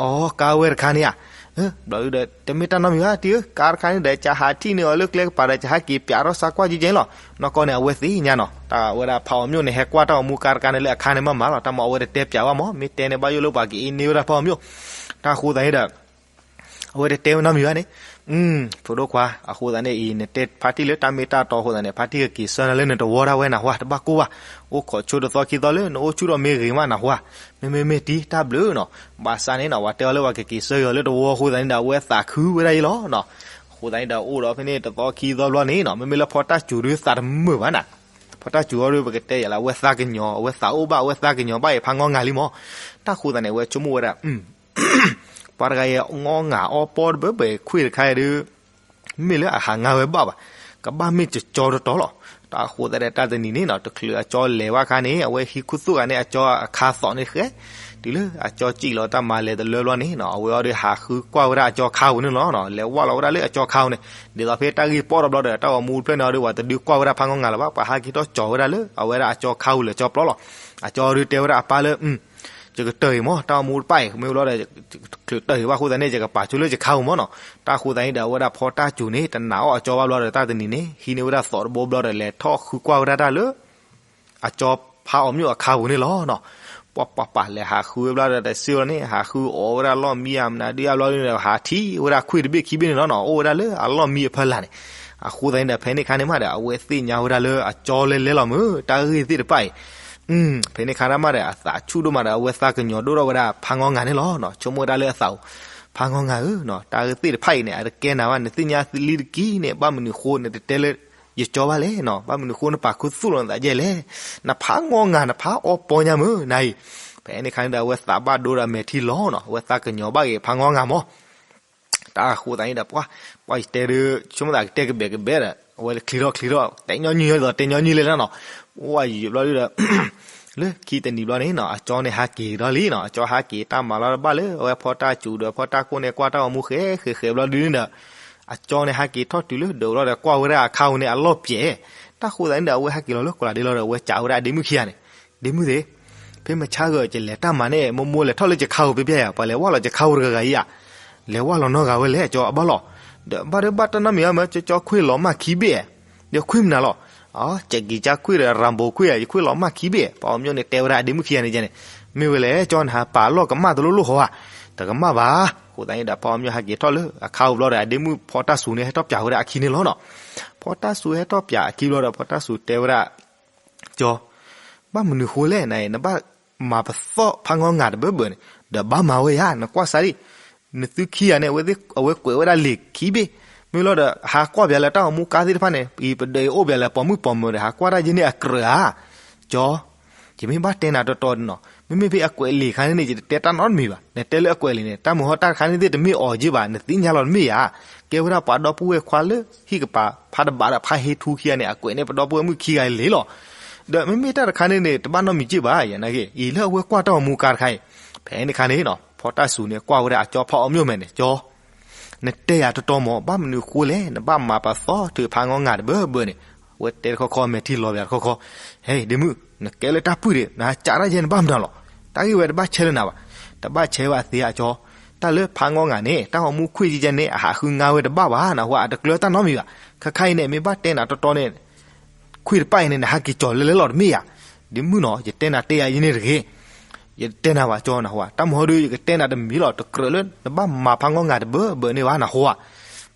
အီ ကါဝဲတခါန့ၣ်ဧါ, ဘျီဒုဒီး တမ့ၢ်တၢ်နီတမံၤဘၣ်တံၤဧၢ, ကါတခါန့ၣ်ဒီး ယဟးထံၣ်န့ၢ်အီၤလၢကျဲကပၤဒီး ယဟးက့ၤပျးထီၣ်စးကွၢ်ကဲကဲလီၤ,နီၢ်ကီၢ်န့ၣ် အဝဲသ့ၣ်ညါနီၤ, တၢ်ဝဲဒၣ်ဖးအီၤမျိၣ်န့ၣ် ဟဲကွၢ်တၢ်ဂီၤမူကါတခါန့ၣ်လၢအခါန့ၣ်မးမးလီၤ, တၢ်မၤအဝဲတတဲပျးဘၣ်မး, မ့ၢ်တဲန့ၣ်ဘၣ်ယိၣ်လၢပှၤကအ့န့ၢ်ဝဲဒၣ်ဖးအီၤမျိၣ်, တၢ်အဃိသတးန့ၣ်ဒီး အဝဲတတဲဝဲနီတမံၤဘၣ်န့ၣ်, ဖိဒိၣ်ခွါ, အဃိသတးန့ၣ်အံၤ နတဲဖါတံၢ်လၢတၢ်မ့ၢ်တၢ်တီအဃိသတးန့ၣ် ဖါတံၢ်ကက့ၤဆၢနၤလၢနတဝီဒၣ်ဝဲနၢ်ဟူဧါ, တဘၣ်ကိၢ်ဘၣ်, အိၣ်ခိးဆိတသီခံသီလၢနအိၣ်ဆူၣ်ထီၣ်မ့ၢ်ဂ့ၤမးနၢ်ဟူဧါ, မ့မ့မ့ၢ်တံၤတၢ်ဘျုးနီၤ, ဘၣ်ဆၣ်န့ၣ်နီၤ ပှၤတဲအီၤလၢပှၤကက့ၤဆၢက့ၤအီၤလၢတဝီအဃိသတးန့ၣ်ဒီး အဝဲသးခုဝဲဒၣ်အံၤလီၤ, အဃိသတးန့ၣ်ဒီး အိၣ်ဒီးဖဲန့ၣ်တသီခံသီဘျီန့ၣ်နီၤ မ့မ့ၢ်လၢဖီတၢ်စူၤဒုးသးတမုာ်ဘၣ်နၤ, ဖီတၢ်စူၤအီၤဒုး ပကတဲယၤလၢအဝဲသးကညီၤ အဝဲသးအိၣ်ဘၣ် အဝဲသးကညီၤဘၣ်အံၤဖးငီၢ်ငါလံမး, တၢ်အဃိသတးန့ၣ် အဝဲဆိကမိၣ်ဝဲဒၣ် ပှၤတဂၤအံၤ ငီၢ်ငါအီပီတဘၢဘၢခွံၣ်တခါအံၤဒုး မ့ၢ်လၢအဟးငါဝဲဘၣ်ဘၣ်, ကဘၣ်မ့ၢ်ကကၠီတတီၤလီၤ, တၢ်အဃိသတးဒီးတၢ်တနံၤန့ၣ်နီၤ တချုးအကၠီလဲၤဘၣ်အခါန့ၣ် အဝဲဟံးခူသူၣ်ဂၤန့ၣ် အကၠီအခါသိးန့ၣ်ဃဲ, တုၤလၢအကၠီစံၣ်လီၤတၢ်မၤလဲၤတလၢဘျီန့ၣ်နီၤ အဝဲအီၤဒုးဟးဃုကွၢ်ဝဲဒၣ်အကၠီခါပူၤန့ၣ်လီၤ, လဲၤဝၢ်လီၤဝဲဒၣ်လၢအကၠီခါပူၤန့ၣ်, ဒ်သိးဖဲတၢ်ဂ့ၢ်ပီၣ်ထီၣ်ဘျီဒီး တၢ်ဂီၤမူတဖျၢၣ်န့ၣ်အီၤဒုး ပှၤတဒုးကွၢ်ဝဲဒၣ်ဖးငီၢ်ငါလၢၤဘၣ်, ပှၤဟးက့ၤထီၣ်ကၠီဝဲဒၣ်လၢအဝဲဒၣ်အကၠီခါပူၤလၢကၠီပျီလီၤ, အကၠီဒုးတဲဝဲဒၣ်အပၢ်လၢ ယကတၢၢ်အံၤမး တၢ်ဂီၤမူတဖၣ်အံၤ မ့ၢ်ဘျီဒီး တၢၢ်အံၤဘၣ်အဃိသတးန့ၣ် ယကပာ်ဆိလၢယခါပူၤမးနီၤ, တၢ်အဃိသတးန့ၣ်ဒီး အဝဲဒၣ်ဖီတၢ်စူၤန့ၣ် တနာ်အီၤအကၠီဘၣ်ဘျီဒီးတၢ်တနံၤန့ၣ် ဟံးန့ၢ်ဝဲဒၣ်သိးတဘိဘျီဒီး လဲၤထီၣ်ဃုကွၢ်ဝဲဒၣ်တၢ်လၢ အကၠီဖးအီၤမျိၣ်အခါပူၤန့ၣ်လီၤနီၤ, ပှၤပှၤပှၤလဲၤဟးဃုဝဲဘျီဒီးတစ့လီၤန့ၣ် ဟးဃုအီၣ်ဝဲဒၣ်လီၢ်မံအမနုၤဒုးအဘျီဒုးန့ၣ် ဟးထံၣ်ဝဲဒၣ်ခွံၣ်တဘ့ၣ်ခံဘ့ၣ်န့ၣ်လီၤနီၤ အိၣ်ဝဲဒၣ်လၢအလီၢ်မံအဖီလာ်န့ၣ်, အဃိသတးန့ၣ်ဒီး ဖဲန့ၣ်အခါန့ၣ်မးဒီး အဝဲသ့ၣ်ညါဝဲဒၣ်လၢအကၠီလဲၤလဲၤလီၤမၢ် တၢ်ဂ့ၢ်သ့ၣ်တဖၣ်အံၤ ဖဲန့ၣ်အခါန့ၣ်မးဒီး အသးဆူၣ်ဒိၣ်မးဒီး အဝဲသးကညီၤဒိၣ်ထီၣ်ဝဲဒၣ်ဖးငီၢ်ငါန့ၣ်လီၤ, ဆိကမိၣ်ဝဲဒၣ်လၢအသးဧိၤ, ဖးငီၢ်ငါဧၢ, တၢ်ဂ့ၢ်သ့ၣ်တဖၣ်အံၤန့ၣ် အတကဲနၤဘၣ် နသ့ၣ်ညါလံတက့ၢ်န့ၣ် ဘၣ်မနုၤဃိနတတဲလၢ ယကၠီဘၣ်လဲၣ်, ဘၣ်မနုၤဃိနပာ်ခူသူၣ်လီၤနသးယဲၢ်လဲၣ်, နဖးငီၢ်ငါ နဖးအီပီညါမၢ် နၤအံၤ, ဖဲန့ၣ်အခါန့ၣ်ဒီး အဝဲသးဘၣ်ဒိဒီးမဲာ်ထံလီၤနီၤ အဝဲသးကညီၤဘၣ်က့ၤဖးငီၢ်ငါမၢ် တၢ်အဃိသတးန့ၣ်ဒီး ပှၤ ပှၤယတဲဒုး ဆိကမိၣ်သးကတဲကဘဲးကဘဲးဒီး အဝဲချံးထီၣ်ချံးထီၣ် တဲညီနုၢ်ယဲၢ်သိးတဲညီနုၢ်လဲၣ်နီၤ, ဝဲယံာ်ဘျီဒုဒီး လၢခံတနံၤဘျီန့ၣ်နီၤ အကၠီန့ၣ်ဟးက့ၤဒီးလံနီၤ အကၠီဟးက့ၤတၢ်မၤလီၤတဘၣ်လၢ အဝဲဖီတၢ်စူၤဒီးဖီတၢ်ကိၢ်န့ၣ် ကွၢ်တၢ်ဂီၤမူဃဲဃဲဃဲဘျီဒုန့ၣ်ဒီး အကၠီန့ၣ်ဟးက့ၤထီၣ်တုၤလၢဒၢးဘျီဒီး ကွၢ်ဝဲဒၣ်အခါပူၤန့ၣ် အလီၢ်ပျဲၢ်, တၢ်ဃိသတးန့ၣ်ဒီး အဝဲဟဲက့ၤလီၤလၢကိးလးဒ့လီၤဒီး အဝဲစံးဝဲဒၣ်အဒ့မုၣ်ခံဂၤန့ၣ်, ဒ့မုၣ်သ့ၣ်, ဖဲမဆါဂၤ ယလဲၤတၢ်မၤန့ၣ် မိၢ်မိၢ်လဲၤထီၣ်လၢယခါပူၤဖဲဖဲယၤ ပှၤလဲၤဝၢ်လီၤယခါပူၤတဂၤဂၤအံၤဧါ, လဲၤဝၢ်လီၤနီတဂၤဝဲလဲၣ် ကၠီအဘၣ်လီၤ, ဒီးဘၣ်ဒီးဘၣ်တၢ်နီတမံၤဧါ မ့ၢ်ကၠီခွံၣ်လီၤမၢ်ခံဘ့ၣ်, ဒီးခွံၣ်မနုၤလီၤ, အကၠီကံကၠါခွံၣ်ဒီး ရၤဘိခွံၣ်ဧါ ယခွံၣ်လီၤမၢ်ခံဘ့ၣ်, ပှၤအီၤမျိၣ်န့ၣ်တဲဝဲဒၣ်အဒ့မုၣ်ခံဂၤန့ၣ်န့ၣ်, မ့ၢ်ဝဲလဲၣ် ကၠီနဟးပာ်အလီၢ် ကမၣ်တလိၣ်လိၣ်ဟီဧါ, တကမၣ်ဘၣ်, အဃိသတးန့ၣ်ဒီး ပှၤအီၤမျိၣ်ဟဲက့ၤထီၣ်လၢအခါပူၤဘျီဒီး အဒ့မုၣ်ဖီတၢ်စူၤန့ၣ် ဟဲထီၣ်ပျးဝဲဒၣ်အခံန့ၣ်လီၤနီၤ, ဖီတၢ်စူၤဟဲထီၣ်ပျးအခံဘျီဒီး ဖီတၢ်စူၤတဲဝဲဒၣ် ကၠီ, ဘၣ်မနုၤဃိလဲၣ်နၤ, နဘၣ်မၤပသီၣ်ဖးငီငၤတဘၢဘၢန့ၣ်, ဒီးဘၣ်မၤဝဲယၤ, နကွၢ်စးဒံး, နသုခံဂၤန့ၣ် အဝဲကွဲးဝဲဒၣ်လံာ်ခံဘ့ၣ်, မ့ၢ်လီၤဒီး ဟးကွၢ်ပၠးလၢတၢ်အိၣ်မူကါသ့ၣ်တဖၣ်န့ၣ် အံၤပဒၢးအံၤအိၣ်ပၠးလၢပိာ်မုၣ်ပိာ်မၢၤဒီး ဟးကွၢ်တၢ်ယဲန့ၣ်အကြၢးဧါ, ကၠီ, ယမ့ၢ်ဘၣ်တဲနၤတီတီန့ၣ်နီၤ, မ့မ့ၢ်ဖဲအကွဲးလံာ်ခါန့ၣ်န့ၣ် ယတတဲတၢ်နီတမံၤဘၣ်, နတဲလၢအကွဲးလံာ်န့ၣ် တၢ်မုၢ်ဟီၣ်တၢ်တခါန့ၣ်သ့ၣ်တမ့ၢ်အီၤက့ဘၣ်, နသ့ၣ်ညါလီၤတမ့ၢ်ယၤ, ကဲဝဲဒၣ်ပှၤဒီပုၢ်ဝဲၢ်ခွါလၢဟံၣ်ကပၤဖးတဘးဒီးဖးဟ့ထူခံဂၤန့ၣ် အကွဲးန့ၢ်ပဒီပုၢ်ဝဲၢ်မုၣ်ခံဂၤလံလီၤ, ဒီးမ့မ့ၢ်တၢ်တခါန့ၣ်န့ၣ် တဘၣ်နီတမံၤက့ဘၣ်, ယနာ်က့ အံၤလၢအဝဲကွၢ်တၢ်အိၣ်မူကါတခါအံၤ, ဖဲန့ၣ်ခါန့ၣ်နီၤ ဖီတၢ်စူၤန့ၣ် ကွၢ်ဝဲဒၣ်အကၠီဖးအီၤမျိၣ်မဲာ်န့ၣ် ကၠီ နတဲယၤတီတီမး ဘၣ်မနုၤဃိလဲၣ် နဘၣ်မၤပသီၣ်ထုးဖးငီငၤတဘၢဘၢန့ၣ်, အဝဲတဲတခီခီ အမဲာ်ထံလီၤပၠးတခီခီ, ဟဲ ဒ့မုၣ် နကဲလၢတၢ်ပုၢ်ဒံး နဟးကးတၢ်ယဲန့ၣ်ဘၣ်မနုၤလီၤ, တၢ်ဂ့ၢ်ဝဲတဘၣ်ဆဲးလၢနၤဘၣ်, တဘၣ်ဆဲးဘၣ်သ့ဧါကၠီ, တၢ်လၢဖးငီငၤန့ၣ် တၢ်အိၣ်မူခွံၣ်ကဲကဲန့ၣ် အဟးဃုငါဝဲတဘၣ်ဘၣ် နဟူဧါ, အတကျၢၤတၢ်နီတမံၤဘၣ်, ခဲခါအံၤန့ၣ် မ့ၢ်ဘၣ်တဲနၤတီတီန့ၣ် ခွံၣ်တပၣ်အံၤန့ၣ် နဟးက့ၤကၠီၤလဲလဲလီၤတမ့ၢ်ဧါ, ဒ့မုၣ်နီၤ ယတဲနၤတဲယၤယဲန့ၣ်တဂ့ၤ, ယတဲနၤဘၣ်ကၠီ နဟူဧါ, တၢ်မုၢ်ဟီၣ်ဒုး ယကတဲနၤတမံၤလီၤ, တကြၢးလၢနဘၣ်မၤဖးငီငၤတဘၢဘၢန့ၣ်ဘၣ် နဟူဧါ,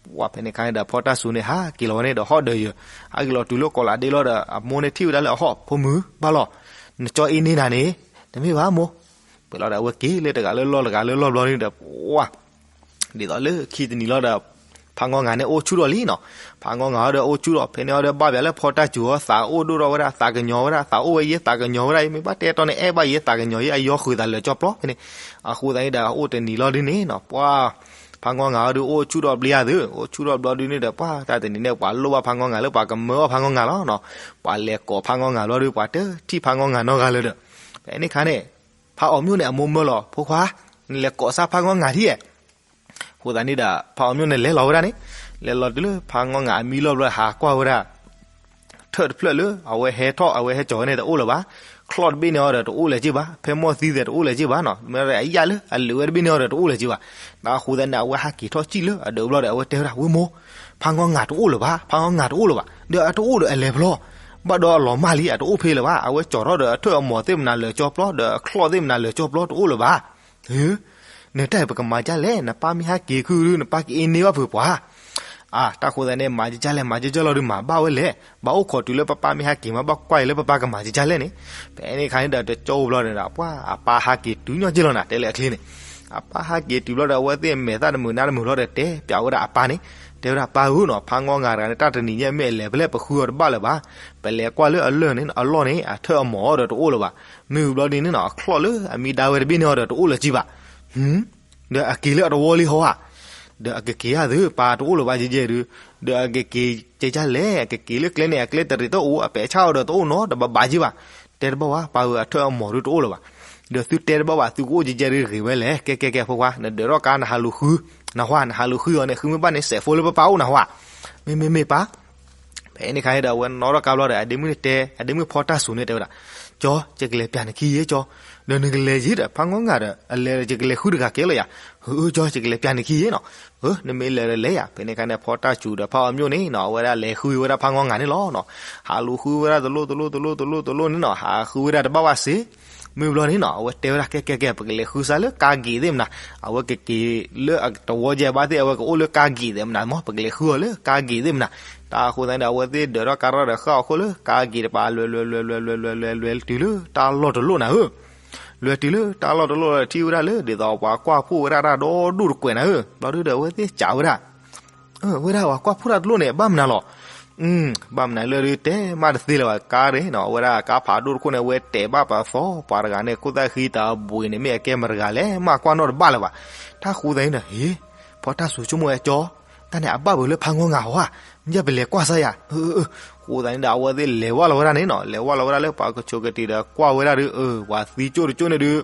ပှၤဖဲန့ၣ်ခါန့ၣ်ဒီး ဖီတၢ်စူၤန့ၣ် ဟးက့ၤလီၤဝဲန့ၣ်ဒီးဟီၣ်ဒီးယၢၤ, ဟးက့ၤလီၤတုၤလၢကီးလးဒ့လီၤဒီး အမိၢ်န့ၣ်ထံၣ်ဝဲဒၣ်လၢအဟီၣ်, ဖိမုၣ် ဘၣ်လီၤ, နကၠီအ့န့ၢ်နၤန့ၣ်, တမ့ၢ်ဘၣ်မိၢ်, ပှဲၤလီၤဒီးအဝဲက့ၤလၢတဂၤလၢလီၢ်တဂၤလၢလီၢ်ဘျီန့ၣ်ဒီး ပှၤ ဒ်သိးလၢခံတနံၤလီၤဒီး ဖးငီငၤန့ၣ်အိၣ်ဆူၣ်ထီၣ်လံနီၤ, ဖးငီငၤဟီဒီးအိၣ်ဆူၣ်ထီၣ် ဖဲန့ၣ်ဟီဒီးဘၣ်ပၠးလၢဖီတၢ်စူၤဟီ သးအိၣ်ဒိၣ်ထီၣ်ဝဲဒၣ် သးကညီၤဝဲဒၣ် သးအိၣ်ဝဲယဲ သးကညီၤဝဲဒၣ် မ့ၢ်ဘၣ်တဲတီန့ၣ် အဲၣ်ဘၣ်ယဲ သးကညီၤယဲ အယီဃုာ်သးလၢာ်ကၠီပျီဖဲန့ၣ်, အဃိသတးန့ၣ်ဒီး အိၣ်တနံၤလီၤဒုန့ၣ်နီၤ ပှၤ ဖးငီငၤဟီဒီးအိၣ်ဆူၣ်ထီၣ်ဘျ့ဧါသု အိၣ်ဆူၣ်ထီၣ်ဘျီဒုန့ၣ်ဒီး ပှၤတၢ်တနံၤန့ၣ် ပှၤလိၣ်ဘၣ်ဖးငီငၤလၢပှၤကမၢအီၣ်ဖးငီငၤလီၤနီၤ, ပှၤလဲၤကိးဖးငီငၤဘျီဒီး ပှၤတထံၣ်ဖးငီငၤနီတဂၤလၢၤဒီး, ဖဲန့ၣ်ခါန့ၣ် ဖးအီၤမျိၣ်န့ၣ် အမိၢ်မၢလီၤ ဖိခွါ, နလဲၤကိးစၢ်ဖးငီငၤထံၣ်ဧါ, အဃိသတးန့ၣ်ဒီး ဖးအီၤမျိၣ်န့ၣ်လဲၤလီၤဝဲဒၣ်န့ၣ်, လဲၤလီၤတုၤလၢဖးငီငၤအမံလီၢ်ဘျီ ဟးကွၢ်ဝဲဒၣ် ထၢၣ်တဖျၢၣ်လၢ အဝဲဟဲထီၣ်အဝဲဟဲကၠီၤဝဲန့ၣ်တအိၣ်လၢၤဘၣ်, ချီၣ်တဘ့ၣ်န့ၣ်အီၤဒီးတအိၣ်လၢၤက့ဘၣ်, ဖဲမီၢ်သံသဲးတအိၣ်လၢၤက့ဘၣ်နီၤ, မ့ၢ်အယၣ်လၢအလုာ်ဝဲတဘ့ၣ်န့ၣ်အီၤဒီးတအိၣ်လၢၤက့ဘၣ်, အဃိသတးန့ၣ် အဝဲဟးက့ၤထီၣ်စံၣ်လၢအဒၢးဘျီဒီး အဝဲတဲဝဲဒၣ် ဝ့ၢ်မိၢ်, ဖးငီငၤတအိၣ်လၢၤဘၣ်, ဖးငီငၤတအိၣ်လၢၤဘၣ်, ဒီးအတအိၣ်ဒီးအလဲၤဖျီ, ဘၣ်ဒီးအလီၤမၢ်လံ အတအိၣ်ဖဲလၢၤဘၣ်, အဝဲကၠီၤထီၣ်ဒီးအထၢၣ်အမီၤသ့ၣ်မနၤလၢာ်ကၠီပျီ ဒီးအချီၣ်သ့ၣ်မနၤလၢာ်ကၠီပျီတအိၣ်လၢၤဘၣ် နတၢ်အံၤပကမၤဒ်လဲၣ်, နပၢ်မ့ၢ်ဟဲက့ၤခုဒုး နပၢ်ကအ့န့ၢ်ဘၣ်ဖုးပှၤ, အါ တၢ်ဃိသတးန့ၣ် မၤဒ်လဲၣ် မၤဒ်လဲၣ်လီၤဒုး မၤဘၣ်ဝဲလဲၣ်, ဘၣ်အိၣ်ခိးတုၤလၢပပၢ်မ့ၢ်ဟဲက့ၤမး ဘၣ်ကွၢ်အံၤလၢပပၢ်ကမၤဒ်လဲၣ်န့ၣ်, ဖဲန့ၣ်ခါန့ၣ်ဒီး တကၠီအိၣ်ဘျီန့ၣ်ဒီး ပှၤအပၢ်ဟဲက့ၤတုၤညီက့လီၤနၤ တဲလၢအချ့န့ၣ်, အပၢ်ဟဲက့ၤတုၤဘျီဒီး အဝဲသ့ၣ်မဲာ်သၣ်တမုာ်နါတမုာ်ဘျီဒီး တဲပၠးဝဲဒၣ်အပၢ်န့ၣ်, တဲဝဲဒၣ်ပၢ်ဧၢနီၤ ဖးငီငၤတဂၤန့ၣ် တၢ်တနံၤညါမ့ၢ်အလဲၤဖဲလဲၣ် ပဃုအီၤတဘၣ်လၢၤဘၣ်, ပလဲၤကွၢ်လၢအလီၢ်န့ၣ် အလီၢ်န့ၣ် အထၢၣ်အမီၤအီၤဒီးတအိၣ်လၢၤဘၣ်, မ့ၢ်ဘျီဒ်န့ၣ်နီၤ အချီၣ်လၢအမံဒါဝဲတဘ့ၣ်န့ၣ်အီၤဒီးတအိၣ်လၢၤက့ဘၣ်, ဒီးအက့ၤလၢအတဝီလံဟီဧါ, ဒီးအကက့ၤဧါသု ပၢ်တအိၣ်လၢၤဘၣ်ကဲကဲဒုး, ဒီးအကက့ၤကဲကၢ်လဲၣ် အကက့ၤလၢကျဲန့ၣ် အကျဲတရံးတအိၣ် အပဲာ်ဆၣ်အီၤဒီးတအိၣ်နီတဘးဘးက့ဘၣ်, တဲတဘၣ်ဝဲ ပၢ်ဧၢ အထၢၣ်အမီၤဒုးတအိၣ်လၢၤဘၣ်, ဒီးသုတဲတဘၣ်ဘၣ် သုကအိၣ်ကဲကဲဒုးဂ့ၤဝဲလဲၣ် ကဲကဲကဲဖိခွါ နဒၢးထီၣ်ကါနဟးလူၤဃု, နဟါ နဟးလူၤဃုအီၤန့ၣ် ဃုမ့ၢ်ဘၣ်န့ၣ် စဲးဖိလၢပပၢ်အိၣ်နဟါ, မ့မ့မ့ၢ်ပၢ် ဖဲန့ၣ်ခါန့ၣ်ဒီး အဝဲနီၣ်ထီၣ်ကါဘျီဒီး အဒ့မုၣ်န့ၣ်တဲ အဒ့မုၣ်ဖီတၢ်စူၤန့ၣ်တဲဝဲဒၣ်, ကၠီ ယကလဲၤပၠးနခံယဲကၠီ, ဒီးနကလဲၤယံၤဒီး ဖးငီငၤဒီး အလဲၤဒီး ယကလဲၤဃုတဂၤကဲလီၤယၤ, အၢ ကၠီ ယကလဲၤပၠးနခံယဲနီၤ, အၢ နမ့ၢ်လဲၤဒီးလဲၤယၤ, ဖဲန့ၣ်ခါန့ၣ် ဖီတၢ်စူၤဒီး ဖးအီၤမျိၣ်န့ၣ်နီၤ အဝဲဒၣ်လဲၤဃုဝဲဒၣ်ဖးငီငၤန့ၣ်လီၤနီၤ, ဟးလူၤဃုဝဲဒၣ်တလိၣ်တလိၣ်တလိၣ်တလိၣ်တလိၣ်န့ၣ်နီၤ ဟးဃုဝဲဒၣ်တဘၣ်ဘၣ်စ့ မ့ၢ်ဘျီန့ၣ်နီၤ အဝဲတဲဝဲဒၣ် ကဲကဲကဲ ပကလဲၤဃုစၢ်လၢကါဂ့ၤသ့ၣ်မနၤ, အဝဲကက့ၤလၢတဝီကဲဘၣ်သ့ၣ် အဝဲကအိၣ်လၢကါဂ့ၤသ့ၣ်မနၤမး ပကလဲၤဃုအီၤလၢကါဂ့ၤသ့ၣ်မနၤ, တၢ်အဃိသတးန့ၣ်ဒီး အဝဲသ့ၣ်ဒၢးထီၣ်ကါထီၣ်ဒီးဃၣ်အီၤခိၣ်လၢကါဂ့ၤတပၤ လဲၤလဲၤလဲၤလဲၤလဲၤလဲၤလဲၤလဲၤလဲၤတုၤလၢတၢ်လီၢ်တလိၣ်နၤဧၢ, လဲၤတုၤလၢတၢ်လီၢ်တလိၣ်ဒီးထံၣ်ဝဲဒၣ်လၢ ဒ်သိးပှၤကွၢ်ဖှိၣ်ဝဲဒၣ်တၢ်ဒီဒူၣ်တကွဲးနၤဧၢ, ဘျီဒုဒီးအဝဲသ့ၣ်စံးဝဲဒၣ် အၢ ဝဲဒၣ်ပှၤကွၢ်ဖှိၣ်တၢ်တလိၣ်န့ၣ် ဘၣ်မနုၤလီၤ, ဘၣ်မနုၤလၢဒုးတဲမးတသ့လၢၤဘၣ် ကါန့ၣ်နီၤ အဝဲဒၣ်ကါဖးဒိၣ်တခိၣ်န့ၣ် အဝဲတဲာ်ဘၣ်ပသီ ပှၤတဂၤန့ၣ် ခိၣ်သၣ်ဃံတဘှံးန့ၣ် မ့ၢ်အကဲမတၤတဂၤလဲၣ် မ့ၢ်ကွၢ်နီၣ်တဘၣ်လၢၤဘၣ်, တၢ်ဃိသတးန့ၣ်ဒီး ဟ့ ဖီတၢ်စူၤဆိကမိၣ်ဝဲကၠီ, တၢ်န့ၣ်အဘၣ်ပှၤလၢဖးငီငၤဟီဧါ, မ့ၢ်ပလဲၤကွၢ်စၢ်ယၤ, အဃိသတးန့ၣ်ဒီး အဝဲသ့ၣ်လဲၤဝဲလီၤဝဲဒၣ်န့ၣ်နီၤ လဲၤဝဲလီၤဝဲဒၣ်လၢပှၤကဆိးကတံာ်ဒီးကွၢ်ဝဲဒၣ်ဒုး အၢ ပှၤသံကၠိၣ်တကၠိၣ်န့ၣ်ဒုး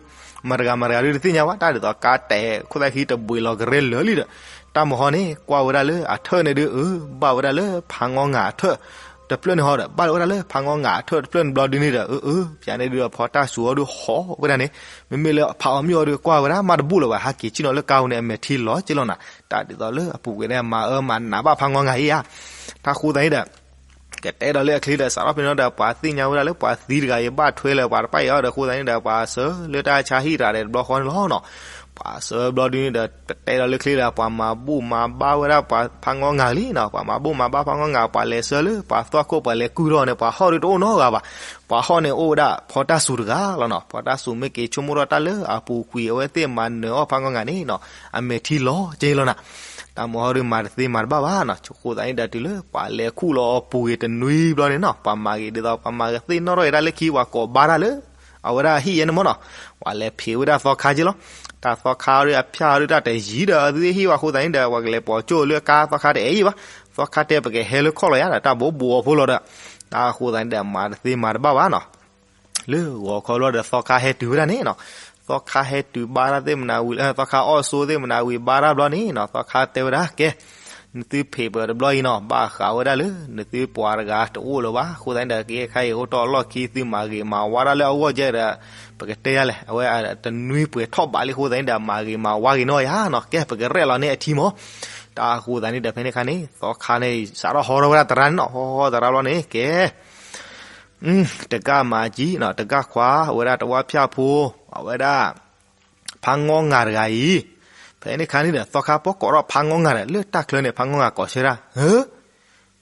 မတၤတဂၤမတၤတဂၤဒုးတသ့ၣ်ညါဘၣ် တၢ်ဒ်သိးကါတဲာ်ခိၣ်သၣ်ဃံတဘှံးလီၤကရဲလၢာ်လံဒီး တၢ်မဟီန့ၣ် ကွၢ်ဝဲဒၣ်လၢအထၢၣ်န့ၣ်ဒုး အၢ ဘၣ်ဝဲဒၣ်လၢဖးငီငၤအထၢၣ်တဖျၢၣ်န့ၣ်ဟီဒီး ဘၣ်ဝဲဒၣ်လၢဖးငီငၤအထၢၣ်တဖျၢၣ်န့ၣ်ဘျီဒုးန့ၣ်ဒီး အၢ အၢ ပၠးန့ၣ်ဒုးဒီးဖီတၢ်စူၤအီၤဒုးဟီဝဲဒၣ်န့ၣ် မ့မ့ၢ်လၢဖးအီၤမျိၣ်အီၤဒုးကွၢ်ဝဲဒၣ်မးတဘူၣ်လၢၤဘၣ် ဟးက့ၤဆ့ၣ်နီၤလၢကါပူၤန့ၣ် အမဲာ်ထံလီၤက့လီၤနၤ တၢ်ဒ်သိးလၢအပူၤကွံာ်န့ၣ်မၤအၢမၤနးဘၣ်ဖးငီငၤအံၤဧါ, တၢ်ဃိသတးန့ၣ်ဒီး ကတဲဒီးလၢအချ့ဒီး စးထီၣ်ဖဲန့ၣ်ဒီး ပှၤသ့ၣ်ညါဝဲဒၣ်လၢပှၤသံတဂၤအံၤ ဘၣ်ထွဲလၢၤပှၤတဖၣ်အံၤအီၤဒီး အဃိသတးန့ၣ်ဒီး ပှၤဆှၢလၢတၢ်ဆါဟံၣ်တဂၤဒီးတဘျီဃီန့ၣ်လီၤနီၤ, ပှၤဆှၢဘျီဒုန့ၣ်ဒီး ပတဲဒီးလၢချ့ဒီး ပှၤမၤဘူၣ်မၤဘါဝဲဒၣ်ပှၤဖးငီၢ်ငၤလံနီၤ, ပှၤမၤဘူၣ်မၤဘါဖးငီၢ်ငၤ, ပှၤလဲၤဆှၢလၢပှၤသွၣ်ခိၣ် ပှၤလဲၤကုၢ်ထီၣ်န့ၣ် ပှၤဟီၣ်ဒုတအိၣ်နီတဂၤဘၣ်, ပှၤဟီၣ်န့ၣ်အိၣ်ဝဲဒၣ်ဖီတၢ်စူၤတဂၤလီၤနီၤ, ဖီတၢ်စူၤမ့ၢ်က့ၤဆိကမိၣ်ထီၣ်တၢ်လၢအပူၤကွံာ် အဝဲသ့ၣ်မၤနၢၤအီၣ်ဖးငီၢ်ငၤန့ၣ်နီၤ, အမဲာ်ထံလီၤက့လီၤနၤ, တၢ်မုၢ်ဟီၣ်ဒုမၤတသ့မၤတဘၣ်ဘၣ်နီၤ, အဃိသတးန့ၣ်ဒီးတုၤလၢပှၤလဲၤခူၣ်လီၤအပူၤဂ့ၤတနွံဘျီန့ၣ်နီၤ, ပှၤမၤဂ့ၤဒ်သိး ပှၤမၤကသ့ၣ်နီၣ်ထီၣ်ဂ့ၤဒၣ်လၢခံ ပှၤကိးဘါတၢ်လၢ အဝဲဒၣ်ဟံၣ်ယဲန့ၣ်မ့ၢ်နီၤ, ပှၤလဲၤဖံးဝဲဒၣ်သီခါက့လီၤ, တၢ်သီခါဒုအဖၠၣ်ဒုတၢ်တယံၤဒီး အဝဲသ့ၣ်ဟံၣ်ဘၣ်အဃိသတးန့ၣ်ဒီး ပှၤကလဲၤပိာ်ကၠိလၢကါသီခါတအဲၣ်ယံၤဘၣ်, သီခါတဲပကဟဲလၢခီၣ်လီၤယါဒီး တၢ်ဘိးဘိးအီၤဖိလီၤဒီး, တၢ်အဃိသတးန့ၣ်ဒီးမၤတသ့မၤတဘၣ်ဘၣ်နီၤ လၢဂီၤခီဘျီဒီးသီခါဟဲတုၤဝဲဒၣ်န့ၣ်နီၤ, သီခါဟဲတုၤဘါတၢ်သ့ၣ်မနၤဝံၤလၢ သီခါအီၣ်ဆိသ့ၣ်မနၤဝံၤဘါတၢ်ဘျီန့ၣ်နီၤ, သီခါတဲဝဲဒၣ် ကဲ နသုဖံးပတဘျီအံၤနီၤ, ဘၣ်ဃးဝဲဒၣ်လၢ နသုပှၤတဂၤတအိၣ်လၢၤဘၣ်, အဃိသတးန့ၣ်ဒီး ကဲခါအံၤအိၣ်တီၢ်အလီၢ်ခံ သုမၤဂ့ၤမၤဝါတၢ်လၢအဂီၢ်ကဲဒီး ပကတဲယါလဲၣ်, အဝဲတနွံပှဲၤထီၣ်ဘးလံအဃိသတးန့ၣ်ဒီး မၤဂ့ၤမၤဝါဂ့ၤနီၢ်ယါနီၤ, ကဲပကရဲၣ်လီၤန့ၢ်အထံမး, တၢ်အဃိသတးန့ၣ်ဒီး ဖဲန့ၣ်ခါန့ၣ် သီခါန့ၣ် စးထီၣ်ဟီထီၣ်ဝဲဒၣ်သရၣ်န့ၣ်နီၤ, ဟီထီၣ်သရၣ်ဘျီန့ၣ် ကဲ တဂၤမၤကံနီၤ, တဂၤခွါ အဝဲဒၣ်တဝၢ်ဖၠၣ်ဖိ, အဝဲဒၣ် ဖးငီၢ်ငၤတဂၤအံၤ, ဖဲန့ၣ်ခါန့ၣ်ဒီး သီခါပှၤကိးထီၣ်ဖးငီၢ်ငၤဒီး လၢတၢ်ချၢန့ၣ် ဖးငီၢ်ငၤကိးဆၢတၢ်,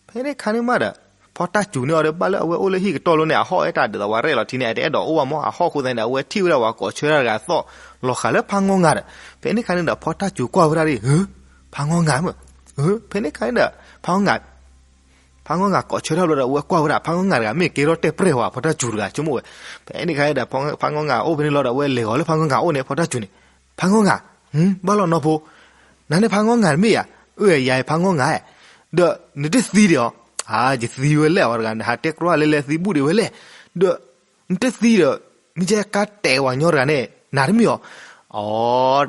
ဖဲန့ၣ်ခါန့ၣ်မးဒီး ဖီတၢ်စူၤန့ၢ်အီၤဒီး ဘၣ်လၢအဝဲအိၣ်လၢဟံၣ်ကတီၢ်လိၤန့ၣ် အဟီၣ်ဝဲတၢ်ဒ်သိးပှၤရဲၣ်လီၤထံန့ၣ် အတအဲၣ်ဒိးအိၣ်ဘၣ်မး, အဟီၣ်အဃိသတးန့ၣ်ဒီး အဝဲထံၣ်ဝဲဒၣ်ပှၤကိးဆၢတၢ်တဂၤသီၣ် လီၤဃာ်လၢဖးငီၢ်ငၤဒီး, ဖဲန့ၣ်ခါန့ၣ်ဒီး ဖီတၢ်စူၤကွၢ်ဝဲဒၣ်ဒ်, ဖးငီၢ်ငၤမး, ဖဲန့ၣ်ခါန့ၣ်ဒီး ဖးငီၢ်ငၤ ဖးငီၢ်ငၤကိးဆၢထီၣ်ဘျီဒီး အဝဲကွၢ်ဝဲဒၣ် ဖးငီၢ်ငၤတဂၤ မ့ၢ်ကဲထီၣ်တဲၣ်ပြဲၢ်ဝဲ ဖီတၢ်စူၤတဂၤ ဆိကမိၣ်ဝဲ, ဖဲန့ၣ်ခါန့ၣ်ဒီး ဖးငီၢ်ငၤအိၣ်ဖဲန့ၣ်လီၤဒီး အဝဲလဲၤဂီၤလၢဖးငီၢ်ငၤအိၣ်န့ၣ် ဖီတၢ်စူၤန့ၣ်, ဖးငီၢ်ငၤ, ဘၣ်လီၤနီၢ်ဖိ, နၤန့ၣ်ဖးငီၢ်ငၤတမ့ၢ်ဧါ, အၢ ယၤအံၤဖးငီၢ်ငၤ, ဒီးနတသံဒံးအီၤ, အါ ယသံဝဲလဲၣ် အဝဲတဂၤ နဟးတဲကြီလဲၤလဲၤသံဘူၣ်ဒံးဝဲလဲၣ်, ဒီး နတသံဒီး မ့ၢ်ကဲကါတဲာ်ဝဲညီတဂၤန့ၣ် နၤတမ့ၢ်အီၤ, အီ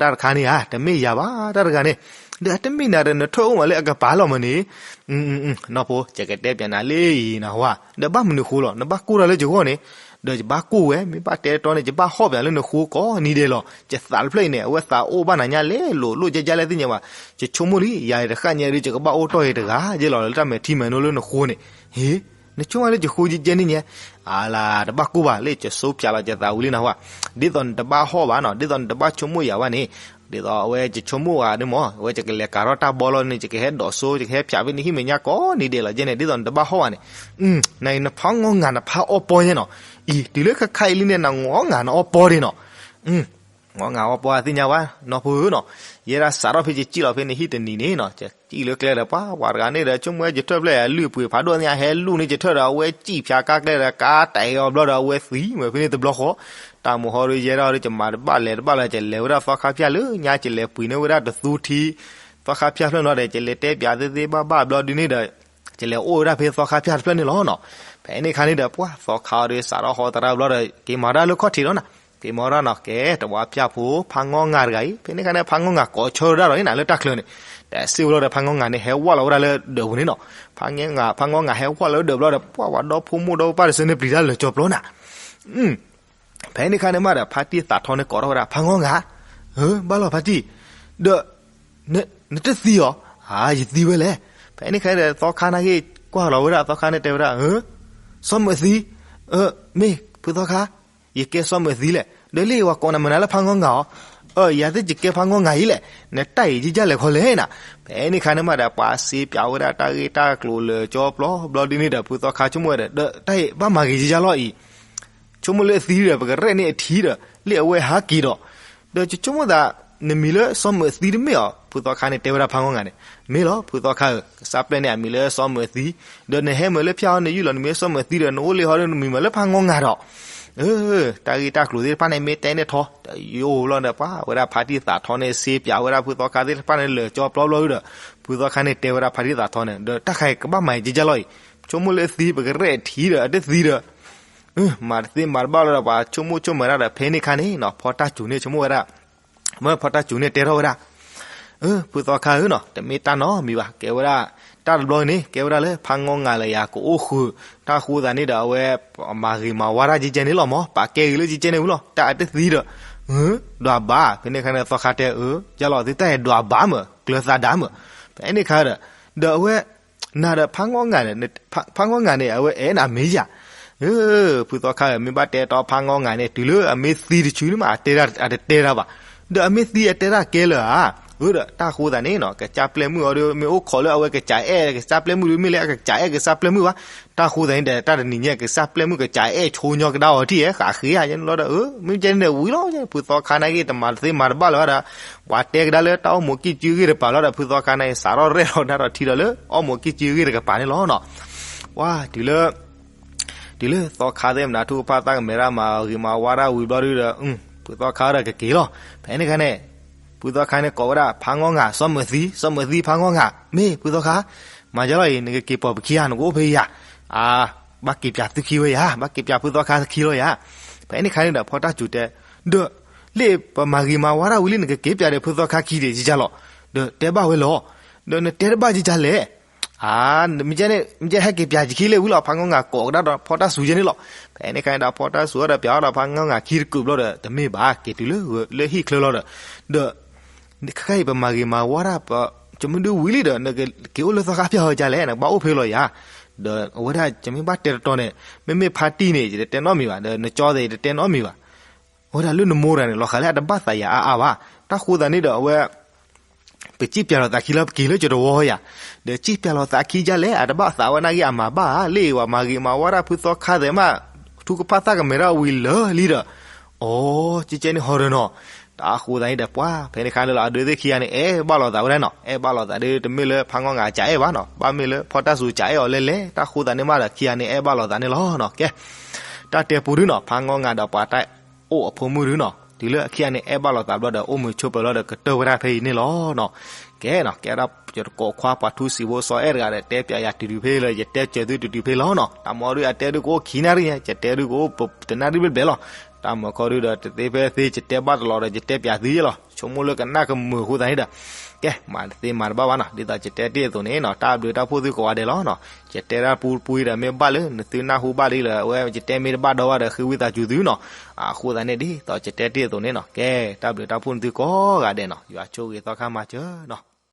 တၢ်တခါန့ၣ်ဧါ တမ့ၢ်ယၤဘၣ် တၢ်တဂၤန့ၣ်, ဒီးအတမ့ၢ်နၤဒီး နထွဲအိၣ်မးလၢအကပၤလီၤမးန့ၣ်, နီၢ်ဖိ ယကတဲပျးနၤလၢအံၤနဟါ, ဒီးဘၣ်မနုၤဃိလီၤ နဘၣ်ကိၢ်တၢ်လၢယဂီၢ်န့ၣ်, ဒီးယဘၣ်ကိၢ်ဝဲ မ့ၢ်ဘၣ်တဲတီန့ၣ် ယဘၣ်ဟီၣ်ပၠးလၢနဃိကိးနံၤဒဲးလီၤ, ယသးတဖျၢၣ်အံၤန့ၣ် အဝဲသးအိၣ်ဘၣ်နၤညါလဲၤလိာ်လိၣ်ကဲကဲလၢသ့ၣ်ညါဘၣ်, ယဆိကမိၣ်လံ ယၤတဃၣ်ညါဒီး ယကဘၣ်အိၣ်တီၢ်အံၤတဂၤ ယဲလီၤလၢတၢ်မဲာ်ထံမဲာ်နိလၢနဃိန့ၣ်, ဟ့ နဆိကမိၣ်လၢယဃိကဲကဲန့ၣ်ညါ, အါလၢ တဘၣ်ကိၢ်ဘၣ် လၢယကစိပျးလီၤယသးဝံၤလံနဟါ, ဒ်သိးနတဘၣ်ဟီၣ်ဘၣ်နီၤ ဒ်သိးနတဘၣ်ဆိကမိၣ်ယၤဘၣ်န့ၣ်, ဒ်သိးအဝဲယဆိကမိၣ်ဂၤဒ်မး အဝဲယကလဲၤကၤထီၣ်တၢ်ဘီလီၤန့ၣ် ယကဟဲဒိးစိ ယကဟဲဖၠးဖဲန့ၣ်ဟံၣ်မဲာ်ညါကိးနံၤဒဲးလီၤယဲန့ၣ် ဒ်သိးနတဘၣ်ဟီၣ်ဘၣ်န့ၣ်, နၤအံၤနဖးငီၢ်ငၤနဖးအီၣ်ပီညါနီၤ, အံၤ တုၤလၢခဲခါအံၤလံန့ၣ် နငီၢ်ငၤနအီၣ်ပီဒံးနီၤ ငီၢ်ငၤအီၣ်ပီသ့ၣ်ညါဝဲ နီၢ်ဖိဧၢနီၤ, ယဲဒၣ်စးထီၣ်ဖဲယစံၣ်လီၤဖဲန့ၣ်ဟံၣ်တနံၤန့ၣ်နီၤ ယစံၣ်လၢကျဲဒီး ပှၤပှၤတဂၤန့ၣ်ဒီး ဆိကမိၣ်ဝဲယထၢၣ်ဖျၢၣ်အလုၢ်အပှ့ၤဖးဒိၣ်သ့ၣ်ညါ ဟဲလူၢ်န့ၢ်ယထၢၣ်ဒီး အဝဲစံၣ်ဖၠးကါကျဲဒီး ကါတဲာ်အီၤဘျီဒီး အဝဲသံမးဖဲန့ၣ်တဘျီဃီ, တၢ်မုၢ်ဟီဒီးယဲဒၣ်ဒီး ယမၤတဘၣ်လဲၤတဘၣ်လၢၤ ယလဲၤဝဲဒၣ်သီခါဖၠၣ်လၢညါ ယလဲၤပှ့ၤန့ၢ်ဝဲဒၣ်တသူထံ သီခါဖၠၣ်ဖျၢၣ်နီၤဒီး ယလဲၤတဲပျးသ့သ့ဘၣ်ဘၣ်ဘျီဒုန့ၣ်ဒီး ယလဲၤအိၣ်ဝဲဒၣ်ဖဲသီခါဖၠၣ်တဖျၢၣ်န့ၣ်လီၤနီၤ, ဖဲန့ၣ်ခါန့ၣ်ဒီး ပှၤသီခါဒီးစးထီၣ်ဟီသရၣ်ဘျီဒီး က့ၤမၤတၢ်လၢခီၣ်ထံးလီၤနီၤ, က့ၤမၤတၢ်နီၤ ကဲ တဝၢ်ဖၠၣ်ဖိ ဖးငီၢ်ငၤတဂၤအံၤ ဖဲန့ၣ်ခါန့ၣ် ဖးငီၢ်ငၤကိးဆၢဝဲဒၣ်ဒီးအံၤနၤလၢတၢ်ချၢန့ၣ်, တစံးဝဲလီၤဒီး ဖးငီၢ်ငၤန့ၣ် ဟဲဝဲလီၤဝဲဒၣ်လၢဒၢးပူၤန့ၣ်နီၤ, ဖးငီၢ်ငၤ ဖးငီၢ်ငၤဟဲဝဲလီၤလၢဒၢးဘျီဒီး ပှၤဝဲဒီဖိမိၢ်ဒီပၢ်တစၢန့ၣ်ပျံၤတၢ်လၢာ်ကၠီၤပျီနၤ ဖဲန့ၣ်ခါန့ၣ်မးဒီး ဖါတံၢ်သးထီန့ၣ်ကိးထီၣ်ဝဲဒၣ် ဖးငီၢ်ငၤ, ဘၣ်လီၤဖါတံၢ်, ဒီး နတသံအီၤ, အါ ယသံဝဲလဲၣ်, ဖဲန့ၣ်ခါဒီး သီခါနာ်က့ၤ ကွၢ်လီၤဝဲဒၣ် သီခါန့ၣ်တဲဝဲဒၣ် စီၤမုၢ်သံ, မ့ၢ်ဖုသီခါ, ယကဲစီၤမုၢ်သံလဲၣ်, ဒီးလၢယဝၤကိးနၤမနုၤလၢဖးငီၢ်ငၤအီၤ, အၢ ယၤသ့ၣ်ယကဲဖးငီၢ်ငၤအံၤလဲၣ်, နတၢ်အံၤယကလဲၣ်ခီလဲၣ်နၤ, ဖဲန့ၣ်ခါန့ၣ်မးဒီး ပှၤစ့ပၠးဝဲဒၣ်တၢ်ဂ့ၢ်တၢ်ကျိၤလၢာ်ကၠီၤပျီဘျီဒုန့ၣ်ဒီး ဖုသီခါဆိကမိၣ်ဝဲဒီး ဒီးတၢ်အံၤဘၣ်မၤဂ့ၤယဲယါလီၤအံၤ ဆိကမိၣ်လၢအသံဒီး ပကရဲၣ်န့ၢ်အထံဒီး လၢအဝဲဟးက့ၤဒီး, ဒီးယဆိကမိၣ်သး နမံၤလၢစီၤမုၢ်သံတမ့ၢ်အီၤ, ဖုသီခါန့ၣ်တဲဝဲဒၣ်ဖးငီၢ်ငၤန့ၣ်, မ့ၢ်လီၤ ဖုသီခါဧၢ, ကစၢ်ပျဲၢ်န့ၣ်အမံၤလၢစီၤမုၢ်သံ, ဒီးနဟဲမုာ်လၢဖၠၣ်အီၤန့ၣ်ယုၢ်လီၤ နမံၤလၢစီၤမုၢ်သံဒီး နအိၣ်လၢဟီဒီး နမံၤမးလၢဖးငီၢ်ငၤဒီး တၢ်ဂ့ၢ်တၢ်ကျိၤသ့ၣ်တဖၣ်န့ၣ် မ့ၢ်တဲန့ၣ်ထီၣ် ဒီးယိၣ်လီၤဒီး ပှၤဝဲဒၣ်ဖါတံၢ်သးထီန့ၣ် စ့ပၠးဝဲဒၣ်ဖုသီခါသ့ၣ်တဖၣ်န့ၣ် လၢာ်ကၠီၤပျီဘျီဒီး, ဖုသီခါန့ၣ်တဲဝဲဒၣ်ဖါတံၢ်သးထီန့ၣ် ဒီးတၢ်ခါအံၤကဘၣ်မၤယဲယါလီၤအံၤ, ဆိကမိၣ်လၢအသံ ပကရဲၣ်အထံဒီး အတသံဒီး မၤတသ့မၤတဘၣ်လီၤဒီး ပှၤဆိကမိၣ်ဆိကမးတၢ်ဒီး ဖဲန့ၣ်ခါန့ၣ်နီၤ ဖီတၢ်စူၤန့ၢ်ဆိကမိၣ်ဝဲဒၣ်, မ့ၢ်ဖီတၢ်စူၤန့ၢ်တဲထီၣ်ဝဲဒၣ်, ဖုသီခါဧၢနီၤ တမ့ၢ်တၢ်နီတမံၤဘၣ် ကဲဝဲဒၣ်, တၢ်တဘျီန့ၣ် ကဲဝဲဒၣ်လၢဖးငီၢ်ငၤလၢယၤကအိၣ်ဃုာ်, တၢ်ဃိသးန့ၣ်ဒီးအဝဲ, မၤဂ့ၤမၤဝါတၢ်ကဲကဲန့ၣ်လီၤမး ပာ်ကဲဂ့ၤလၢကဲကဲန့ၣ်ဝံၤလီၤ တၢ်အတသံဒီး, ဒွးဘၣ် ဖဲန့ၣ်ခါန့ၣ်သီခါတဲအၢ, ယါလီၤသုတၢ်အဲၣ်ဒွးဘၣ်မး ကျၢၤသးဒၣ်မး, ဖဲန့ၣ်ခါဒီး, ဒီးအဝဲ နၤဒီးဖးငီၢ်ငၤန့ၣ်, ဖးငီၢ်ငၤန့ၣ် အဝဲအဲၣ်နၤမ့ၢ်ယၤ, ဖုသီခါဧၢ မ့ၢ်ဘၣ်တဲတီဖးငီၢ်ငၤန့ၣ် တုၤလၢအမ့ၢ်သံတဆူန့ၣ်မး အတဲတၢ် အတတဲတၢ်ဘၣ်, ဒီးအမ့ၢ်သံအတဲတၢ်ကဲလၢၤဧါ. အၢ ဒီးတၢ်ဃိသတးန့ၣ်နီၤ ကစၢ်ပျဲၢ်မုၣ်အီၤဒီး မ့ၢ်အိၣ်ခိးလၢအဝဲကစၢ်အဲၣ် ကစၢ်ပျဲၢ်မုၣ်ဒီး မ့ၢ်လၢအကစၢ်အဲၣ်ကစၢ်ပျဲၢ်မုၣ်ဘၣ်. တၢ်ဃိသတးန့ၣ်ဒီး တၢ်တနံၤညါ ကစၢ်ပျဲၢ်မုၣ်ကစၢ်အဲၣ်ဆိညီကဒါအီၤထံၣ်ဧါ ဃးဃ့ဧါ ယဲန့ၣ်လီၤဒီး အၢ မ့ၢ်ကဲန့ၣ်ဒီးဝံၤလီၤ ဖုသီခါနာ်က့ တမၤတသ့မၤတဘၣ်လၢၤဘၣ်ဒီး ပှၤတဲကဒါလၢတၢ်အိၣ်မူကံၢ်စုဂ့ၢ်တပၤလီၤဒီး ဖုသီခါနာ်က့စးထီၣ်ရဲၣ်လီၤနၢ်ထီၣ်ထံဒီးလၢ အိၣ်မူကံၢ်စုဂ့ၢ်တကပၤန့ၣ်လီၤနီၤ. ပှၤ တုၤလၢ တုၤလၢသီခါသ့ၣ်မနုၤ ထုကဖၣ်သၣ်ကမဲာ်တၢ်မၤဂ့ၤမၤဝါတၢ်ဝံၤဘျီဒုဒီး ဖုသီခါဒီးကက့ၤလီၤ. ဖဲန့ၣ်ခါန့ၣ် ဖုသီခါန့ၣ်ကိးဝဲဒၣ်ဖါငီၢ်ငၤ စီၤမၢၢ်သံ စီၤမၢၢ်သံဖါငီၢ်ငၤ မ့ၢ်ဖုသီခါ မၤယါလီၤအံၤ နကက့ၤပိာ်ပခံဧါ နကအိၣ်ဖဲအံၤဧါ. အါ ဘၣ်က့ၤပၠးသုခံဝဲဧါ ဘၣ်က့ၤပၠးဖုသီခါခံလီၤဧါ. ဖဲန့ၣ်ခါန့ၣ်ဒီး ဖီတၢ်စူၤတဲ ဒီး လၢပမၤဂ့ၤမၤဝါတၢ်ဝံၤလံ နကက့ၤပၠးဒီးဖုသီခါခံဒံးယကလီၤ. ဒီးတဲဘၣ်ဝဲလီၤ. ဒီးနတဲတဘၣ်ယကလဲၣ်. အါ မ့ၢ်ကဲဟဲက့ၤပၠးယခံလၢဝံၤလီၤ ဖါငီၢ်ငၤကိးကဒါဒီးဖီတၢ်စူၤယဲန့ၣ်လီၤ. ဖဲန့ၣ်ခါန့ၣ်ဒီး ဖီတၢ်စူၤဒီးပၠးအီၤဒီးဖါငီၢ်ငၤခံတကုာ်ဘျီဒီး တမ့ၢ်ဘၣ် က့ၤတုၤလၢဟံၣ်ချၢလီၤဒီး ဒီး ခဲအံၤပမၤဂ့ၤမၤဝါတၢ် ပကမ့ၢ်ဒုးဝံၤလံဒီး နက့ၤအိၣ်လၢသီခါပၠးအီၤကလဲၣ် နကဘၣ်အိၣ်ဖဲလီၤယၤ. ဒီးအဝဲဒၣ်ကမ့ၢ်ဘၣ်တဲတတီၤန့ၣ် မ့မ့ၢ်ဖါတံၢ်န့ၣ် ယတတဲနီတမံၤဘၣ် ဒီးနကၠီသ့ၣ်ယတတဲနီတမံၤဘၣ်. အဝဲဒၣ်လၢနမိၢ်တဂၤန့ၣ် လီၤဃးလၢအတဘၣ်သးယၤအါအါဘၣ်. တၢ်ဃိသတးန့ၣ်ဒီးအဝဲ ပစံၣ်ပၠးလီၤသးခံလၢပက့ၤလၢကၠီတဝီယၤ, ဒီးစံၣ်ပၠးလီၤသးခံဒ်လဲၣ် အတဘၣ်သးဝဲနာ်က့အမၤဘၣ်ဧါ, လၢအံၤပှၤမၤဂ့ၤမၤဝါတၢ်ဖုသီခါသဲးမး, ထုကဖၣ်သၣ်ကမဲာ်တၢ်ဝံၤလၢာ်လံဒီး, အိ ကဲကဲန့ၣ်ဟီဒီးနီၤ, တၢ်ဃိသတးန့ၣ်ဒီးပှၤ ဖဲန့ၣ်ခါန့ၣ်လီၤ အဒုးသ့ၣ်ခံဂၤန့ၣ် အဲၣ်ဘၣ်လိာ်သးဝဲဒၣ်နီၤ, အဲၣ်ဘၣ်လိာ်သးဒီး တမ့ၢ်လၢဖးငီၢ်ငါစးအဲၣ်ဘၣ်နီၤ, ဘၣ်မ့ၢ်လၢဖီတၢ်စူၤစးအဲၣ်အီၤလဲၣ်လဲၣ်, တၢ်ဃိသတးန့ၣ်မးဒီး ခံဂၤန့ၣ်အဲၣ်ဘၣ်လိာ်သးန့ၣ်လီၤနီၤ, ကဲ တၢ်တဲပူဒုနီၤ ဖးငီၢ်ငါဒီးပှၤတၢ် အိၣ်အဖိမုၣ်ဒုနီၤ, တုၤလၢအခံဂၤန့ၣ် အဲၣ်ဘၣ်လိာ်သးဘျီဒီး အိၣ်မုာ်ဆိးပၢၤလီၤဒီး ကတၢၢ်ဝဲဒၣ်ဖဲအံၤန့ၣ်လီၤနီၤ. ကဲနီၤ ကဲဒၣ်ယတကိးခွါ ပှၤထူစံးဖိစီၤအဲၣ်တဂၤဒီး တဲပၠးယၤတုၤတုၤဖဲလၢ ယတဲစၢၤသုတုၤတုၤဖဲလီၤနီၤ. တၢ်မၤဒုး အတဲဒုးကအိၣ်ခံနၣ်ရံၣ်ညါ, ယတဲဒုးကအိၣ်တနၣ်ရံၣ်ဘျဲၣ်ဘျဲၣ်လီၤ. တၢ်မၤခီဒုးဒီး တသ့ဖဲသ့ ယတဲဘၣ်တလီၤဒီး ယတဲပၠးသုယဲလီၤ. ဆိကမိၣ်လၢကနၣ်ကမုာ်အဃိသတးန့ၣ်ဒီး ကဲ မၤတသ့မၤတဘၣ်ဘၣ်နီၤ, ဒ်သိးယတဲတ့ၢ်အသိးန့ၣ်နီၤ, တၢ်ဘျုးတၢ်ဖှိၣ်သုကိးဂၤဒဲးလီၤနီၤ. ယတဲတၢ်ပူတပူအံၤဒီး မ့ၢ်ဘၣ်လၢနသုနၢ်ဟူဘၣ်ဒ်လၢ အဝဲယတဲမ့ၢ်တဘၣ်ဒီးဘၣ်ဒီး ဃ့ဝံသးစူၤသုနီၤ. အဃိသတးန့ၣ် ဒ်သိးယတဲတ့ၢ်အသိးန့ၣ်နီၤ, ကဲ တၢ်ဘျုးတၢ်ဖှိၣ်နသုကိးဂၤဒဲးနီၤ, ယွၤဆိၣ်ဂ့ၤသီခါမၤစၢၤနီၤ.